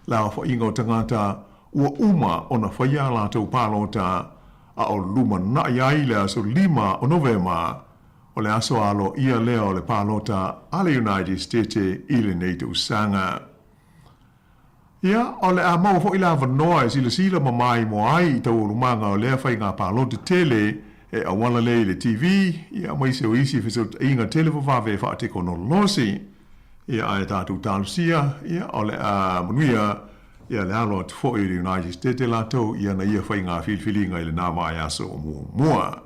le aofaiga o tagata ua uma ona faia a latou palota a o lumanai ai le aso 5 o Novema, o le aso aloaia lea o le palota a le United States i lenei tausaga. Ia, o le a maua foi le avanoa e silasila ma maimoa ai i taualumaga o lea faiga palota tele e auala lea i le TV, ia, aemaise o isi fesootaiga televavave faatekonolosi. Ia, ae tatou talosia, ia, o le a manuia, ia, le alo atu foi i le United States latou i ana ia faiga filifiliga i lena vaiaso muamua.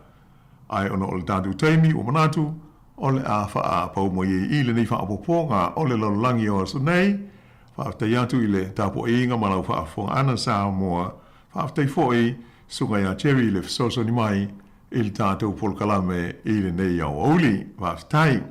Ae ona o le tatou taimi, ua manatu, o le a faapau mai ai i lenei faaopoopoga o le lalolagi o aso nei. Faafetai atu i le tapuaiga ma lau faafofogaaga Samoa. Faafetai foi Susuga ia Jerry i le fesoasoani mai i le tatou polokalame i lenei aoauli. Faafetai.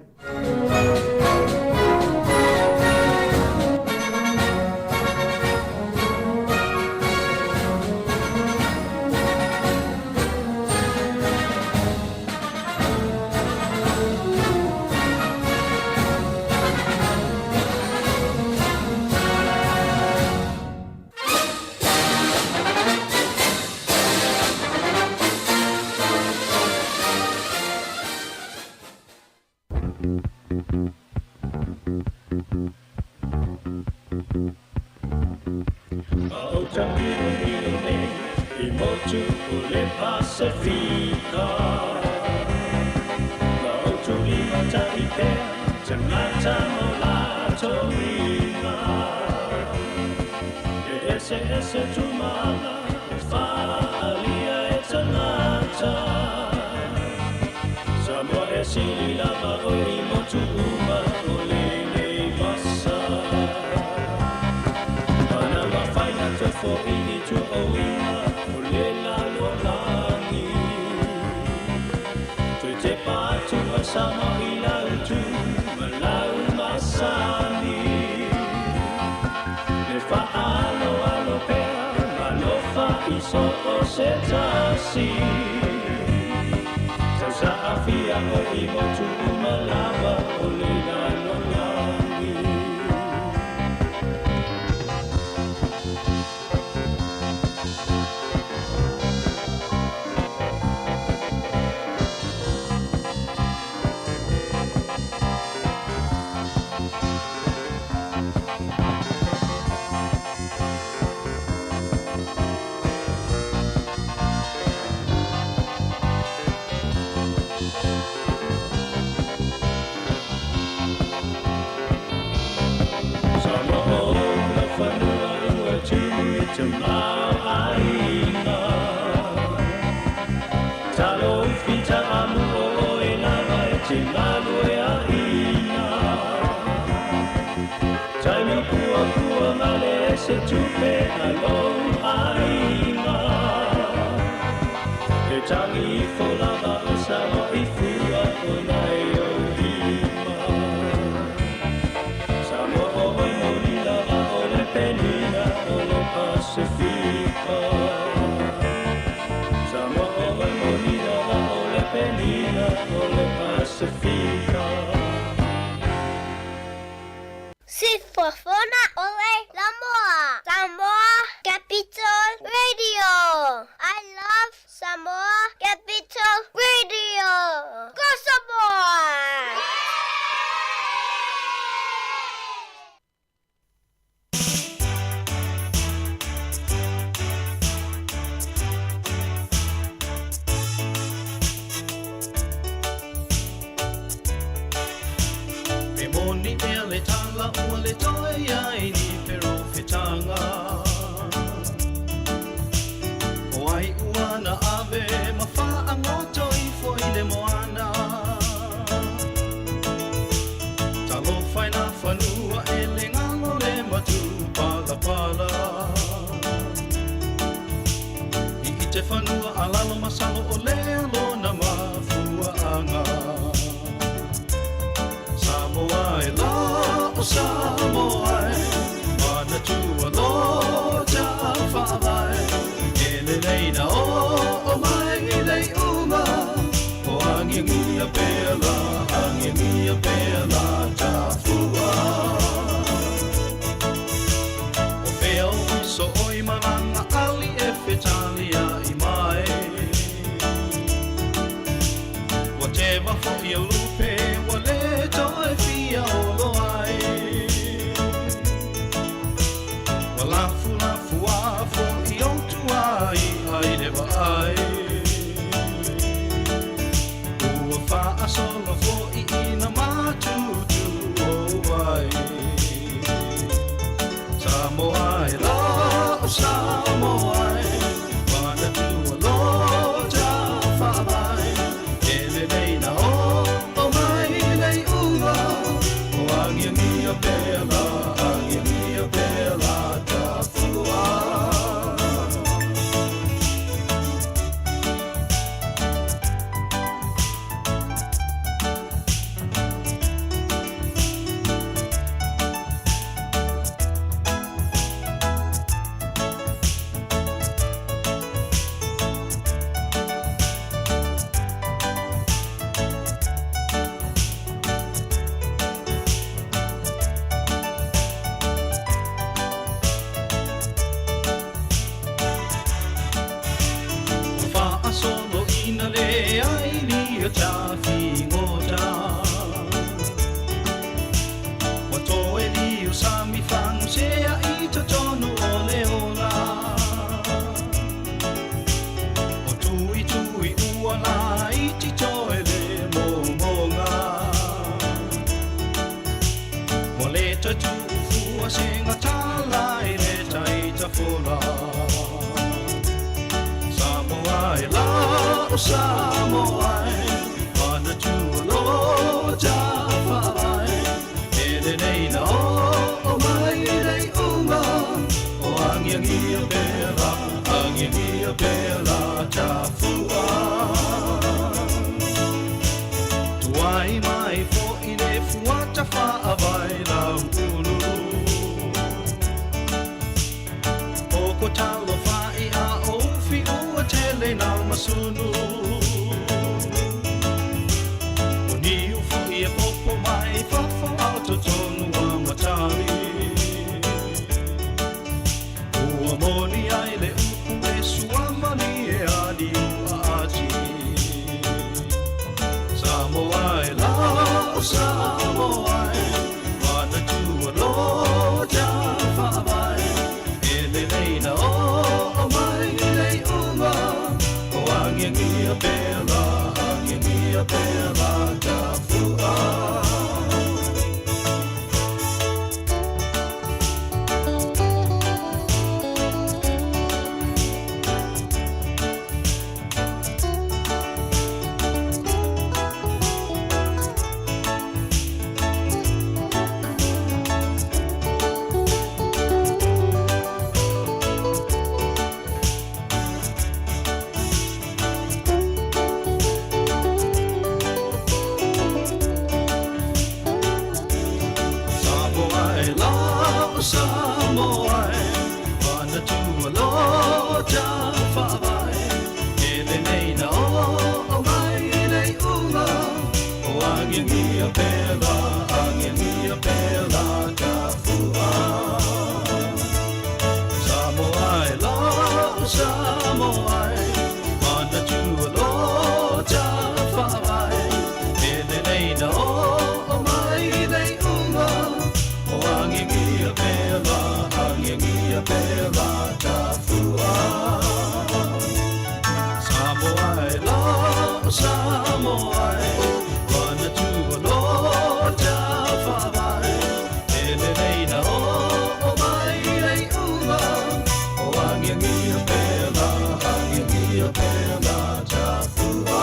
Sifofoga ole Samoa. Samoa Capital Radio. I love Samoa Capital Radio. Go Samoa!
E moni ea le tala ua le toe ai ni perofetanga. O ai ua na ave ma whaangoto ifo i le moana. Talofa i na whanua e le ngalo le matu pala pala. I i te whanua alalo masalo o le alona mafuaanga. Samoa e la o Samoa e, mana tua lo ta whaavae. E le leina o o mai i lei uma, o angi ngia pea la, angi ngia pea la ta fua. O fea o iso oi malanga ali e fetalia i mai. Ua tewa fo i a lupe, ua le toe fia o lo ai. Ua lafu lafu a fo i o tua i ai le wa ai. Ua wha asolo fo i ina matutu o ai. o tafigota. Ua toe liu sami fagusea i totonu o le ola. O tuitui ua laiti toe le momoga. Ua le toe tuufua se gatala i le taitafola. Samoa e la o Samoa e, manatua lo tafaavae. E lelei na oo mai le iuga, o agiagia pea la, agiagia pea la tafua. Tuai mai foʻi le fuata faavae lauulu. O ko talofaʻi a oufi ua tele na masunu. O niu foʻi e popo mai fafo ao totonu a matari. Ua moni ai le upu e suamani e aliu aati. Samoa e la o Samoa e, manatua lo tafaavae. E lelei na oo mai le iuga, o agiagia pea la, agiagia pea la tafua. Samoa e la o Samoa e, manatua lo tafaavae. E lelei na oo mai le iuga, o agiagia pea la, agiagia pea la tafua. Samoa e la o Samoa e, manatua lo tafaavae. E lelei na oo mai le iuga, o agiagia pea la, agiagia pea la tafua. Samoa e la o Samoa e, manatua lo tafaavae. E lelei na oo mai le iuga, o agiagia pea la, agiagia pea la tafua.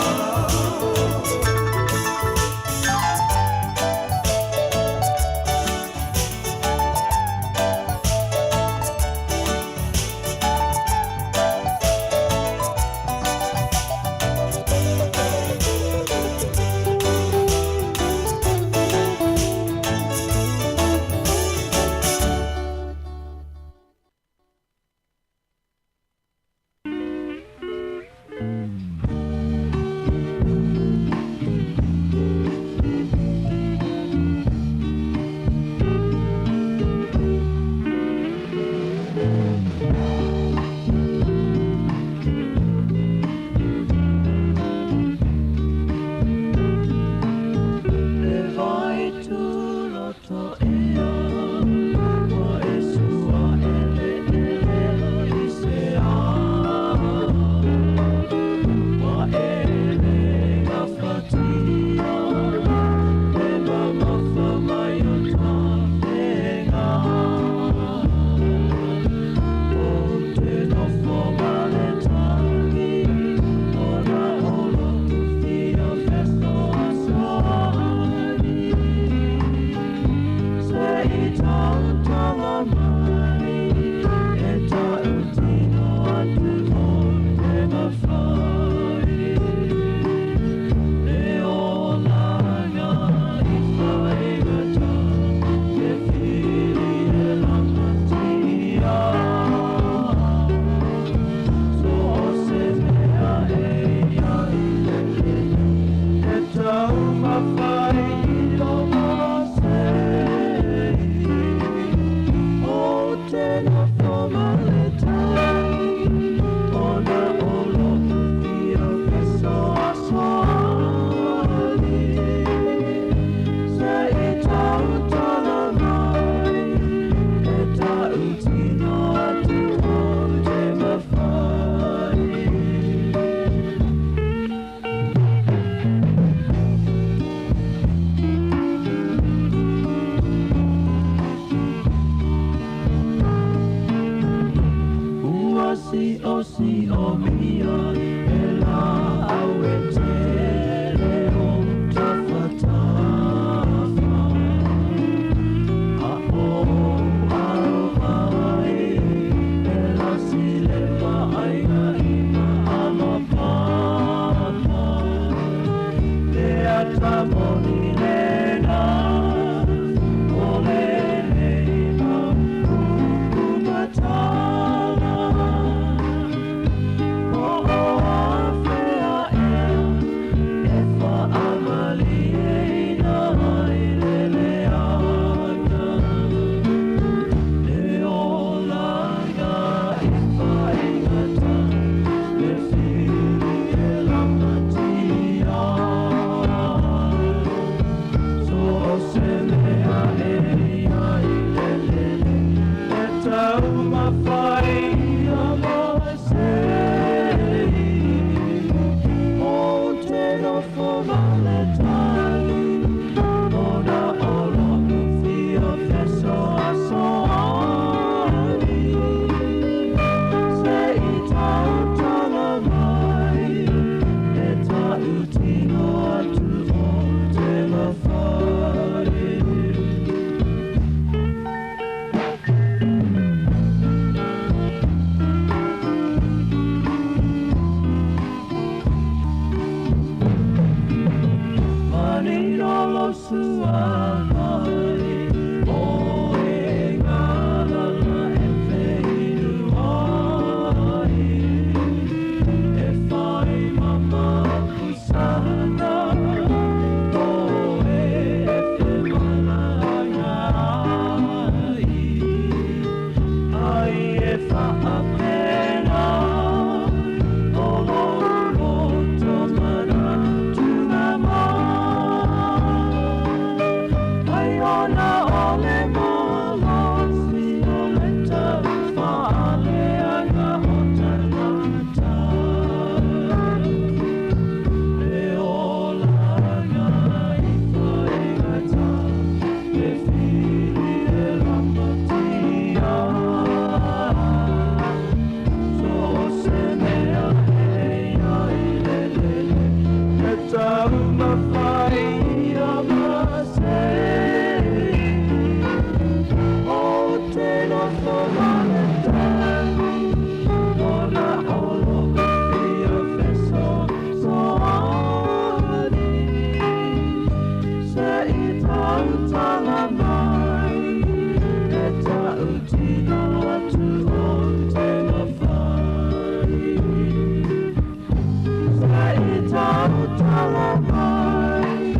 tala mai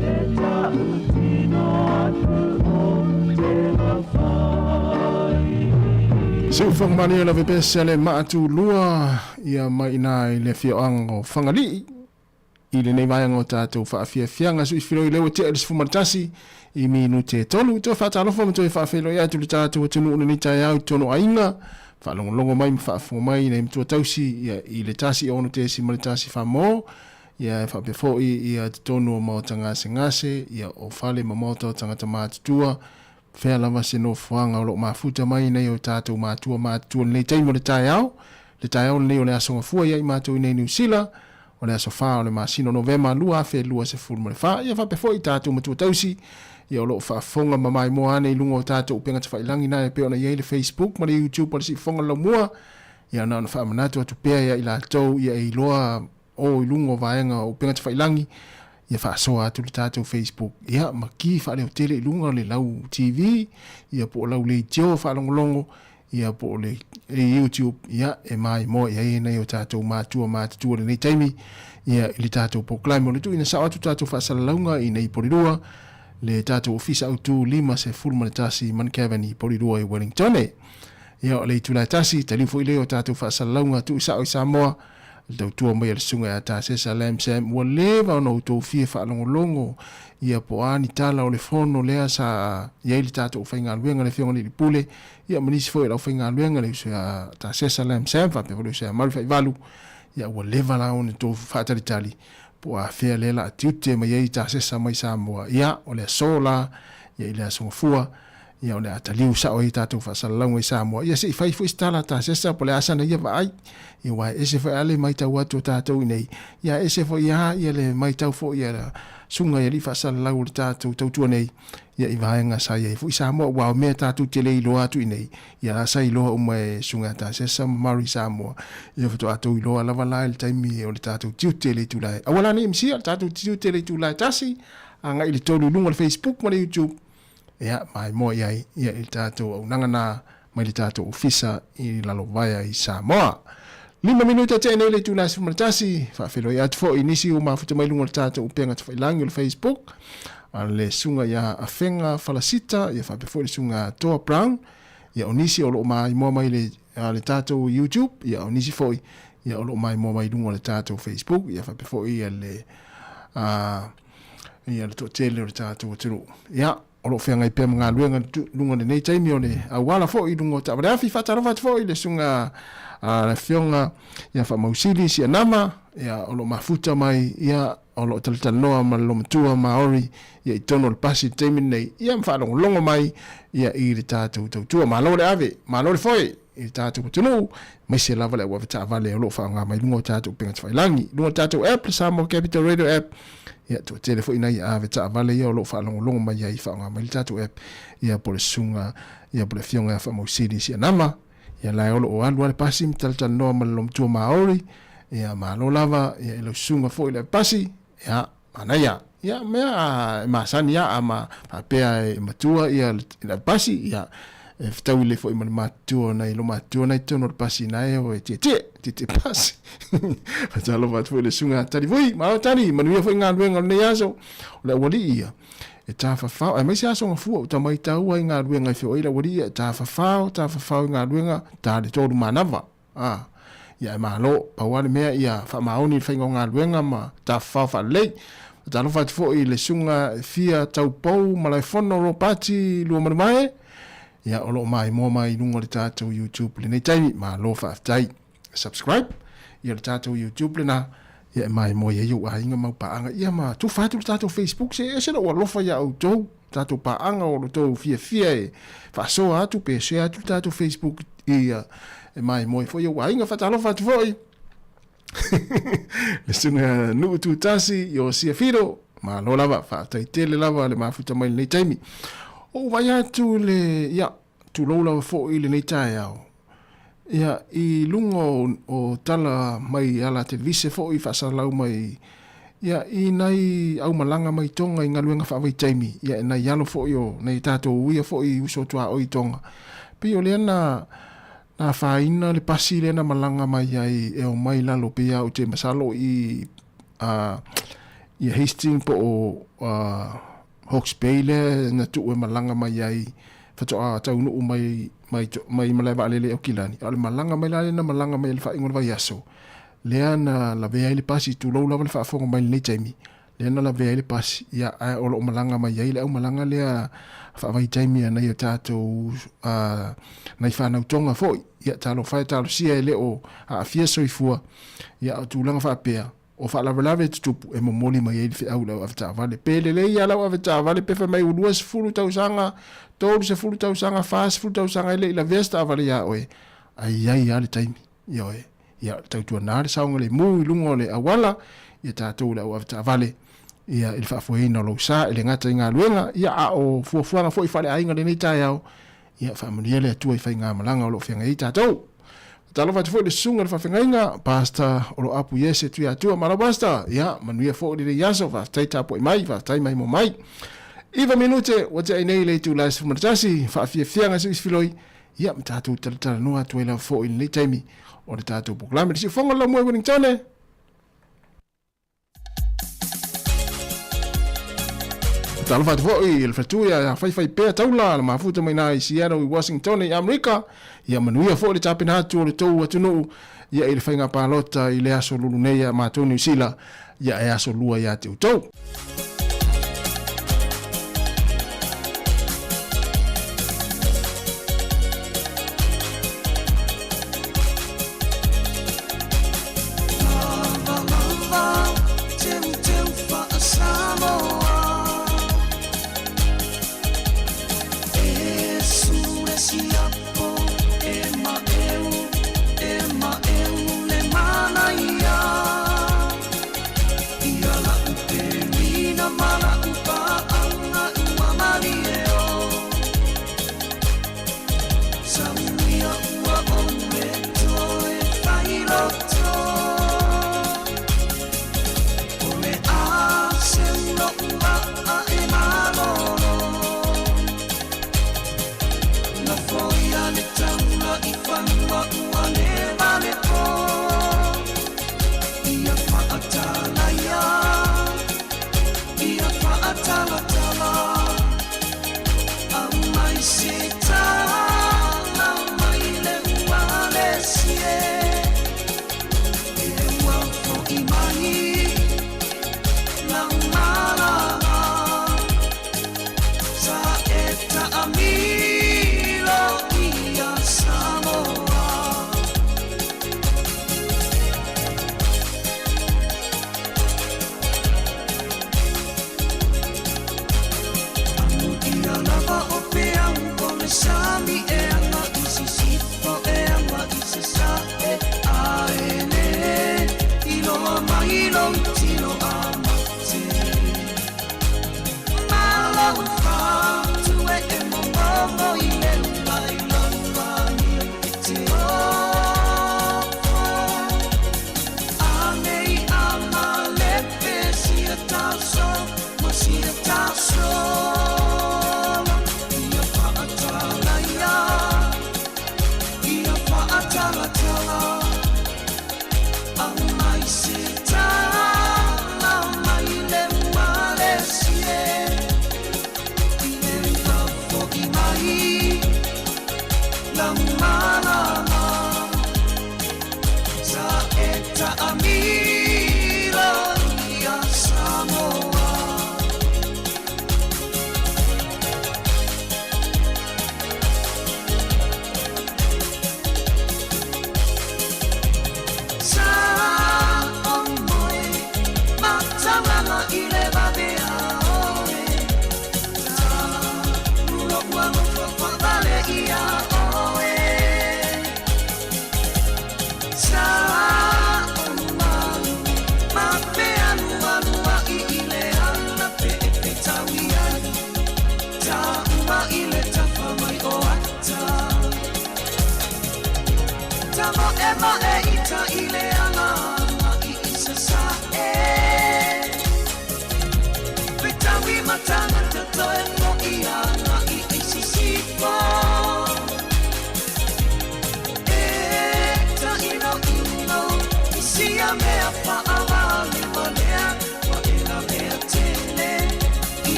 E tautino atu o te mawhai.
Siufoga malie la vepese a le maatulua ia mai ina i le afioaga o Fagalii i lenei vaega o tatou faafiafiaga suifiloi lea ua tea i le 11 i minute e tolu. Toe faatalofa ma toe faafeiloai atu le tatou atunuu lenei taeao i totonu o aiga faalogologo mai ma faafofoga mai nei matua tausi ia i le 1 6 ma le 1 famo ia e faapea foi ia totonu o maota gasegase ia o fale ma maota o tagata matutua fea lava se nofoaga o lo o mafuta mai nei o tatou matua matutua lenei taimi o le taeao le taeao lenei o le aso gafua ia i matou i nei Niu Sila o le aso 4 o le masina o Novema 2024. Ia faapea foi tatou matua tausi, ia o lo o faafofoga ma maimoa ane i luga o tatou upega tafailangi na e pei ona i ai le Facebook ma le YouTube o le Siufofoga o le Laumua. Ia na ona faamanatu atu pea ia i latou ia e iloa o i luga o vaega o upega tafailangi, ia faasoa atu le tatou Facebook, ia ma ki faaleotele i luga o le lau TV, ia po o lau leitio faalogologo, ia po o le YouTube, ia e maimoa i ai nai o tatou matua matutua lenei taimi, ia i le tatou polokalame. O le tuuina sao atu tatou faasalalauga i nei Polirua, le tatou ofisa autu 51 Mount i Polirua i Wellington. Ia o le itula e tasi, taliu foi lea o tatou faasalalauga tuu sao i Samoa, le tautua mai a le susuga ia Tasesa Lam Sam, ua leva ona outou fia faalogologo ia po o a ni tala o le fono lea sa i ai le tatou aufaigaluega le Afioga i le Alii Pule, ia ma nisi foi o le aufaigaluega le uso ia Tasesa Lam Sam faapea foi le uso ia Malu Faivalu, ia ua leva la ona outou faatalitali po o afea lea la a tiute mai ai Tasesa mai Samoa, ia o le aso la ia i le Aso Gafua. Ia o le a taliu sao ai tatou faasalalauga i Samoa. Ia se i fai foi se tala a Tasesa po o le a sana ia vaai. Ia aua e ese foi lava le matau atu a tatou i inei, ia e ese foi lava ia le matau foi a le susuga i alii faasalalau o le tatou tautua nei, ia i vaega sa i ai foi Samoa. Aua o mea tatou te le iloa atu i inei, ia la sa iloa uma e susuga ia Tasesa ma Murray Samoa. Ia faatoa tou iloa lava la i le taimi o le tatou tiute i le itula e, aua la ne i misia le tatou tiute i le itula e tasi agai i le tolu i luga o le Facebook ma le YouTube. Ia, maimoa i ai ia i le tatou auaunaga na mai le tatou ofisa i Lalovaea i Samoa. Lima minute tea nei le itula 11, faafeiloai atu foi i nisi ua mafuta mai luga o le tatou upega tafailangi o le Facebook, a le susuga ia Afega Falasita, ia faapea foi le susuga Toa Brown, ia o nisi o lo o maimoa mai le, a le tatou YouTube, ia o nisi foi ia o lo o maimoa mai luga o le tatou Facebook, ia faapea foi ia le a, ia le toatele o le tatou atunuu. Ia, o lo o feagai pea ma galuega luga o lenei taimi o le auala foi i luga o taavale afi. Faatalofa atu foi i le susuga a le Afioga ia Faamausili Sianama, ia o lo o mafuta mai, ia o lo o talatalanoa ma le Lomatua Maori ia i totonu o le pasi i le taimi lenei, ia ma faalogologo mai ia i le tatou tautua. Malo le ave, malo le foe i le tatou atunuu, aemaise lava le au avetaavale o lo o faaaoga mai luga o tatou upega tafailagi, luga o le tatou app, le Samoa Capital Radio app. Ia, toatele foi nai avetaavale ia o lo o faalogologo mai ai, faaaoga mai le tatou app, ia po o le susuga, ia po o le Afioga ia Faamausili Sianama, ia la e o lo o alu lava le pasi ma talatalanoa ma le Lomatua Maori, ia malo lava, ia i lau susuga foi i le pasi, ia, manaia. Ia, mea e masani lava a ma faapea e matua ia le pasi, ia, e fetaui lelei foi ma le matutua o nai lomatutua nai totonu o le pasi na e o e tietie, tietie pasi. Faatalofa atu foi i le susuga Tali Vui, malo Tali, manuia foi galuega o lenei aso, o le aualii ia e tafafao, aemaise aso gafua ua tamai taua i galuega e feoai le aualii ia e tafafao, tafafao i galuega, ta le tolu manava. A, ia e malo, pau lava le mea ia faamaoni i le faiga o galuega ma tafafao faalelei. Faatalofa atu foi i le Susuga Fia Taupou Malaefono Ropati Luamanumae, ia o lo o maimoa mai i luga o le tatou YouTube i lenei taimi. Malo faafetai. Subscribe ia le tatou YouTube lena, ia e maimoa i ai ou aiga ma au paaga. Ia ma tufa atu le tatou Facebook, se ese lou alofa ia outou, tatou paaga o lo outou fiafia e faasoa atu pe share atu le tatou Facebook ia e maimoa foi ou aiga. Faatalofa atu foi le susuga Nuu Tutasi i o Sia Filo, malo lava, faafetai tele lava le mafuta mai lenei taimi. O vai atu le, ia, tulou lava foi lenei taeao, ia, i luga o, o tala mai ala televise foi faasalalau mai, ia, i nai aumalaga mai Tonga i galuega faavaitaimi, ia, e nai alo foi o nai tatou uia foi uso tuaoi i Tonga. Pei o lea na, na afaina le pasi lea na malaga mai ai e omai lalo, pei lava ou te masalo i Ia Hastings po o Hawke's Bay lea na tuu e malaga mai ai faatoa taunuu mai mai mai malae vaalele i Aukilani, a o le malaga mai la lea na malaga mai ai i le faaiuga o le vaiaso, lea na lavea ai le pasi, tulou lava le faafofoga mai i lenei taimi, lea na lavea ai le pasi, ia, ae o lo o malaga mai ai le aumalaga lea faavaitaimi a nai o tatou nai fanau Tonga foi. Ia, talofa e talosia e le o aafia soifua, ia, o tulaga faapea, O faalavelave e tutupu e momoli mai ai le feau i lau avetaavale. Pe lelei lava lau avetaavale pe fai mai ua 20 tausaga, 30 tausaga, 40 tausaga e le i lavea se taavale ia oe, ae i ai lava le taimi. Ioe. Ia, tautuana le saogalemu i luga o le auala, ia tatou le au avetaavale, ia, i le faafoeina o lou sa, e le gata i galuega, ia, a o fuafuaga foi faaleaiga i lenei taeao, ia, faamanuia le Atua i faigamalaga o lo o feagai ai tatou. Talofa atu foi i le susuga i le faafeagaiga, Pastor o lo apu Iese Tuiatua. Malo Pastor, ia manuia foi lenei aso, faafetai tapuai mai, faafetai mai mo mai. 9 minute ua tea ai nei le itula e 11, faafiafiaga se filoi, ia ma tatou talatalanoa atu ai lava foi i lenei taimi o le tatou polokalame. Le siufofoga o le Laumua i Wellingtone. Talofa atu foi i le faletua ia Faifaipea Taula, le mafuta mai na i Seattle i Washington i Amerika. Ia manuia foi le tapena atu o le tou atunuu ia i le faiga palota i le aso lulu nei a matou Niu Sila, ia e aso lua ia te outou.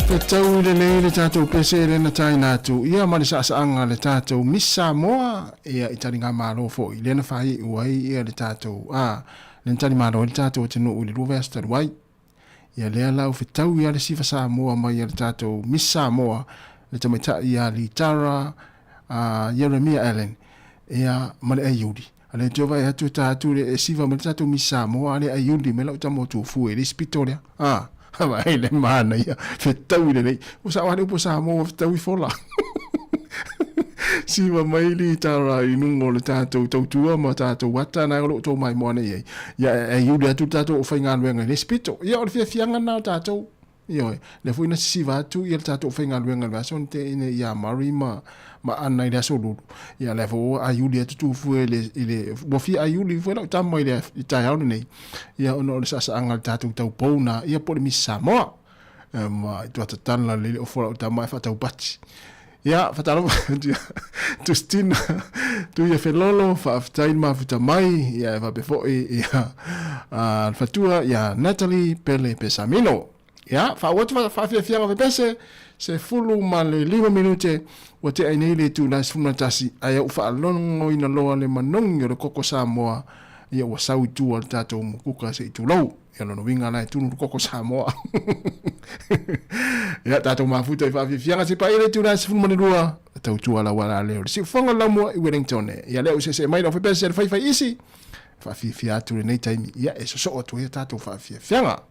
Fetaui lelei le tatou pese e lena taina atu ia ma le saasaaga a le tatou Miss Samoa ia i taligamalo foi lea na faaiu ai ia le tatou a lea na talimalo ai le tatou atunuu i le lua vaiaso talu ai. Ia lea la ua fetaui lava le sifa Samoa mai a le tatou Miss Samoa le tamaitai ia Litara a Ieremia Allen ia ma le aiuli. A lea te vaai atu e ta atu le e siva mai le tatou Miss Samoa a le aiuli mai lau tama o Tufue i le isi pito lea. A, vaai le manaia, fetaui lelei. Ua sao lava le upu a Samoa ua fetaui fola. Siva mai litara i luga o le tatou tautua ma tatou ata na o lo o tou maimoa nei ai. Ia e aiuli atu le tatou aufaigaluega i le isi pito. Ia o le fiafiaga lena o tatou. Ioe, lea foi na sisiva atu ia le tatou aufaigaluega i le vaiaso na tea nei ia Murray ma ma Anna i le aso Lulu. Ia lea foi ua aiuli atu Tufue i le, i le ua fia aiuli foi lau tama i le i taeao lenei. Ia ona o le saasaaga o le tatou taupou na, ia po o le Miss Samoa. E, ma i tuata tala le le ofo lau tama e faataupati. Ia, faatalofa atu ia Tustina, Tuia Felolo, faafetai le mafuta mai, ia e faapea foi ia a, le fatua ia Natalie Pele Pesamino. Ia, faauu atu faafiafiaga fepese, 15 minute, ua tea ai nei le itula e 11, ae ou faalogoina loa le manogi o le koko Samoa, ia ua sau i tua le tatou mukuka se i tulou. Ia lona uiga la e tunu le koko Samoa. Ia tatou mafuta i faafiafiaga se paia le itula e 12, tautua lau ala lea o le siufofoga o le laumua i Wellington. Ia lea ua seesee mai lau fepese le faifai isi, faafiafia atu lenei taimi, ia e sosoo atu ai a tatou faafiafiaga.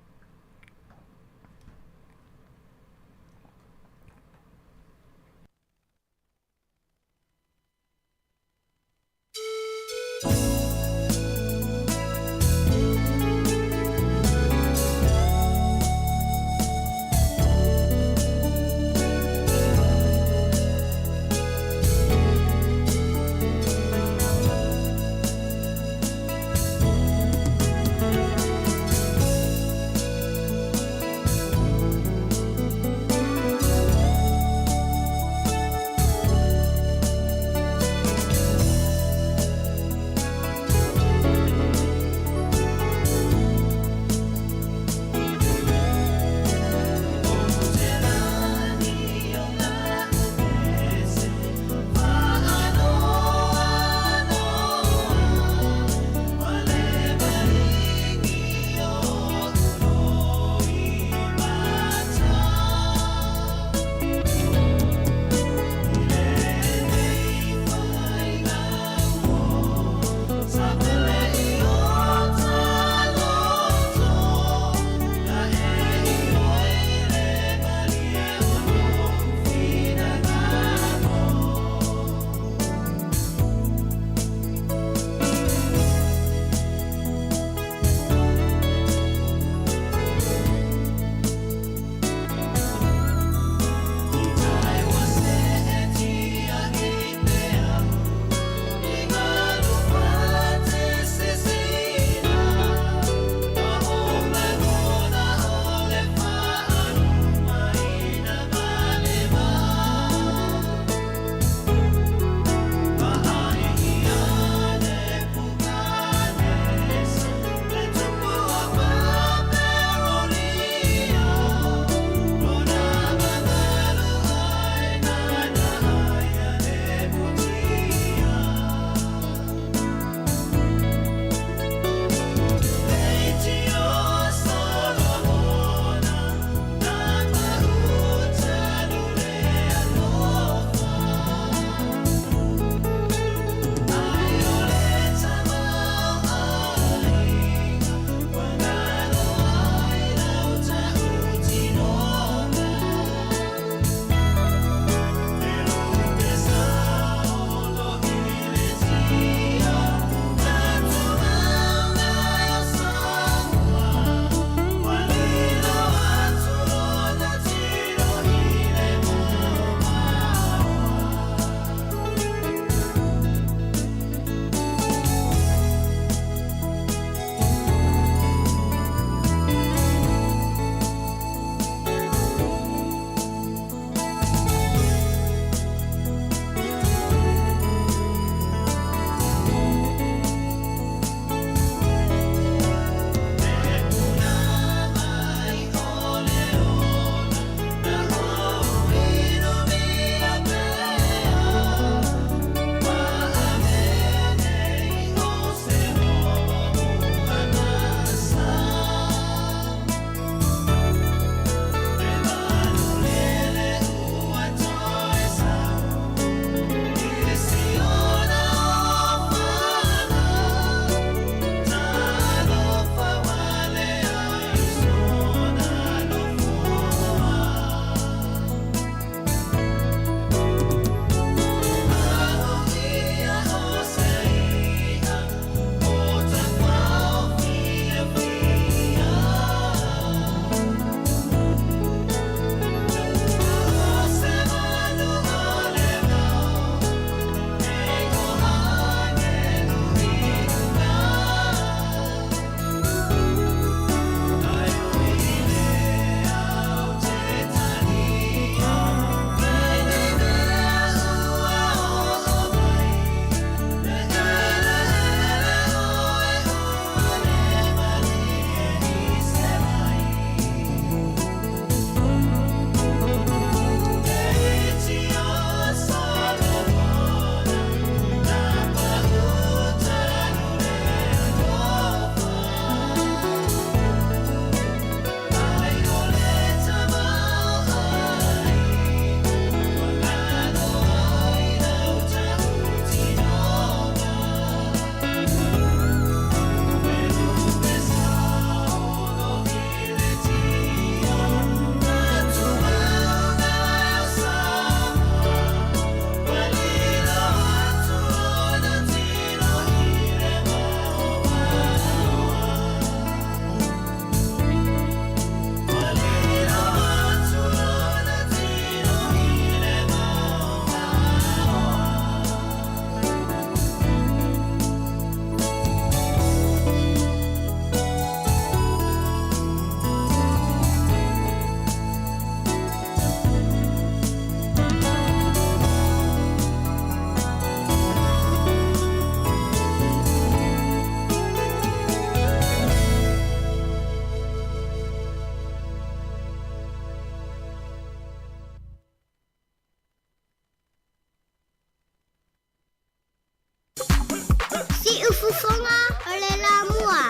Siufofoga o le Lamua.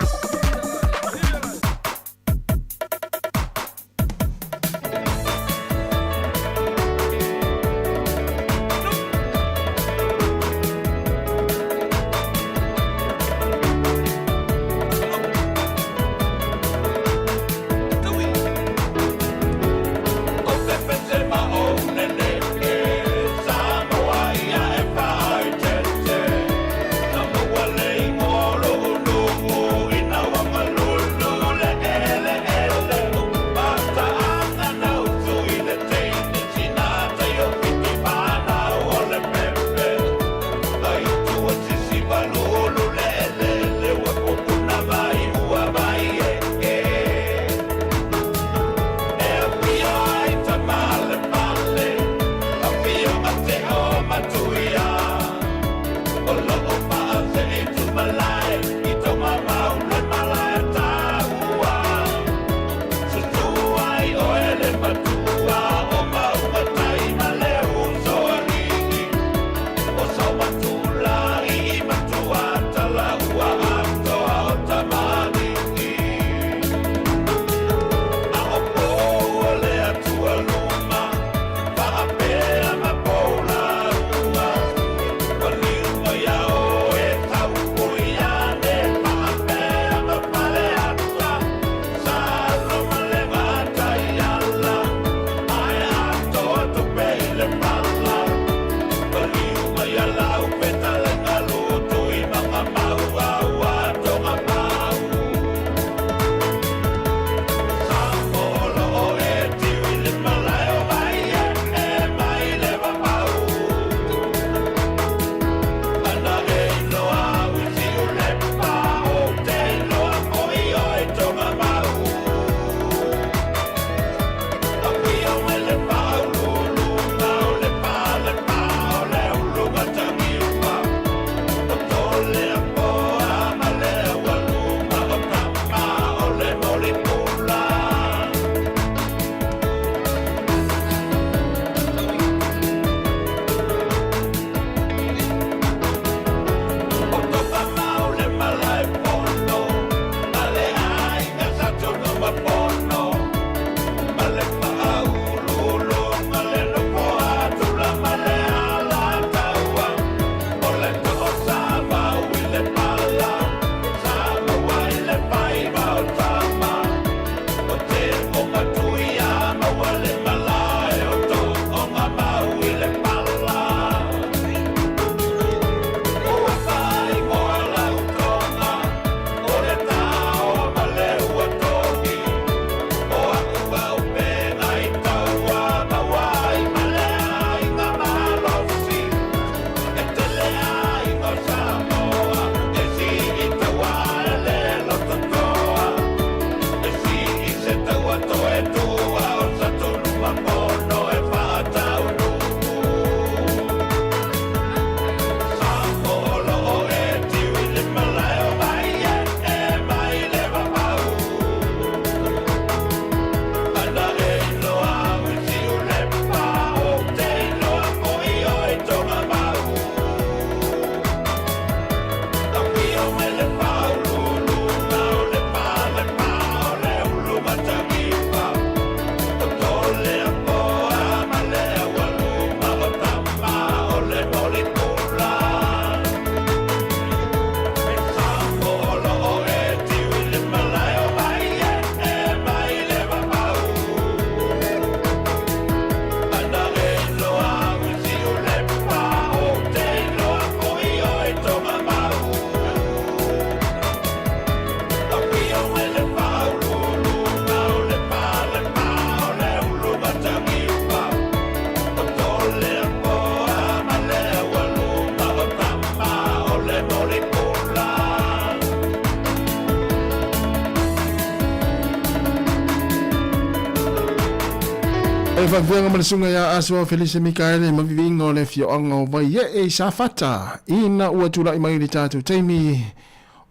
E faafeaga ma le susuga ia Asoa Felise Mikaele ma viviiga o le afioaga o Vaiee i Safata ina ua tulai mai le tatou taimi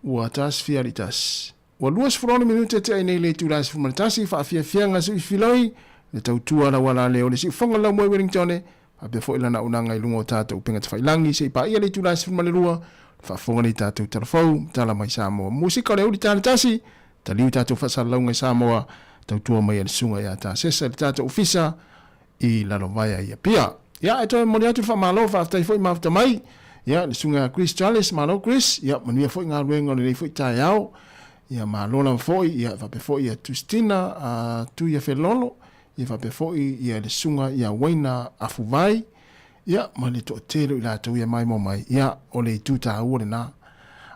ua 1:41. Ua 26 minute tea i nei le itula e 11 faafiafiaga sui filoi le tautua lauala le o le siufoga lau moe Wellingtone faapea foi lana auaunaga i luga o tatou upega tafailagi se i paia le itula e 12. Faafofoga nei tatou tala fou, tala mai Samoa. Musika o le auli tala tasi, taliu tatou faasalalauga i Samoa, tautua mai a le susuga ia Tasesa i le tatou ofisa i Lalovaea i Apia. Ia, e toe momoli atu le faamalo, faafetai foi mafuta mai. Ia, le susuga ia Chris Charles, malo Chris, ia manuia foi galuega o lenei foi taeao. Ia, malo lava foi, ia, faapea foi ia Tustina uh, Tuia Felolo, ia faapea foi ia le susuga ia Waina Afuvai, Ia, ma le toatele o i latou ia maimoa mai, ia, o le itu taua lena.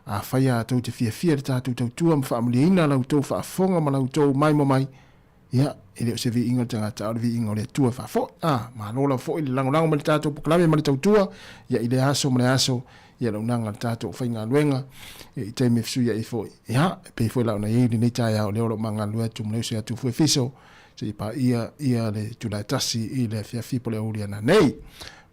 Afai a tou te fiafia i le tatou tautua ma faamalieina la outou faafofoga ma la outou maimoa mai, ia, e le o se viiga o le tagata, a o le viiga o le Atua e faafoi. A, malo lava foi le lagolago mai le tatou polokalame ma le tautua, ia, i lea aso ma lea aso, ia, le auaunaga a le tatou aufaigaluega, ia, i taimi e fesuiai ai foi. Ia, e pei foi la ona i ai i lenei taeao, lea o lo o ma galulue atu ma le uso ia Tufuefiso, se i paia ia le itula e tasi i le afiafi po o le aoauli ana nei.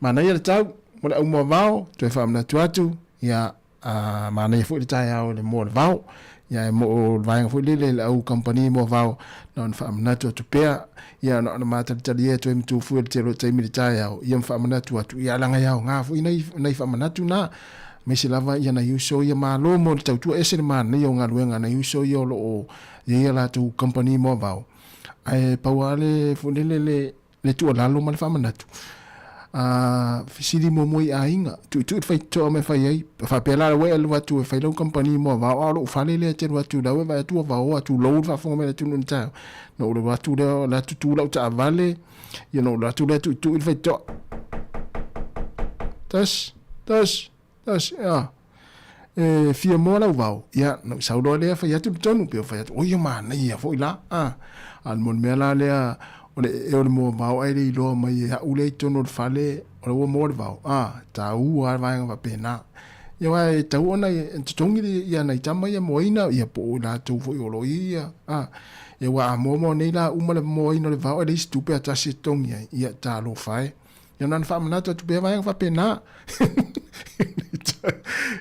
Manaia le tau mo le aumoa vao, toe faamanatu atu, ia a manaia foi le taeao i le moa o le vao. Ia e mo o le vaega foi lele le au kamupani moa vao, na ona faamanatu atu pea, ia na ona matalitali ea toe matufua i le tele o taimi i le taeao, ia ma faamanatu atu, ia leaga e aoga foi nai, nai faamanatu na. Aemaise lava ia nai uso ia malo mo le tautua ese le manaia o galuega a nai uso ia o lo o i ai a latou kamupani moa vao. Ae pau lava le foi lele le, le tuualalo ma le faamanatu, a fesili muamua i aiga, tuitui le faitotoa ma e fai ai. Faapea la ua e alu atu e fai lau kamupani moa vao, a o lou fale lea e te alu atu la ua e vaai atu ua vaoa tulou le faafofoga mai a le atunuu i le taeao. Na ou alu atu lea o le a tutu lau taavale, ia na ou alu atu lea tuitui le faitotoa. Tasi, tasi, tasi, a. E fia moa lau vao, ia, na ou sau loa lea fai atu le tonu, pe fai atu, oi e manaia foi la, a. A o le mea la lea, o le ee o le moa vao ae le iloa mai e au lea i totonu o le fale, o la ua moa le vao, a, taua lava le vaega faapena. Ia aua e tatau ona totogi ia nai tama ia moaina, ia po o i latou foi o lo o i ai ia, a. Ia aua a moa moa nei la uma le moaina o le vao ae leai se tupe a tasi e totogi ai, ia talofa e. Ia na ona faamanatu atu pea vaega faapena.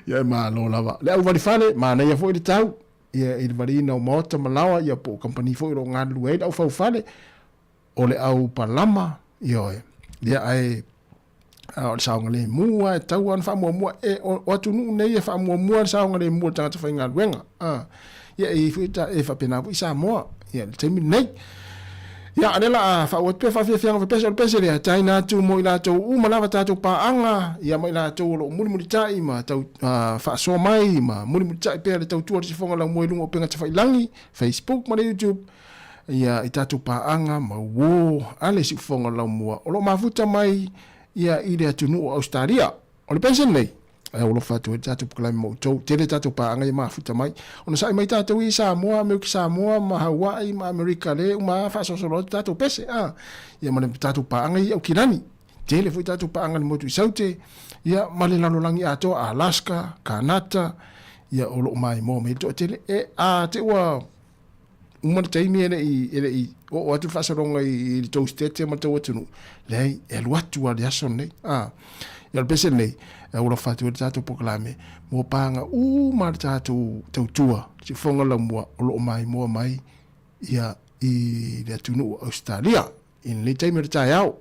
Ia e malo lava. Le au valifale, manaia foi le tau. Ia i le valiina o maota ma laoa, ia po o kamupani foi o lo o galulue ai le au faufale, o le au palama, ioe. Ia ae a o le saogalemu lava e tatau lava ona faamuamua. E, o, o atunuu nei e faamuamua le saogalemu o le tagata faigaluega. A, ia e i ai foi, e faapena foi Samoa, ia i le taimi lenei. Ia, o lea la a faauu atu pea faafiafiaga o le pese, o le pese lea, taina atu mo i latou uma lava tatou paaga, ia ma i latou o lo o mulimulitai ma tau, faasoa mai ma mulimulitai pea le tautua o le sifoga laumua i luga o upega tafailangi, Facebook ma le YouTube, ia i tatou paaga ma uo a le siufofoga laumua o lo o mafuta mai ia i le atunuu o Ausetalia. O le pese lenei, e alofa atu ai le tatou polokalame ma outou. Tele tatou paaga ia mafuta mai. Ona sa'i mai tatou i Samoa, Amerika Samoa ma Hawaii ma Amerika le uma lava faasolosolo atu tatou pese. A, ia ma le tatou paaga i Aukilani. Tele foi tatou paaga i le motu i Saute, ia ma le lalolagi atoa, Alaska, Kanata, ia o lo o maimoa mai le toatele. E, a te ua uma le taimi e le i, e le i oo atu le faasologa i, i le tou sitete ma le tou atunuu, leai, e alu atu lava i le aso lenei. A, ia o le pese lenei, e alofa atu ai le tatou polokalame mo paaga uma a le tatou tautua, siufofoga laumua o lo o maimoa mai ia i le atunuu o Ausetalia i lenei taimi o le taeao.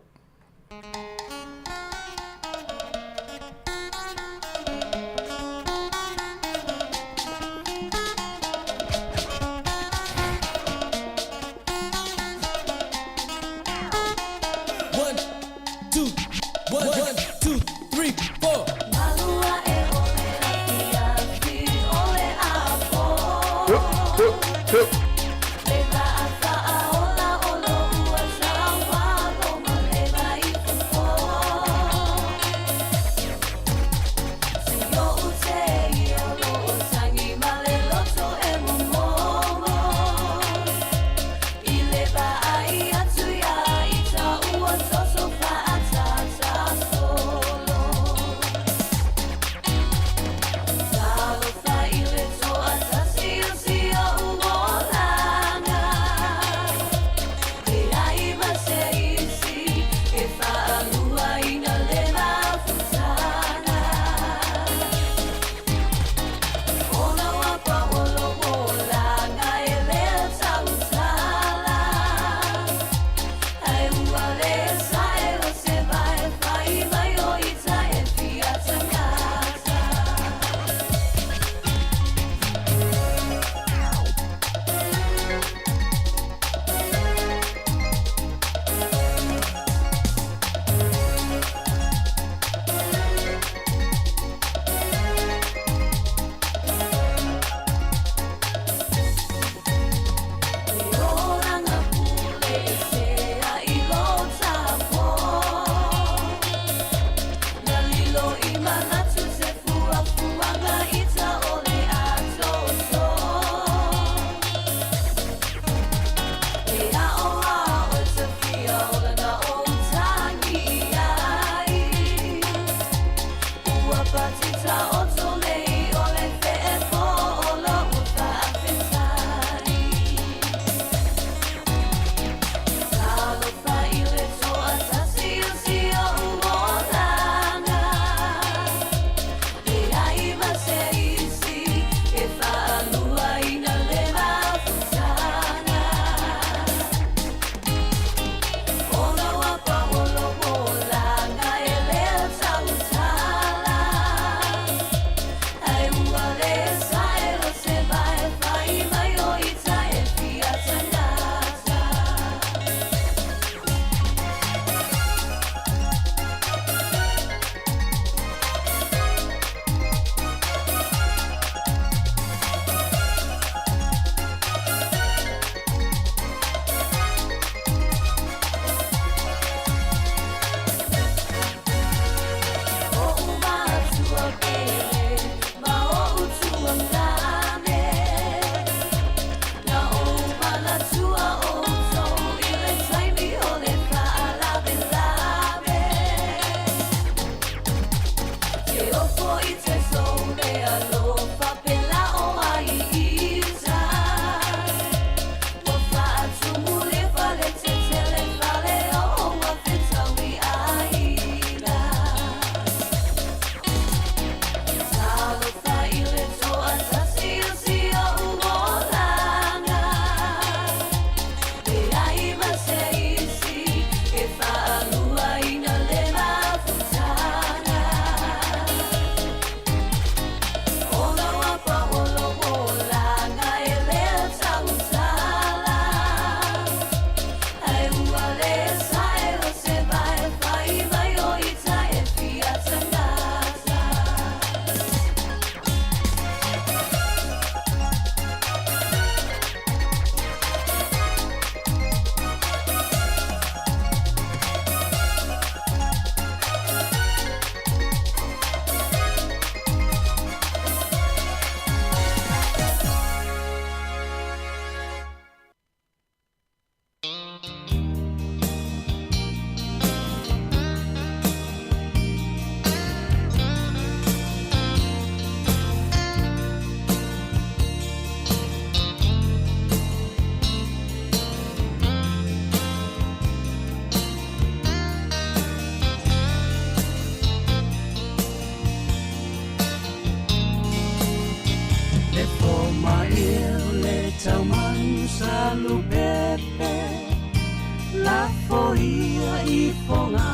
ia i foga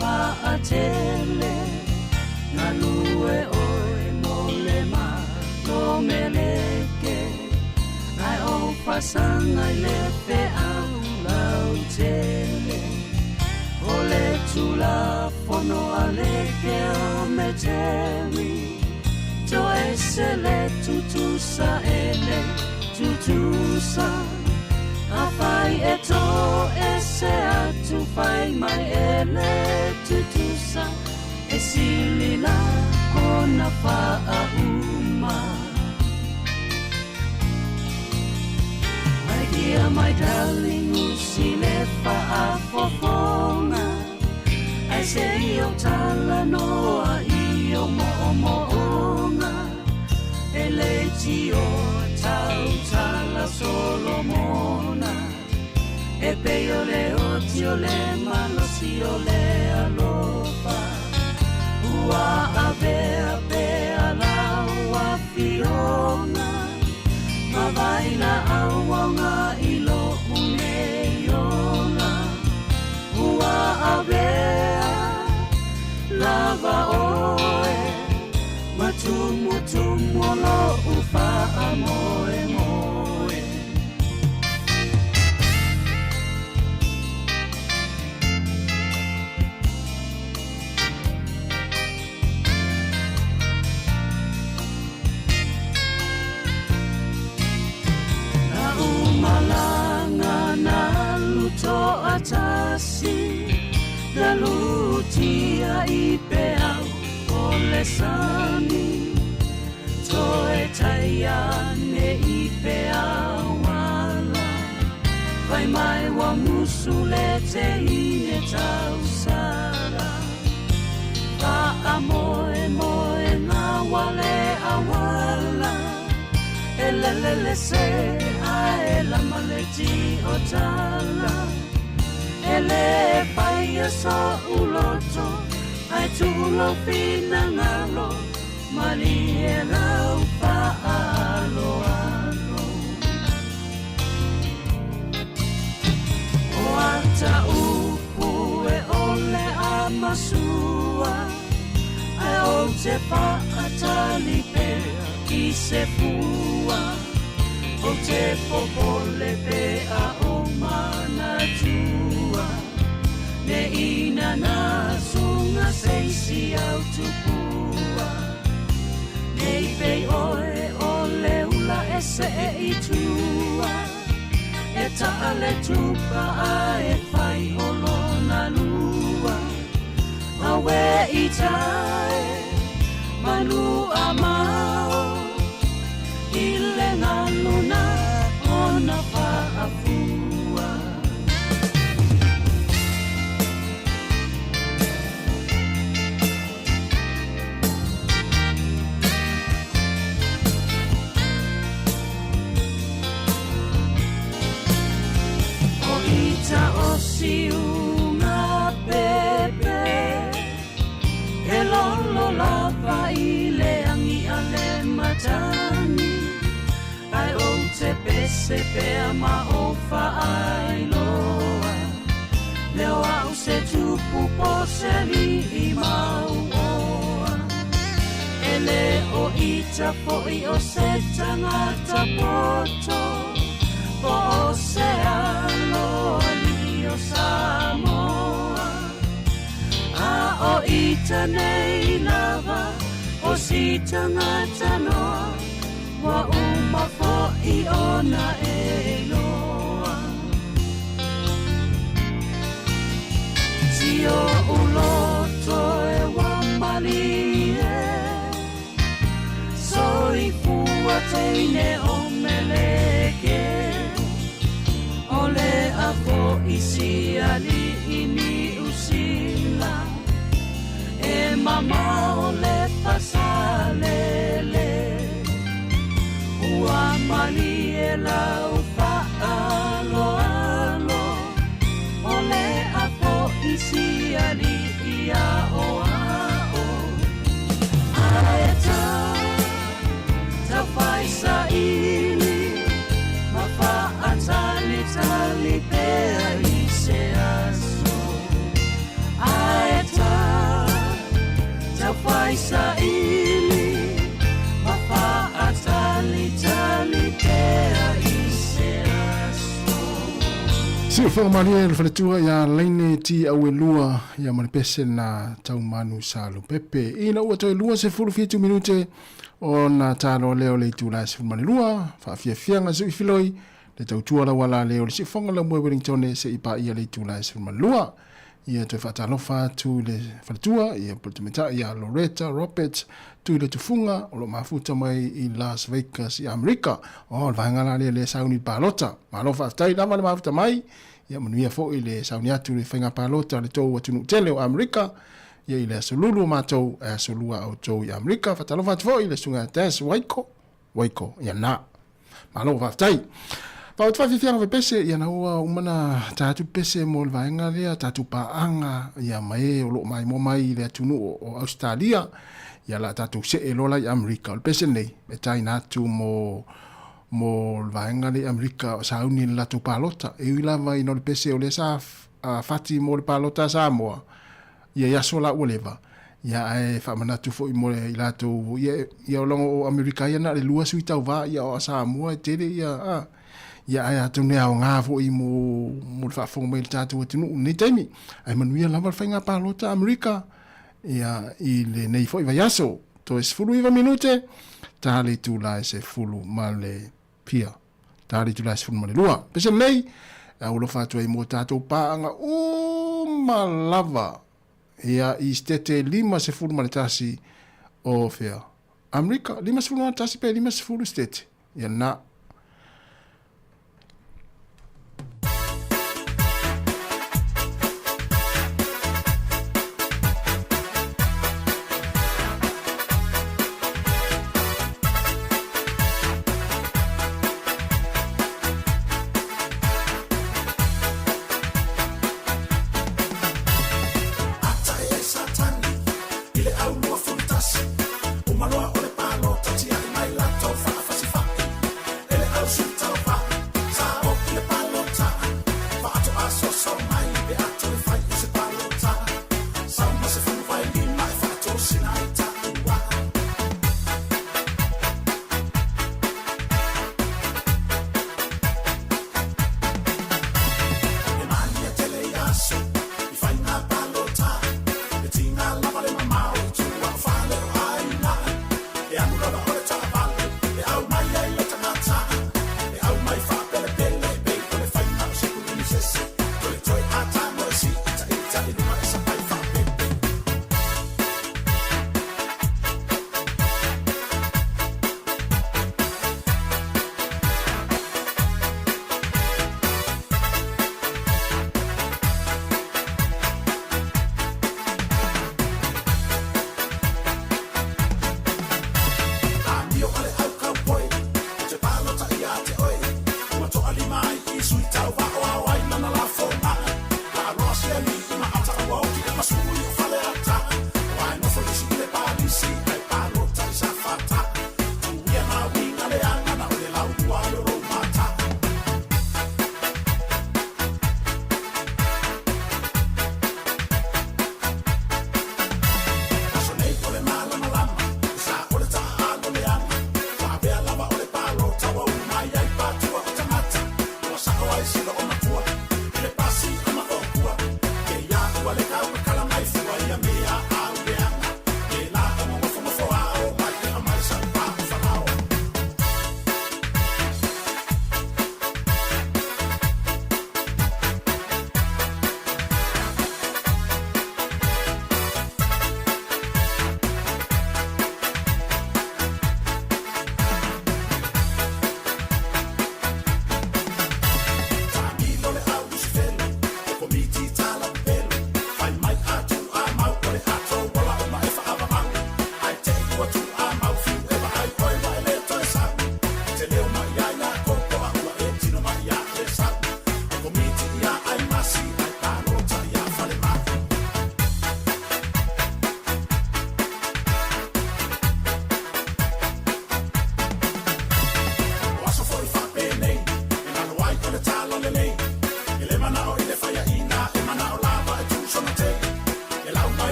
paatele Galue oe mo le malo meleke Ai o fasanga i le feau lautele O le tulafono a le keometeri Toese le tutusa e le tutusa Afai e toese atu fai mai e le tutusa E sili la ona faauma My dear, my darling, usi le faafofoga Ae se i ou talanoa i ou moomooga E leitioa tautala Solomona E pei o le oti o le malosi o le alofa Ua avea pea lau afioga Ma vailaau aoga i lou nei ola Ua avea lava oe Ma tumutumu o lou faamoemoe. Na ou malaga na alu toatasi Na lutia i peau o le sami Toe tai ane i peau ala Fai mai ua musu le teine tausala Faamoemoega ua le auala E lele le sē ae lama le tiotala E lē paia so'u loto ae tuu lou finagalo Malie lau faaaloalo O ata upu e ole a masua Ae ou te faatali pea i se fua Ou te popole pe a ou manatua Ne i nana suga se isi au tupua Ne i pei oe o le ula e see i tua E taa le tupa ae fai o lona lua Auē ita e manu a mao I le galu na ona faafua. O ita o siuga pepe E lolo lava i le agi a le matagi Ae ou te pese pea ma ou faailoa Le o au se tupu po se alii mauoa E le o ita foi o se tagata poto Po o se aloalii o Samoa A o ita nei lava o si tagata noa Ua uma foi ona e iloa Si o'u loto e ua malie Soifua teine o Meleke O le a fo'i si alii Niu Sila E mamao le Fasalele Ua malie lau faaaloalo O le a fo'i si alii aoao Ae taufai saili Ma faatalitali pea i se aso.
Siufoga malie le faletua ia Laine T Auelua ia ma le pese na Taumanu sa Lopepe. Ina ua toe 27 minute ona taloa lea o le itula e 12, faafiafiaga sui filoi le tautua lauala lea o le siufoga lamue Wellingtone se i paia le itula e 12. Ia toe faatalofa atu i le faletua ia po o le tamaitai ia Loretta Roberts Tuiletufuga o lo o mafuta mai i Las Vegas i Amerika. Oh, le vaega la lea lea sauni i le palota. Malo faafetai lava le mafuta mai. Ia manuia foi le sauni atu i le faiga palota a le tou atunuu tele o Amerika. Ia i le aso lulu o matou, e aso lua a outou i Amerika. Faatalofa atu foi i le susuga ia Des Waiko. Waiko, ia na. Malo faafetai. Fa o te faafiafiaga fepese, ia na ua uma na ta atu pese mo le vaega lea, tatou paaga, ia ma e o lo o maimoa mai i le atunuu o Ausetalia, ia la tatou see loa la i Amerika. O le pese lenei, e taina atu mo mo le vaega lea i Amerika o sauni i le latou palota. E ui lava ina o le pese o lea sa fati mo le palota a Samoa, Ia i aso la ua leva, ia ae faamanatu foi mo i latou, ia, ia o logo o Amerika ia na o le lua sui tauva, ia o Samoa e tele ia, a, ia ae atonu e aoga foi mo, mo le faafofoga mai o le tatou atunuu i lenei taimi. Ae manuia lava le faiga palota a Amerika, ia, i lenei foi vaiaso. Toe 19 minute, ta le itula e 10 ma le fia. Ta le itula e 12. Pese nei, e aualofa atu ai mo tatou paaga uma lava ia i stete 51 o fea. Amerika, 51 pe 50 stete. Ia na.
Ata e Satani i le au 21, uma loa o le palota tiai mai latou faafasifai.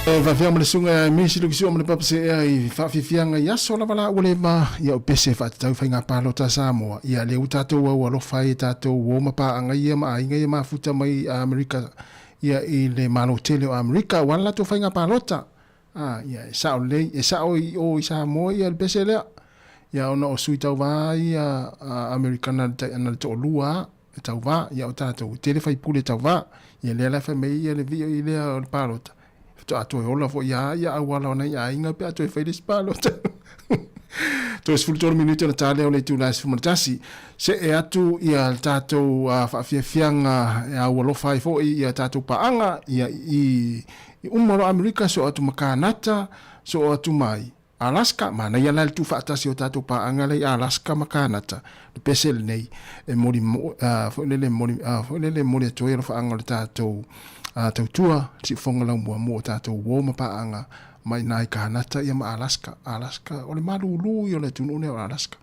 E faafia ma le susuga ia Misi Lukisiua ma le Papa Seea i faafiafiaga i aso lava la ua leva ia o pese faatatau i faiga palota a Samoa. Ia lea ua tatou au alofa ai e tatou uo ma paaga ia ma aiga ia mafuta mai i Amerika ia i le Malo tele o Amerika aua le latou faiga palota. A, ia e sao lelei, e sao i o i Samoa ia le pese lea. Ia ona o sui tauva ia a Amerika na le toalua a e tauva, ia o tatou e tele faipule tauva. Ia lea la e fai mai ai ia le vii lea o le palota, faatoa toe ola foi lava ia auala o nai aiga pe a toe fai le isi palota. Toe 13 minute ona ta lea o le itula e 11. See atu ia le tatou faafiafiaga e aualofa ai foi ia tatou paaga ia i I uma loa Amerika, soo atu ma Kanata, soo atu mai Alaska, manaia la le tuufaatasi o tatou paaga la i Alaska ma Kanata, le pese lenei e moli foi lele moli foi lele moli atu ai alofaaga o le tatou tautua siufoga laumuamua o tatou uo ma paaga mai ina i Kanata ia ma Alaska. Alaska, o le malulu ia o le atunuu lea o Alaska.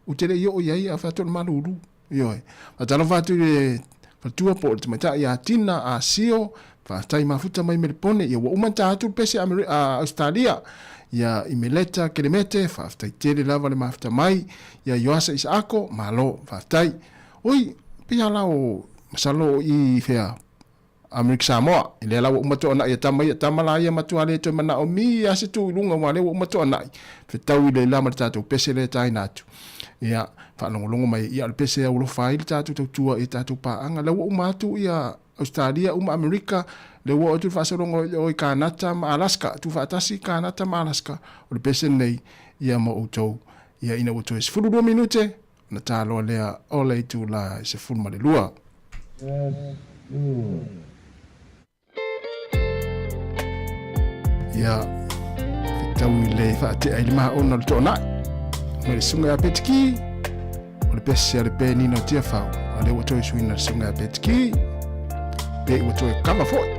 Ou te le i oo i ai ae fai atu o le malulu. Ioe. Faatalofa atu i le faletua po o le tamaitai ia Tina Asio, faafetai mafuta mai Melepone, ia ua uma ona ta atu le pese Ausetalia, ia i Meleta Kelemete, faafetai tele lava le mafuta mai, ia Ioasa Isaako, malo, faafetai. Oi, pei lava la o, masalo o i fea, Amerika Samoa, lea la ua uma toanai e tama ia, tama la ia matua le toe manao mi a se tu i luga aua lea ua uma toanai, fetau i le la ma le tatou pese lea e taina atu. Ia, faalogologo mai, ia o le pese e aualofa ai le tatou tautua i tatou paaga. Lea ua uma atu ia Australia, uma Amerika, lea ua oo atu le faasologa o i Kanata ma Alaska, tuufaatasi Kanata ma Alaska, o le pese lenei, ia mo outou. Ia ina ua toe 12 minute, Ona ta loa lea o le itula e 12. Ia, fetau i le faatea i le maona o le toonai. Mai le susuga ia Petiki, o le pese a le Penina o Tiafau, a lea ua toe suina le susuga ia Petiki, pe ua toe kava foi.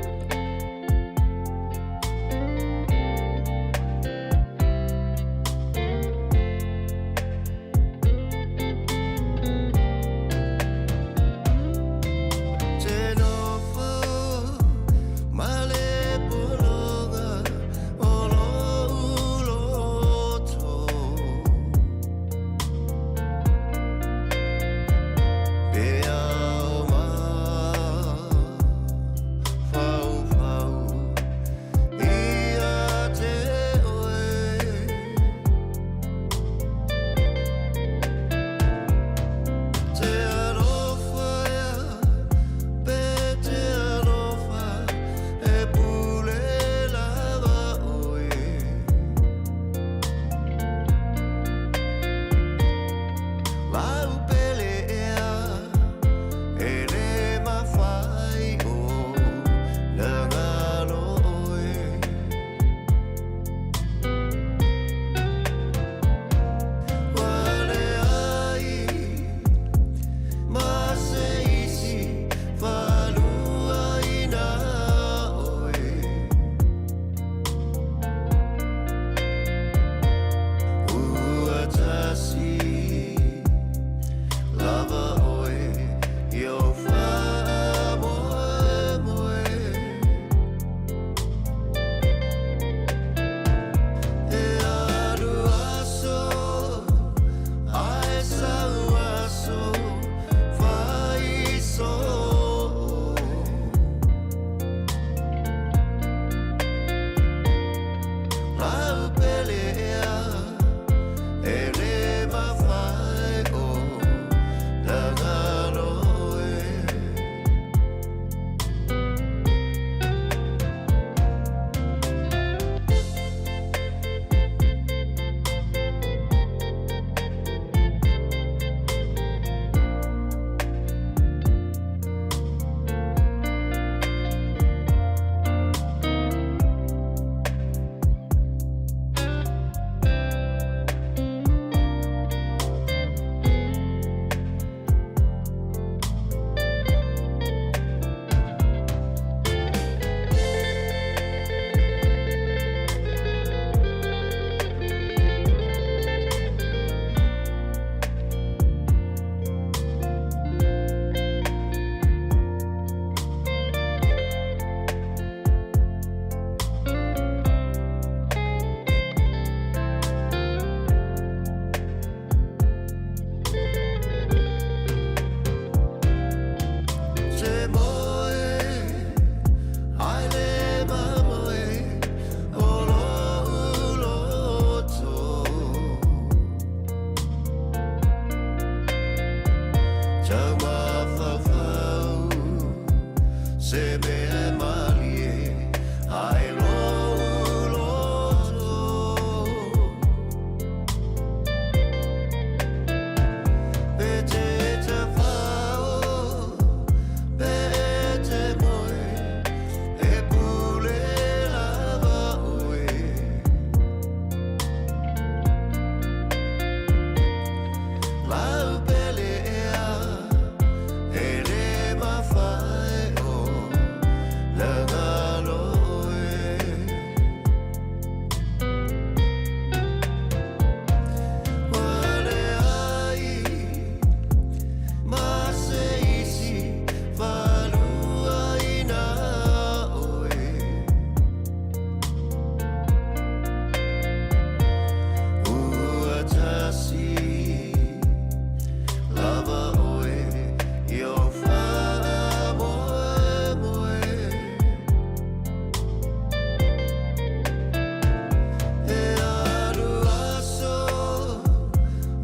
Taumafaufau Se mea e malie Ai lou loto Pe te tawhao Pe te moe E pule lava oe Lau pele ea E le mawhai o Na ngalo oe Ua leai ma se isi Faluaina oe Ua tasi lava oe i ou faamoemoe E alu aso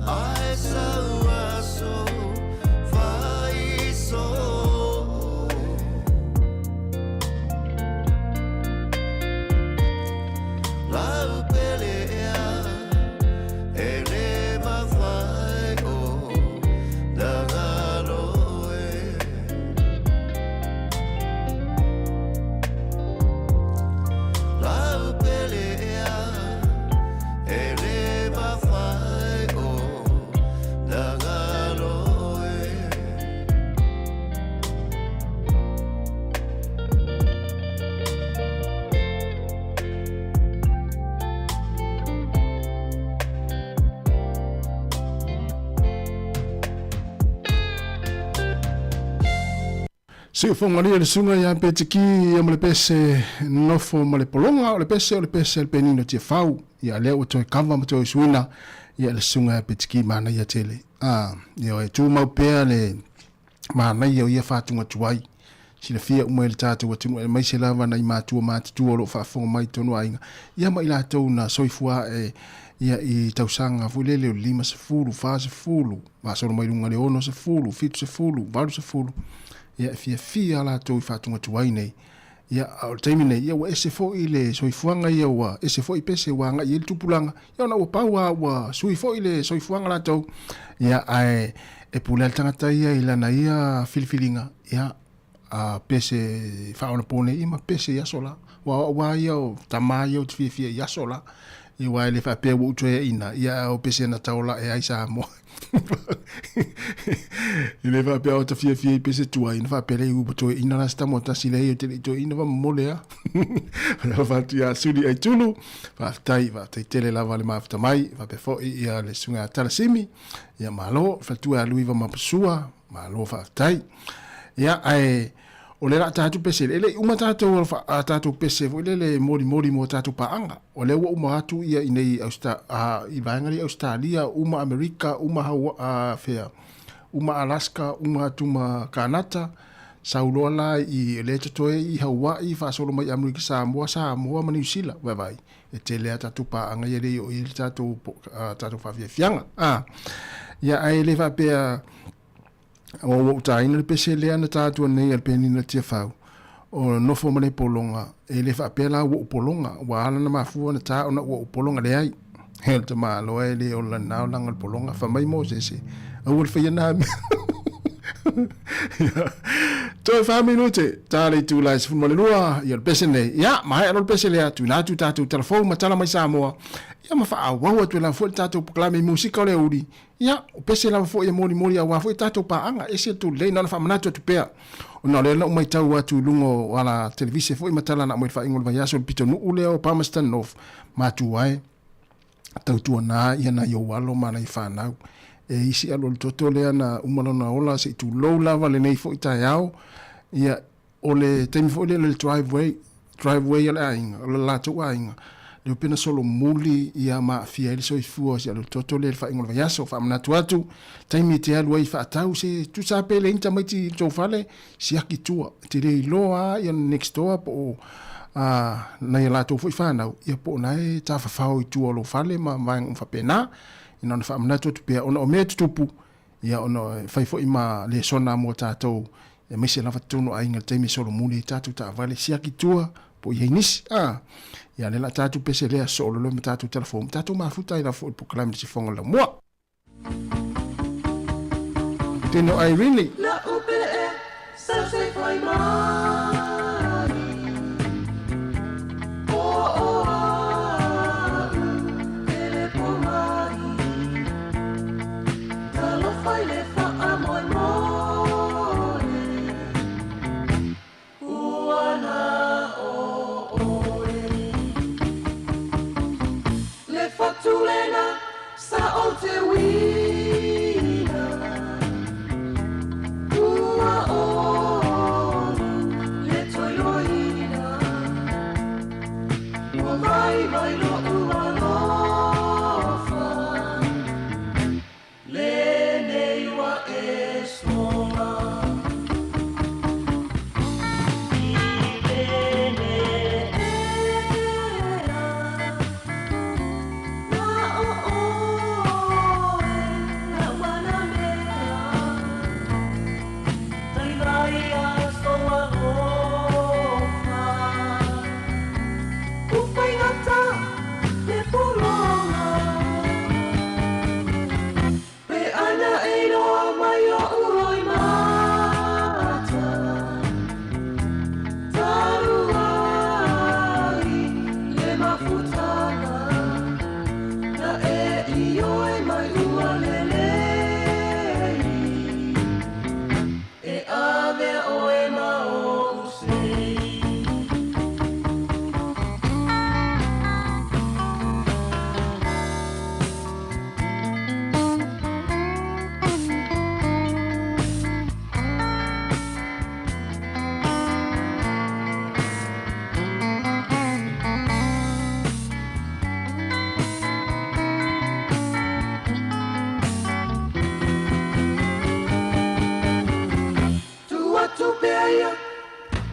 ae sau aso faiso oe. Lau pele ea e le mafai o na galo oe. Lau pele ea e le mafai o na galo oe.
Siufogalia le susuga ia Petiki ia ma le pese nofo ma le pologa, o le pese o le pese a le penina Tiafau. Ia lea ua toe kava ma toe suina ia le susuga ia Petiki manaia tele. A, ioe, tumau pea le manaia o ia faatuga tuai. Silafia uma e le tatou atunuu aemaise lava nai matua matutua o lo o faafofoga mai i totonu o aiga, ia ma i latou na soifua ae ia i tausaga foi lele o le 50, 40, faasolo mai luga i le 60, 70, 80, ia e fiafia lava latou i faatuga tuai nei. Ia, a o le taimi nei, ia ua ese foi le soifuaga ia, ua ese foi pese ua agai i ai le tupulaga, ia ona ua pau lava ua sui foi le soifuaga latou. Ia, ae e pule lava le tagata ia i lana ia filifiliga, ia, a pese faaonapo nei, ia ma pese i aso la. Aua o au lava ia o tama ia ou te fiafia i aso la. Ia aua e le faapea ua ou toe aina, ia ae o pese na taola ae ai Samoa. E le faapea o ta fiafia i pese tuai, na faapea lea ua toeaina la se tama o tasi lea ou te le i toeaina va momole a. Alofa atu ia Suli Aitulu, faafetai, faafetai tele lava le mafuta mai, faapea foi ia le susuga ia Talasimi, ia malo, faletua ia Lui va Mapasua, malo faafetai. Ia ae O le la tatou pese, e le i uma tatou a tatou pese foi lele molimoli mo tatou paaga. O lea ua uma atu ia i nei Austa, a, i vaega nei Australia, uma Amerika, uma Hawa, a, fea, uma Alaska, uma atu ma Kanata, sau loa la i lea e totoe i Hawaii, faasolo mai Amerika Samoa, Samoa ma Niu Sila. Vaivai, e tele a tatou paaga ia le i oo i ai le tatou, a, tatou faafiafiaga. A, ia ae le faapea Ua ou taina le pese lea na ta atua nei a le Penina Tiafau, o nofo ma le pologa, e le faapea la ua ou pologa, ua ala na mafua na ta ona ua ou pologa, leai. He o le tamaloa e le ola na olaga le pologa, fa mai Mosese, aua le faia na mea. Toe wha minute, tā le itula e 12, ia le pese nei. Ia, maea lo le pese lea, tuina atu tātou telefou ma tala mai Samoa. Ia ma whaawau atu e lau foi le tātou pokalame i musika o le uri. Ia, o pese lava foi e molimoli aua foi tatou paaga, ese le tulei, na ona faamanatu atu pea. Ona o lea na ou maitau atu i luga o ala televise foi ma tala na aumai i le faaiuga o le vaiaso i le pitonuu lea o Palmerston North, matua e tautuana ia nai ou alo ma nai fanau. E isi alualu toto lea na uma lona ola se i tulou lava lenei foi taeao. Ia, O le taimi foi lea le driveway, driveway a le aiga, o le latou aiga, le upena solomuli ia ma aafia ai le soifua o si alutoto lea i le faaiuga o le vaiaso. Faamanatu atu, taimi e te alu ai faatau se tusa pe leai ni tamaiti i le tou fale, siaki tua. E te le iloa lava ia next door po o nai a latou foi fanau, ia po o na e tafafao i tua o lou fale ma vaega uma faapena. Ia na ona faamanatu atu pea, ona o mea e tutupu, Ia ona e fai foi ma lesona mo tatou aemaise lava totonu o aiga i le taimi e solomuli ai tatou taavale, siaki tua po o i ai nisi. A, ia lea la tatou pese lea soo loloe ma tatou telefoni, tatou mafuta ai lava foi i le polokalame i le sifoga o le laumua. Tino Irene.
La'u pele e sau se fai mai O o a'u pele po mai Talofa i le faamoemoe Ua na o oe Le fatu lena sa ou te uina Ua olu le toiloina Ua vaivai lo'u alofa Lenei ua e sola I pene ea Na o oe lau manamea Tali mai a sou alofa U faigata le pologa Pe ana e iloa mai oʻu loimata Talu ai le mafutaga Na e ioe mai ua lelei E avea oe ma oʻu sei. Tuu atu pea ia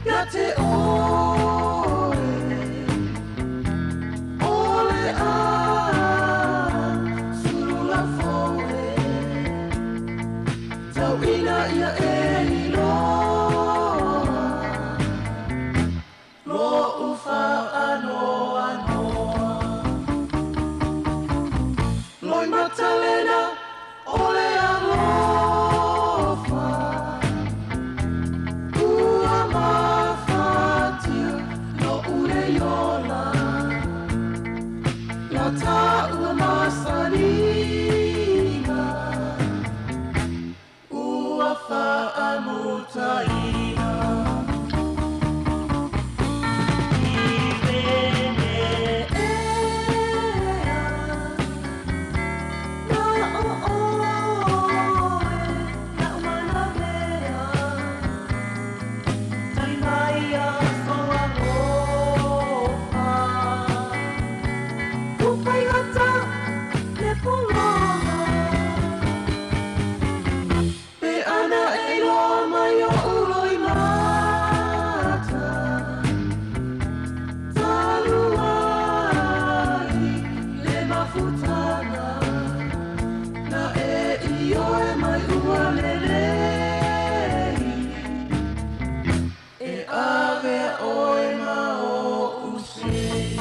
ia te oe O le a sulu lafoe Tauina ia e iloa Lo'u faanoanoa Loimata lena o le alofa Ua mafatia lo'u le ola La taua masaniga Ua faamutaina I pene ea Na o oe lau manamea Tali mai a sou alofa U faigata le pologa Pe ana e iloa mai oʻu loimata Talu ai le mafutaga Na e ioe mai ua lelei E avea oe ma oʻu sei.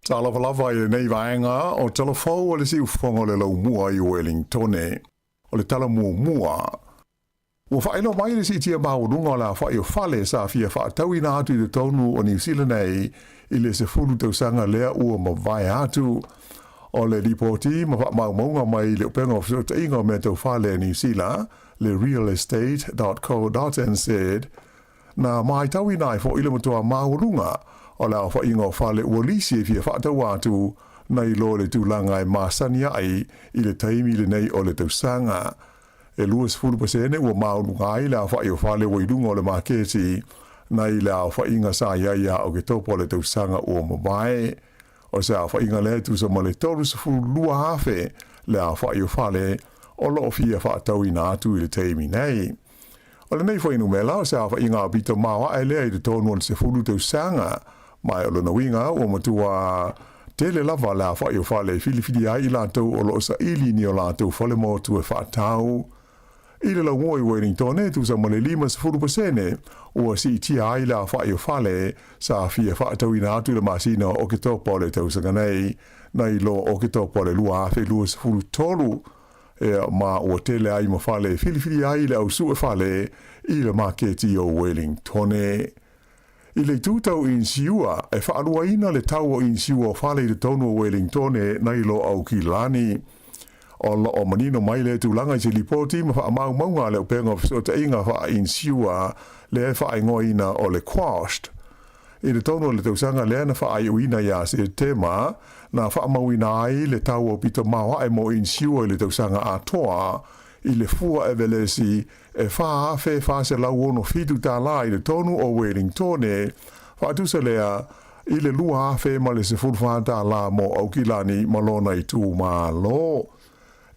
Sa lavalava i lenei vaega o tala fou a le siufofoga o le Laumua i Uelingtone. O le tala muamua, ua faailoa mai le siitia maualuga o le aofai o fale sa fia faatauina atu i totonu o Niu Sila nei i le 10 tausaga lea ua mavae atu. O le lipoti ma faamaumauga mai le Upega o Fesootaiga o Mea Tau Fale a Niu Sila, le realestate.co.nz, na matauina ai foi le matua maualuga o le aofaiga o fale ua lisi e fia faatau atu nai lo le tulaga e masani ai i le taimi lenei o le tausaga. E 20% ua maualuga ai le aofai o fale ua i luga o le maketi nai le aofaiga sa i ai ia Oketopa o le tausaga ua mavae. O se aofaiga lea e tusa ma le 32,000 le aofai o fale o lo o fia faatauina atu i le taimi nei. O lenei fuainumera o se aofaiga aupito maoae lea i totonu o le 10 tausaga, ma o lona uiga ua matua tele lava le aofai o fale e filifili ai i latou o lo o saili ni o latou fale motu e faatau. I le laumua i Wellington e tusa ma le 50% ua siitia ai le aofai o fale sa fia faatauina atu i le masina o Oketopa o le tausaga nei, nai lo Oketopa o le 2023. Ea, ma ua tele ai ma fale e filifili ai le au sue fale i le maketi o Wellingtone. I le itu tau inisiua, e faaluaina le tau o inisiua o fale i totonu o Wellingtone nai lo Aukilani. O lo o manino mai lea tulaga i se lipoti ma faamaumauga a le Upega o Fesootaiga Faa-Inisiua lea e faaigoaina o le Quashed. I totonu o le tausaga lea na faaiuina ia Setema, na faamauina ai le tau aupito maoae mo inisiua i le tausaga atoa i le fua evelesi e $4,467 tālā i totonu o Wellingtone, faatusa lea i le $2,014 tālā mo Aukilani ma lona itumalo.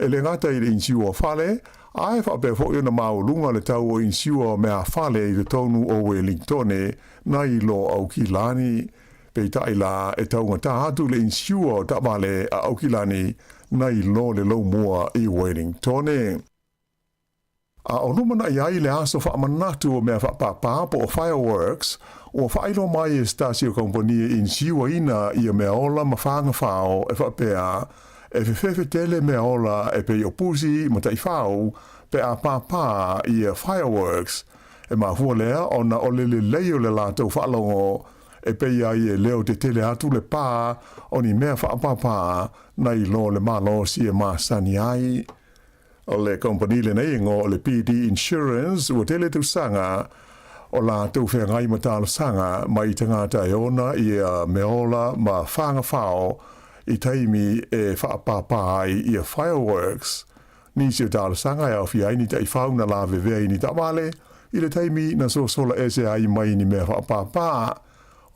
E le gata i le inisiua o fale, ae faapea foi ona maualuga le tau o inisiua o mea fale i totonu o Wellingtone nai lo Aukilani. Peitai la e taugata atu le inisiua o taavale a Aukilani nai lo le laumua i Wellingtone. A o lumanai ai le aso faamanatu o mea faapāpā po o fireworks, ua faailoa mai e se tasi o kamupani e inisiuaina ia mea ola ma fagafao e faapea, e fefefe tele mea ola e pei o pusi ma taifau pe a pāpā ia fireworks. E mafua lea ona o le lelei o le latou faalogo e pei ai e leo tetele atu le pā o ni mea faapāpā nai lo le malosi e masani ai. O le kamupani lenei e igoa o le PD Insurance ua tele tausaga o latou feagai ma talosaga mai i tagata e ona ia meaola ma fagafao i taimi e faapāpā ai ia fireworks. Nisi o talosaga e aofia ai ni taifau na lavevea i ni taavale i le taimi na sosola ese ai mai ni mea faapāpā.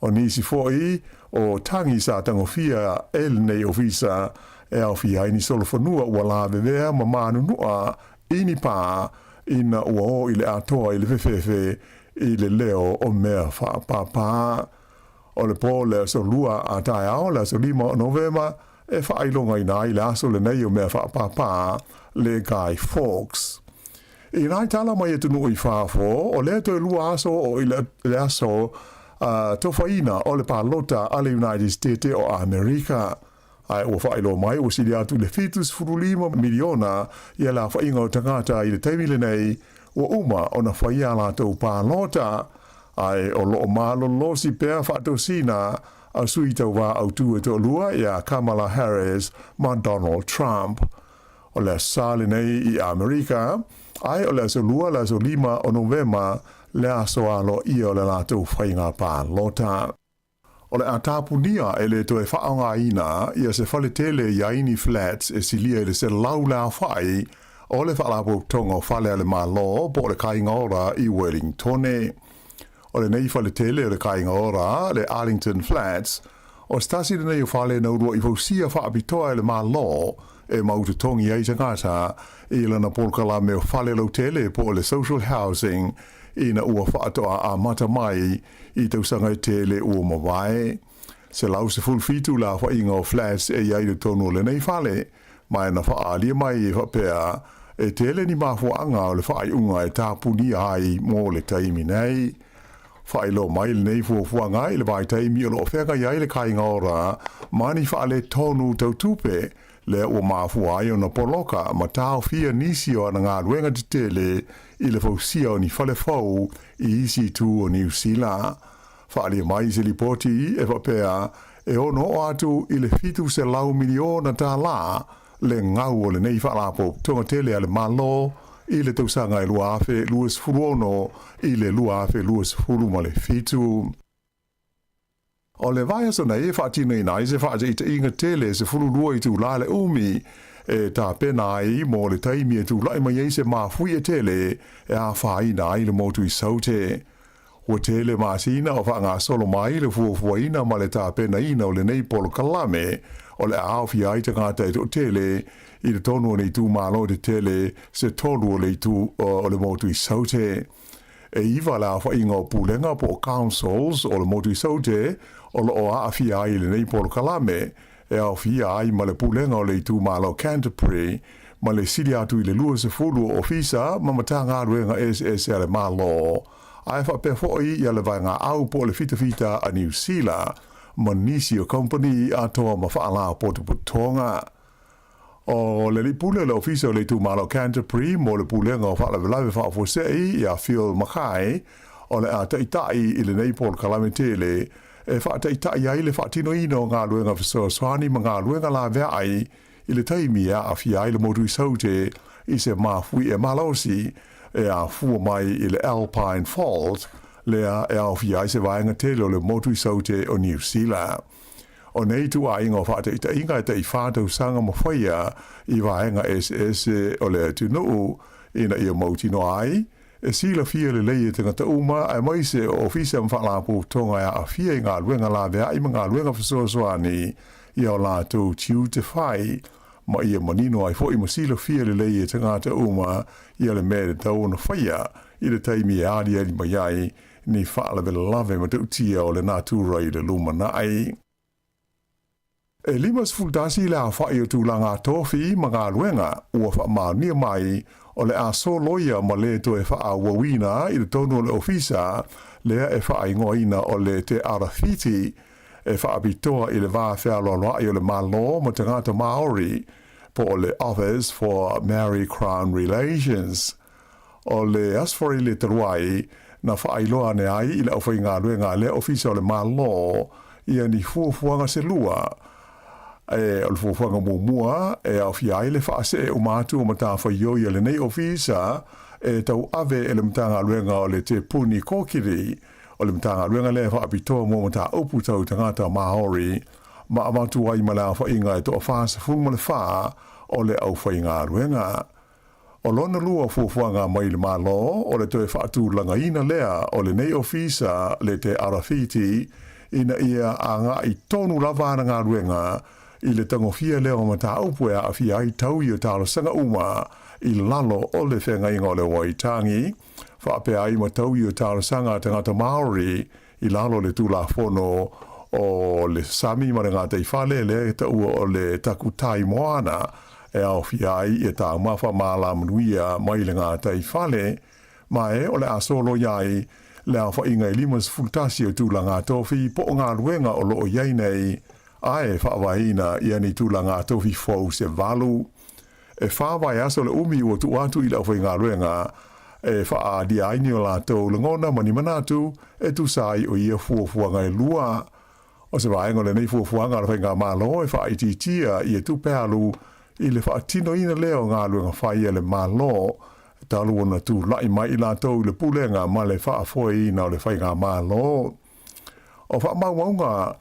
O nisi foi o tagi sa tagofia e lenei ofisa e aofia ai ni solofanua ua lavevea ma manunua i ni pā ina ua o i le atoa i le fefefe i le leo o mea faapāpā. O le pō le aso Lua a taeao le aso 5 o Novema e faailogaina ai le aso lenei o mea faapāpā le Guy Fawkes. I nai tala mai atunuu i fafo, o lea toe lua aso o i le aso tofaina o le palota a le United States o Amerika. Ae ua faailoa mai ua sili atu i le 75 miliona ia le aofaiga o tagata i le taimi lenei ua uma ona faia a latou palota, ae o lo o malolosi pea faatosina a sui tauva autu e toalua ia Kamala Harris ma Donald Trump. O le aso Sa lenei i Amerika, ae o le aso Lua le aso 5 o Novema le aso aloaia o le latou faiga palota. O le a tapunia e le toe faaaogaina ia se fale tele i Aini Flats e silia i le 100 le aofai o le Faalapotopotoga o Fale a le Malo po o le Kāinga Ora i Wellingtone. O lenei fale tele o le Kāinga Ora, le Arlington Flats, o se tasi lenei o fale na uluai fausia faapitoa e le Malo e mau totogi ai tagata i lana polokalame o fale lautele po o le social housing ina ua faatoa amata mai i tausaga e tele ua mavae. 117 le aofaiga o flats e i ai i totonu o lenei fale, ma e na faaalia mai e faapea e tele ni mafuaaga o le faaiuga e tapunia ai mo le taimi nei. Faailoa mai lenei fuafuaga i le vaitaimi o lo o feagai ai le Kāinga Ora ma ni faaletonu tau tupe lea ua mafua ai ona poloka ma taofia nisi o ana galuega tetele i le fausia o ni fale fou i isi itu o Niu Sila. Faaalia mai i se lipoti e faapea e ono oo atu i le $700 miliona tālā le gau o lenei faalapotopotoga tele a le Malo i le tausaga e 2026 i le 2027. O le vaiaso nei e faatinoina ai se faataitaiga tele e 12 itulā le umi e tapena ai mo le taimi e tulai mai ai se mafuie tele e afaina ai le motu i Saute. Ua tele masina o faagasolo mai le fuafuaina ma le tapenaina o lenei polokalame o le a aofia ai tagata e toatele i totonu o ni itumalo tetele se tolu o le itu o le motu i Saute. E iva le aofaiga o pulega po o councils o le motu i Saute o lo o aafia ai i lenei polokalame, e aofia ai ma le pulega o le itumalo Canterbury ma le sili atu i le 20 o ofisa ma Matagaluega eseese a le Malo, ae faapea foi ia le vaegaau po o le fitafita a Niu Sila ma nisi o kamupani atoa ma faalapotopotoga. O le alii pule o le Ofisa o le Itumalo Canterbury mo le Pulega o Faalavelave Faafuasei ia Phil Mackay o le a taitai i lenei polokalame tele e faataitai ai le faatinoina o galuega fesoasoani ma galuega laveai i le taimi e aafia ai le motu i Saute i se mafuie malosi e afua mai i le Alpine Fault lea e aofia ai se vaega tele o le motu i Saute o Niu Sila. O nei ituaiga o faataitaiga e tai fa tausaga ma faia i vaega eseese o le atunuu ina ia mautinoa ai e silafia lelei e tagata uma aemaise o ofisa ma faalapotopotoga e aafia i galuega laveai ma galuega fesoasoani i a latou tiute fai, ma ia manino ai foi ma silafia lelei e tagata uma ia le mea e tatau ona faia i le taimi e aliali mai ai ni faalavelave matautia o le natura i le lumanai. E 51 le aofai o tulaga tofi ma galuega ua faamaonia mai o le a soloia ma le toe faaauauina i totonu o le ofisa lea e faaigoaina o le Te Arawhiti e faapitoa i le va fealoaloai o le Malo ma tagata Māori po o le Office for Maori Crown Relations. O le Aso Faraile talu ai, na faailoa ane ai i le aufaigaluega a lea Ofisa o le Malo ia ni fuafuaga se lua. E, o le fuafuaga muamua e aofia ai le faasee uma atu o matafaioi a lenei Ofisa e tauave e le Matagaluega o le Te Puni Kōkiri, O le Matagaluega lea e faapitoa mo mataupu tau tagata Māori ma avatu ai ma le aofaiga e toa-44 o le aufaigaluega. O lona lua fuafuaga mai le Malo o le toe faatulagaina lea o lenei ofisa le Te Arawhiti ina ia agai tonu lava ana galuega i le tagofia lea o mataupu e aafia ai taui o talosaga uma i lalo o le feagaiga o le Waitangi faapea ai ma taui o talosaga a tagata Māori i lalo o le Tulafono o le Sami ma le Gataifale lea e taua o le Takutai Moana e aofia ai ia taumafa malamanuia mai le gataifale, ma e o le a soloia ai le aofaiga e 51 o tulaga tofi po o galuega o lo o i ai nei, ae faavaeina ia ni tulaga tofi fou se valu. E whā vaiaso le umi ua tuu atu i le aufaigaluega e faalia ai ni o latou lagona ma ni manatu e tusa ai o ia fuafuaga e lua. O se vaega o lenei fuafuaga a le Faigamalo e faaitiitia ia tupe alu i le faatinoina lea o galuega fai a le Malo talu ona tulai mai i latou i le pulega ma le faafoeina o le Faigamalo. O faamaumauga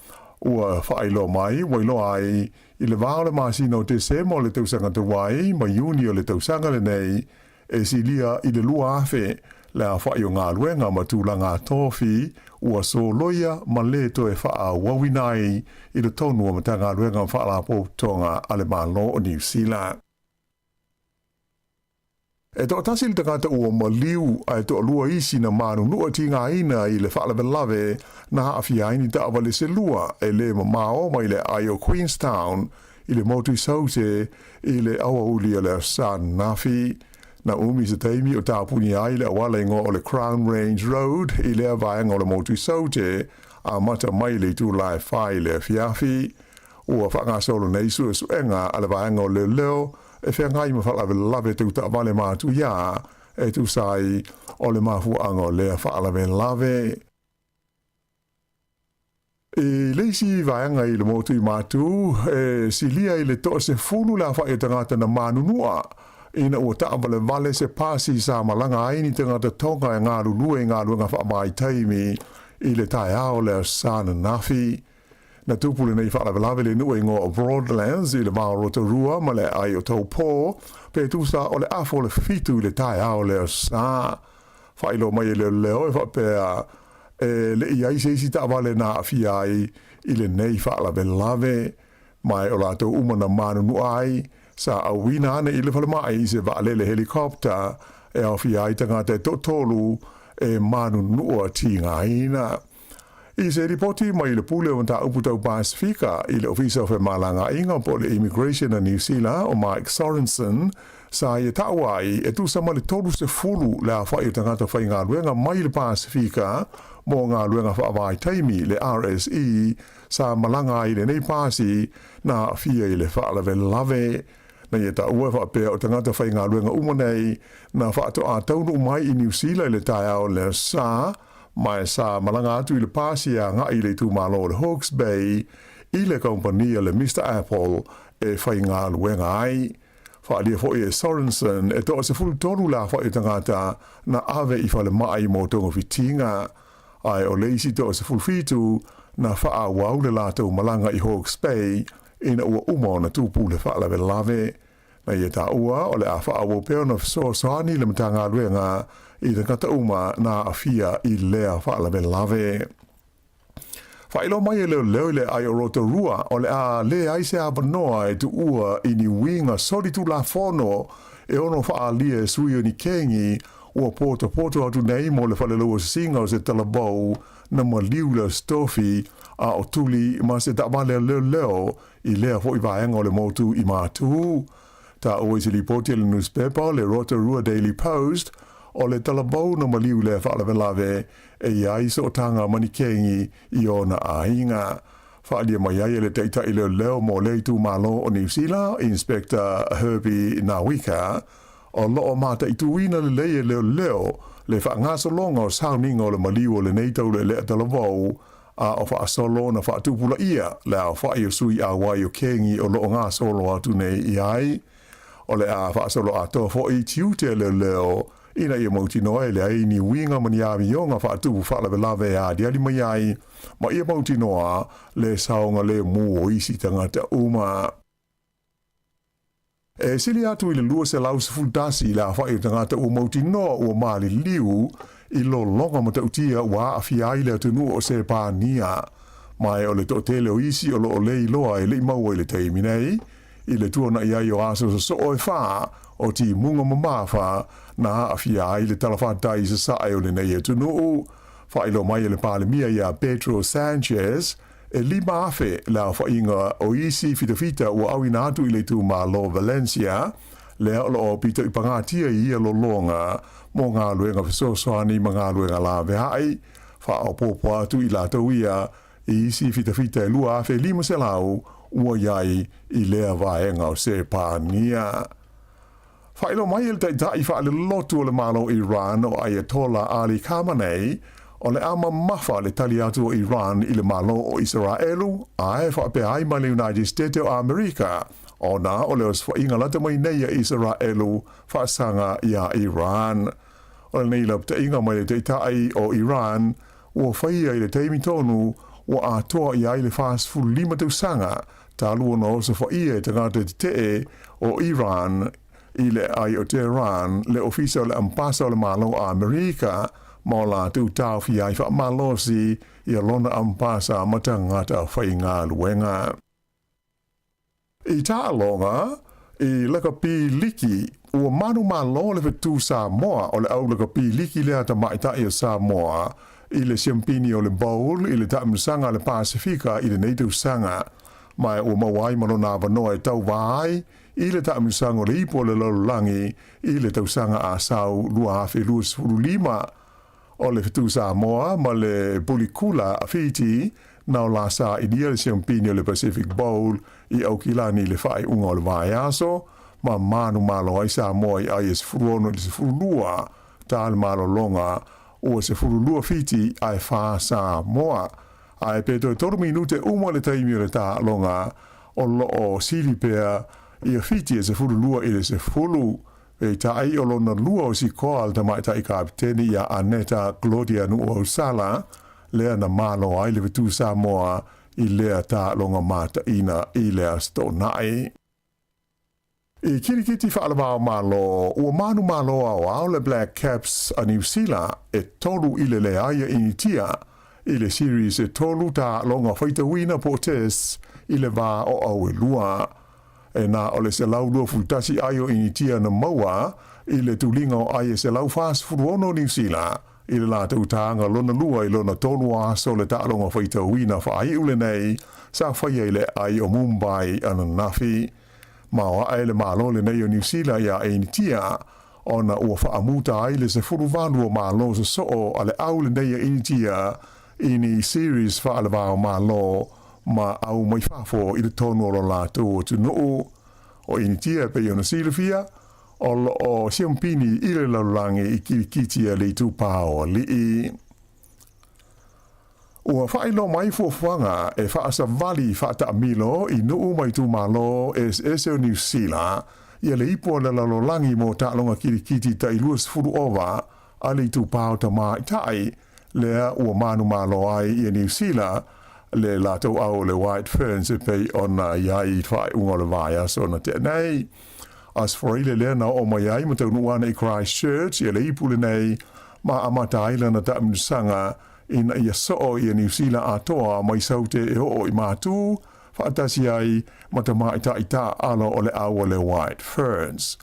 ua faailoa mai ua iloa ai i le va o le masina o Tesema o le tausaga talu ai ma Iuni o le tausaga lenei, e silia i le 2,000 le aofai o galuega ma tulaga tofi ua soloia ma le toe faaauauina ai i totonu o Matagaluega ma Faalapotopotoga a le Malo o Niu Sila. E toatasi le tagata ua maliu ae toalua isi na manunua tigaina i le faalavelave na aafia ai ni taavale se lua e le mamao mai le aai o Queenstown i le motu i Saute i le aoauli o le Aso Ananafi. Na umi se taimi o tapunia ai le auala igoa o le Crown Range Road i lea vaega o le motu i Saute amata mai le itula e fa i le afiafi. Ua faagasolo nei suesuega a le vaega o leoleo e feagai ma faalavelave tau taavale matuia e tusa ai o le mafuaaga o lea faalavelave. I le isi vaega i le motu i Matu, e silia i le toasefulu le aofai o tagata na manunua ina ua taavalevale se pasi sa malaga ai ni tagata Tonga e galulue i galuega faavaitaimi i le taeao o le Aso Ananafi. Na tupu lenei faalavelave i le nuu e igoa o Broadlands i le va o Rotorua ma le aai o Taupō, pe tusa o le afa o le fitu i le taeao o le Aso Sa. Faailoa mai e leoleo e faapea. E le i ai se isi taavale na aafia ai i lenei faalavelave, ma o latou uma na manunua ai, sa auina ane i le falemai i se vaalele helicopter e aofia ai tagata e toatolu e manunua tigaina. I se lipoti mai le Pule o Mataupu Tau Pasefika i le Ofisa o Femalagaaiga po o le Immigration a Niu Sila o Mike Sorensen, sa ia taua ai e tusa ma le 30 le aofai o tagata faigaluega mai le Pasefika mo galuega faavaitaimi, le RSE, sa malaga ai i lenei pasi na aafia i le faalavelave. Na ia taua e faapea o tagata faigaluega uma nei na faatoa taunuu mai i Niu Sila i le taeao o le Aso Sa, ma e sa malaga atu i le pasi e agai i le itumalo o le Hawke's Bay i le kamupani a le Mister Apple e faigaluega ai. Faaalia foi e Sorensen e toa 13 le aofai o tagata na ave i falemai mo togafitiga, ae o le isi toa 17 na faaauau le latou malaga i Hawke's Bay ina ua uma ona tupu le faalavelave. Na ia taua o le a faaauau pea ona fesoasoani le Matagaluega i tagata uma na aafia i lea faalavelave. Faailoa mai e leoleo i le aai o Rotorua o le a leai se avanoa e tuua i ni uiga solitulafono e ono faaalia e sui o ni kengi ua potopoto atu nei mo le falelauasisiga o se talavou na maliu le Aso Tofi a o tuli ma se taavale a leoleo i lea foi vaega o le motu i Matū. Taua i se lipoti a le nusipepa o le Rotorua Daily Post, o le talavou na maliu lea faalavelave e i ai sootaga ma ni kengi i ona aiga. Faaalia mai ai e le taitai leoleo mo lea itumalo o Niu Sila, Inspector Herbie Ngawika, o lo o mataituina lelei e leoleo le faagasologa o sauniga o le maliu o lenei taulealea talavou a o faasolo ona faatupulaia le aofai o sui auai o Kengi o lo o gasolo atu nei i ai. O le a faasolo atoa foi tiute a leoleo ina ia mautinoa e leai ni uiga ma ni amioga faatupu faalavelave e aliali mai ai ma ia mautinoa le saogalemu o isi tagata uma. E sili atu i le 211 le aofai o tagata ua mautinoa ua maliliu i lologa matautia ua aafia ai le atunuu o Sepania. Ma o le toatele o isi o lo o le iloa e le i maua i le taimi nei, i le tuanai ai o aso sosoo e fa o timuga mamafa na aafia ai le talafatai i sasae o lenei atunuu. Faailoa mai e le Palemia ia Pedro Sanchez, E 5,000 le aofaiga o isi fitafita ua auina atu i le itumalo Valencia, lea o lo o pito i pagatia i ia lologa mo galuega fesoasoani ma galuega laveai, faaopoopo atu i latou ia i isi fitafita e 2,500 ua i ai i lea vaega o Sepania. Faailoa mai e le Taitai faalelotu o le Malo o Iran o Ayatollah Ali Khamenei, o le a mamafa le tali atu o Iran i le Malo o Isaraelu ae faapea ai ma le United State o Amerika ona o le osofaiga lata mai nei a Isaraelu faasaga iā Iran. O lenei lapataiga mai le Taitai o Iran ua faia i le taimi tonu ua atoa i ai le 45 tausaga talu ona osofaia e tagata tetee o Iran i le aai o Tehran le ofisa o le Ambasa o le Malo o Amerika ma o latou taofia ai faamalosi ia lona ambasa ma tagata faigaluega. I taaloga i lakapi liki, ua manumalo le fetu Samoa o le au lakapi liki lea tamaitai o Samoa i le siampini o le Bowl i le taamilosaga a le Pasefika i lenei tausaga, ma ua maua ai ma lona avanoa e tauva ai i le taamilosaga o le Ipu o le Lalolagi i le tausaga a sau 2025. O le fetu Samoa ma le Bulikula a Fiti na o la sailia le siampini o le Pacific Bowl i Aukilani i le faaiuga o le vaiaso, ma manumalo ai Samoa i ai e 16 i le 12 ta le malologa ua 12 Fiti ae fa Samoa. Ae pe toe tolu minute uma le taimi o le taaloga, o lo o sili pea ia Fiti e 12 i le 10. Peitai o lona lua o sikoa a le tamaitai kapiteni ia Aneta Claudia Nuuausala, lea na malo ai le fetu Samoa i lea taaloga mataina i le Aso Toonai. I kirikiti faale-va-o-Malo, ua manumalo aoao le Black Caps a Niu Sila e 3-0 iā Initia i le series e tolu taaloga faitauina po o Tests i le va o au e lua. E na o le 121 ai o Initia na maua i le tuliga o ai e 146 Niu Sila i le latou taga lona lua i lona tolu aso o le taaloga faitauina faaiu lenei sa faia i le aai o Mumbai ananafi. Maoaʻe le Malo lenei o Niu Sila iā Initia ona ua faamuta ai le 18 o Malo sosoo a le au lenei a Initia i ni series faale-va-o-Malo ma au mai fafo i totonu o lo latou atunuu. O Initia e pei ona silafia, o loo siampini i le lalolagi i kirikiti a le itupa o alii. Ua faailoa mai fuafuaga e faasavali faataamilo i nuu ma itumalo eseese o Niu Sila ia le ipu o le lalolagi mo taaloga kirikiti tai 20 ova a le itupa o tamaitai lea ua manumalo ai ia Niu Sila le latou au o le White Ferns e pei ona i ai i faaiuga o le vaiaso na tea nei. Aso Faraile lea na oo mai ai ma taunuu ana i Christchurch ia le ipu lenei ma amata ai lana taamilosaga ina ia soo ia Niu Sila atoa mai Saute e oo i Matū, faatasi ai ma tamaitai taaalo o le au o le White Ferns.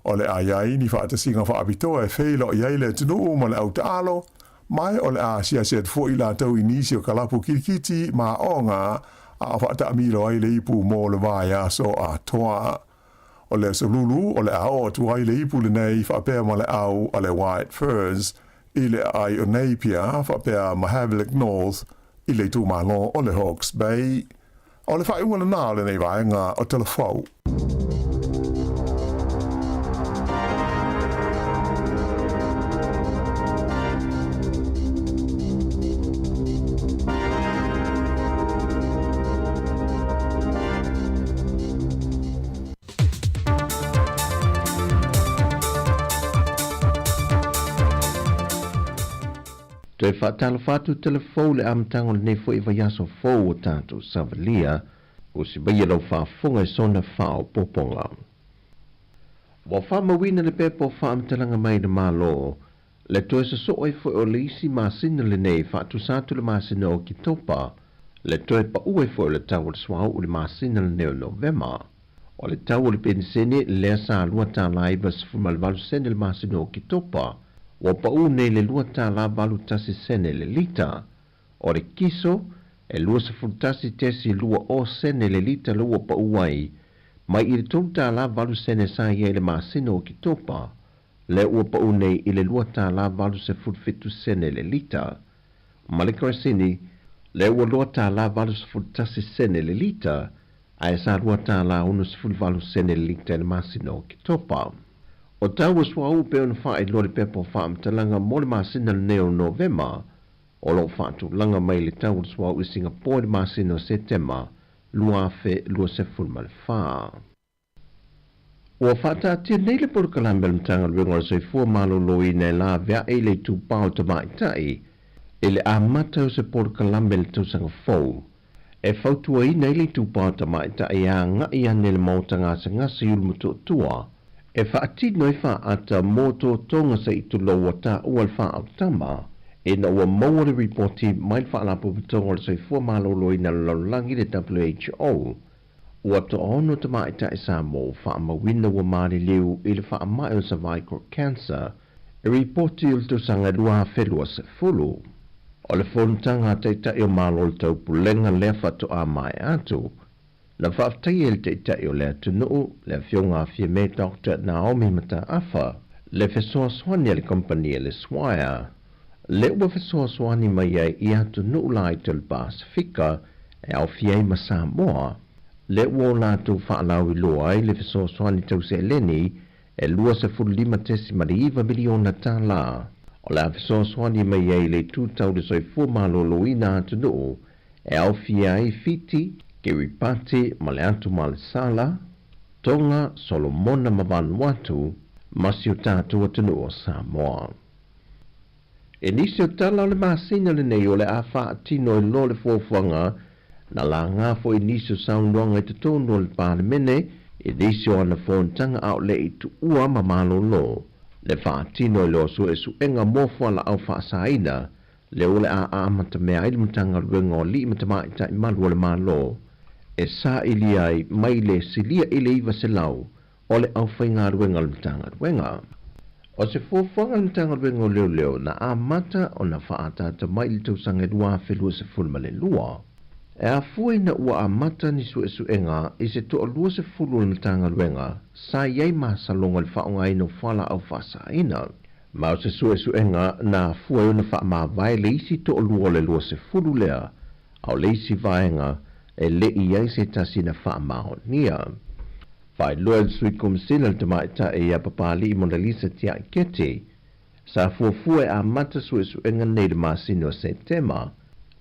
O le a i ai ni faatasiga faapitoa e feiloai ai le atunuu ma le au taalo, mai o le a asiasi atu foi latou i nisi o kalapu kirikiti ma aoga a o faataamilo ai le ipu mo le vaiaso atoa. O le aso Lulu o le a oo atu ai le ipu lenei faapea ma le au a le White Ferns i le aai o Napier faapea ma Havelock North i le itumalo o le Hawke's Bay. O le faaiuga lena o lenei vaega o Tala Fou.
Toe faatalofa atu tala fou le amataga o lenei foi vaiaso fou o tatou savalia, usi maia lau faafofoga i sona faaopoopoga. Ua faamauina le pepa o faamatalaga mai le Malo, le toe sosoo ai foi o le isi masina lenei faatusa atu le masina o Oketopa, le toe pau ai foi o le tau o le suauu i le masina lenei o Novema. O le tau o le penisene lea sa $2.98 sene le masina o Oketopa, ua pau nei i le $2.81 sene le lita. O le kiso, e 21.20 sene le lita le ua pau ai, mai i le $3.08 sene sa i ai i le masina o Oketopa, lea ua pau nei i le $2.87 sene le lita. Ma le kerosene, lea ua $2.81 sene le lita, ae sa $2.68 sene le lita i le masina o Oketopa. O tau o suauu pei ona faailoa i le pepa o faamatalaga mo le masina lenei o Novema, o lo o faatulaga mai le tau o le suauu i Singapore i le masina o Setema 2024. Ua faataatia nei le polokalame a le Matagaluega o le Soifua Maloloina e laveai le itupa o tamaitai i le amata o se polokalame i le tausaga fou e fautuaina ai le itupa o tamaitai e agai ane i le maota gasegase i Ulumotootua e faatino ai faaata mo totoga se i tulou ua taua le faaautama ina ua maua le ripoti mai le Faalapotopotoga o le Soifua Maloloina o le Lalolagi le WHO Ua toaono tamaitai Samoa ua faamauina ua maliliu i le faamai o le cervical cancer e ripoti o le tausaga 2020. O le fonotaga a Taitai o Malo o le Taupulega lea faatoa maea atu, na faafetaia e le Taitai o le atunuu, le Afioga a Fiame Doctor Naomi Mataafa, le fesoasoani a le kamupani a le Swire, le ua fesoasoani mai ai i atunuu laiti o le Pasefika e aofia ai ma Samoa, le ua o latou faalauiloa ai le fesoasoani tau seleni e $25.9 miliona tala. O le a fesoasoani mai ai le itu tau le soifua maloloina atunuu e aofia ai Fiti, Kiribati ma le Atu Malesala, Tonga, Solomona ma Vanuatu, ma si o tatou atunuu o Samoa. I nisi o tala o le masina lenei o le a faatino ai loa le fuafuaga na laga foi nisi o saunoaga i totonu o le Palemene i nisi o ana fonotaga a o le i tuua ma malolo le faatino i le suesuega mo fualaau faasaina lea o le a amatamea ai le Matagaluega o Alii ma Tamaitai Malu o le Malo e saili ai mai le silia i le 900 o le aufaigaluega a le Matagaluega. O se fuafuaga a le Matagaluega o Leoleo na amata ona faaataata mai i le tausaga e 2022, e afua ina ua amata ni suesuega i se toa-20 o le Matagaluega sa i ai masaloga i le faaaogaina o fualaau faasaina. Ma o se suesuega na afua ai ona faamavae le isi toalua o le 20 lea, a o le isi vaega e le i i ai se tasi na faamaonia. Faailoa e le Sui Komesina le Tamaitai ia Papali'i Monalisa Tiaiketi, sa fuafua e amata suesuega nei i le masina o Setema,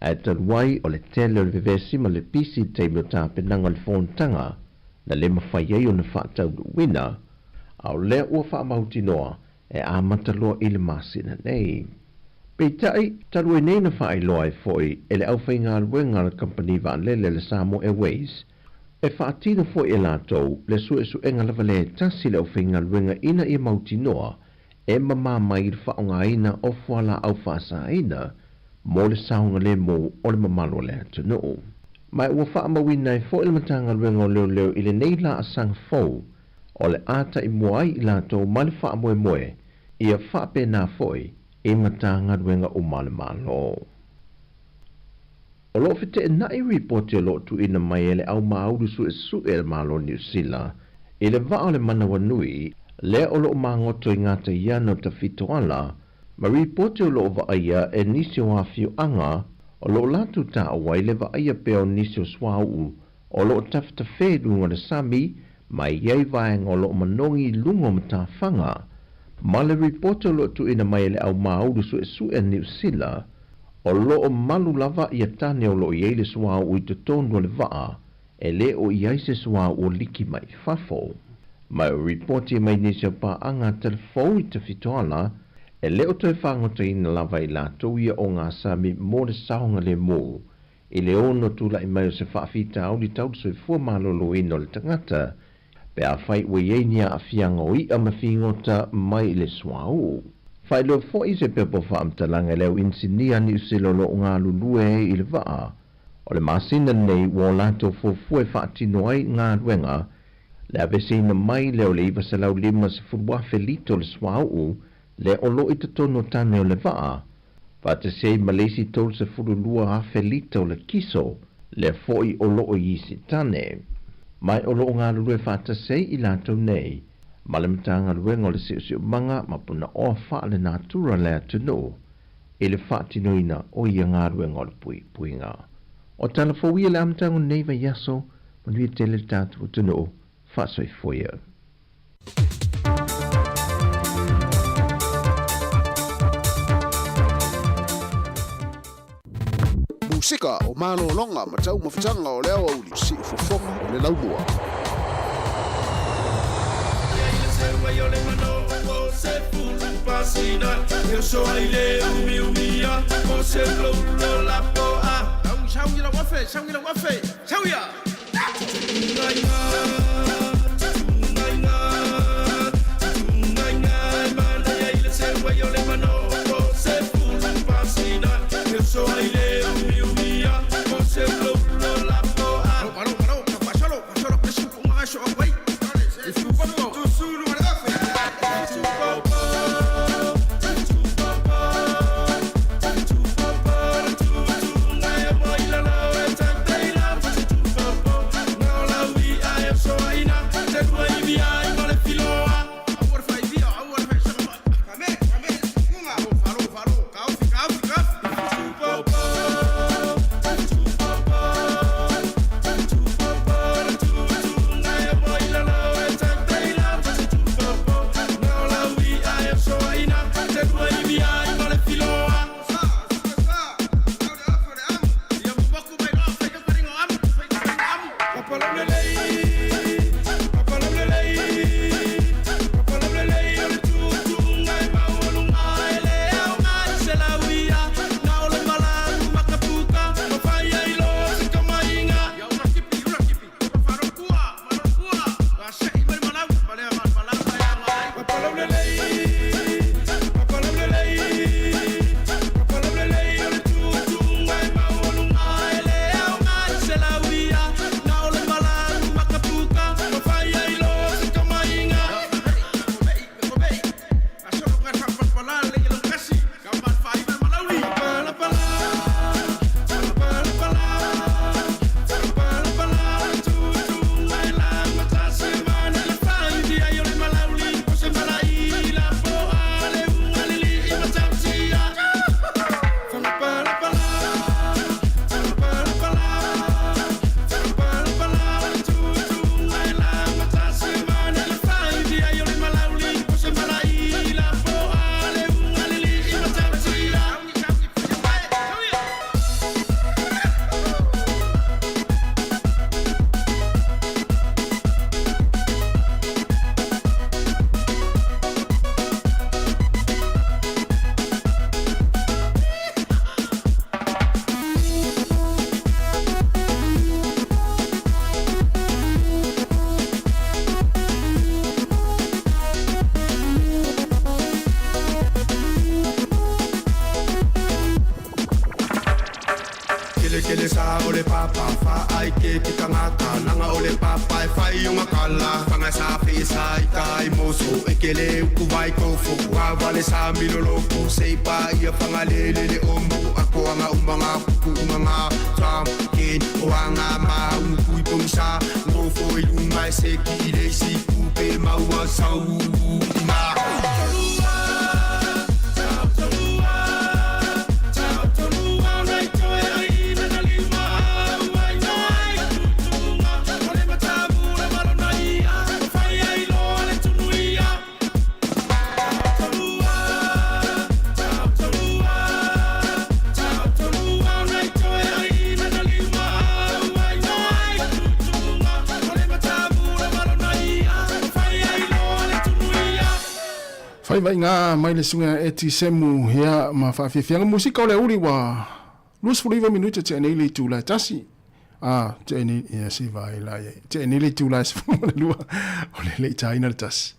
ae talu ai o le tele o le vevesi ma le pisi i le taimi o tapenaga o le fonotaga na le mafai ai ona faataunuuina, a o lea ua faamautinoa e amata loa i le masina nei. Peitai, talu ai nei na faailoa ai foi e le aufaigaluega a le kamupani vaalele le Samoa Airways, e faatino foi e latou le suesuega lava lea e tasi le aufaigaluega ina ia mautinoa e mamā mai i le faaaogaina o fualaau faasaina mo le saogalemu o le mamalu o le atunuu. Ma ua faamauina ai foi le Matagaluega o Leoleo i lenei laasaga fou o le a taimua ai i latou ma le faamoemoe ia faapena foi i Matagaluega uma a le Malo. O lo o feteenai ripoti o lo o tuuina mai e le Aumāulu Suesue a le Malo o Niu Sila i le vaa o le manawanui lea o lo o magoto i gataiana o Tafitoala ma ripoti o lo o vaaia e nisi o afioaga o lo o latou taua ai le vaaia pea o nisi o suauu o lo o tafetafē i luga o le sami ma e i ai vaega o lo o manogi i luga o matafaga. Ma le ripoti o lo o tuuina mai e le Aumāulu Suesue a Niu Sila, o lo o malu lava ia tane o lo o i ai le suauu i totonu o le vaa, e le o i ai se suauu o liki mai fafo. Ma o ripoti mai nisi o paaga telefou i Tafitoala, e le o toe fagotaina lava i latou ia o gasami mo le saogalemu i le ono tulai mai o se faafitauli tau le soifua maloloina o le tagata pe afai ua i ai ni aafiaga o i'a ma figota mai i le suauu. Faailoa foi se pepa faamatalaga i le au inisinia Niu Sila o lo o galulue ai i le vaa o le masina lenei ua o latou fuafua e faatino ai galuega le aveseina mai lea o le 950,000 lita o le suauu lea o lo o i totonu o tane o le vaa, faatasi ai ma le isi 32,000 lita o le kiso, lea foi o lo o i isi tane. Ma o lo o galulue faatasi ai i latou nei ma le Matagaluega o le Siosiomaga ma Punaoa Faalenatura a le atunuu i le faatinoina o ia galuega o le puipuiga. O tala fou ia i le amataga o lenei vaiaso, manuia tele le tatou atunuu, faasoifua ia.
Musika o malologa ma taumafataga o le aoauli siufofoga o le laumua.
papa Fa ai ke ke tangata Langa o le papa e fai o ngakala Fanga sa fe sa i kai moso E ke le uku vai kofo Wa wale sa miloloku Se pa ia fanga le le le omo Ako anga umanga kuku umanga Tam ken o anga ma uku i pongisa Ngofo i lunga e se ki le si kupe maua sau ma
Faivaiga mai le susuga ia Eti Semu ia ma faafiafiaga musika o le auli ua 29 minute tea nei le itula e tasi. A, tea nei, ia se vaai la ia. Tea nei le itula e 12 o le le i taina le tasi.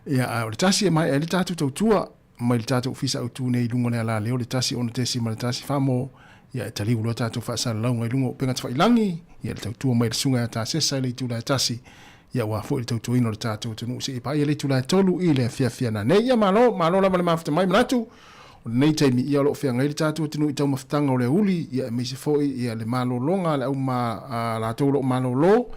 Ia, a o le tasi e maea ai le tatou tautua mai le tatou ofisa autu nei i luga o le alaleo le 1.6.1 famo ia e taliu loa tatou faasalalauga i luga o upega tafailangi ia le tautua mai le susuga ia Tasesa i le itula e tasi ia aua foi le tautuaina o le tatou atunuu seia paia le itula e tolu i le afiafi ananei. Ia malo, malo lava le mafuta mai manatu o lenei taimi ia o lo o feagai le tatou atunuu i taumafataga o le auli ia aemaise foi ia le malologa a le au ma a latou o lo o malolo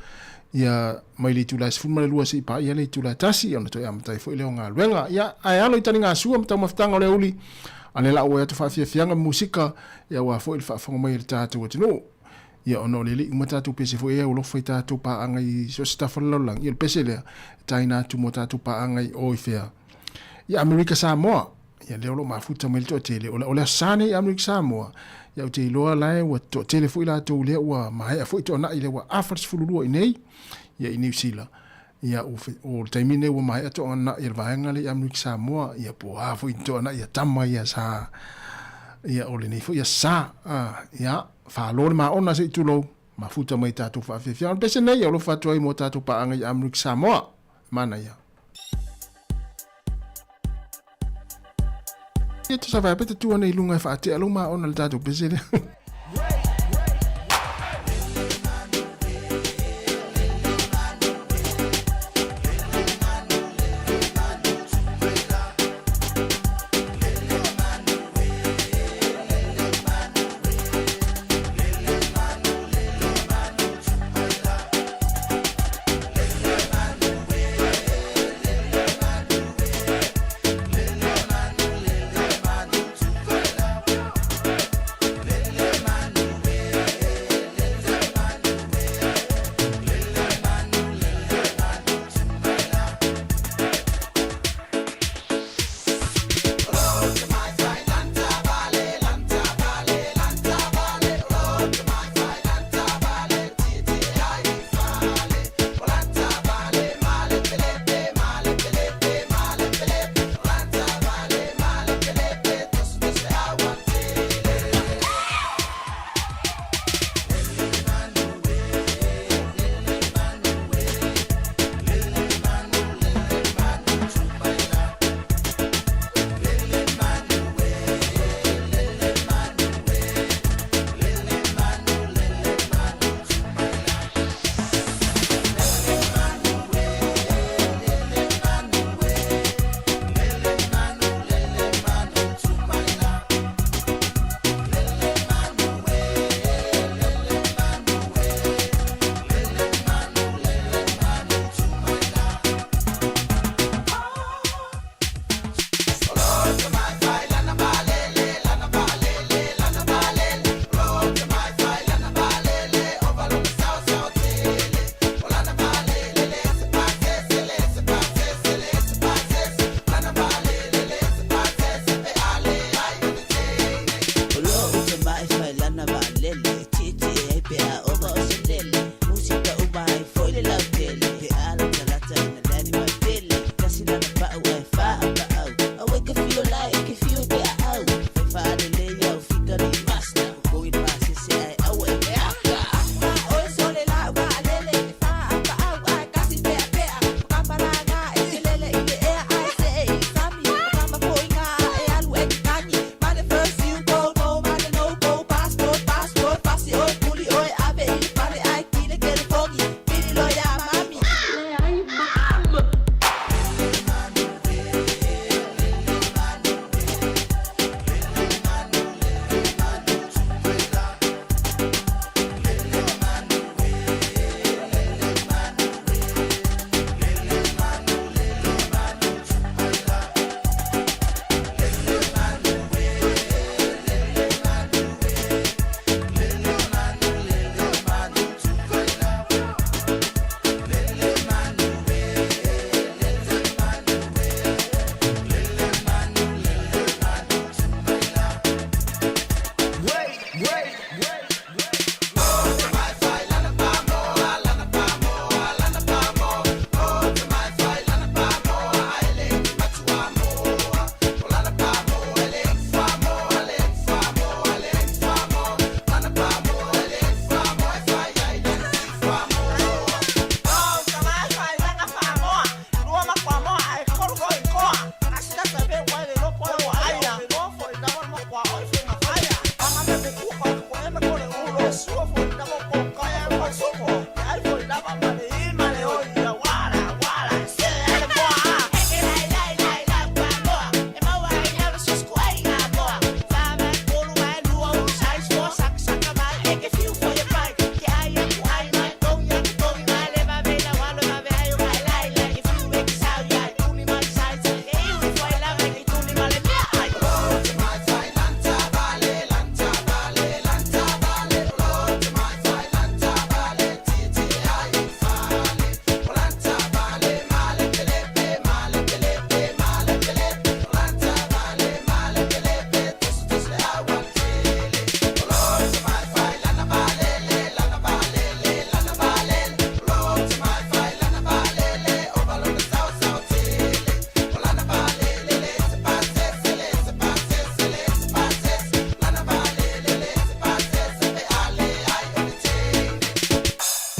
ia mai le itula e 12 seia paia le itula e tasi ia ona toe amata ai foi lea o galuega. Ia ae alo i taligasua ma taumafataga o le auli a le lau ai atu faafiafiaga ma musika ia aua foi le faafofoga mai a le tatou atunuu. Ia ona o le le i uma tatou pese foi e alofa i tatou paaga i so o se tafa o le lalolagi, ia o le pese lea e taina atu mo tatou paaga i o i fea? I Amerika Samoa. Ia lea o lo o mafuta mai le toatele, o le, o le Aso Sa nei i Amerika Samoa, ia ou te iloa la e ua toatele foi latou lea ua maea foi toanai lea ua afa le 12 i nei, ia i Niu Sila. Ia ua, o le taimi nei ua maea toanai a le vaega lea i Amerika Samoa, ia po o a foi ni toanai a tama ia sa, ia o lenei foi Aso Sa. A, ia, Falo le maona se i tulou, mafuta mai tatou faafiafia. O le pese nei e alofa atu ai mo tatou paaga i Amerika Samoa. E manaia. Ia tusa vaea pe te tu ana i lunga e faatea lou maona le tatou pese lea.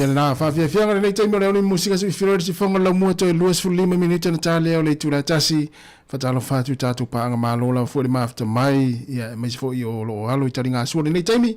Ia lena faafiafiaga lenei taimi o le auli musika se i feiloai le sifoga o le laumua toe 25 minute ona ta lea o le itula e tasi. Faatalofa atu i tatou paaga malo lava foi le mafuta mai, ia aemaise foi o lo o alo i taligasua lenei taimi.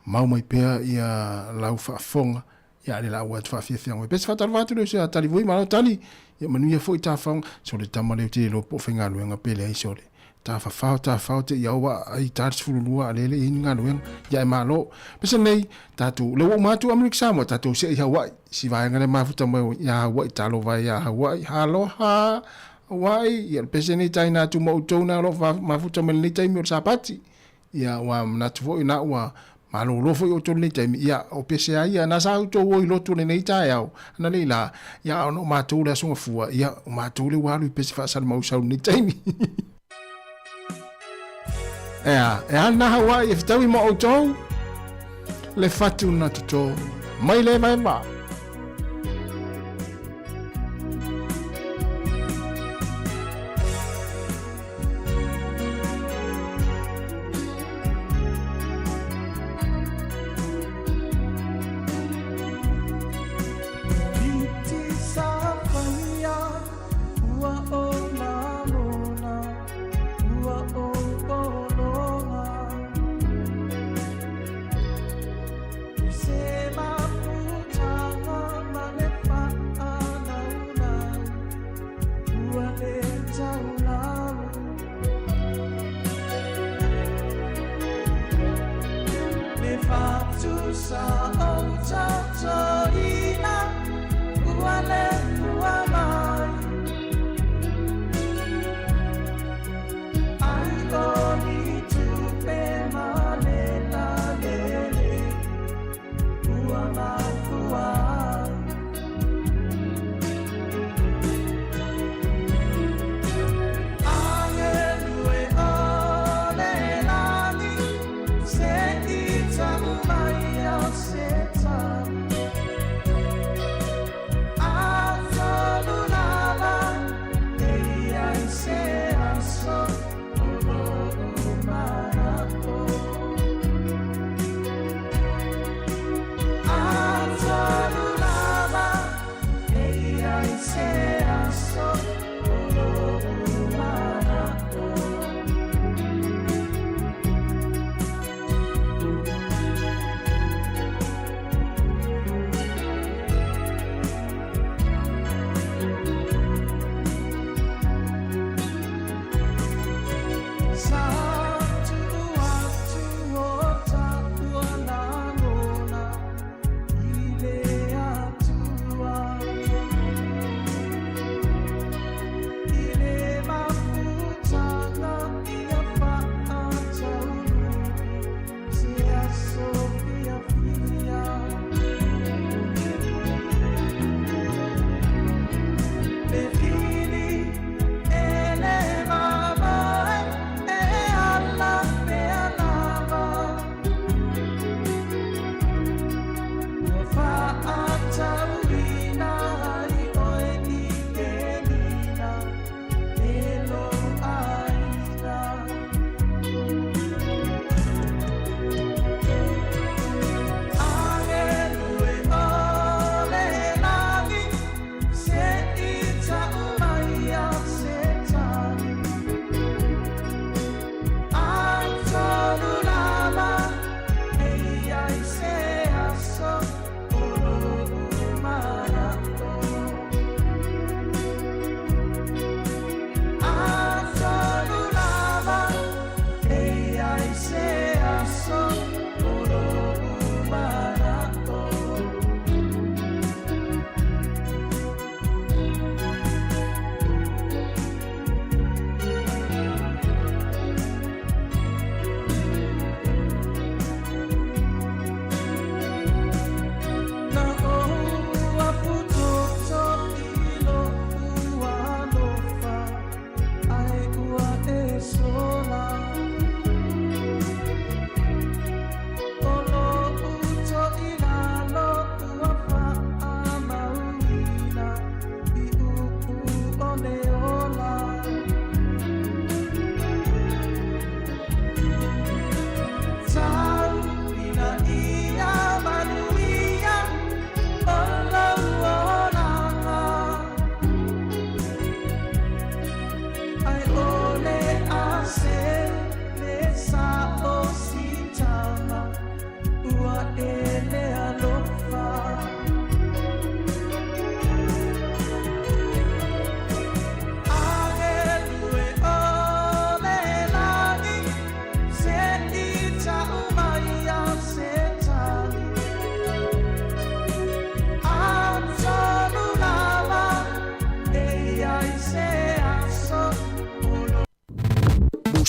Mau mai pea ia lau faafofoga, ia le laua atu faafiafiaga mai pea. Se faatalofa atu le uso ia Tali Vui, malo Tali, ia manuia foi tafaoga. Sole tama lea ou te le iloa po o faigaluega pe leai sole. Tafafao tafafao te i ao ai ta le 12 a lele i ni galuega. Ia e malo. Pese nei, tatou, le ua uma atu Amerika Samoa, tatou see i Hawaii. Si vaega lea mafuta mai ia Hawaii, talofa e ia Hawaii. Aloha, Hawaii. Ia le pese nei taina atu ma outou na o lo o mafuta mai lenei taimi o le Sapati. Ia, ua manatu foi na ua malolo foi outou lenei taimi, ia, o pese a ia, na sa outou o i lotu lenei taeao, ana lei la, ia, ona o matou le aso gafua, ia, o matou le ua alu i pese faasalimausau lenei taimi. Ea, e a lena Hawaii e fetaui ma outou? Le fatu na toto mai le evaeva.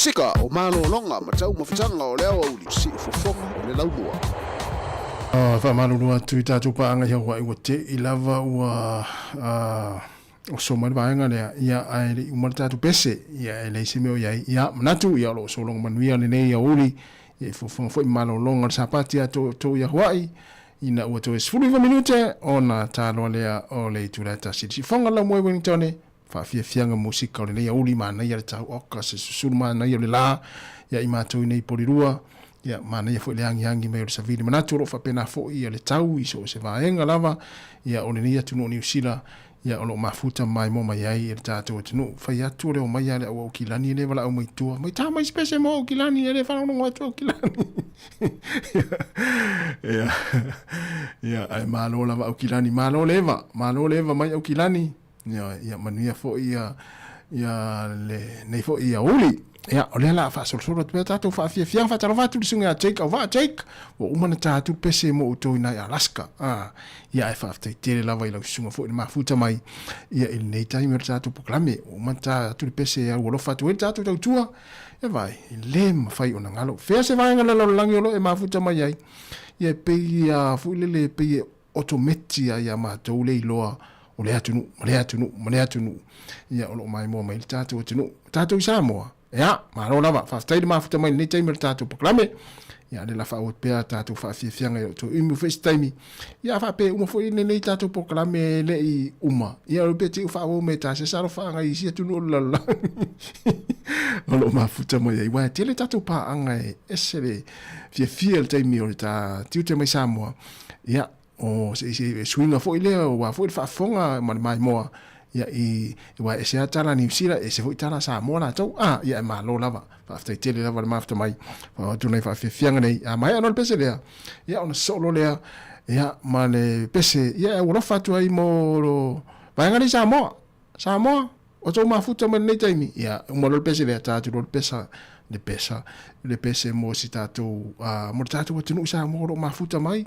Musika o malologa ma taumafataga o le aoauli siufofoga o le laumua.
Faamalulu atu i tatou paaga i Hawaii ua te'i lava ua oso mai le vaega lea, ia ae le i uma le tatou pese, ia e leai se mea o i ai. Ia manatu ia o lo o sologa manuia lenei aoauli, ia i fuafuaga foi ma malologa o le Sapati a outou i Hawaii, ina ua toe 19 minute ona taloa lea o le itula e tasi i le siufofoga o le laumua i Wellington. Faafiafiaga musika o lenei aoauli, manaia le tau oka, se susulu manaia o le la ia i matou i nei Polirua, ia manaia foi le agiagi mai o le savili. Manatu o lo o faapena foi ia le tau i so o se vaega lava ia o lenei atunuu o Niu Sila, ia o lo o mafuta ma maimoa mai ai e le tatou atunuu. Fai atu o le omai a le au Aukilani e le valaau mai tua, mai tā mai se pese mo Aukilani, e le faalogologo atu Aukilani. Ia, ia, ae malo lava Aukilani, malo le eva, malo le eva mai Aukilani. Ia, ia manuia foi ia, ia lenei foi aoauli. Ia, o lea la a faasolosolo atu pea tatou faafiafiaga, faatalofa atu i le susuga ia Jake Auvaa. Jake, ua uma ona ta atu le pese mo outou i nai Alaska. Ah, ia, ae faafetai tele lava i lau susuga foi i le mafuta mai ia i lenei taimi o le tatou polokalame. Ua uma ona ta atu le pese e aualofa atu ai le tatou tautua. Ia vaai, e le mafai ona galo. Fea se vaega o le lalolagi o lo o e mafuta mai ai? Ia, e pei lava foi lele, e pei e otometi a ia matou le iloa o le atunuu ma le atunuu ma le atunuu ia o lo o maimoa mai le tatou atunuu tatou i Samoa. Ia, malo lava, faafetai le mafuta mai lenei taimi o le tatou polokalame. Ia, le la faaauau pea tatou faafiafiaga i o outou imu foi se taimi. Ia, faapea uma foi lenei tatou polokalame e le i uma. Ia, o pe te u faaauau mai ta se salofaaga i isi atunuu o le lalolagi o lo o mafuta mai ai. Uae tele tatou paaga e ese le fiafia le taimi o le ta tiute mai Samoa. Ia, o se, se suiga foi lea, aua foi le faafofoga ma le maimoa, ia, i, aua e ese lava tala a Niu Sila, ese foi tala a Samoa latou, a, ia, e malo lava. Faafetai tele lava le mafuta mai. Faaoo atu nai faafiafiaga nei. A maea loa le pese lea, ia, ona sosoo loa lea, ia, ma le pese, ia, e aualofa atu ai mo lo vaega lea i Samoa. Samoa, o tou mafuta mai lenei taimi, ia, uma loa le pese lea, ta atu loa le pesa, le pesa, le pese mo si tatou, mo le tatou atunuu i Samoa o lo o mafuta mai,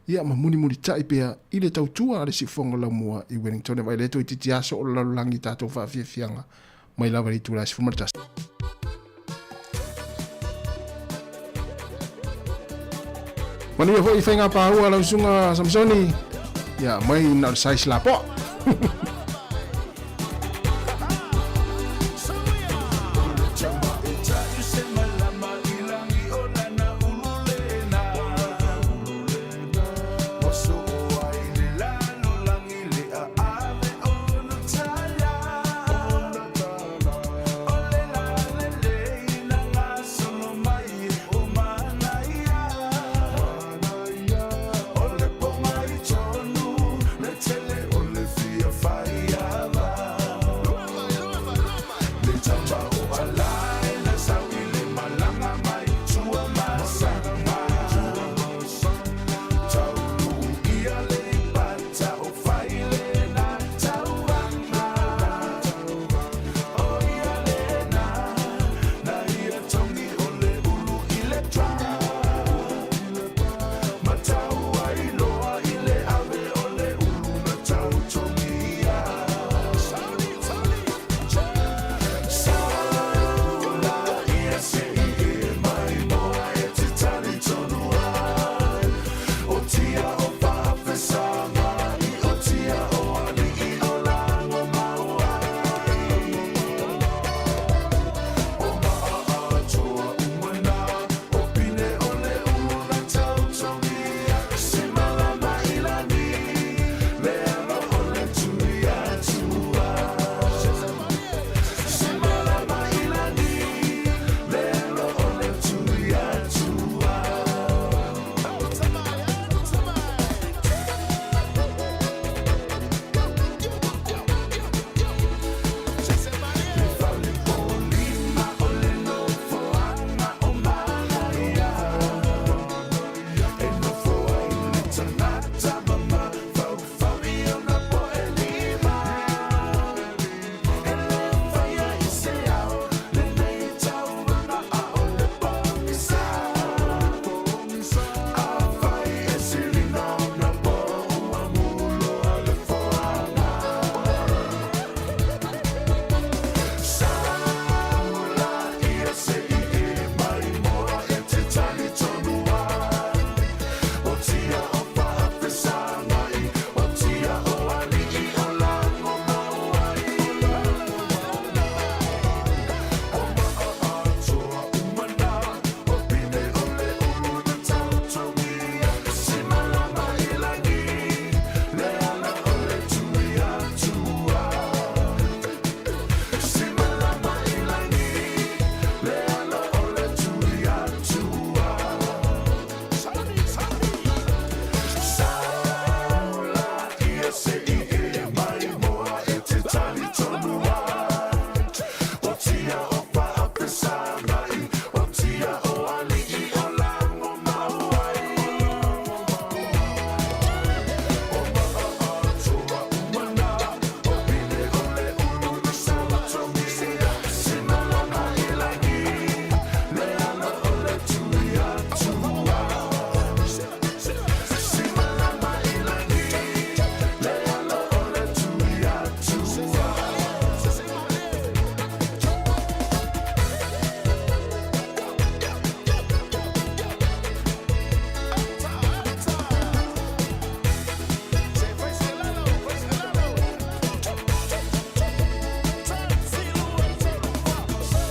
ia, ma mulimulitai pea i le tautua a le Siufofoga Laumua i Wellington. E vaai lea toeitiiti aso o le lalolagi i tatou faafiafiaga mai lava i le itula e 11. Manuia foi i faiga pāua lau susuga Samsoni. Ia, mai na o le size lapoa.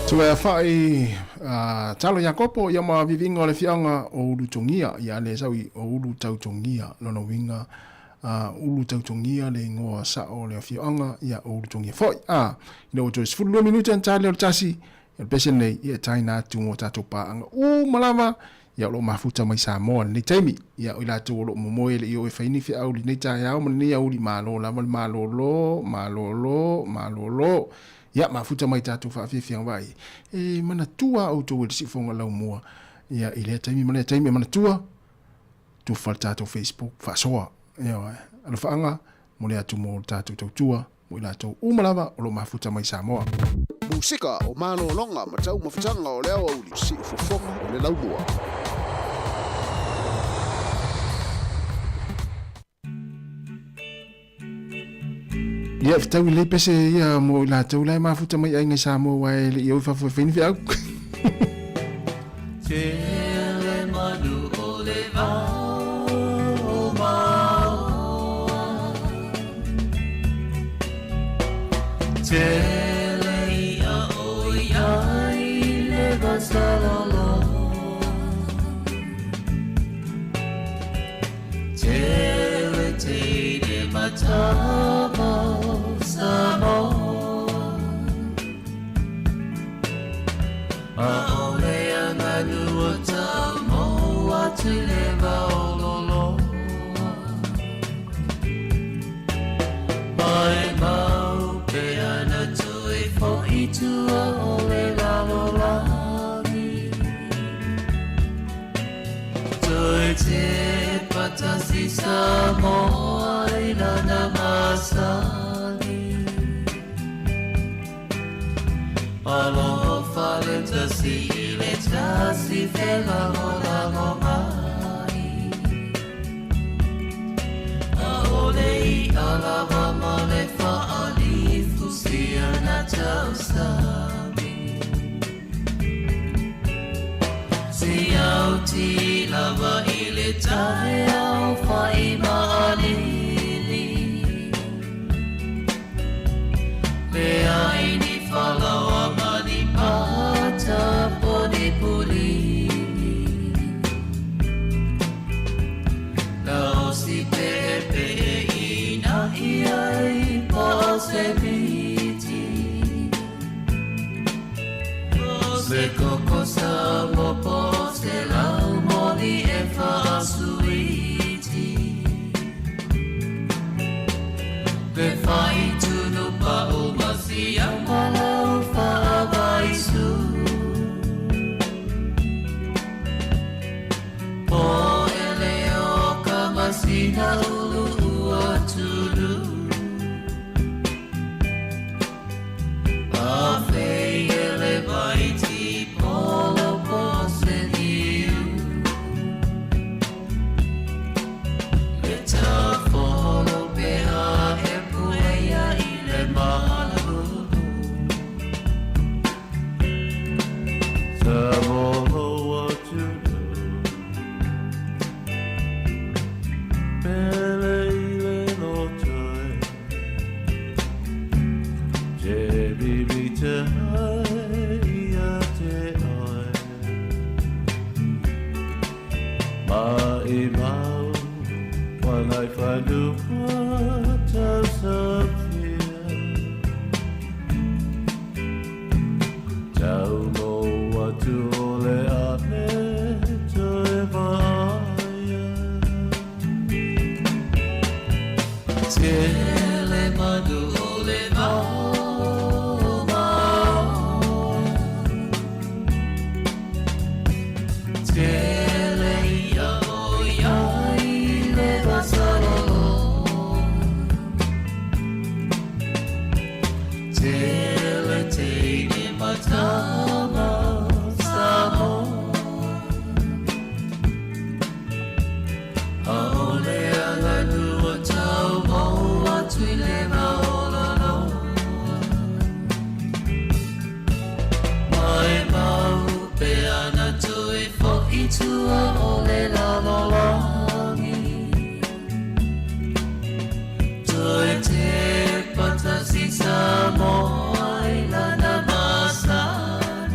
Tue afa'i talo Iakopo ia ma viviga o le afioaga o Ulutogia ia le sau i o Ulutautogia lona uiga Ulu Tautogia le igoa sa'o o le afioaga ia o Ulutogia foi. A ina ua toe 12 minute ona ta lea o le tasi ia o le pese lenei ia e taina atu mo tatou paaga uma lava ia o lo o mafuta mai Samoa i lenei taimi. Ia o i latou o lo o momoe e le i oo e fai ni feau i lenei taeao ma lenei aoauli malo lava le malolo, malolo, malolo. Ia mafuta mai tatou faafiafiaga vaai e manatua a outou e le siufofoga laumua ia i lea taimi ma lea taimi e manatua tufa le tatou Facebook faasoa. Ioe, alofaaga mo le atu mo le tatou tautua mo i latou uma lava o lo o mafuta mai Samoa.
Musika o malologa ma taumafataga o le aoauli siufofoga o le laumua.
Ia, fetaui lelei pese ia mo i latou la e mafuta mai aiga i Samoa aua e le i o i fafo e fai ni feau.
Tele manu o le vao o Maoa. Tele ia o iai le vasaloloa. Tele teine matama o Samoa. Aole aganu o tau atu le vaololoa. Mai mau pe ana toe fo'i tua o le lalolagi. Toe te patasi Samoa i lana masani. Alofa le tasi i le tasi felagolago mai. Aole i alawa ma le faalifu sia na tausami. Siauti lava i le taeao fai maalili. Leai ni falaoa ma ni pata po ni pulini. Gaosi peepee ina'i ai po o se miti. Le koko Samoa po o se laumoli e faasuiti. Le faitunu pa'u ma siama lau faavaisu. Po ele o ka masina ulu ua tulu. A fei ele vai ti polo po se niu. Le tafolo pe a e puea i le malu. Tafolo atu Pele i le loto e Te bibi te ai ia te oe Ma i mau Wanai whanua tau safia Tau mo atu o le ane toe vaia. Tele manu o le vao maoa. Tele ia o iai le vasaloloa. Tele teine matama Samoa. Aole aganu o tau mo atu i le vaololoa. Mai mau pe ana toe fo'i tua o le lalolagi. Toe te patasi Samoa i lana masani.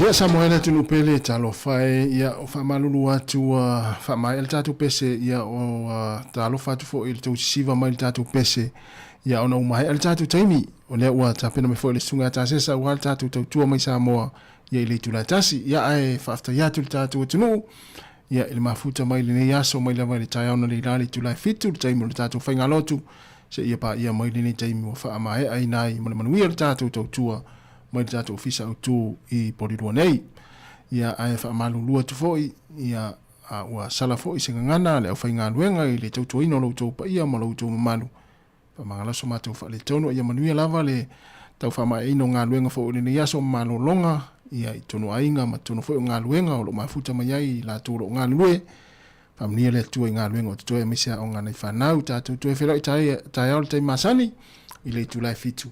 Ia Samoa e le atunuu pele, talofa e, ia o faamalulu atu ua faamaea le tatou pese, ia o talofa atu foi i le tou sisiva mai le tatou pese, ia ona ua maea le tatou taimi, o lea ua tapena mai foi le Susuga ia Tasesa aua le tatou tautua mai Samoa ia i le itula e tasi. Ia ae faafetai atu i le tatou atunuu, ia i le mafuta mai lenei aso mai lava i le taeao na leila i le itula e 7 le taimi o le tatou faigalotu, seia paia mai lenei taimi ua faamaeaina ai ma le manuia le tatou tautua mai le tatou ofisa autu i Polilua nei. Ia ae faamalulu atu foi, ia a ua sala foi se gagana a le aufaigaluega i le tautuaina o lo outou paia ma lo outou mamalu. Faamagalo so matou faaletonu, a ia manuia lava le tau faamaeaina o galuega foi o lenei aso ma malologa, ia i totonu o aiga ma totonu foi o galuega o lo o mafuta mai ai i latou o lo o galulue. Faamanuia le Atua i galuega o totoe aemaise aoga a nai fanau. Tatou toe feiloai taeao i le taimi masani i le itula e 7.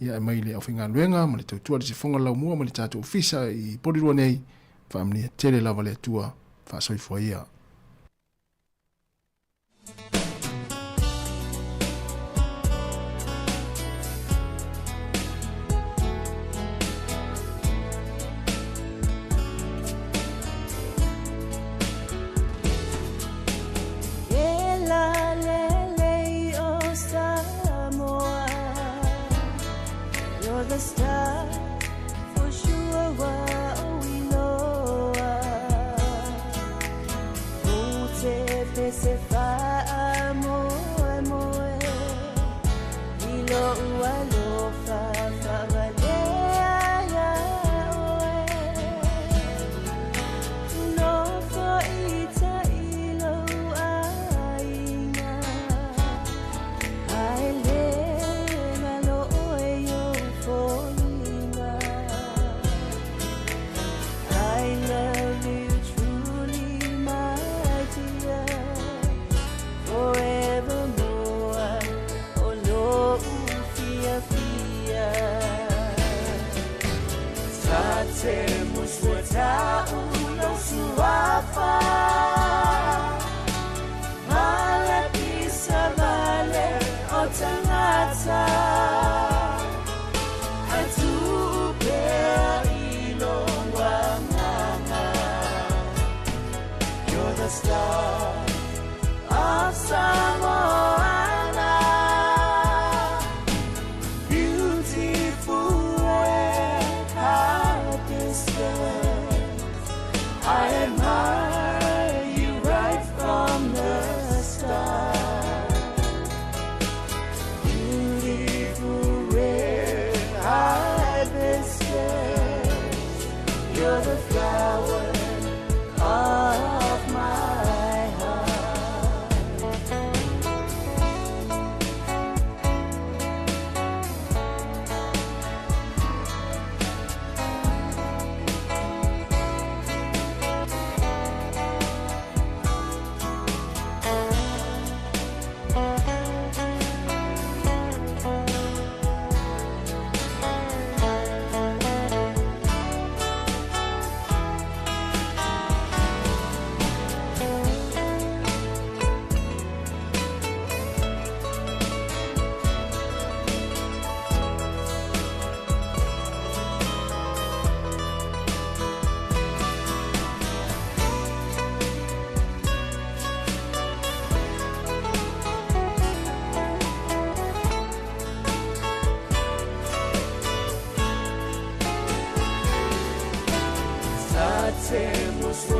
Ia e mai le aufaigaluega ma le tautua le sifoga laumua ma le tatou ofisa i Polirua nei. Faamanuia tele lava le Atua. Faasoifua ia.
You're the star of Samoa.